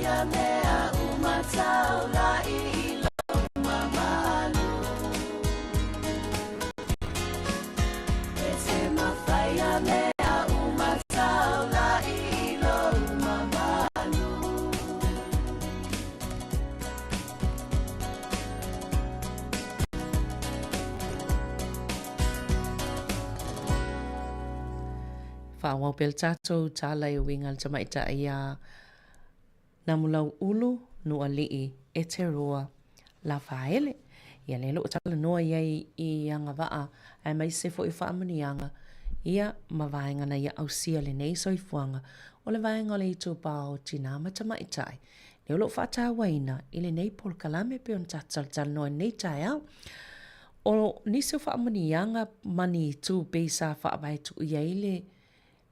faia mea uma taulai i lou mamalu. E te mafaia mea uma taulai i lou mamalu. Faaauau pea le tatou tala e uiga i le tamaitai iā Namulau'ulu Nuualii Eteroa Lafaele. Ia lea o lo o talanoa i ai i agavaa aemaise foi o faamanuiaga ia ma vaega na ia ausia lenei soifuaga o le vaega o le itupa o tinā ma tamaitai lea o lo o faatauaina i lenei polokalame pei ona tatou talatalanoa i lenei taeao. O nisi o faamanuiaga ma ni itu pei sa faavae tuu i ai le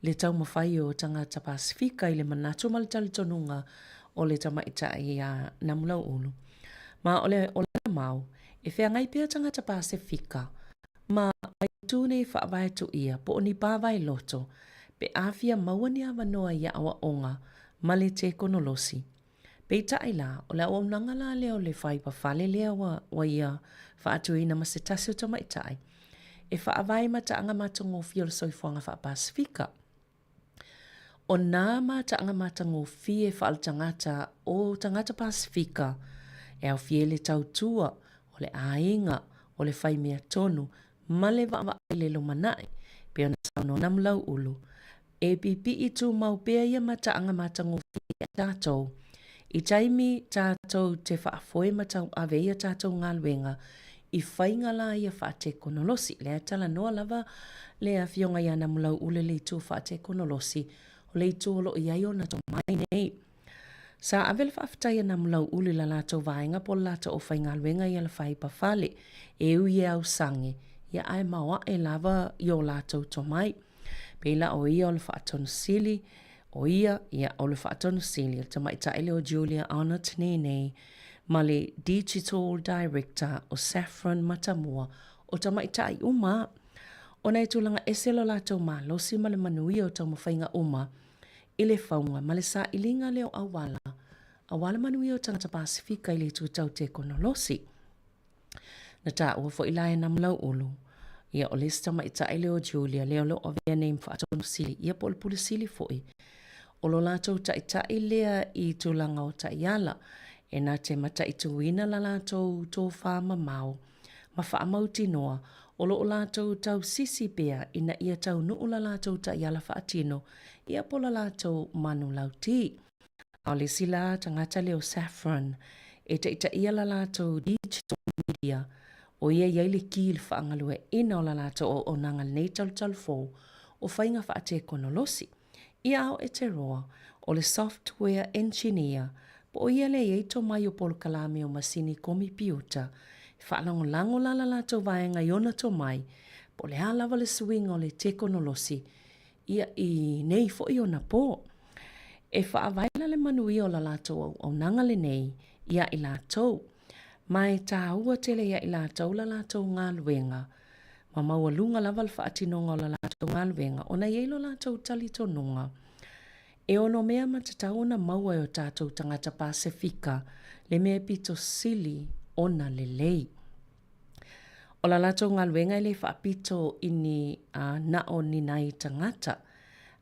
le taumafai o tagata Pasefika i le manatu ma le talitonuga o le tamaitai iā Namulau'ulu. Ma o le lana mau, e feagai pea tagata Pasefika ma itu nei faavae tuia po o ni pāwae loto pe a fia maua ni avanoa i aʻoaʻoga ma le tekonolosi. Peitai la, o le auaunaga la lea o le faipafale lea ua, ua ia faatuina ma se tasi o tamaitai, e faavae i mataaga matagofie o le soifuaga faa-Pasefika. O nā mataaga matagofie faaletagata o tagata Pasefika e aofia ai le tautua, o le aiga, o le fai mea tonu, ma le vaavaai i le lumanai, pei ona saunoa Namulau'ulu, E pipiʻi tumau pea ia mataaga matagofie ia tatou. I taimi tatou te faafoe ma tauave ai a tatou galuega i faiga la ia faatekonolosi. Lea e talanoa lava le Afioga ia Namulau'ule i le itu faatekonolosi, o le itu o lo o i ai ona tomai nei. Sa ave le faafetai a Namulau'ulu i la latou vaega po o le latou aufaigaluega i Alafaipa-fale, e ui e ausage, ia ae maoaʻe lava i o latou tomai. Pei la o ia o le Faatonu Sili, o ia, ia, o le Faatonu Sili, o le tamaitai lea o Julia Arnott Nene, ma le Digital Director o Saffron Matamua, o tamaitai uma. Ona e tulaga ese lo latou malosi ma le manuia o taumafaiga uma i le fauga ma le sailiga lea o auala aua le manuia o tagata Pasefika i le itu tau tekonolosi. Na taua foi la e Namulau'ulu, ia o le isi tamaitai lea o Julia lea o lo o avea nei ma Faatonu Sili, ia po o le Pule Sili foi. O lo latou taitai lea i tulaga o taiala, e na te mataituina la latou tofā mamao ma faamautinoa o lo o latou tausisi pea ina ia taunuu la latou taiala faatino, ia po o la latou manulauti. A o le isi la tagata lea o Saffron, e taitaia la latou digital media, o ia i ai le ki i le faagalueaiina o la latou auaunaga lenei talutalu fou o faiga faatekonolosi. Ia ao Eteroa, o le software engineer, po o ia lea e i ai tomai o polokalame o masini komipiuta, e faalagolago la la latou vaega i ona tomai, po o le a lava le suiga o le tekonolosi ia i nei foi ona pō. E faavae la le manuia o la latou auaunaga lenei iā i latou, ma e tāua tele iā i latou la latou galuega, ma maualuga lava le faatinoga o la latou galuega ona e i ai lo latou talitonuga e ono mea ma tatau ona maua e o tatou tagata Pasefika le mea e pito sili ona lelei. O la latou galuega e le faapito i ni na o ni nai tagata,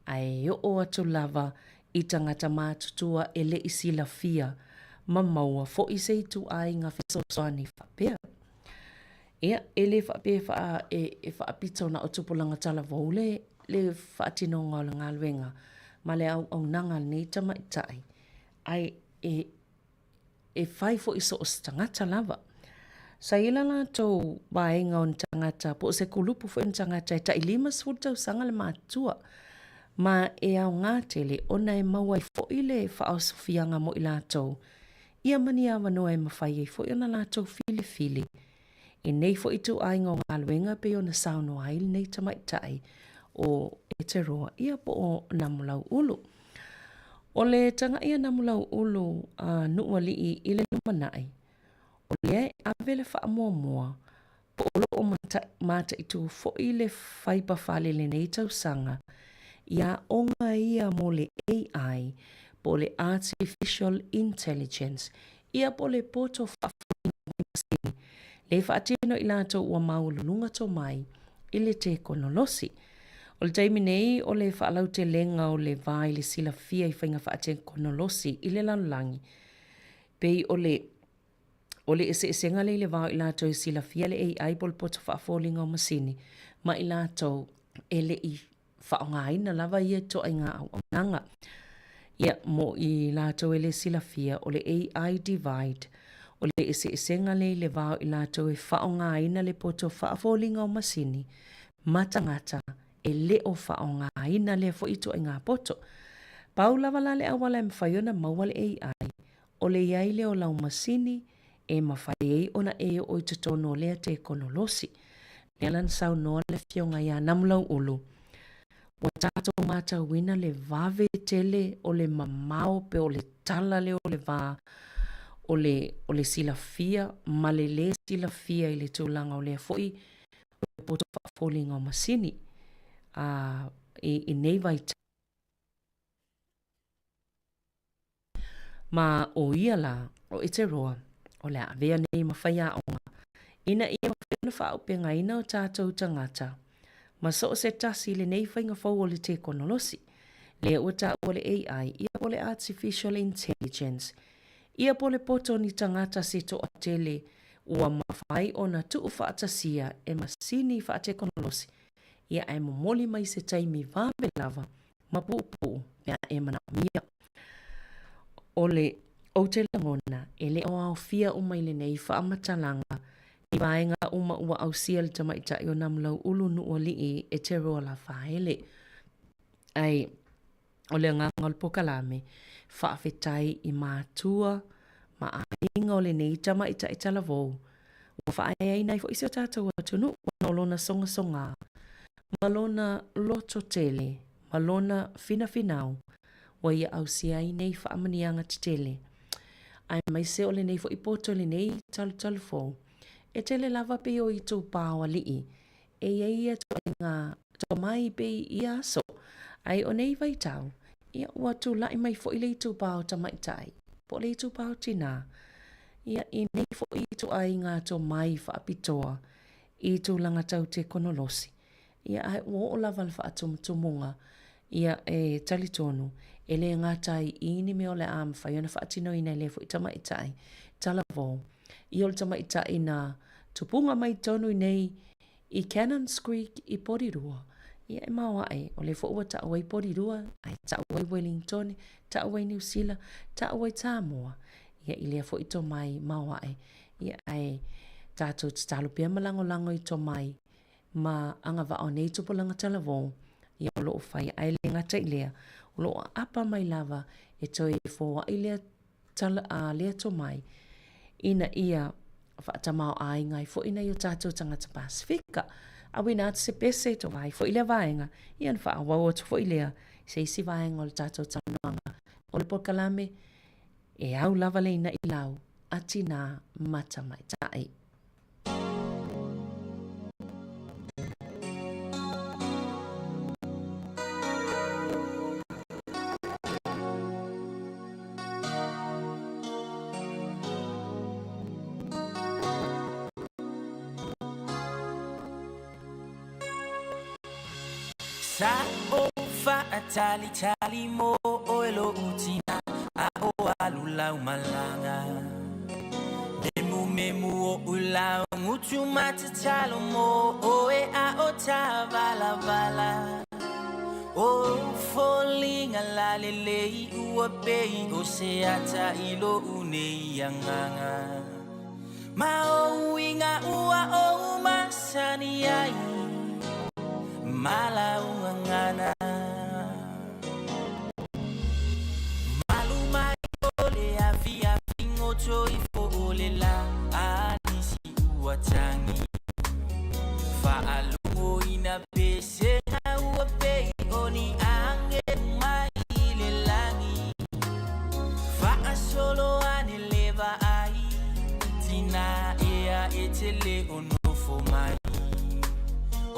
ae oo atu lava i tagata matutua e le i silafia ma maua foi se ituaiga fesoasoani faapea. Ia, e le faapea e faa, e, e faapito na o tupulaga talavou le, le faatinoga o le galuega ma le auaunaga a lenei tamaitai, ae e, e fai foi so o se tagata lava. Sa i ai la latou vaega o ni tagata po o se kulupu foi o ni tagata e tai 50 tausaga le matutua ma e aoga tele ona e maua ai foi le faaosofiaga mo i latou ia ma ni avanoa e mafai ai foi ona latou filifili i nei foi ituaiga o galuega pei ona saunoa ai lenei tamaitai o Eteroa ia po o Namulau'ulu. O le tagaʻi a Namulauʻulu a Nuʻualiʻi i le lumanai, o lea e ave le faamuamua po o lo o mataitu foi le faipafale i lenei tausaga i aoga ia mo le AI. po o le Artificial Intelligence, ia po o le poto faafoliga o masini, le faatino i latou ua maualuluga tomai i le tekonolosi. O le taimi nei, o le faalautelega o le va i le silafia i faiga faatekonolosi i le lalolagi, pei o le O le eseesega lea i le va o i latou e silafia le AI po o le poto faafoliga o masini ma i latou e le i faaaogaina lava ia ituaiga auaunaga. Ia, mo i latou e le silafia, o le AI divide, o le eseesega lea i le va o i latou e faaaogaina le poto faafoliga o masini ma tagata e le o faaaogaina lea foi ituaiga poto. Pau lava la le auala e mafai ona maua le AI, O le i ai lea o lau masini e mafai ai ona e oo i totonu o lea tekonolosi. Lea la na saunoa le Afioga ia Namulauulu, ua tatou matauina le vave tele o le mamao pe o le tala lea o le va o le o le silafia ma le lē silafia i le tulaga o lea foi o le poto faafoliga o masini a i nei vaitau. Ma ʻo ia lā, ʻo Eteroa, o le a avea nei ma faiaoga, ina ia mafai ona faaaupegaina o tatou tagata ma so o se tasi i lenei faiga fou o le tekonolosi, lea ua taua le AI, ia po o le Artificial Intelligence, ia po o le poto o ni tagata se toatele ua mafai ona tuufaatasia e masini faatekonolosi, ia ae momoli mai se taimi vave lava ma puupuu pe a e manaomia. O le Ou te lagona, e le o aofia uma i lenei faamatalaga ni vaega uma ua ausia le tamaitai o Namulauulu Nuualii e Te Roa Lafaele. Ae o le agaga o le pokalame, faafetai i matua ma aiga o lenei tamaitai talavou ua faaeaina ai foi si o tatou atunuu ona o lona sogasoga ma lona lototele ma lona finafinau ua ia ausia ai nei faamanuiaga tetele. Aemaise o lenei foi poto i lenei talutalufou, e tele lava pei o itupa o alii e i ai ia ituaiga tomai pei i ia aso. Ae o nei vaitau, ia ua tulai mai foi le itupa o tamaitai, po o le itupa o tinā, ia i nei foi ituaiga tomai faapitoa i tulaga tau tekonolosi, ia ae ua oo lava le faatumutumuga, ia e talitonu, e le gata ai i ni mea o le a mafai ona faatinoina e lea foi tamaitai talavou, ia o le tamaitai na tupuga mai tonu i nei i Cannons Creek i Porirua, ia e maoae, o lea foi ua tau ai Porirua, ae tau ai Welingtone, tau ai Niu Sila, tau ai Samoa, ia i lea foi tomai maoae, ia ae tatou tatalo pea ma lagolago i tomai ma agavaa o nei tupulaga talavou, ia o lo o fai, ae le gata i lea, o lo o aapa mai lava e toe foai lea tala, a lea tomai, ina ia faatamaoaiga ai foi nai o tatou tagata Pasefika. Auina atu se pese, tovai foi lea vaega, ia ona faaauau atu foi lea i se isi vaega o le tatou talanoaga o le polokalame e au lava le ina'i lau a tinā ma tamaitai. Sa ou faatalitali mo oe lo'u tina a o alu lau malaga Memumemu oʻu lau gutu ma tatalo mo oe a o tāvalavala O foliga lalelei ua pei o se ata i lo'u nei agaga Ma o uiga ua ou masani ai ma lau gagana Malu mai o le afiafi goto ifo o le la a nisi ua tagi Faalogoina pesega ua pei o ni agelu mai le lagi Faasolo ane le vaai tina ea e te le o nofo mai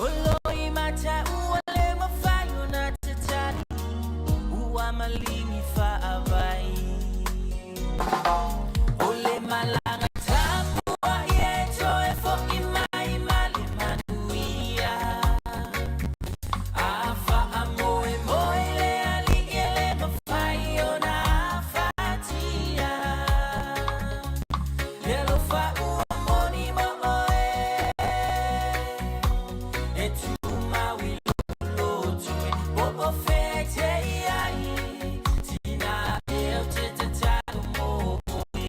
O loimata ua le mafai ona tatali Ua maligi faavai. O le malaga tapuai e toe fo'i mai ma le manuia. A faamoemoe le Alii e le mafai ona afatia. Le alofa ua moni mo oe, e tumau i lou loto e po o fea e te i ai, tina e ou te tatalo mo oe.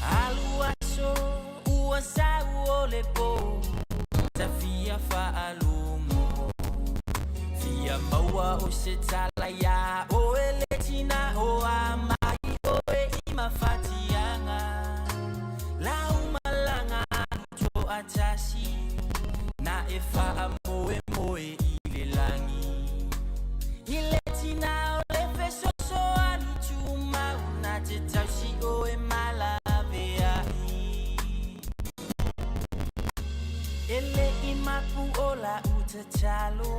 Alu aso ua sau o le po, tafia faalogo. Fia maua o se tala iā oe le tina o a mai oe i mafatiaga. Lau malaga alu toatasi, na e faamoemoe i le lagi. I le tina o le fesoasoani tumau na te tausi oe ma laveai. E le i mapu o la'u tatalo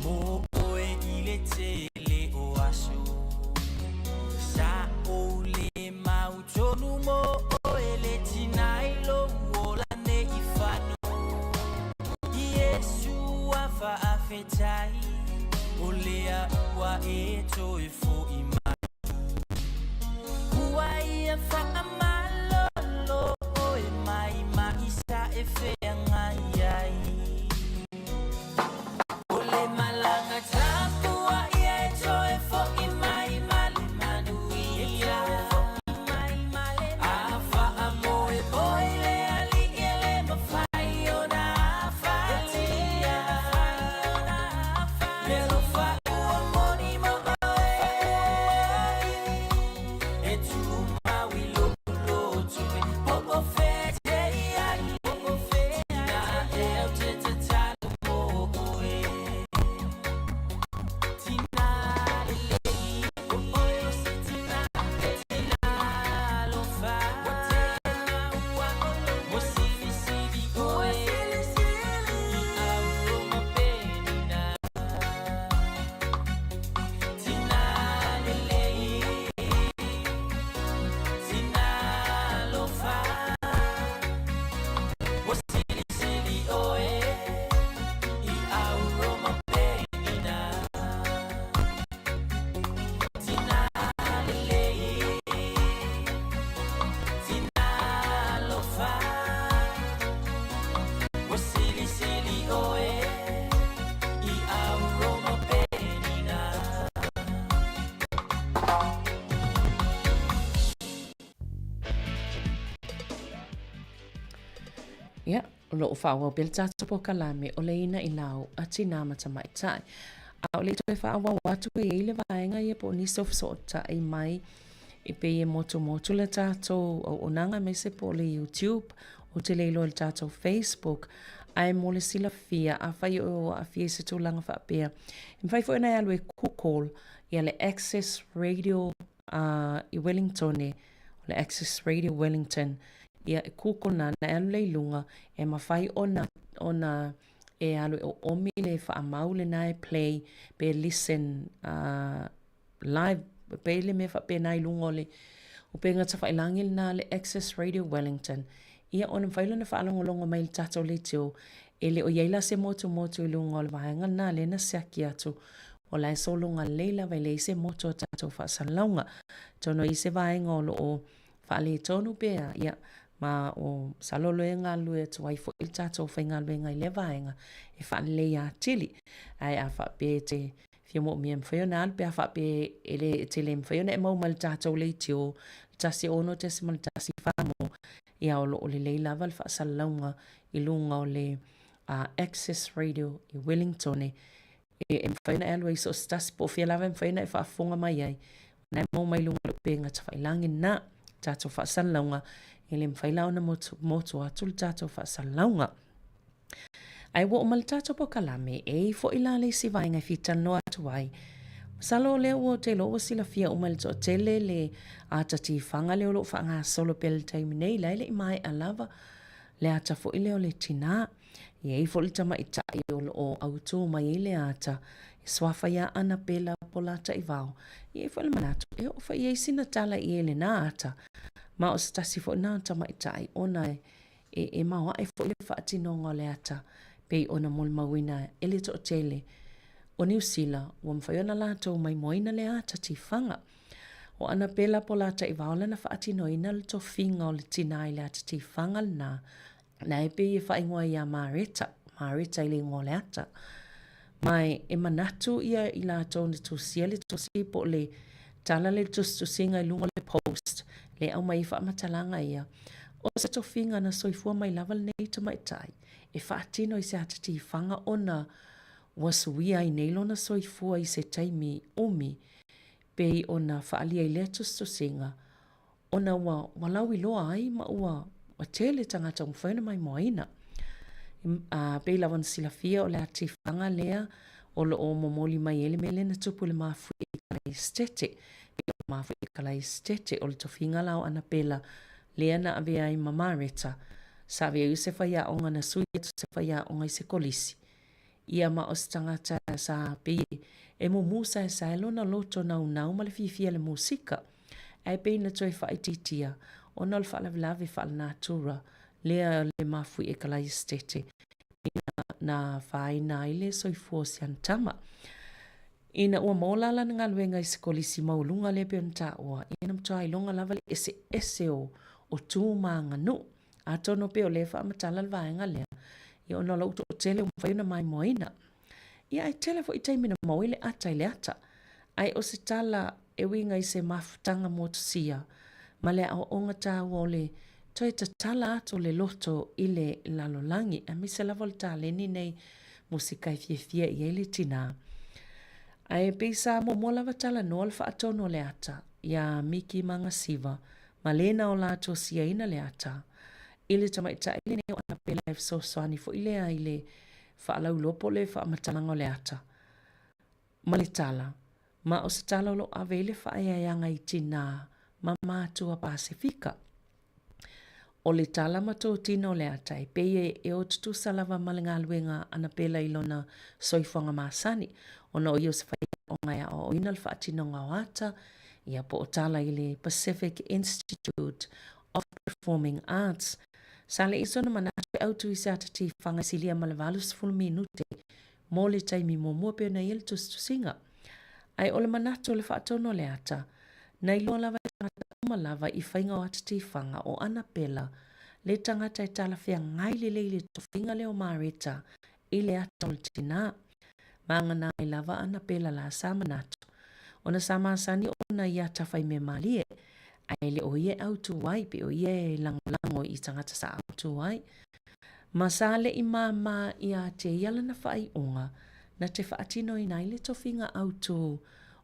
mo oe i le tele o aso. Sa ou le mautonu mo oe le tina i lou ola nei fano. Iesu a faafetai o lea ua e toe fo'i mai. Ua ia faamalolo oe mai ma'i sa e feagai ai. O le malaga tapuai e toe fo'i mai ma le manuia. A faamoemoe le Alii e le mafai ona afatia. Le alofa ua moni mo oe, e tumau i lou loto e po o fea e te i ai. Tina e ou te tatalo mo oe. Tina lelei, o oe o se tina, tina alofa. Ua silisili oe, i auroma penina. Tina lelei, tina alofa. Ua silisili oe, i auroma penina. Tina lelei, tina alofa. Ua silisili oe, i auroma penina. Ia, o lo o faaauau pea le tatou polokalame o le ina i lau a tinā ma tamaitai. A o le i toe faaauau atu e i ai le vaega ia po o nisi o fesootai mai e pei e motumotu le tatou auaunaga aemaise po o le YouTube, ou te le iloa i le tatou Facebook, ae mo le silafia, afai o aafia i se tulaga faapea, e mafai foi ona e alu e Google ia le Access Radio i Wellingtone, o le Access Radio Wellington, ia e Google na, na e alu lea i luga, e mafai ona, ona e alu e oomi le faamau lena e play pe listen live pe le mea faapena i luga o le upega tafailagi lena le Access Radio Wellington. Ia ona mafai lea ona faalogologo mai i le tatou leitio e le o i ai la se motumotu i luga o le vaega lena lea na siaki atu o la e sologa lelei lava e leai se motu o tatou faasalalauga. Atonu e i ai se vaega o lo o faaletonu pea, ia, ma o masalo loa e galulue atu ai foi le tatou faigaluega i lea vaega e faalelei atili. Ae a faapea e te fia moomia e mafai ona alu pe a faapea e le, e te le mafai ona e maua mai i le tatou leitio 16.14 mo, ia o lo o lelei lava le faasalalauga i luga o le Access Radio i Wellingtone e mafai ona e alu ai so o se tasi po o fea lava e mafai ona e faafofoga mai ai, o lena e maua mai luga o le upega tafailagi lena, tatou faasalalauga, e le mafai la ona motu atu le tatou faasalalauga. Ae ua oo mai le tatou polokalame, e i ai foi la le isi vaega e fia talanoa atu ai. Masalo o lea ua ou te iloa ua silafia uma e le toatele le ata tifaga lea o lo o faagasolo pea i le taimi nei, la e le i maea lava le ata foi lea o le tinā. E i ai foi le tamaitai o lo o autū mai ai le ata, e suafa ia Anapela Polataivao. E i ai foi le manatu e oo foi i ai sina tala i ai i lena ata, ma o se tasi foi lena o tamaitai ona e e maoae foi le faatinoga o le ata pei ona molimauina e le toatele o Niu Sila ua mafai ona latou maimoaina le ata tifaga. O Anapela Polataivao lana faatinoina le tofiga o le tinā i le ata tifaga lena Na e pei e faaigoa ai ia Mareta, Mareta i le igoa o le ata. Ma e manatu ia i latou na tusia le tusi po o le tala le tusitusiga i luga o le post, le aumai ai faamatalaga ia, o se tofiga na soifua mai lava lenei tamaitai e faatino i se ata tifaga ona ua suia ai nei lona soifua i se taimi umi pei ona faaalia i lea tusitusiga ona ua ua lauiloa ai ma ua ua tele tagata ua mafai ona maimoaina. A pei lava ona silafia o le atifaga lea o lo o momoli mai ai le mea lea na tupu i le mafuie i Kalaesetete. Pei o le mafuie i Kalaesetete o le tofiga la o Anapela lea na avea ai ma Mareta. Sa avea ai o se faiaoga na sui atu se faiaoga i se kolisi. Ia ma o se tagata sa pei e mumu saesae lona loto naunau ma le fiafia i le musika. Ae pei na toe faaitiitia ona o le faalavelave faalenatura lea le mafuie Kalaesetete ina na afaina ai le soifua o si ana tama. Ina ua maua la lana galuega i se kolisi maualuga lea pei ona taua, ia na matua iloga lava le eseese o tu ma aganuu. Atonu pei o lea e faamatala le vaega lea, ia ona o lou toatele ua mafai ona maimoaina. Ia ae tele foi taimi na maua ai le ata i le ata. Ae o se tala e uiga i se mafutaga motusia ma le aoaoga taua o le toe tatala atu o le loto i le lalolagi, aemaise lava o le taleni nei musika e fiafia i ai le tinā. Ae pei sa muamua lava talanoa le faatonu o le ata iā Miki Magasiva ma lena o la tosiaina le ata i le tamaitai lenei o Anapela e fesoasoani foi lea i le faalauiloa po o le faamatalaga o le ata ma le tala, ma o se tala o lo o ave ai le faaeaeaga i tinā ma matua Pasefika. O le tala ma totino o le ata e pei e o tutusa lava ma le galuega a Anapela i lona soifuaga masani, ona o ia o se faiaoga e aoaoina le faatinoga o ata, ia po o tala i le Pacific Institute of Performing Arts. Sa leai sona manatu e autu i se ata tifaga e silia ma le 80 minute mo le taimi muamua pei ona i ai le tusitusiga. Ae o le manatu o le faatonu o le ata, na iloa lava e tagata uma lava i faiga o ata tifaga o Anapela le tagata e talafeagai lelei i le tofiga lea o Mareta i le ata o le tinā. Magana ai lava Anapela la sa manatu, ona sa masani ona i ata fai mea malie, ae le o ia e autū ai, pei o ia e lagolago i tagata sa autū ai. Ma sa leʻi māmā iā te ia lana faaiuga na te faatinoina ai le tofiga autū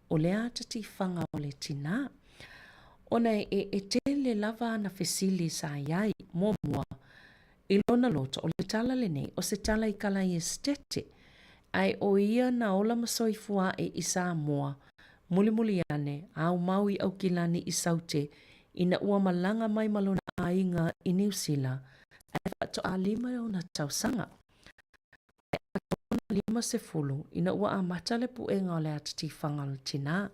o le ata tifaga o le tinā. Ona e e tele lava ana fesili sa iai, muamua, I lona loto, o le tala lenei, o se tala i Kalaiestete, ae o ia na ola ma soifua aʻe i Samoa, mulimuli ane, aumau i Aukilani i Saute, ina ua malaga mai ma lona aiga i Niu Sila, ae faatoa 5 ona tausaga. Ae atoa ona 50 ina ua amata le puega o le ata tifaga o le tinā.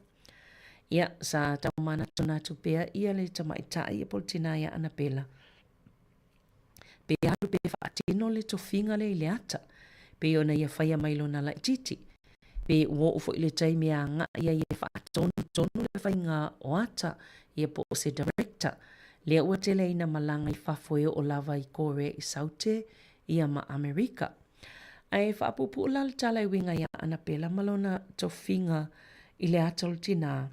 Ia, sa tau manatunatu pea ia le tamaitai po o le tinā ia Anapela, Pe alu pe faatino le tofiga lea i le ata, pei ona ia faia mai lona laitiiti. Pe ua oo foi le taimi e agai ai e faatonutonu le faiga o ata ia po o se director, lea ua tele ai ina malaga i fafo e oo lava i Korea i Saute ia ma Amerika. Ae faapuupuu la le tala e uiga ia Anapela ma lona tofiga i le ata o le tinā.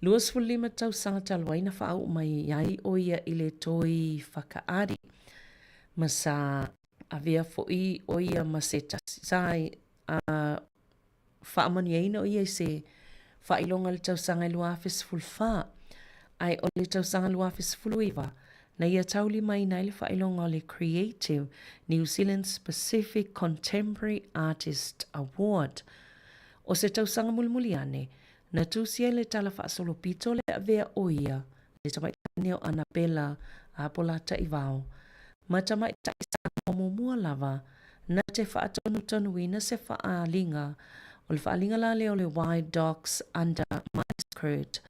25 tausaga talu ai na faauu mai ai ʻo ia i le toi whakaari ma sa avea foi ʻo ia ma se tasi sa faamanuiaina ʻo ia i se faailoga i le tausaga e 2014 ae o le tausaga 2019. Na ia taulimaina ai le faailoga o le Creative New Zealand's Pacific Contemporary Artist Award. O se tausaga mulimuli ane, na tusi ai le tala faasolopito le avea o ia le tamaitai o Anapela Apola Taivao ma tamaitai Samoa muamua lava na te faatonutonuina se faaaliga o le faaaliga la lea o le Wild Dogs Under My Skirt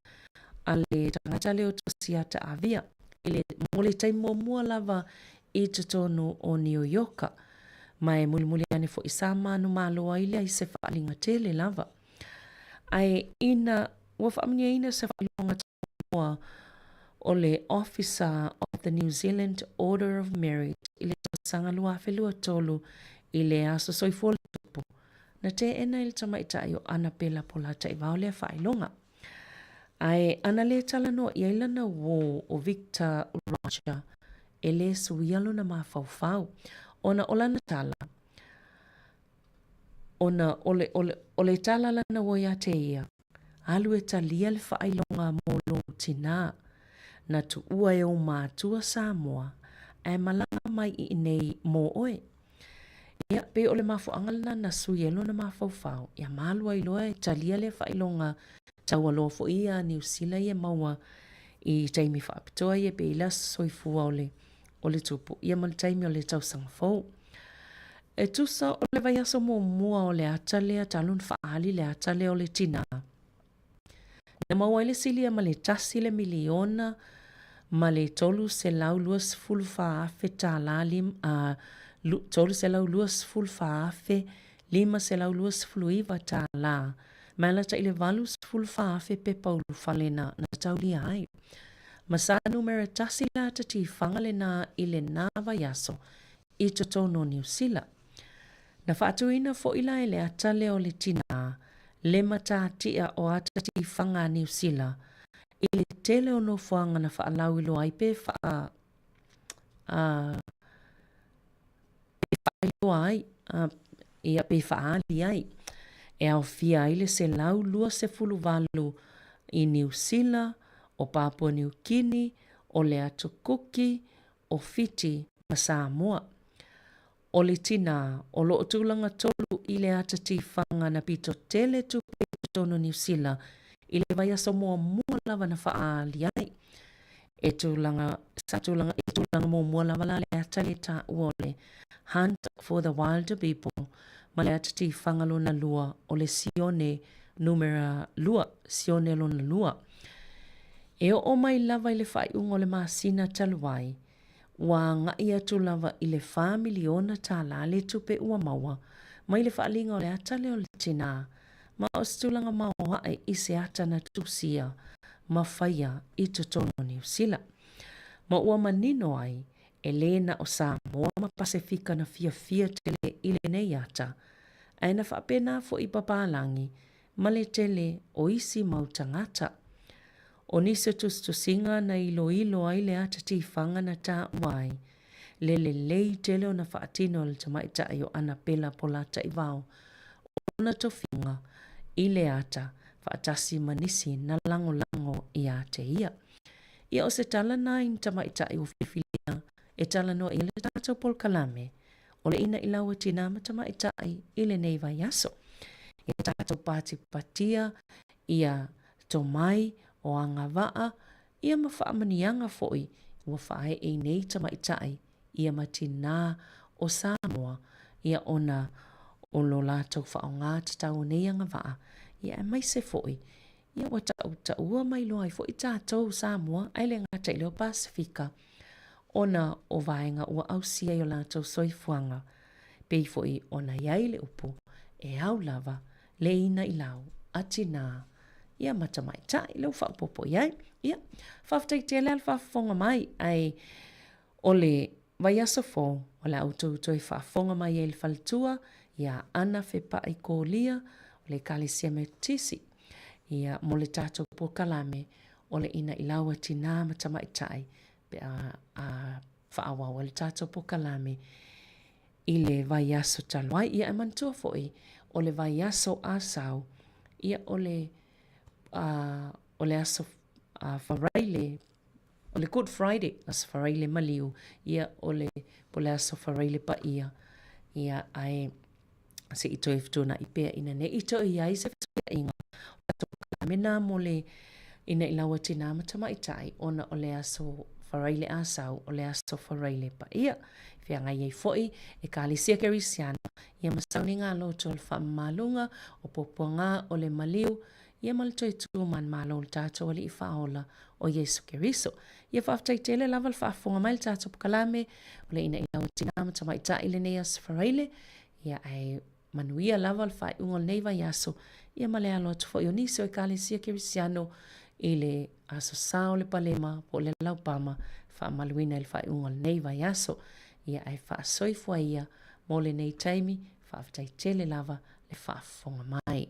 a le tagata lea o Tosiata Avia i le mo le taimi muamua lava i totonu o Niu Ioka. Ma e mulimuli ane foi sa manumalo ai lea i se faaaliga tele lava. Ae ina ua faamanuiaina se faailoga Samoa o le Officer of the New Zealand Order of Merit i le tausaga 2023 i le Aso Soifua o le Tupu, na teena ai le tamaitai o Anapela Polataivao lea faailoga. Ae ana lē talanoa i ai lana uō o Victor Roger e lē suia lona mafaufau ona o lana tala, ona o le, o le, o le tala lana uō iā te ia, Alu e talia le faailoga mo lou tinā. Na tuua e ou mātua Samoa, ae malaga mai i inei mō oe. Ia, pei o le mafuaaga lena na sui ai lona mafaufau, ia malu ai loa e talia lea faailoga taualoa foi ia Niu Sila ia maua i taimi faapitoa ia pei le aso soifua o le o le tupu, ia ma le taimi o le tausaga fou. E tusa o le vaiaso muamua o le ata lea talu ona faaali le ata lea o le tinā. Na maua ai le silia ma le tasi le miliona ma le 324 afe tālā a, 324,529 tālā, ma e lata i le 84 afe pepa ulufale na na taulia ai. Ma sa numera tasi le ata tifaga lenā i lenā vaiaso i totonu o Niu Sila. Na faatuina foi la e le ata lea o le tinā le matatia o ata tifaga a Niu Sila i le tele o nofoaga na faalauiloa ai pe faa a pe faailoa ai a ia pe faaali ai e aofia ai le 128 i Niu Sila, o Papua Niu Kini, o le Atu Kuki, o Fiti ma Samoa. O le tinā, o loo tulaga tolu i le ata tifaga na pito tele tupe i totonu o Niu Sila i le vaiaso muamua lava na faaali ai. E tulaga, sa tulaga, e tulaga muamua lava la le ata le taua o le Hunt for the Wilder People ma le ata tifaga lona lua o le Sione numera lua, Sione lona lua. E oo mai lava i le faaiuga o le masina talu ai, ua agai atu lava i le $4 miliona tālā le tupe ua maua mai le faaaliga o le ata lea o le tinā, ma o se tulaga maoae i se ata na tusia ma faia i totonu o Niu Sila. Ma ua manino ai, e lē na o Samoa ma Pasefika na fiafia tele i lenei ata, ae na faapena foi papalagi ma le tele o isi mau tagata. O nisi o tusitusiga na iloilo ai le ata tifaga na taua ai le lelei tele ona faatino e le tamaitai o Anapela Polataivao ona tofiga i le ata faatasi ma nisi na lagolago iā te ia. Ia o se tala na i ni tamaitai ua filifilia e talanoa i le tatou polokalame o le ina i laua tinā ma tamaitai i lenei vaiaso. Ia tatou patipatia ia tomai o agavaa ia ma faamanuiaga foi ua faaee i nei tamaitai ia ma tinā o Samoa ia ona o lo latou faaaoga tatau o nei agavaa ia aemaise foi ia ua tautaua mai loa ai foi tatou Samoa ae le gata i lea o Pasefika ona o vaega ua ausia i o latou soifuaga, pei foi ona i ai le upu, e au lava le ina i lau a tinā ia ma tamaitai, lea ua faaopoopo i ai. Ia, faafetai tele lava le faafofoga mai, ae o le vaiaso fou, o le a outou toe faafofoga mai ai i le faletua ia Ana Fepai Kolia o le Ekalesia Metotisi, ia, mo le tatou polokalame o le ina i lau a tinā ma tamaitai pe a a faaauau ai le tatou polokalame i le vaiaso talu ai. Ia e manatua foi, o le vaiaso Asau, ia o le a o le aso a Faraile, O le Good Friday, Aso Faraile maliu, ia, o le, po o le Aso Faraile paia, ia, ae se i toe fetuunai pea ina ne i toe i ai se fesuiaiga o tatou polokalame na mo le ina i laua tinā ma tamaitai ona o le Aso Faraile Asau, o le Aso Faraile Paia. E feagai ai foi Ekalesia Kerisiano ia ma sauniga loto o le faamamaluga o puapuaga o le maliu ia ma le toe tu manumalo o le tatou Alii Faaola o Iesu Keriso. Ia faafetai tele lava le faafofoga mai le tatou polokalame o le ina ina o tinā ma tamaitai i lenei Aso Faraile. Ia ae manuia lava le faaiuga o lenei vaiaso ia ma le alo atu foi o nisi o Ekalesia Kerisiano i le Aso Sa o le Palema po o le Laupama faamaluina i le faaiuga o lenei vaiaso. Ia ae faasoifua ia mo lenei taimi, faafetai tele lava le faafofoga mai.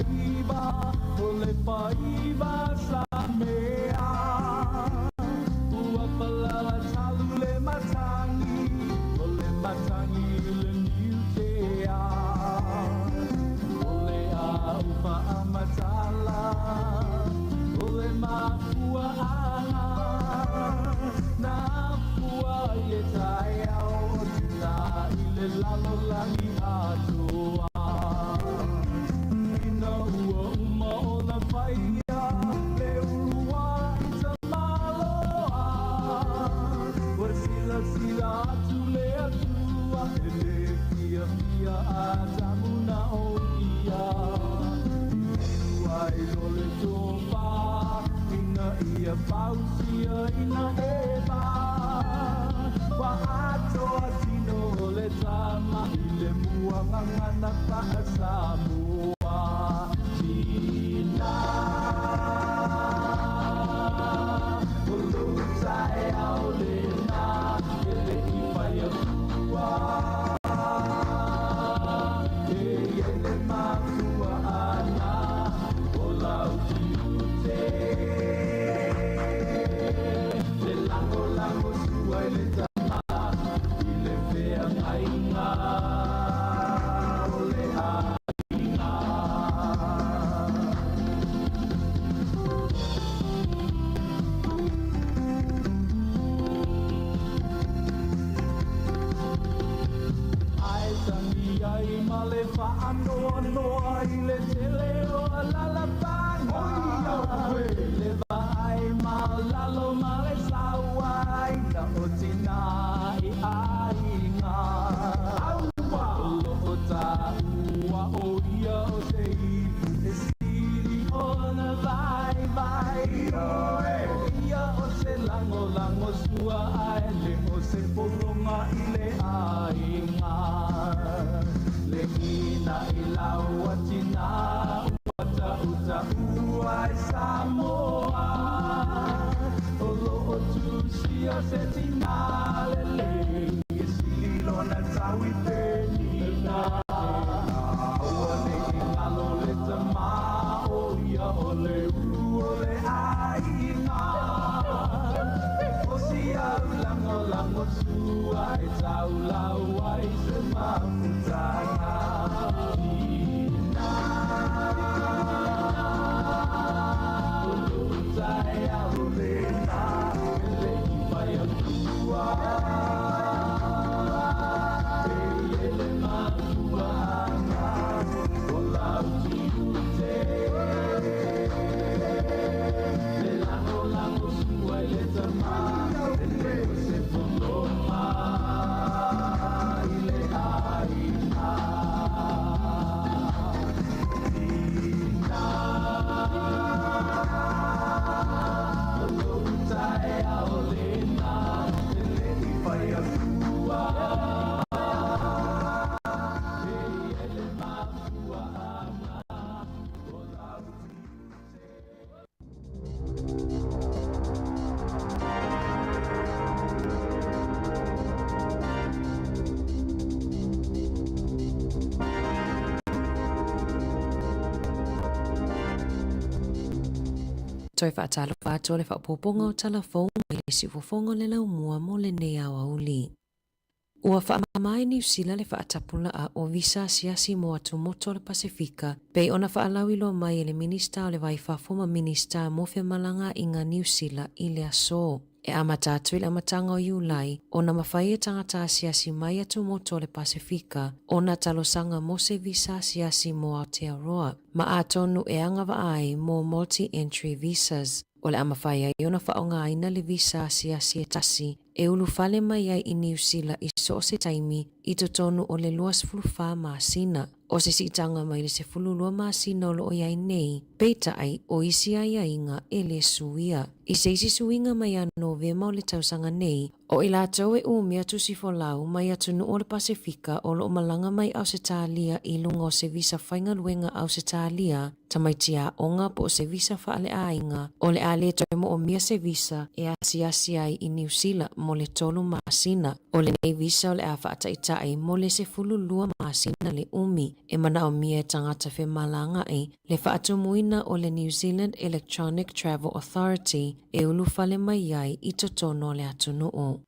faiva o le faiva sa mea. Ua palala talu le matangi, o le matangi le niutea. O le au faamatala, o le mafuaaga, na afua i le taeao o tina i le lalolagi atoa. Ina ua uma ona faia le uluai tamaloa, ua silasila atu le Atua e le fiafia Atamu na o ia. Liliu ai loa le tofa ina ia fausia ina Eva. Ua atoa tino o le tama i le muagagana faa-Samoa. Tina, o lou taeao lena e le i fai atua. E i ai le mafuaaga o lau tiute. Le lagolago sua i le tama i le feagaiga o le aiga. Ae tagi ai ma le faanoanoa i le tele o alalafaga. Le vaai maualalo ma le sauaina o tina i aiga. O lo o taua o ia o se ipu e sili ona vaivai. O ia o se lagolago sua ae le o se pologa i le aiga. Le ina i lau tina ua tautaua ai Samoa. O lo o tusia se tina lelei e sili lona tau i Penina. Aua ne i galo le tama o ia o le ulu o le aiga. O si au lagolago sua e taulau ai se mafutaga. Tina, o lou taeao lena e le i fai atua. E i ai le mafuaaga o lau tiute. Le lagolago sua i le tama e le o se pologa i le aiga. Tina, o lou taeao lena e le i fai atua. E i ai le mafuaaga o lau tiute. Toe faatalofa atu o le faaopoopoga o tala fou mai le siufofoga o le laumua mo lenei aoauli. Ua faamama e Niu Sila le faatapulaa o visa asiasi mo atumotu o le Pasefika, pei ona faalauiloa mai e le Minista o le Vai Fafo ma Minista mo Femalagaaiga Niu Sila i le aso. E amata atu i le amataga o Iulai ona mafai e tagata asiasi mai atumotu o le Pasefika ona talosaga mo se visa asiasi mo Aotearoa, ma atonu e agavaa ai mo multi-entry visas. O le a mafai ai ona faaaogaina le visa asiasi e tasi e ulufale mai ai i Niu Sila i so o se taimi i totonu o le 24 masina. O se siitaga mai le 12 masina o lo o i ai nei, peitai o isi aiaiga e le suia. I se isi suiga mai ia Novema o le tausaga nei, o i latou e umia tusi folau mai atunuu o le Pasefika o lo o malaga mai Ausetalia i luga o se visa faigaluega Ausetalia, tamaiti aoga po o se visa faaleaiga, o le a le toe moomia se visa e asiasi ai i Niu Sila mo le tolu masina. O lenei visa o le a faataitai mo le 12 masina le umi. E manaʻomia e tagata femalagaʻi le faatumuina o le New Zealand Electronic Travel Authority e ulufale mai ai i totonu o le atunuu.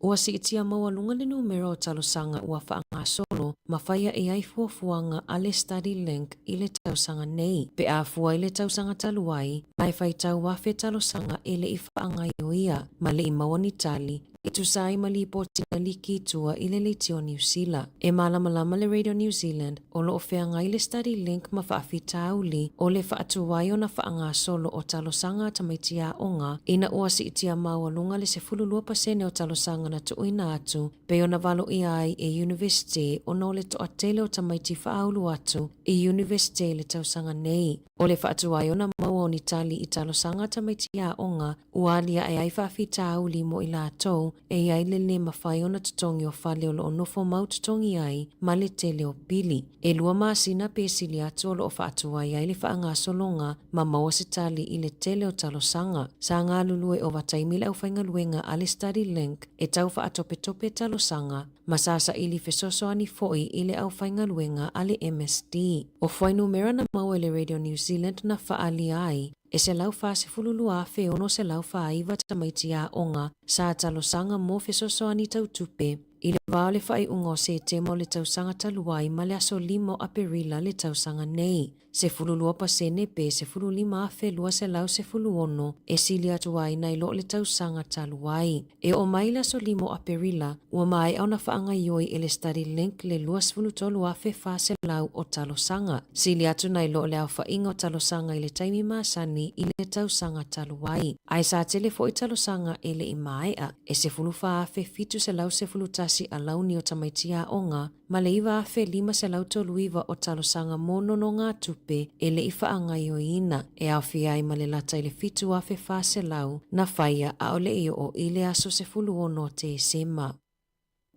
Ua siitia maualuga le numera o talosaga ua faagasolo ma fai aʻe ai fuafuaga a le StudyLink i le tausaga nei, pe a fua i le tausaga talu ai, ma e faitau afe talosaga e le i faagaioia ma le i maua ni tali e tusa ai ma lipoti na liki i tua i le Leitio Niu Sila. E malamalama le Radio New Zealand o lo o feagai le StudyLink ma faafitauli o le faatuai ona faagasolo o talosaga a tamaiti aoga ina ua siitia maualuga le 12% o talosaga na tuuina atu pei ona valoia ai e Iunivesite ona o le toatele o tamaiti faaulu atu i Iunivesite i le tausaga nei. O le faatuai ona maua o ni tali i talosaga a tamaiti aoga ua aliae ai faafitauli mo i latou e i ai le lē mafai ona totogi o fale o lo o nofo mau totogi ai ma le tele o pili. E lua masina pe sili atu o lo o faatuai ai le faagasologa ma maua se tali i le tele o talosaga. Sa galulue ovataimi le aufaigaluega a le StudyLink e tau faatopetope talosaga ma sa saili fesoasoani foi i le aufaigaluega a le MSD. O fuainumera na maua e le Radio New Zealand na faaalia ai e 142,649 tamaiti aoga sa talosaga mo fesoasoani tau tupe i le va o le faaiuga o Setema o le tausaga talu ai ma le aso 5 o Aperila le tausaga nei. 12% pe 15,216 e sili atu ai nai lo le tausaga talu ai. E oo mai le aso 5 o Aperila, ua maea ona faagaioi e le StudyLink le 23,400 o talosaga. Sili atu nai lo le aofaiga o talosaga i le taimi masani i le tausaga talu ai. Ae sa tele foi talosaga e le i maea, e 14,711 alauni o tamaiti aoga ma le 9,539 o talosaga mo nonogatupe e le i faagaioiina, e aofia ai ma le lata i le 7,400 na faia a o le i oo i le aso 16 o Tesema.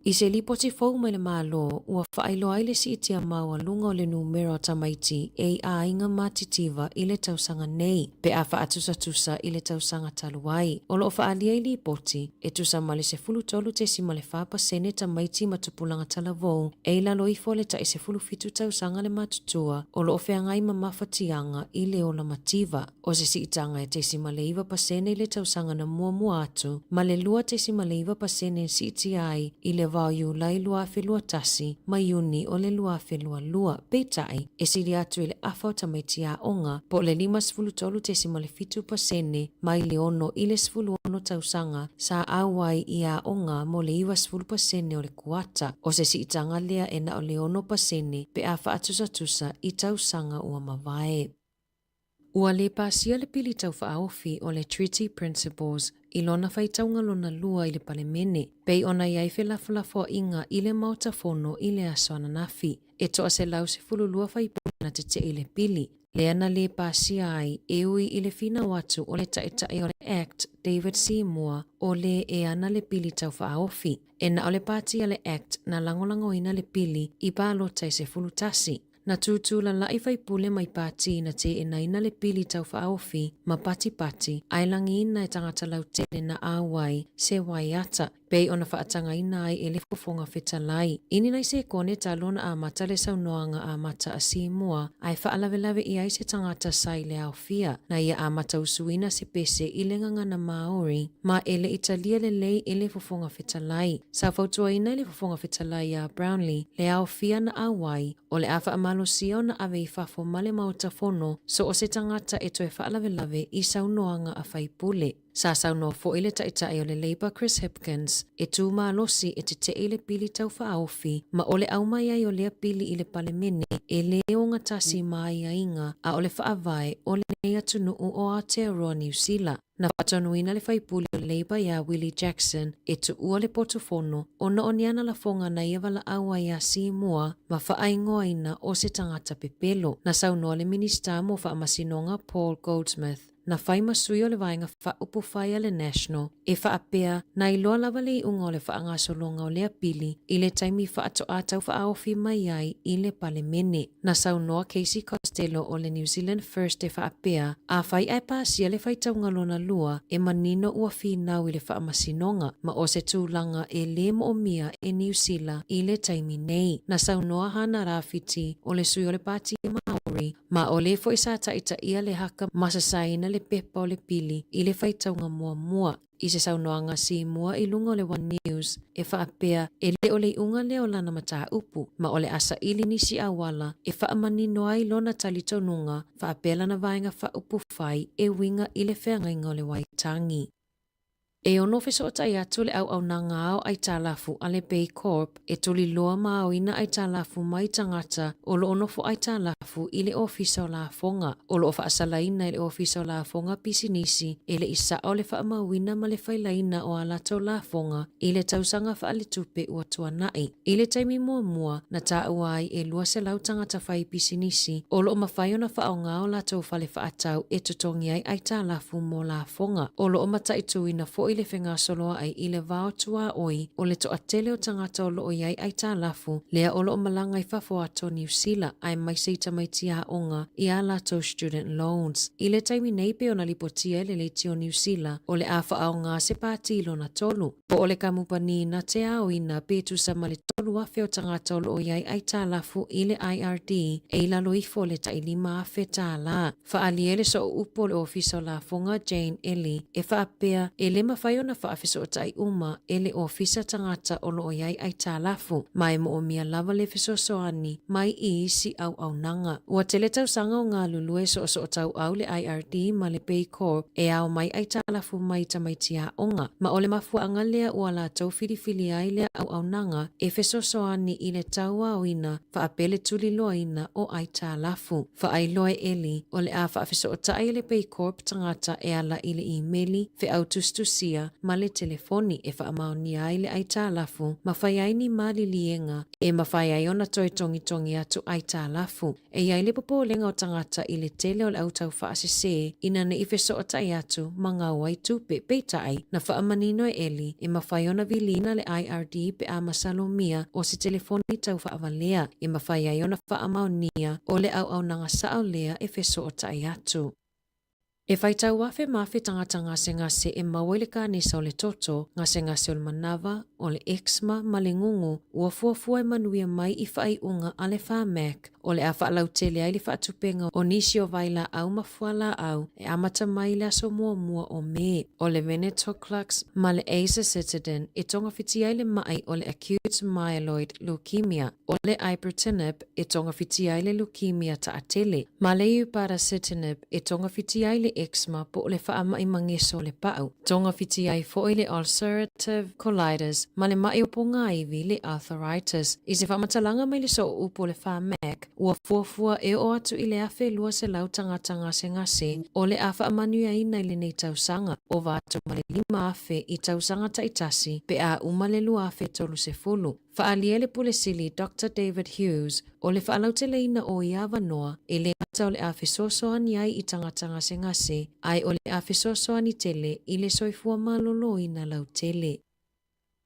I se lipoti fou mai le Malo, ua faailoa ai le siitia maualuga o le numera o tamaiti e i aiga matitiva i le tausaga nei, pe a faatusatusa i le tausaga talu ai. O lo o faaalia i lipoti, e tusa ma le 13.4% tamaiti ma tupulaga talavou e i lalo ifo o le tai 17 tausaga le matutua o lo o feagai ma mafatiaga i le ola mativa. O se siitaga e 0.9% i le tausaga na muamua atu ma le 2.9% na siitia ai i le va o Iulai 2021 ma Iuni o le 2022. Peitai, e sili atu i le afa o tamaiti aoga po o le 53.7% mai le 6 i le 16 tausaga sa auai i aoga mo le 90% o le kuata. O se siitaga lea e na o le 6% pe a faatusatusa i tausaga ua mavae. Ua le pasia le pili taufaaofi o le Treaty Principles i lona faitauga lona lua i le Palemene, pei ona i ai felafolafoaiga i le Maota Fono i le aso ananafi. E toa 112 faipule na tetee i le pili, lea na lē pasia ai e ui i le finau atu o le Taitai o le Act David Seymour o lē e ana le pili taufaaofi. E na o le pati a le Act na lagolagoina le pili i palota e 11. Na tūtū lalaʻi faipule mai pati na teenaina le pili taufaaofi ma patipati ae lagiina e tagata lautele na auai se waiata pei ona faatagaina ai e le Fofoga Fetalai. I ni nai sekone talu ona amata le saunoaga amata a Seymour ae faalavelave i ai se tagata sa i le aofia na ia amata usuina se pese i le gagana Māori ma e le i talia lelei e le Fofoga Fetalai. Sa fautuaina e le Fofoga Fetalai iā Brownlee le aofia na auai o le a faamalosia ona ave i fafo ma le Maota Fono so o se tagata e toe faalavelave i saunoaga a faipule. Sa saunoa foi le Taitai o le Labour Chris Hipkins e tū malosi e teteʻe i le pili taufaaofi ma o le aumai ai o lea pili i le Palemene e lē ogatasi ma aiaiga a o le faavae o lenei atunuu o Aotearoa Niu Sila. Na faatonuina le faipule o le Labour iā Willie Jackson e tuua le potu fono ona o ni ana lafoga na ia valaau ai iā Seymour ma faaingoaina o se tagata pepelo. Na saunoa le Minisita mo Faamasinoga Paul Goldsmith. na fai ma sui o le Vaega Faaupufai a le National, e faapea, na iloa lava le iuga o le faagasologa o lea pili i le taimi faatoa taufaaofi mai ai i le Palemene. Na saunoa Casey Costello o le New Zealand First e faapea, afai ae pasia le faitauga lona lua, e manino ua finau i le faamasinoga, ma o se tulaga e lē moomia e Niu Sila i le taimi nei. Na saunoa Hana Rāwhiti, o le sui o le Pāti Māori, ma o lē foi sa taitaia le haka ma sasaina le pepa o le pili i le faitauga muamua. I se saunoaga simua i luga o le One News, e faapea, e le o le iuga lea o lana mataupu, ma o le a saili nisi auala e faamanino ai lona talitonuga faapea lana vaega faaupufai e uiga i le feagaiga o le Waitangi. E ono fesootai atu le auaunaga ao aitalafu a le Baycorp e tuliloa ma aoina aitalafu mai tagata o lo o nofo aitalafu i le Ofisa o Lafoga. O lo o faasalaina e le Ofisa o Lafoga Pisinisi e le i sao le faamauina ma le failaina o a latou lafoga i le tausaga faaletupe ua tuanai. I le taimi muamua na taua ai e 200 tagata fai pisinisi o lo o mafai ona faaaoga o latou fale faatau e totogi ai aitalafu mo lafoga. O lo o mataituina foi le fegasoloai i le vao tuaoi o le toatele o tagata o lo o i ai aitalafu lea o lo o malaga i fafo atu o Niu Sila aemaise i tamaiti aoga i ā latou student loans. I le taimi nei pei ona lipotia e le Leitio Niu Sila o le a faaaoga se pati lona tolu. Po o le kamupani na te aoina pe tusa ma le 3,000 o tagata o lo o i ai aitalafu i le IRD e i lalo ifo o le tai 5,000 tālā. Faaalia le sooupu o le Ofisa o Lafoga Jane Ellie e faapea e le mafai ona faafesootai uma e le Ofisa tagata o lo o i ai aitalafu, ma e moomia lava le fesoasoani mai i isi auaunaga. Ua tele tausaga o galulue soosootauau le IRD ma le Baycorp e ao mai aitalafu mai tamaiti aoga, ma o le mafuaaga lea ua latou filifili ai lea auaunaga e fesoasoani i le tauaoina faapea le tuliloaina o aitalafu. Faailoa e Eli, o le a faafesootai e le Baycorp tagata e ala i le imeli, feau tusitusia, ma le telefoni e faamaonia ai le aitalafu ma fai ai ni maliliega e mafai ai ona toe togitogi atu aitalafu. E i ai le popolega o tagata i le tele o le au taufaasese ina ne i fesootai atu ma gau ai tupe. Peitai, na faamanino e Eli, e mafai ona viliina le IRD pe a masalomia o se telefoni taufaavalea e mafai ai ona faamaonia o le auaunaga sao lea e fesootai atu. E faitau afe ma afe tagata gasegase e maua i le kanesa o le toto, gasegase o le manava, o le eczema ma le gugu, ua fuafua e manuia mai i faaiuga a le Pharmac o le a faalautele ai le faatupega o nisi o vailaau ma fualaau e amata mai i le aso muamua o Me. O le venetoclax ma le azacitidine e togafitia ai le mai o le acute myeloid leukemia, o le ibrutinib e togafitia ai le leukemia taatele, ma le upadacitinib e togafitia ai le eczema po o le faamai mageso o le pau. Togafitia ai foi le ulcerative colitis ma le mai o pogāivi le arthritis. I se faamatalaga mai le sooupu o le Pharmac, ua fuafua e oo atu i le 1,200 tagata gasegase o le a faamanuiaina i lenei tausaga, ova atu ma le 5,000 i tausaga taitasi pe a uma le 2030. Faaalia le Pule Sili Doctor David Hughes, o le faalauteleina o ia avanoa, e le gata o le a fesoasoani ai i tagata gasegase, ae o le a fesoasoani tele i le soifua maloloina lautele.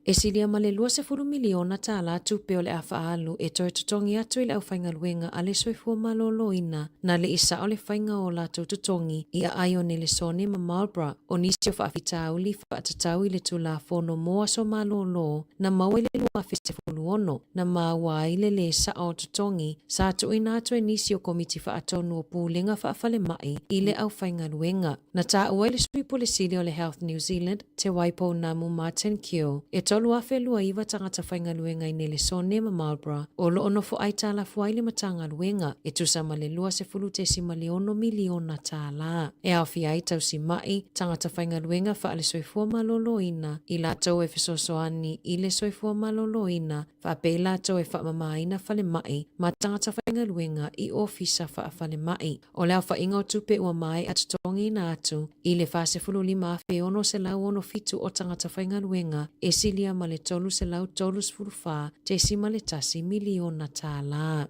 E silia ma le 20 miliona tālā tupe o le a faaalu e toe totogi atu i le aufaigaluega a le soifua maloloina na le i sao le faiga o latou totogi i aai o Nelesone ma Marlborough. O nisi o faafitauli faatatau i le Tulafono mo Aso Malolo na maua i le 2016, na maua ai le lē sao o totogi sa tuuina atu e nisi o Komiti Faatonu o Pulega Faafalemai i le aufaigaluega. Na taua e le Sui Pule Sili o le Health New Zealand, Te Waipounamu Martin Keogh, e 3,029 tagata faigaluega i Nelesone ma Marlborough o lo o nofo aitalafu ai le Matagaluega, e tusa ma le $20.6 miliona tālā. E aofia ai tausima'i, tagata faigaluega faale-soifua maloloina, i latou e fesoasoani i le soifua maloloina, faapea i latou e faamamāina falemai ma tagata faigaluega i ofisa faafalemai. O le aofaiga o tupe ua maea totogiina atu i le 45,667 o tagata faigaluega e silia ma le $334.1 miliona tālā.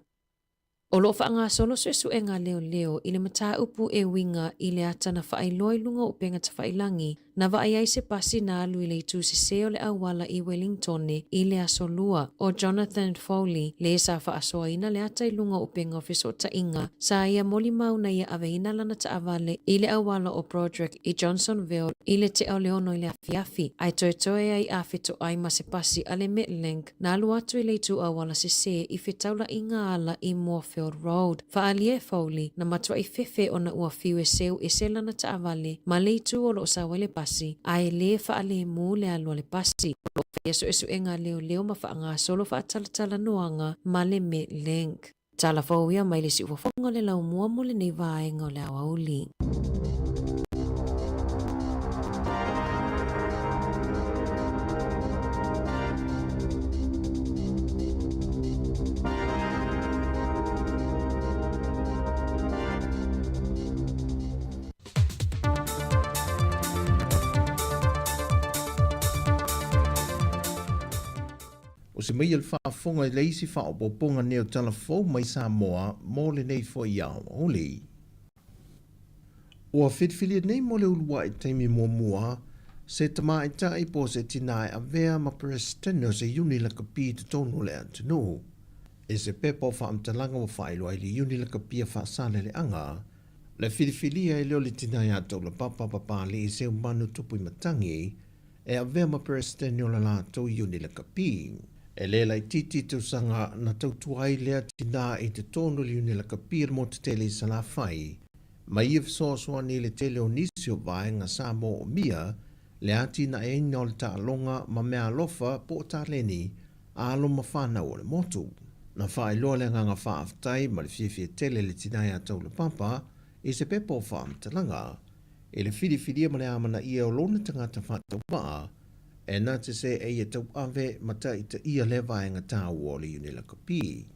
O lo o faagasolo suesuega a leoleo i le mataupu e uiga i le ata na faailoa i luga o upega tafailagi na vaai ai se pasi na alu i le itu sesē o le auala i Wellingtone i le Aso Lua. ʻO Jonathan Foley le sa faasoaina le ata i luga o upega o fesootaiga sa ia molimau na ia aveina lana taavale i le auala o Broderick i Johnsonville i le tea o le 6 i le afiafi, ae toetoe ai a fetoai ma se pasi a le Metlink na alu atu i le itu auala sesē i fetaulaiga ala i Moorefield Road. Faaalia e Foley, na matuai fefe ona ua fiu e seu ese lana taavale ma le itu o lo o sau ai le pasi, a e lē faalēmū le alu a le pasi. O lo o faia suesuega a leoleo ma faagasolo faatalatalanoaga ma le Metlink. Tala fou ia mai le siufofoga o le laumua mo lenei vaega o le aoauli. O se mai e le faafofoga i le isi faaopoopoga nei o tala fou mai Samoa mo lenei foi aoauli. Ua filifilia nei mo le uluai taimi muamua se tamaitai po o se tinā e avea ma Peresetene o se Iuni Lakapi i totonu o le atunuu. I se pepa o faamatalaga ua faailoa ai le Iuni Lakapia Faasaleleaga, le filifilia e leo le tinā ia Taulapapa Papali'i Seumanu Tupuimatangi e avea ma Peresetene o la latou Iuni Lakapi. E lē laitiiti tausaga na tautua ai lea tinā i totonu o le Iuni Lakapi a le Motu Tele i Salafai, ma ia fesoasoani i le tele o nisi o vaega sa moomia le atinaeina o le taaloga ma meaalofa po o taleni a alo ma fanau o le motu. Na faailoa le agaga faafetai ma le fiafia tele i le tinā ia Taulapapa i se pepa o faamatalaga i le filifilia ma le amanaia o lona tagata faatauvaa e na te se e ia tauave ma taitaia lea vaega taua o le Iuni Lakapi.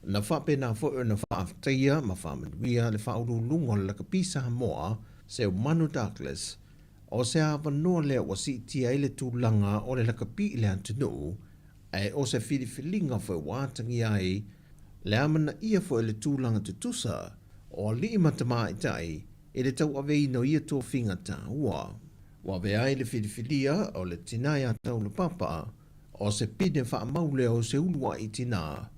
Na faapena foi ona faafetaia ma faamanuia le faauluuluga o le Lakapi Samoa, Seumanu Douglas, o se avanoa lea ua siitia ai le tulaga o le lakapi i le atunuu, ae o se filifiliga foi ua atagia ai le amanaia foi o le tulaga tutusa o alii ma tamaitai i le tauaveina o ia tofiga taua. Ua avea ai le filifilia o le tinā iā Taulapapa, o se pine faamau lea o se uluai tinā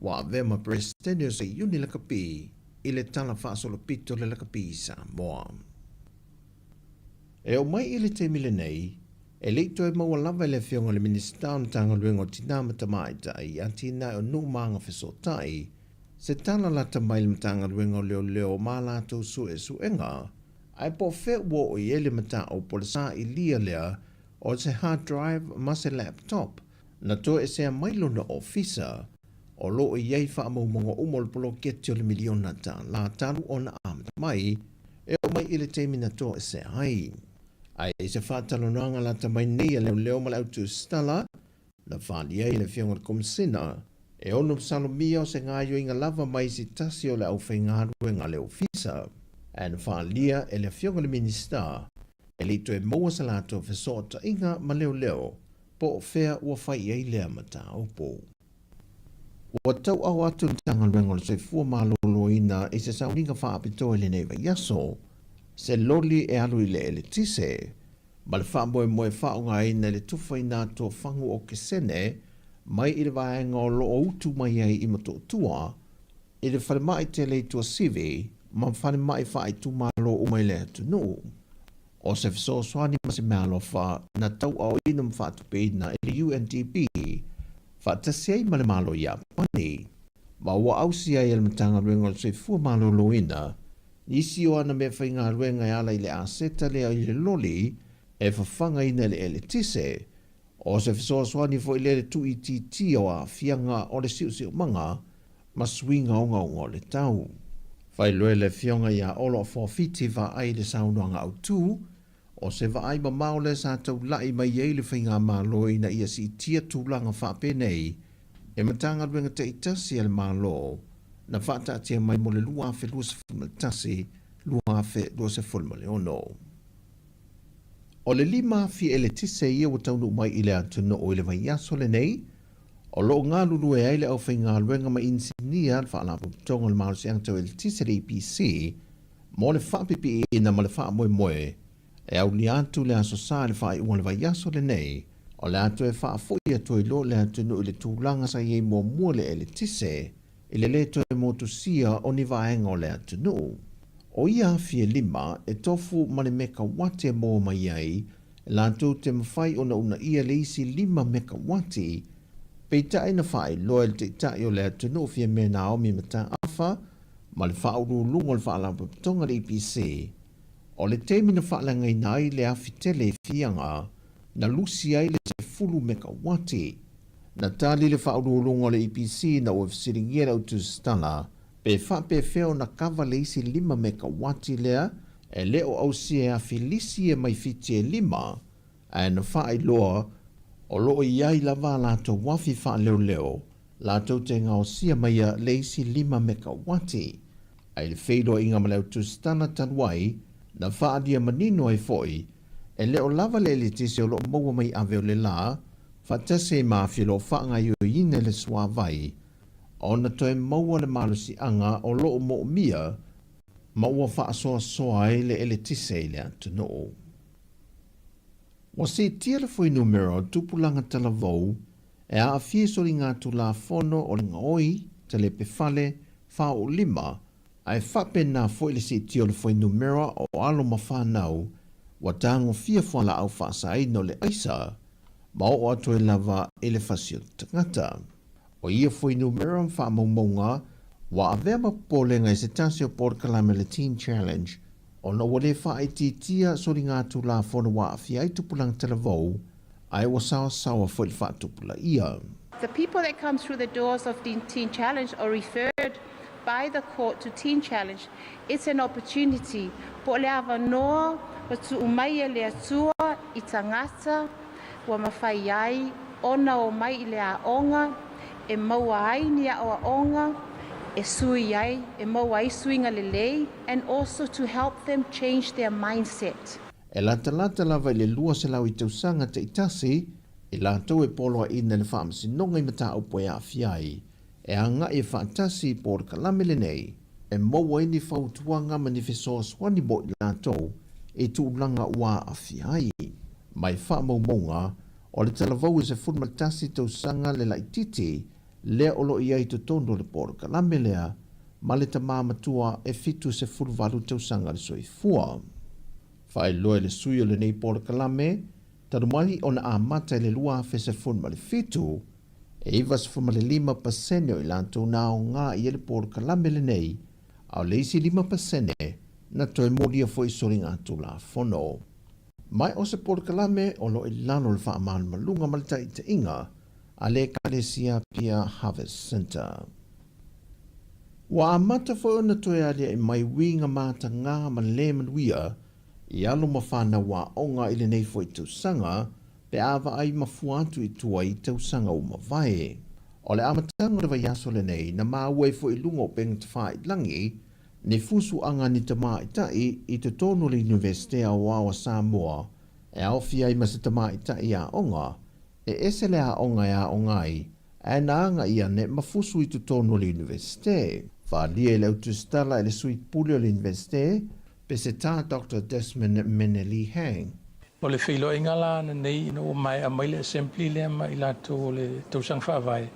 ua avea ma Peresetene o se Iuni Lakapi i le Tala Faasolopito o le Lakapi i Samoa. E oo mai i le taimi lenei, e le i toe maua lava e le Afioga i le Minisita o le Matagaluega o Tinā ma Tamaitai, Atinae o Nuu ma Agafesootai, se tala lata mai i le Matagaluega o Leoleo ma a latou suesuega, ae po o fea ua oo i ai le mataupu o le sailia lea o se hard drive ma se laptop na toesea mai lona ofisa o lo o i ai faamaumauga uma o le poloketi o le miliona tālā talu ona amata mai e oo mai i le taimi na toesea ai. Ae i se faatalanoaga lata mai nei a leoleo ma le autusitala, na faalia ai e le Afioga i le Komisina e ono masalomia o se gaoioiga lava mai se tasi o le aufaigaluega a le Ofisa, ae na faalia e le Afioga i le Minisita e le i toe maua se latou fesootaiga ma leoleo po o fea ua fai i ai lea mataupu. Ua tauau atu le Matagaluega o le Soifua Maloloina i se sauniga faapitoa i lenei vaiaso, se loli e alu i le eletise, ma le faamoemoe faaaogaina i le tufaina atu o fagu okesene mai i le vaega o lo o utu mai ai i Motootua, i le falemai tele i Tuasivi ma falemai faaitumalo uma i le atunuu. O se fesoasoani ma se meaalofa na tauaoina ma faatupeina e le UNDP faatasi ai ma le Malo o Iapani, ma ua ausia ai e le Matagaluega o le Soifua Maloloina nisi o ana meafaigaluega e ala i le aseta lea i le loli e fafagaina i le eletise. O se fesoasoani foi lea i le tuuitiitia o aafiaga o le siosiomaga ma suiga ogaoga o le tau. Faailoa e le Afioga ia Olo Afoafiti Vaai le saunoaga autu, o se vaai mamao lea sa taulai mai ai le Faigamalo ina ia siitia tulaga faapenei e Matagaluega taitasi a le Malo na faataatia mai mo le 2021, 2026. O le 5,000 eletise ia ua taunuu mai i le atunuu i le vaiaso lenei. O lo o galulue ai le aufaigaluega ma inisinia a le Faalapotopotoga o le Malosiaga Tau Eletise le EPC mo le faapipiiina ma le faamoemoe e aulia atu le Aso Sa i le faaiuga o le vaiaso lenei o le a toe faafoi atu ai loa le atunuu i le tulaga sa i ai muamua le eletise i le lē toe motusia o ni vaega o le atunuu. O ia afi e lima e tofu ma le mekawati e maua mai ai latou te mafai ona uunaia le isi lima mekawati, peitai na faailoa e le Taitai o le atunuu Fiamē Naomi Mataafa ma le Faauluuluga o le Faalapotopotoga le EPC, o le taimi na faaleagaina ai le afi tele i Fiaga, na lusi ai le 10 mekawati. Na tali le Faauluuluga o le EPC ina ua fesiligia le autusitala pe faapefea ona kava le isi lima mekawati lea e le o ausia e afi lisi e mai Fiti e lima, ae na faailoa o lo o i ai lava a latou afi faaleoleo latou te gaosia maia le isi lima mekawati. Ae i le feiloaiga ma le autusitala talu ai, na faaalia manino ai foi e le o lava le eletise o lo o maua mai ave o le la, faatasi ai ma afi o lo o faagaoioiina i le suavai, ona toe maua le malosiaga o lo o moomia ma ua faasoasoa ai le eletise i le atunuu. Ua siitia le fuainumera o tupulaga talavou e aafia i soligatulafono o le gaoi, talepe fale, faaoolima, ae faapena foi le siitia o le fuainumera o alo ma fanau ua tagofia fualaau faasaina o le aisa ma oo atu ai lava i le fasi o le tagata. O ia fuainumera ma faamaumauga ua avea ma popolega i se tasi o polokalame o le Teen Challenge ona ua le faaitiitia soligatulafono ua aafia ai tupulaga talavou ae ua saoasaoa foi le faatupulaia. The people that come through the doors of Teen Challenge are referred by the court to Teen Challenge. It's an opportunity po o le avanoa ua tuu mai e le Atua i tagata ua mafai ai ona omai i le aoga e maua ai ni aoaoga e sui ai, e maua ai suiga lelei and also to help them change their mindset. E latalata lava i le 200 i tausaga taitasi i latou e poloaiina i le Faamasinoga i mataupu e aafia ai, e agai e faatasi i polokalame lenei e maua ai ni fautuaga ma ni fesoasoani mo i latou i tulaga ua aafia ai. Mai faamaumauga o le talavou e 11 tausaga le laitiiti lea o lo o i ai i totonu o le polokalame lea ma le tamā matua e 78 tausaga le soifua. Faailoa e le sui o lenei polokalame, talu mai ona amata i le 2017, E 95 pasene o i latou na aoga i ai le polokalame lenei, a o le isi lima pasene na toe molia foi i soligatulafono. Ma o se polokalame o lo o i lalo o le faamalumaluga ma le taitaiga a le Ekalesia Apia Harvest Centre. Ua amata foi ona toe aliae mai uiga matagā ma le manuia i alo ma fanau aoga i lenei foi tausaga pe a vaai mafua atu i tua i tausaga ua mavae. O le amataga o le vaiaso lenei na maua ai foi i luga o upega tafailagi ni fusuaga ni tamaitai i totonu o le Iunivesite Aoao a Samoa e aofia ai ma se tamaitai aoga e ese le aoga e aoga ai ae na agai ane ma fusu i totonu o le Iunivesite. Faaalia i le autusitala e le Sui Pule o le Iunivesite, Peseta Doctor Desmond Meneli Hang. O le feiloaiga la ananei ina ua maea mai le Assembly lea ma i latou o le tausaga faavae,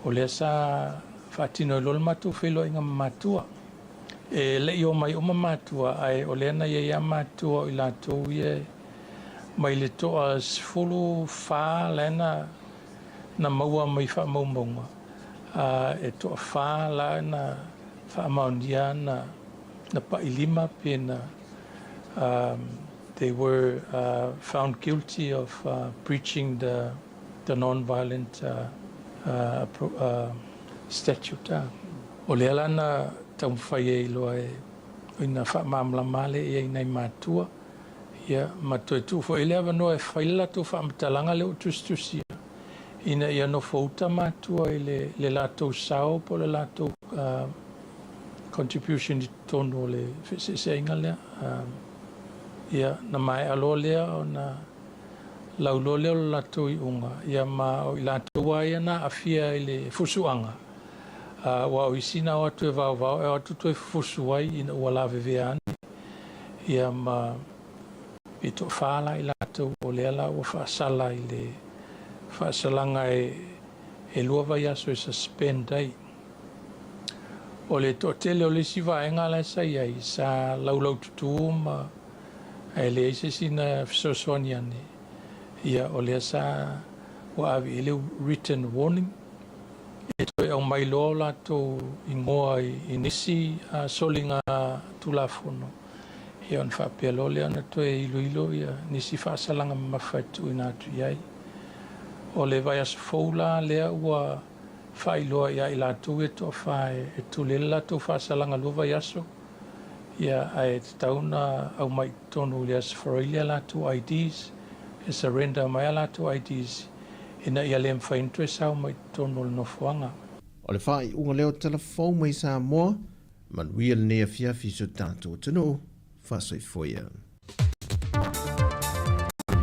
o lea sa faatino ai loa le matou feiloaiga ma matua. E le i omai uma matua, ae o lea na i ai lava matua o i latou ia mai le toa 14 la na na maua mai faamaumauga, a e toafa la na faamaonia na na pailima pe na they were found guilty of breaching the the non-violent statute. O lea la na taumafai ai loa e ina faamalamalama lea i ai nai matua, ia ma toe tuu foi i le avanoa e fai le latou faamatalaga lea ua tusitusia ina ia nofouta matua i le le latou sao po o le latou contribution i totonu o le feeseeseaiga lea. Ia, na maea loa lea ona lauloa lea o le latou iuga, ia ma o i latou lava ia na aafia i le fusuaga, aua o isi na o atu e vaovao ae o atu toe fusu ai ina ua lavevea ane, ia ma pe toafa la i latou o lea la ua faasala i le faasalaga e lua vaiaso e suspend ai. O le toatele o le isi vaega la sa i ai, sa laulaututū ma ae leai se isi na fesoasoani ane, ia o lea sa ua ave i ai le written warning, e toe aumai loa o latou igoa i nisi soliga Tulafono, ia ona faapea loa lea ona toe iloilo ia nisi faasalaga mamafa e tuuina atu i ai. O le vaiaso fou la lea ua faailoa ia i latou ia e toafa e tuli ai le latou faasalaga lua vaiaso, ia ae tatau ona aumai i totonu i le Aso Faraile a latou IDs, e surrender mai a latou IDs ina ia le mafai ona toe sao mai i totonu o le nofoaga. O le faaiuga lea o tala fou mai Samoa, manuia lenei afiafi i si o tatou atunuu, faasoifoia.